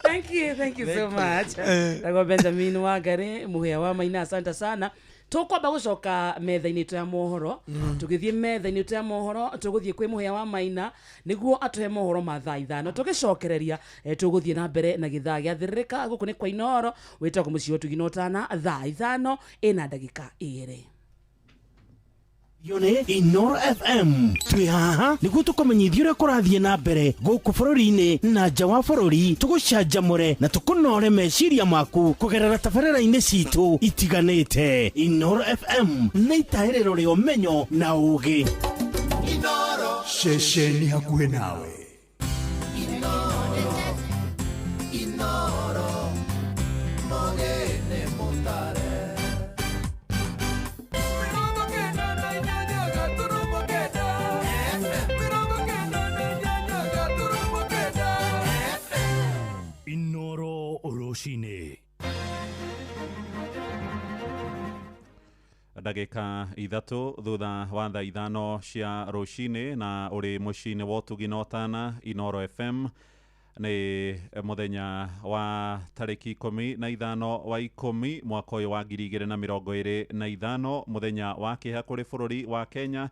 Thank you so much. Tagwo Benjamin Wangari muhea wa Maina, asante sana. Tũkwamba gũcoka metha-inĩ itũ ya mohoro, tũgĩthiĩ metha-inĩ itũ ya mohoro tũgũthiĩ kwĩ Mũhĩa wa Maina nĩguo atũhe mohoro ma thaa 5. Tũgĩcokereria tũgũthiĩ na mbere na gĩthaa gĩa thĩrĩrĩka. Gũkũ nĩ kwa Inooro, wĩtagwo mũciĩ wa Ũtugi na Ũtana, thaa 5 ĩna ndagĩka 2. Yone Inooro FM twĩ haha nĩguo tũkũmenyithie ũrĩa kũrathiĩ na mbere gũkũ bũrũri-inĩ na nja wa bũrũri, tũgũcanjamũre na tũkũnore meciria maku kũgerera tabarĩra-inĩ citũ itiganĩte. Inooro FM nĩ itahĩrĩro rĩa ũmenyo na ũũgĩ. Ceceni hakuhĩ nawe. Inooro mogene mutare. Inooro rũcinĩ. Ndagĩka 3 thutha wa thaa 5 cia rũcinĩ na ũrĩ mũciĩ-inĩ wa Ũtugi na Ũtana Inooro FM nĩ mũthenya wa tarĩki 15 wa 10 mwaka ũyũ wa 2025, mũthenya wa kĩeha kũrĩ bũrũri wa Kenya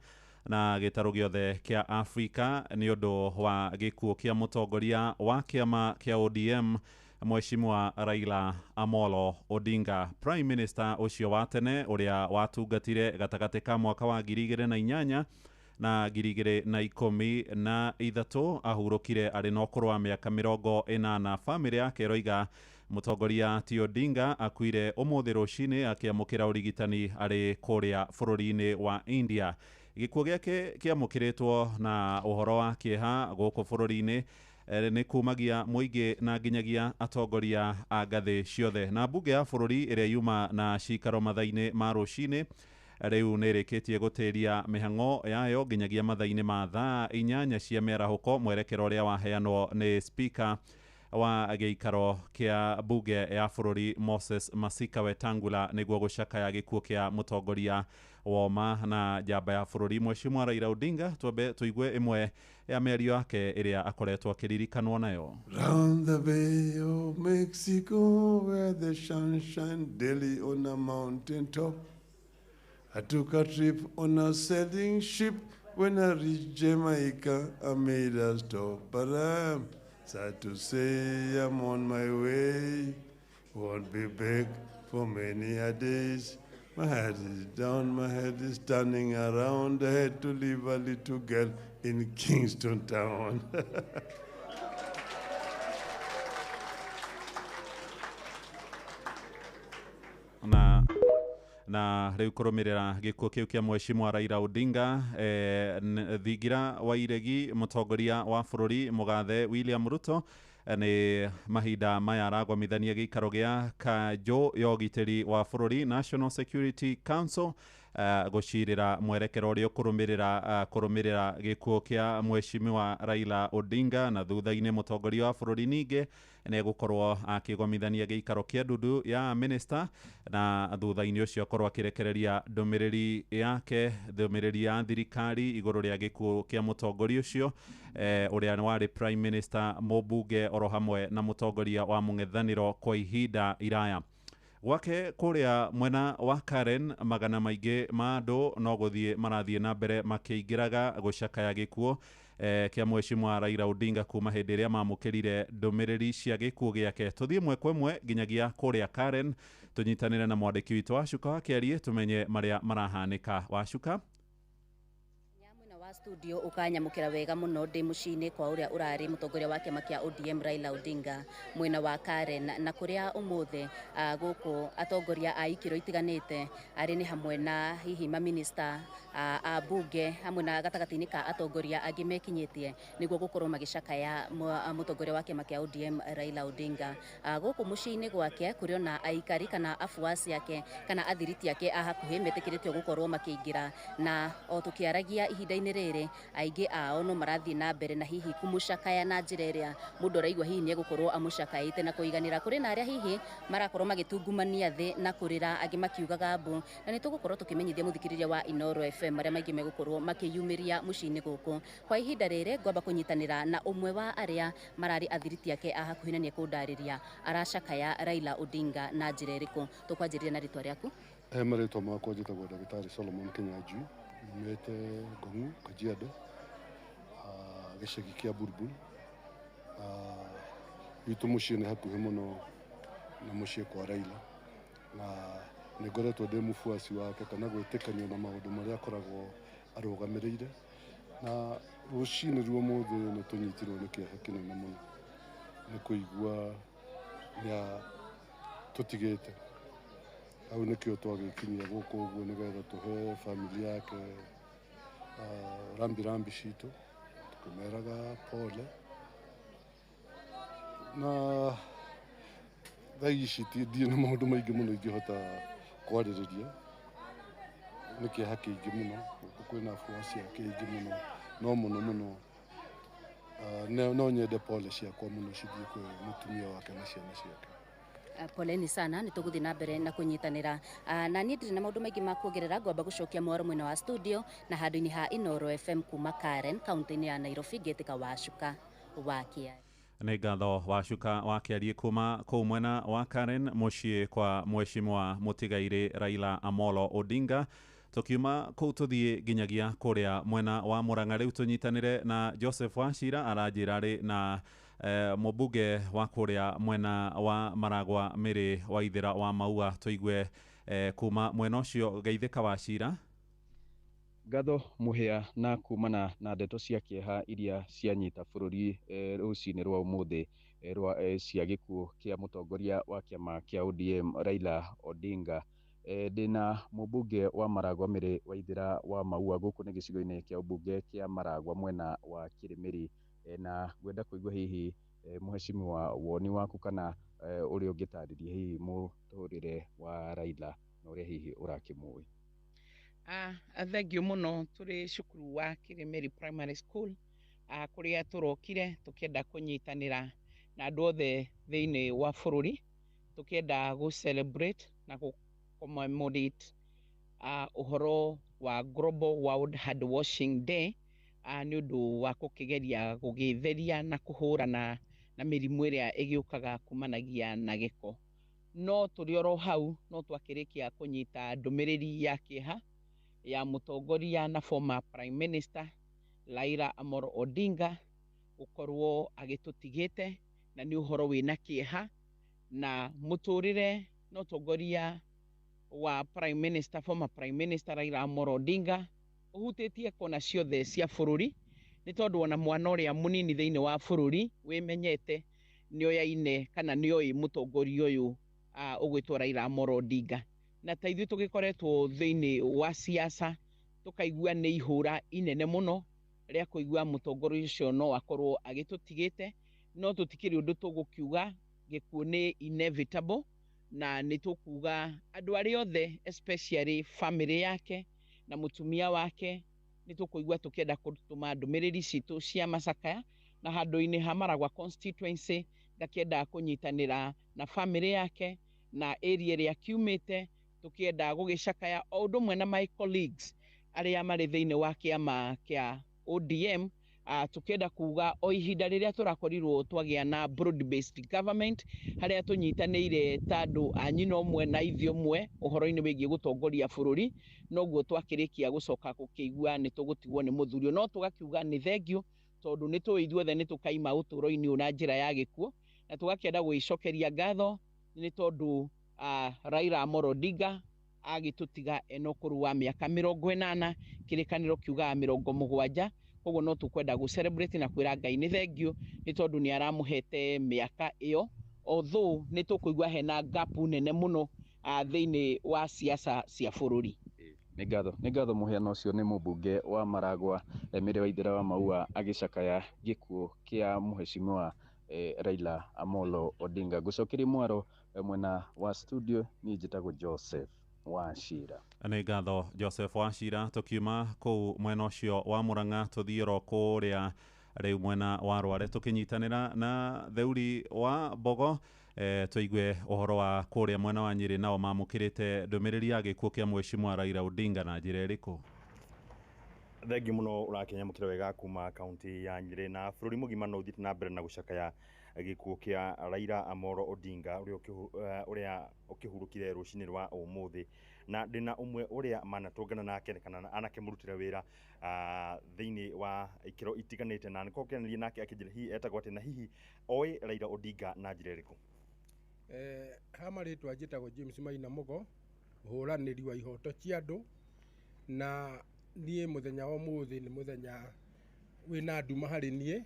na gĩtarũ gĩothe kĩa Afrika nĩ ũndũ wa gĩkuũ kĩa mũtongoria wa kĩama kĩa ODM Mheshimiwa Raila Amolo Odinga, Prime Minister ũcio wa tene ũrĩa watungatire gatagatĩ ka mwaka wa 2008 na 2013, ahurũkire arĩ na ũkũrũ wa mĩaka 80. Bamĩrĩ yake ĩroiga mũtongoria ti Odinga akuire ũmũthĩ rũcinĩ akĩamũkĩra ũrigitani arĩ kũrĩa bũrũri-inĩ wa India. Gĩkuũ gĩake kĩamũkĩrĩtwo na ũhoro wa kĩeha gũkũ bũrũri-inĩ nĩ kumagia mũingĩ na nginyagia atongoria a ngathĩ ciothe. Na mbunge ya bũrũri ĩrĩa yuma na cikaro mathaa-inĩ ma rũcinĩ rĩu nĩ ĩrĩkĩtie gũtĩria mĩhang'o yayo nginyagia mathaa-inĩ ma thaa 8 cia mĩarahũko, mwerekero ũrĩa waheanwo nĩ speaker wa gĩikaro kĩa mbunge ya bũrũri Moses Masika Wetangula nĩguo gũcakaya gĩkuũ kĩa mũtongoria woma na njamba ya bũrũri Mheshimiwa Raila Odinga. Twambe tũigue ĩmwe ya mĩario yake ĩrĩa akoretwo akĩririkanwo nayo. Round the Bay of Mexico where the sun shines daily on a mountain top, I took a trip on a sailing ship. When I reached Jamaica, I made a stop, but I'm sad to say I'm on my way. Won't be back for many a days. My head is down, my head is turning around. I had to leave a little girl in Kingston Town. Na rĩu kũrũmĩrĩra gĩkuũ kĩu kĩa Mheshimiwa Raila Odinga, Thingira wa Iregi mũtongoria wa bũrũri mũgathe William Ruto nĩ mahinda maya aragomithania gĩikaro gĩa kanjũ ya ũgitĩri wa bũrũri National Security Council Gũcirĩra mwerekero ũrĩa ũkũrũmĩrĩra kũrũmĩrĩra gĩkuũ kĩa mheshimiwa Raila Odinga. Na thutha-inĩ mũtongoria wa bũrũri ningĩ nĩ egũkorwo akĩgomithania gĩikaro kĩa ndundu ya minister, na thutha-inĩ ũcio akorwo akĩrekereria ndũmĩrĩri yake, ndũmĩrĩri ya thirikari igũrũ rĩa gĩkuũ kĩa mũtongoria ũcio ũrĩa warĩ prime minister, mũmbunge oro hamwe na mũtongoria wa mũng'ethanĩro kwa ihinda iraya. Gwake kũrĩa mwena wa Karen, magana maingĩ ma andũ no gũthiĩ marathiĩ na mbere makĩingĩraga gũcakaya gĩkuũ kĩa mheshimiwa Raila Odinga kuma hĩndĩ ĩrĩa mamũkĩrire ndũmĩrĩri cia gĩkuũ gĩake. Tũthiĩ ĩmwe kwa ĩmwe nginyagia kũrĩa Karen, tũnyitanĩre na mwandĩki witũ Wacuka wa Kĩarie, tũmenye marĩa marahanĩka. Wacuka. Mwena wa studio ukanyamukira wega muno ndi muciĩ-inĩ kwa ũrĩa ũrarĩ mũtongoria wa kĩama kĩa ODM Raila Odinga mwena wa Karen, na kũrĩa ũmũthĩ gũkũ atongoria a ikĩro itiganĩte arĩ nĩ hamwe na hihi maminista a bunge hamwe na gatagatĩ-inĩ ka atongoria angĩ mekinyĩtie nĩguo gũkorwo magĩcakaya mũtongoria wa kĩama kĩa ODM Raila Odinga. Gũkũ mũciĩ-inĩ gwake kũrĩ ona aikari kana afuasi ake kana athiriti ake a hakuhĩ metĩkĩrĩtio gũkorwo makĩingĩra, na o tũkĩaragia ihinda-inĩ rĩrĩ aingĩ ao no marathiĩ na mbere na hihi kũmũcakaya na njĩra ĩrĩa mũndũ araigua hihi nĩ egũkorwo amũcakaĩte na kũiganĩra. Kũrĩ na arĩa hihi marakorwo magĩtungumania thĩ na kũrĩra, angĩ makiugaga mbu, na nĩ tũgũkorwo tũkĩmenyithia mũthikĩrĩria wa Inooro FM marĩa maingĩ megũkorwo makĩyumĩria mũciĩ-inĩ gũkũ. Kwa ihinda rĩrĩ ngwamba kũnyitanĩra na ũmwe wa arĩa mararĩ athiriti ake a hakuhĩ na nĩekũndarĩria aracakaya Raila Odinga na njĩra ĩrĩkũ. Tũkwanjĩrĩria na rĩtwa rĩaku. He marĩtwa makwa njĩtagwo ndagĩtarĩ Solomon Kinyanjui, nyumĩte Ngong'u, Kajiado, gĩcagi kĩa Bulbul. Gwitũ mũciĩ nĩ hakuhĩ mũno na mũciĩ kwa Raila, na nĩ ngoretwo ndĩ mũbuaci wake kana gwĩtĩkanio na maũndũ marĩa akoragwo arũgamĩrĩire. Na rũcinĩ rwa ũmũthĩ nĩ tũnyitirwo nĩ kĩeha kĩnene mũno nĩ kũigua nĩ tũtigĩte. Hau nĩkĩo twagĩkinyia gũkũ ũguo nĩgetha tũhe family yake rambi rambi citũ, tũkĩmeraga pole. Na thaa ici ndirĩ na maũndũ maingĩ mũno ingĩhota kwarĩrĩria, nĩ kĩeha kĩingĩ mũno. Gũkũ kwĩna afuasi ake aingĩ mũno, no mũno mũno no nyende pole ciakwa mũno cithiĩ kwĩ mũtumia wake na ciana ciake. Poleni sana, nĩ tũgũthiĩ na mbere na kũnyitanĩra. Na niĩ ndirĩ na maũndũ maingĩ ma kuongerera, ngwamba gũcokia mwaro mwena wa studio na handũ-inĩ ha Inooro FM kuma Karen kaunti-inĩ ya Nairobi, ngĩtĩka Wacuka wa Kĩarie. Nĩ ngatho Wacuka wa Kĩarie kuma kũu mwena wa Karen mũciĩ kwa mheshimiwa mũtigairĩ Raila Amolo Odinga. Tukiuma kũu tũthiĩ nginyagia kũrĩa mwena wa Murang'a, rĩu tũnyitanĩre na Joseph Wachira, aranjĩra arĩ na mũmbunge wa kũrĩa mwena wa Maragwa Mĩrĩ wa Ithĩra wa Maua, tũigue kuma mwena ũcio. Geithĩka Wachira. Ngatho mũhĩa na kumana na ndeto cia kĩeha iria cianyita bũrũri rũcinĩ rwa ũmũthĩ rwa cia gĩkuũ kĩa mũtongoria wa kĩama kĩa ODM Raila Odinga. Ndĩna mũmbunge wa Maragwa Mĩrĩ wa Ithĩra wa Maua, gũkũ nĩ gĩcigo-inĩ kĩa ũmbunge kĩa Maragwa mwena wa Kĩrĩmĩri, na ngwenda kũigua hihi mheshimiwa woni waku kana ũrĩa ũngĩtarĩria hihi mũtũrĩre wa Raila na ũrĩa hihi ũrakĩmũĩ. Thank you mũno. Tũrĩ cukuru wa Kĩrĩmĩri Primary School, kũrĩa tũrokire tũkĩenda kũnyitanĩra na andũ othe thĩinĩ wa bũrũri, tũkĩenda gũ celebrate na gũ commemorate ũhoro wa Global World Hand Washing Day, nĩ ũndũ wa gũkĩgeria gũgĩtheria na kũhũrana na mĩrimũ ĩrĩa ĩgĩũkaga kumanagia na gĩko. No tũrĩ oro hau no twakĩrĩkia kũnyita ndũmĩrĩri ya kĩeha ya mũtongoria na former prime minister Raila Amolo Odinga gũkorwo agĩtũtigĩte, na nĩ ũhoro wĩna kĩeha. Na mũtũrĩre na ũtongoria wa prime minister, former prime minister Raila Amolo Odinga ũhutĩtie kona ciothe cia bũrũri, nĩ tondũ ona mwana ũrĩa mũnini thĩinĩ wa bũrũri wĩmenyete nĩoyaine kana nĩoĩ mũtongoria ũyũ ũgwĩtwo Raila Amolo Odinga. Na ta ithuĩ tũgĩkoretwo thĩinĩ wa siasa tũkaigua nĩ ihũra inene mũno rĩa kũigua mũtongoria ũcio no akorwo agĩtũtigĩte, no tũtikĩrĩ ũndũ tũgũkiuga, gĩkuũ nĩ inevitable. Na nĩ tũkuga andũ arĩa othe, especially family yake na mũtumia wake, nĩ tũkũigua tũkĩenda gũtũma ndũmĩrĩri citũ cia macakaya. Na handũ-inĩ ha Maragua constituency, ngakĩenda kũnyitanĩra na family yake na area ĩrĩa kiumĩte, tũkĩenda gũgĩcakaya o ũndũ ũmwe na my colleagues arĩa marĩ thĩinĩ wa kĩama kĩa ODM. Tukĩenda kuga o ihinda rĩrĩa tũrakorirwo twagĩa na broad based government, harĩa tũnyitanĩire ta andũ a nyina ũmwe na ithe ũmwe ũhoro-inĩ wĩgiĩ gũtongoria bũrũri, noguo twakĩrĩkia gũcoka gũkĩigua nĩ tũgũtigwo nĩ mũthuri, no tũgakiuga nĩ thengiũ, tondũ nĩ tũĩ ithuothe nĩ tũkaima ũtũũro-inĩ ũyũ na njĩra ya gĩkuũ. Na tũgakĩenda gwĩcokeria ngatho nĩ tondũ Raila Amolo Odinga agĩtũtiga ena ũkũrũ wa mĩaka 80, kĩrĩkanĩro kiugaga 70. Koguo no tũkwenda gũ celebrate na kwĩra Ngai nĩ thengiũ nĩ tondũ nĩ aramũhete mĩaka ĩyo, although nĩ tũkũigua hena gap nene mũno thĩinĩ wa siasa cia bũrũri. Nĩ ngatho mũheano. Ũcio nĩ mũmbunge wa Maragua, Mary Waithera wa Maua, agĩcakaya gĩkuũ kĩa mũheshimiwa Raila Amolo Odinga. Ngũcokerie mwaro mwena wa studio. Niĩ njĩtagwo Joseph Wachira. Nĩ ngatho, Joseph Wachira. Tũkiuma kũu mwena ũcio wa Mũrang'a, tũthiĩ oro kũrĩa rĩu mwena wa Rware, tũkĩnyitanĩra na Theuri wa Mbogo, tũigue ũhoro wa kũrĩa mwena wa Nyĩrĩ, nao mamũkĩrĩte ndũmĩrĩri ya gĩkuũ kĩa mheshimiwa Raila Odinga na njĩra ĩrĩkũ. Thengiũ mũno. Ũrakĩnyamũkĩra wega kuma kaunti ya Nyĩrĩ, na bũrũri mũgima no ũthiĩte na mbere na gũcakaya gĩkuũ kĩa Raila Amolo Odinga, ũrĩa ũkĩhurũkire rũcinĩ rwa ũmũthĩ. Na ndĩna ũmwe ũrĩa manatũngana nake kana anakĩmũrutĩra wĩra thĩinĩ wa ikĩro itiganĩte, na nĩkorwo ngĩaranĩria nake akĩnjĩra hihi etagwo atĩa na hihi oĩ Raila Odinga na njĩra ĩrĩkũ. Ha marĩtwa njĩtagwo James Maina Mũgo, mũhũranĩri wa ihoto cia andũ. Na niĩ mũthenya wa ũmũthĩ nĩ mũthenya wĩna nduma harĩ niĩ,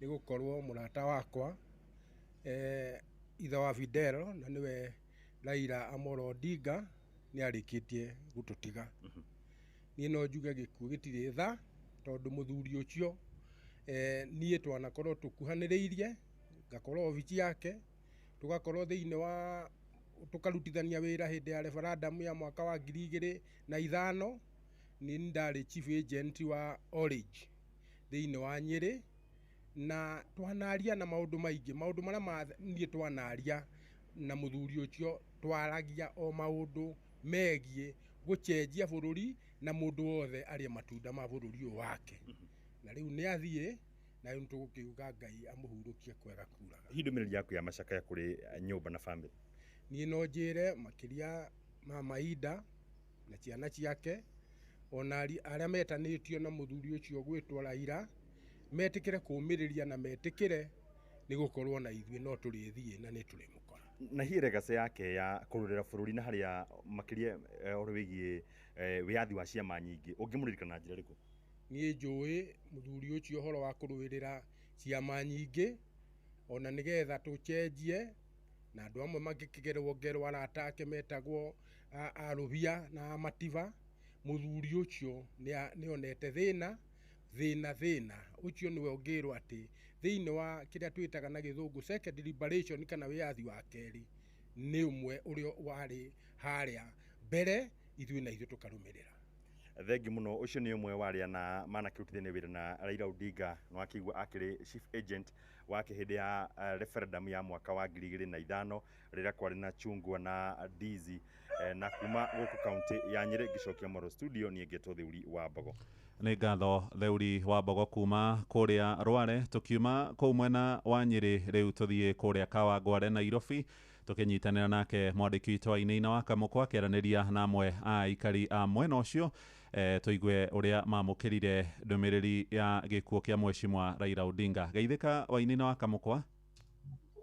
nĩ gũkorwo mũrata wakwa, ithe wa Fidel, na nĩwe Raila Amolo Odinga, nĩ arĩkĩtie gũtũtiga. Niĩ no njuge gĩkuũ gĩtirĩ tha, tondũ mũthuri ũcio, niĩ twanakorwo tũkuhanĩrĩirie, ngakorwo obici yake, tũgakorwo thĩinĩ wa tũkarutithania wĩra hĩndĩ ya referendum ya mwaka wa 2005. Niĩ ndarĩ chief agent wa Orange thĩinĩ wa Nyĩrĩ, na twanaria na maũndũ maingĩ. Maũndũ marĩa ma niĩ twanaria na mũthuri ũcio, twaragia o maũndũ megiĩ gũcenjia bũrũri na mũndũ wothe arĩe matunda ma bũrũri ũyũ wake. Na rĩu nĩ athiĩ, na rĩu nĩtũgũkiuga Ngai amũhurũkie kwega kuraga. Hihi ndũmĩrĩri yaku ya macakaya kũrĩ nyũmba na family? Niĩ no njĩre makĩria ma Mahinda na ciana ciake, ona arĩa metanĩtio na mũthuri ũcio gwĩtwo Raila, metĩkĩre kũũmĩrĩria na metĩkĩre nĩ gũkorwo na ithuĩ no tũrĩthiĩ na nĩ tũrĩmũkora. Na hihi legacy yake ya kũrũĩrĩra bũrũri, na harĩa makĩria ũhoro wĩgiĩ wĩyathi wa ciama nyingĩ, ũngĩmũririkana na njĩra ĩrĩkũ? Niĩ njũĩ mũthuri ũcio ũhoro wa kũrũĩrĩra ciama nyingĩ, ona nĩgetha tũcenjie, na andũ amwe magĩkĩgerwo ngero, arata ake metagwo arũbia na amatiba. Mũthuri ũcio nĩonete thĩna thĩna thĩna ũcio nĩwe ũngĩrwo atĩ thĩinĩ wa kĩrĩa twĩtaga na gĩthũngũ second liberation, kana wĩyathi wa kerĩ, nĩ ũmwe ũrĩa warĩ harĩa mbere, ithuĩ na ithuĩ tũkarũmĩrĩra. Thengiũ mũno. Ũcio nĩ ũmwe wa arĩa na manakĩrutithania wĩra na Raila Odinga, na wakĩigua akĩrĩ chief agent wake hĩndĩ ya referendum ya mwaka wa 2005, rĩrĩa kwarĩ na chungwa na ndizi. Na kuma gũkũ kaunti ya Nyĩrĩ, ngĩcokia mwaro studio, niĩ ngetwo Theuri wa Mbogo. Nĩ ngatho, Theuri wa Mbogo, kuma kũrĩa Rware. Tũkiuma kũu mwena wa Nyĩrĩ, rĩu tũthiĩ kũrĩa Kawangware, Nairobi, tũkĩnyitanĩra nake mwandĩki witũ wa Inaina wa Kamũkwa, akĩaranĩria na amwe a aikari a mwena ũcio, tũigue ũrĩa mamũkĩrire ndũmĩrĩri ya gĩkuũ kĩa mheshimiwa Raila Odinga. Geithĩka, Wainaina wa Kamũkwa.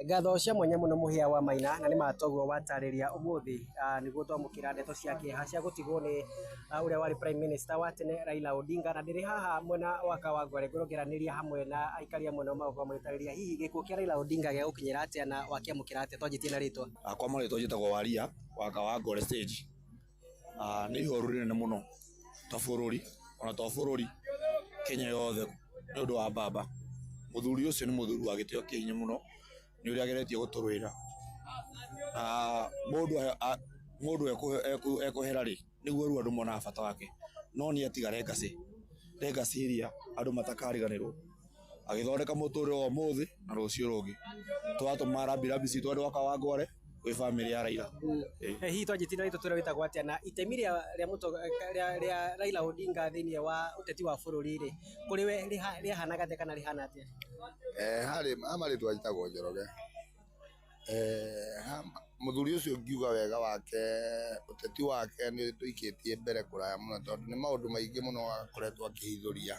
Ngatho cia mwanya mũno, Mũhĩa wa Maina. Na nĩ matoguo watarĩria ũmũthĩ, nĩguo twamũkĩra ndeto cia kĩeha cia gũtigwo nĩ ũrĩa warĩ prime minister wa tene Raila Odinga. Na ndĩrĩ haha mwena wa Kawangware ngũrongeranĩria hamwe na aikari a mwena wa magũkorwo magĩtarĩria hihi gĩkuũ kĩa Raila Odinga gĩgũkinyĩra atĩa na wakĩamũkĩra atĩa. Twanjĩtie na rĩtwa. Akwa marĩtwa njĩtagwo Waria wa Kawangware stage. Nĩ ihoru rĩnene mũno ta bũrũri, ona to bũrũri, Kenya yothe, nĩ ũndũ wa baba. Mũthuri ũcio nĩ mũthuri wa gĩtĩo kĩa hinya mũno, nĩ ũrĩa ageretie gũtũrũĩra. Na mũndũ ekũhera rĩ nĩguo rĩu andũ monaga bata wake, no nĩ atiga legacy, legacy ĩrĩa andũ matakariganĩrwo, agĩthondeka mũtũrĩre wa ũmũthĩ na rũciũ rũngĩ. Twatũma rambirambi citũ andũ a Kawangware gwĩ bamĩrĩ ya Raila. Hihi twanjĩtie na rĩtwa tũrĩa wĩtagwo atĩa, na itemi rĩa Raila Odinga thĩinĩ wa ũteti wa bũrũri rĩ, kũrĩ we rĩahanaga atĩa kana rĩhana atĩa? Harĩ marĩtwa njĩtagwo Njoroge. Mũthuri ũcio ngiuga wega wake, ũteti wake nĩ tũikĩtie mbere kũraya mũno, tondũ nĩ maũndũ maingĩ mũno akoretwo akĩhithũria,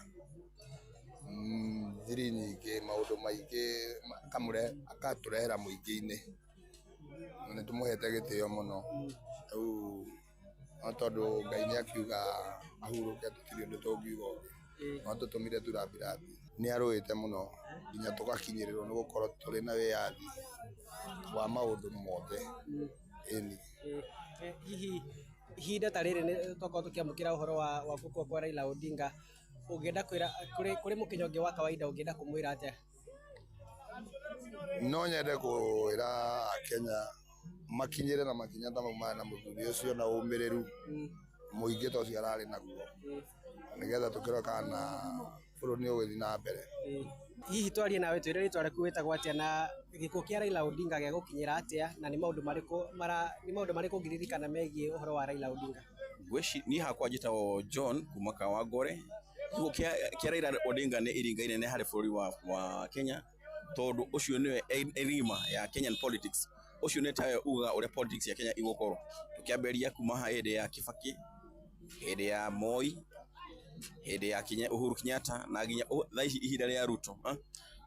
thiri nyingĩ, maũndũ maingĩ akatũrehera mũingĩ-inĩ, na nĩ tũmũhete gĩtĩo mũno. Rĩu no tondũ Ngai nĩ akiuga ahurũke, tũtirĩ ũndũ tũngiuga ũngĩ, no tũtũmire tu rambirambi. Nĩ arũĩte mũno nginya tũgakinyĩrĩrwo nĩ gũkorwo tũrĩ na wĩyathi wa maũndũ mothe. Ĩni. Hihi ihinda ta rĩrĩ nĩ twakorwo tũkĩamũkĩra ũhoro wa gũkua kwa Raila Odinga, ũngĩenda kwĩra kũrĩ mũkenya ũngĩ wa kawaida, ũngĩenda kũmwĩra atĩa? No nyende kwĩra Akenya makinyĩre na makinya ta mau marĩ na mũthuri ũcio na ũmĩrĩru mũingĩ ta ũcio ararĩ naguo, nĩgetha tũkĩrore kana bũrũri nĩ ũgũthiĩ na mbere. Hihi twarie nawe, twĩre rĩtwa rĩaku wĩtagwo atĩa, na gĩkuũ kĩa Raila Odinga gĩagũkinyĩra atĩa, na nĩ maũndũ marĩkũ ũngĩririkana megiĩ ũhoro wa Raila Odinga? Niĩ hakwa njĩtagwo John kuma Kawangware. Gĩkuũ kĩa Raila Odinga nĩ iringa inene harĩ bũrũri wa Kenya, tondũ ũcio nĩwe enigma ya Kenyan politics, ũcio nĩ tawe ugaga ũrĩa politics ya Kenya igũkorwo. Tũkĩambĩrĩria kuma hĩndĩ ya Kibaki, hĩndĩ ya Moi, hĩndĩ ya Uhuru Kenyatta, na nginya thaa ici ihinda rĩa Ruto.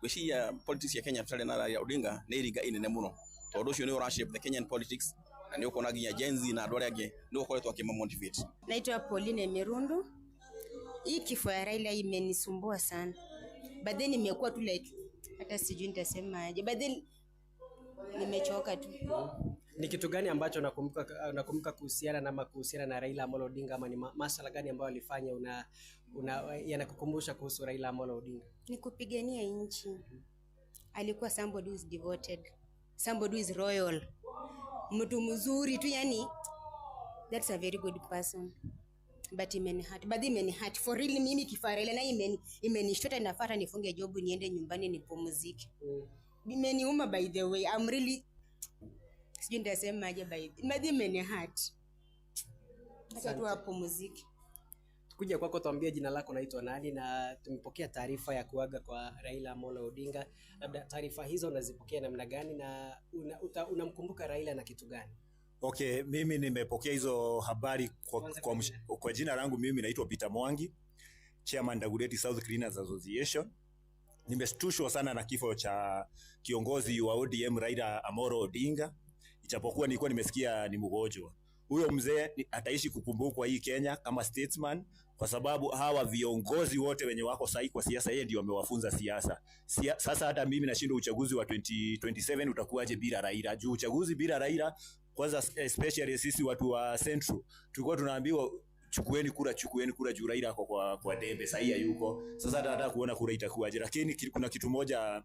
Ngwĩciria politics ya Kenya tũtarĩ na Raila Odinga nĩ iringa inene mũno, tondũ ũcio nĩwe ũra shape the Kenyan politics, na nĩ ũkuona nginya Gen Z na andũ arĩa angĩ nĩ ũkoretwo akĩma-motivate. Naitwa Pauline Mirundu. Hii kifo ya Raila imenisumbua sana, but then nimekuwa tu like hata sijui nitasema aje, but then nimechoka tu. Ni kitu gani ambacho unakumbuka kuhusiana na ama kuhusiana na Raila Amolo Odinga, ama ni masuala gani ambayo alifanya una yanakukumbusha kuhusu Raila Amolo Odinga? Ni kupigania nchi. Alikuwa somebody who is devoted, somebody who is royal, mtu mzuri tu, yani that's a very good person. But imenihurt, but imenihurt for real. Mimi kifo ya Raila na imenishota, nafuata nifunge job niende nyumbani nipumzike. Imeniuma by the way, I'm really sijui nitasema aje, by but imenihurt. Acha tu apumzike. Tukuja kwako, tuambie jina lako, naitwa nani, na tumepokea taarifa ya kuaga kwa Raila Amolo Odinga. Labda taarifa hizo unazipokea namna gani, na unamkumbuka Raila na kitu gani? Okay, mimi nimepokea hizo habari kwa jina langu mimi naitwa Peter Mwangi, Chairman Dagoretti South Cleaners Association. Nimeshtushwa sana na kifo cha kiongozi wa ODM Raila Amolo Odinga, ijapokuwa nilikuwa nimesikia ni mgonjwa. Huyo mzee ataishi kukumbukwa hii Kenya kama statesman, kwa sababu hawa viongozi wote wenye wako sahi kwa siasa, yeye ndio amewafunza siasa. Sasa hata mimi nashindwa uchaguzi wa 2027 utakuwaje bila Raila? Juu uchaguzi bila Raila, kwanza especially sisi watu wa Central tulikuwa tunaambiwa chukueni kura juu Raila ako kwa debe, sahi hayuko. Sasa hata nataka kuona kura itakuwaje, lakini kuna kitu moja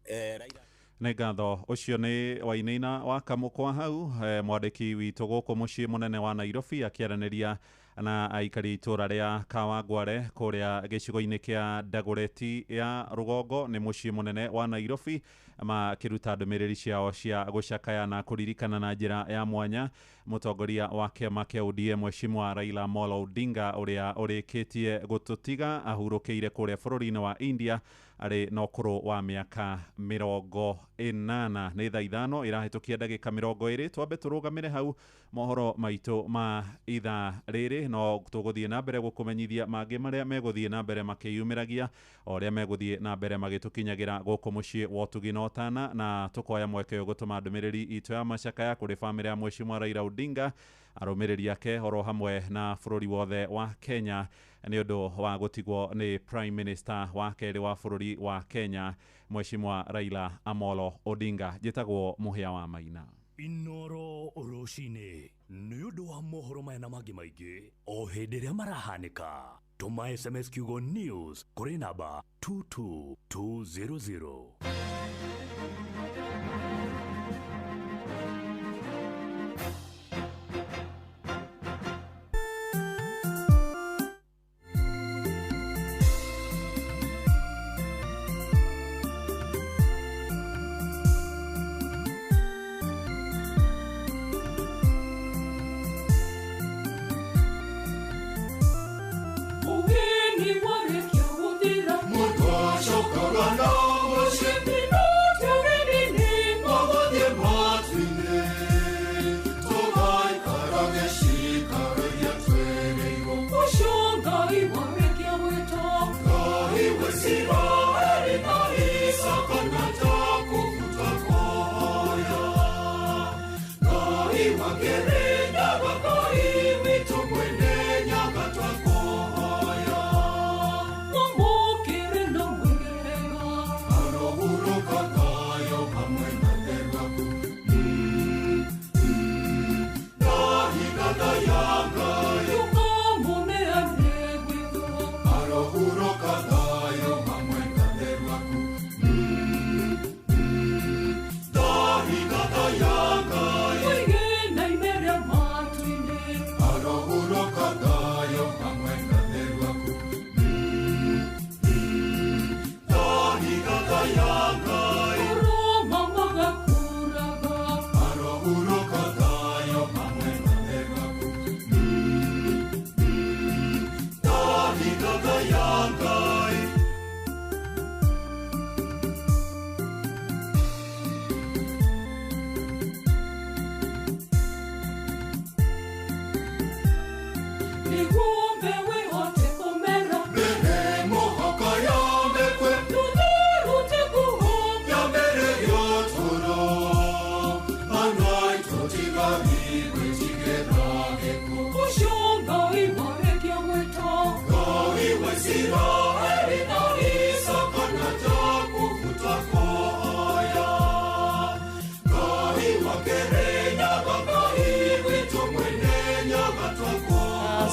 Raila Nĩ ngatho. Ũcio nĩ Wainaina wa Kamũkwa hau, mwandĩki witũ gũkũ mũciĩ mũnene wa Nairobi, akĩaranĩria na aikari itũra rĩa Kawangware kũrĩa gĩcigo-inĩ kĩa Dagoretti ya rũgongo nĩ mũciĩ mũnene wa Nairobi, makĩruta ndũmĩrĩri ciao cia gũcakaya na kũririkana na njĩra ya mwanya mũtongoria wa kĩama kĩa ODM Mheshimiwa Raila Amolo Odinga, ũrĩa ũrĩkĩtie gũtũtiga ahurũkĩire kũrĩa bũrũri-inĩ wa India arĩ na ũkũrũ wa mĩaka 80. Nĩ thaa 5 ĩrahĩtũkia ndagĩka 20. Twambe tũrũgamĩre hau mohoro maitũ ma ithaa rĩrĩ, no tũgũthiĩ na mbere gũkũmenyithia mangĩ marĩa megũthiĩ na mbere makĩyumĩragia o ũrĩa megũthiĩ na mbere magĩtũkinyagĩra gũkũ mũciĩ wa ũtugi na ũtana, na tũkoya mweke ũyũ gũtũma ndũmĩrĩri itũ ya macakaya kũrĩ bamĩrĩ ya Mheshimiwa Raila Odinga, arũmĩrĩri ake oro hamwe na bũrũri wothe wa Kenya nĩ ũndũ wa gũtigwo nĩ Prime Minister wa kerĩ wa bũrũri wa Kenya Mheshimiwa Raila Amolo Odinga. Njĩtagwo Mũhĩa wa Maina. Inoro rũcinĩ nĩ ũndũ wa mohoro maya na mangĩ maingĩ o hĩndĩ ĩrĩa marahanĩka, tũma SMS kiugo news kũrĩ namba 22200.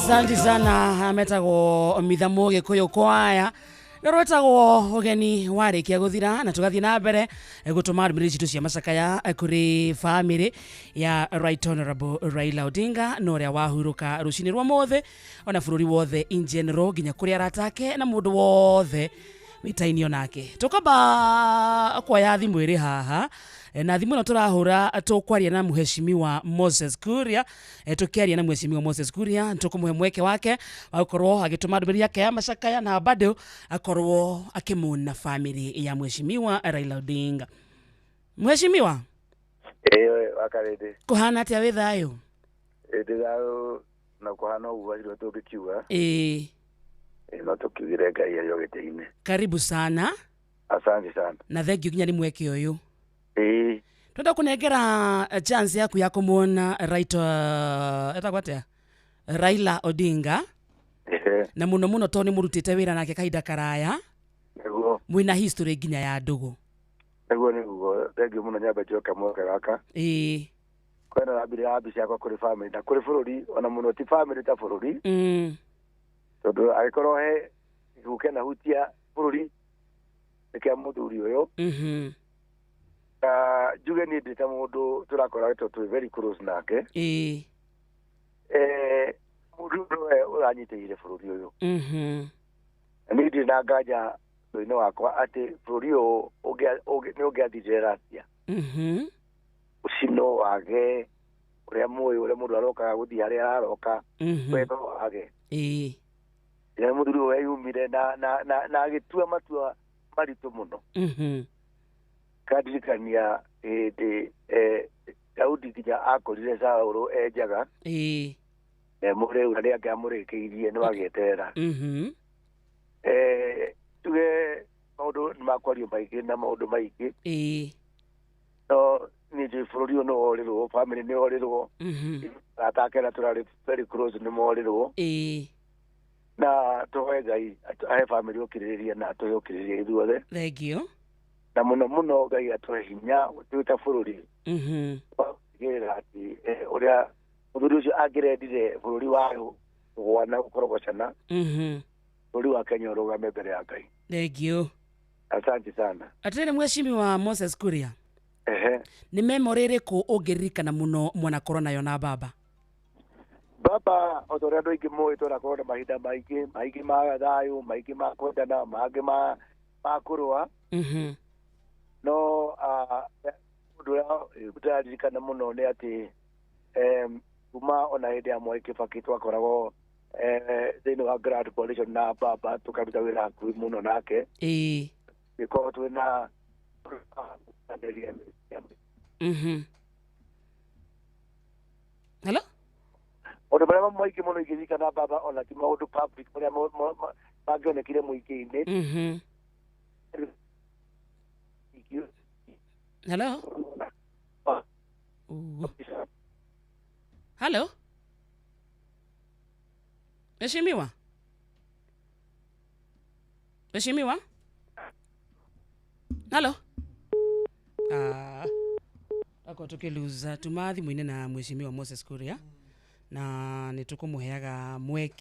Asante sana metagwo Mithamo Gikuyu kwaya rwetagwo ugeni warikia guthira na tugathie na mbere gutuma ndũmĩrĩri citũ cia macakaya kũrĩ family ya Right Honorable Raila Odinga na ũrĩa wahurũka rũcinĩ rwa mothe ona bũrũri wothe in general nginya kũrĩ arata ake na mũndũ wothe wĩtainio nake. Tukamba kuoya thimũ ĩrĩ haha na thimũ ĩno tũrahũra tũkwaria na Mheshimiwa Moses Kuria, tukiaria na Mheshimiwa Moses Kuria tukumuhe mweke wake wa gũkorwo agĩtũma ndũmĩrĩri yake ya macakaya na bado akorwo akĩmuna family ya Mheshimiwa Raila Odinga. Mheshimiwa, wakarĩndĩ kũhana atĩa wĩ thayũ? Ndĩ thayũ na kũhana ũguo acio tũngĩkiuga. Ĩĩ, no tũkiugire Ngai arĩ o gĩtĩ-inĩ. Karibu sana. Asante sana na thank you nginya nĩ mweke ũyũ. Ĩĩ, twenda kunengera chance yaku ya kumuona right etagwo atia Raila Odinga. Ehe. Na muno muno to ni murutite wira nake kahinda karaya. Nĩguo. Mwina history nginya ya ndugu. Nĩguo nĩguo, thank you muno nyambe njoke mweke gaka. Ĩĩ. Kwena rambire ya mbica yakwa kũrĩ family na kũrĩ bũrũri ona muno ti family ta bũrũri. Tondũ angĩkorwo he gĩkuũ kĩanahutia bũrũri nĩ kĩa mũthuri ũyũ. Na njuge niĩ ndĩ ta mũndũ tũrakoretwo twĩ very close nake. Ĩĩ. Mũndũ nĩwe ũranyitĩrĩire bũrũri ũyũ. Na niĩ ndirĩ na nganja thĩinĩ wakwa atĩ bũrũri ũyũ nĩ ũngĩathirire Russia. Ũcino wage ũrĩa mũĩ ũrĩa mũndũ arokaga gũthiĩ harĩa araroka. Wendo wage. Ĩĩ. Rĩrĩa mũthuri ũyũ eyumire na agĩtua matua maritũ mũno. Kandirikania hĩndĩ Daudi nginya akorire Saũlũ e njaga. Ĩĩ. Na mũrĩu na rĩangĩ amũrĩkĩirie nĩ wagĩeterera. Tuge maũndũ nĩ makwario maingĩ na maũndũ maingĩ. Ĩĩ. No niĩ njũĩ bũrũri ũyũ nĩ worĩrwo, family nĩ yorĩrwo. Arata ake arĩa tũrarĩ very close nĩ morĩrwo. Ĩĩ. Na tũhoe Ngai ahe family ũkirĩrĩria na atũhe ũkirĩrĩria ithuothe. Thank you. Na mũno mũno Ngai atũhe hinya twĩ ta bũrũri. Gũtigĩrĩra atĩ ũrĩa mũthuri ũcio angĩrendire bũrũri wa kũgũa na gũkorogocana. Bũrũri wa Kenya ũrũgame mbere ya Ngai. Thank you. Asante sana. Atĩrĩrĩ Mheshimiwa Moses Kuria. Ehe. Nĩ memory ĩrĩkũ ũngĩririkana mũno mwanakorwo nayo na baba? Baba o ta ũrĩa andũ aingĩ moĩ twanakorwo na mahinda maingĩ maingĩ ma thayũ maingĩ ma kwendana mangĩ ma kũrũa. No ũndũ ũrĩa ndĩraririkana mũno nĩ atĩ kuma ona hĩndĩ ya Mwai Kibaki twakoragwo thĩinĩ wa Grand Coalition na baba tũkaruta wĩra hakuhĩ mũno nake. Ĩĩ. Gĩkorwo twĩna Hello? Maũndũ marĩa maingĩ mũno ingĩririkana baba ona ti maũndũ public marĩa mangĩonekire mũingĩ-inĩ. Hello? Hello? Mheshimiwa? Mheshimiwa? Hello? Ako tukiluza tuma thimũ-inĩ na Mheshimiwa Moses Kuria na nĩ tũkũmũheaga mweke.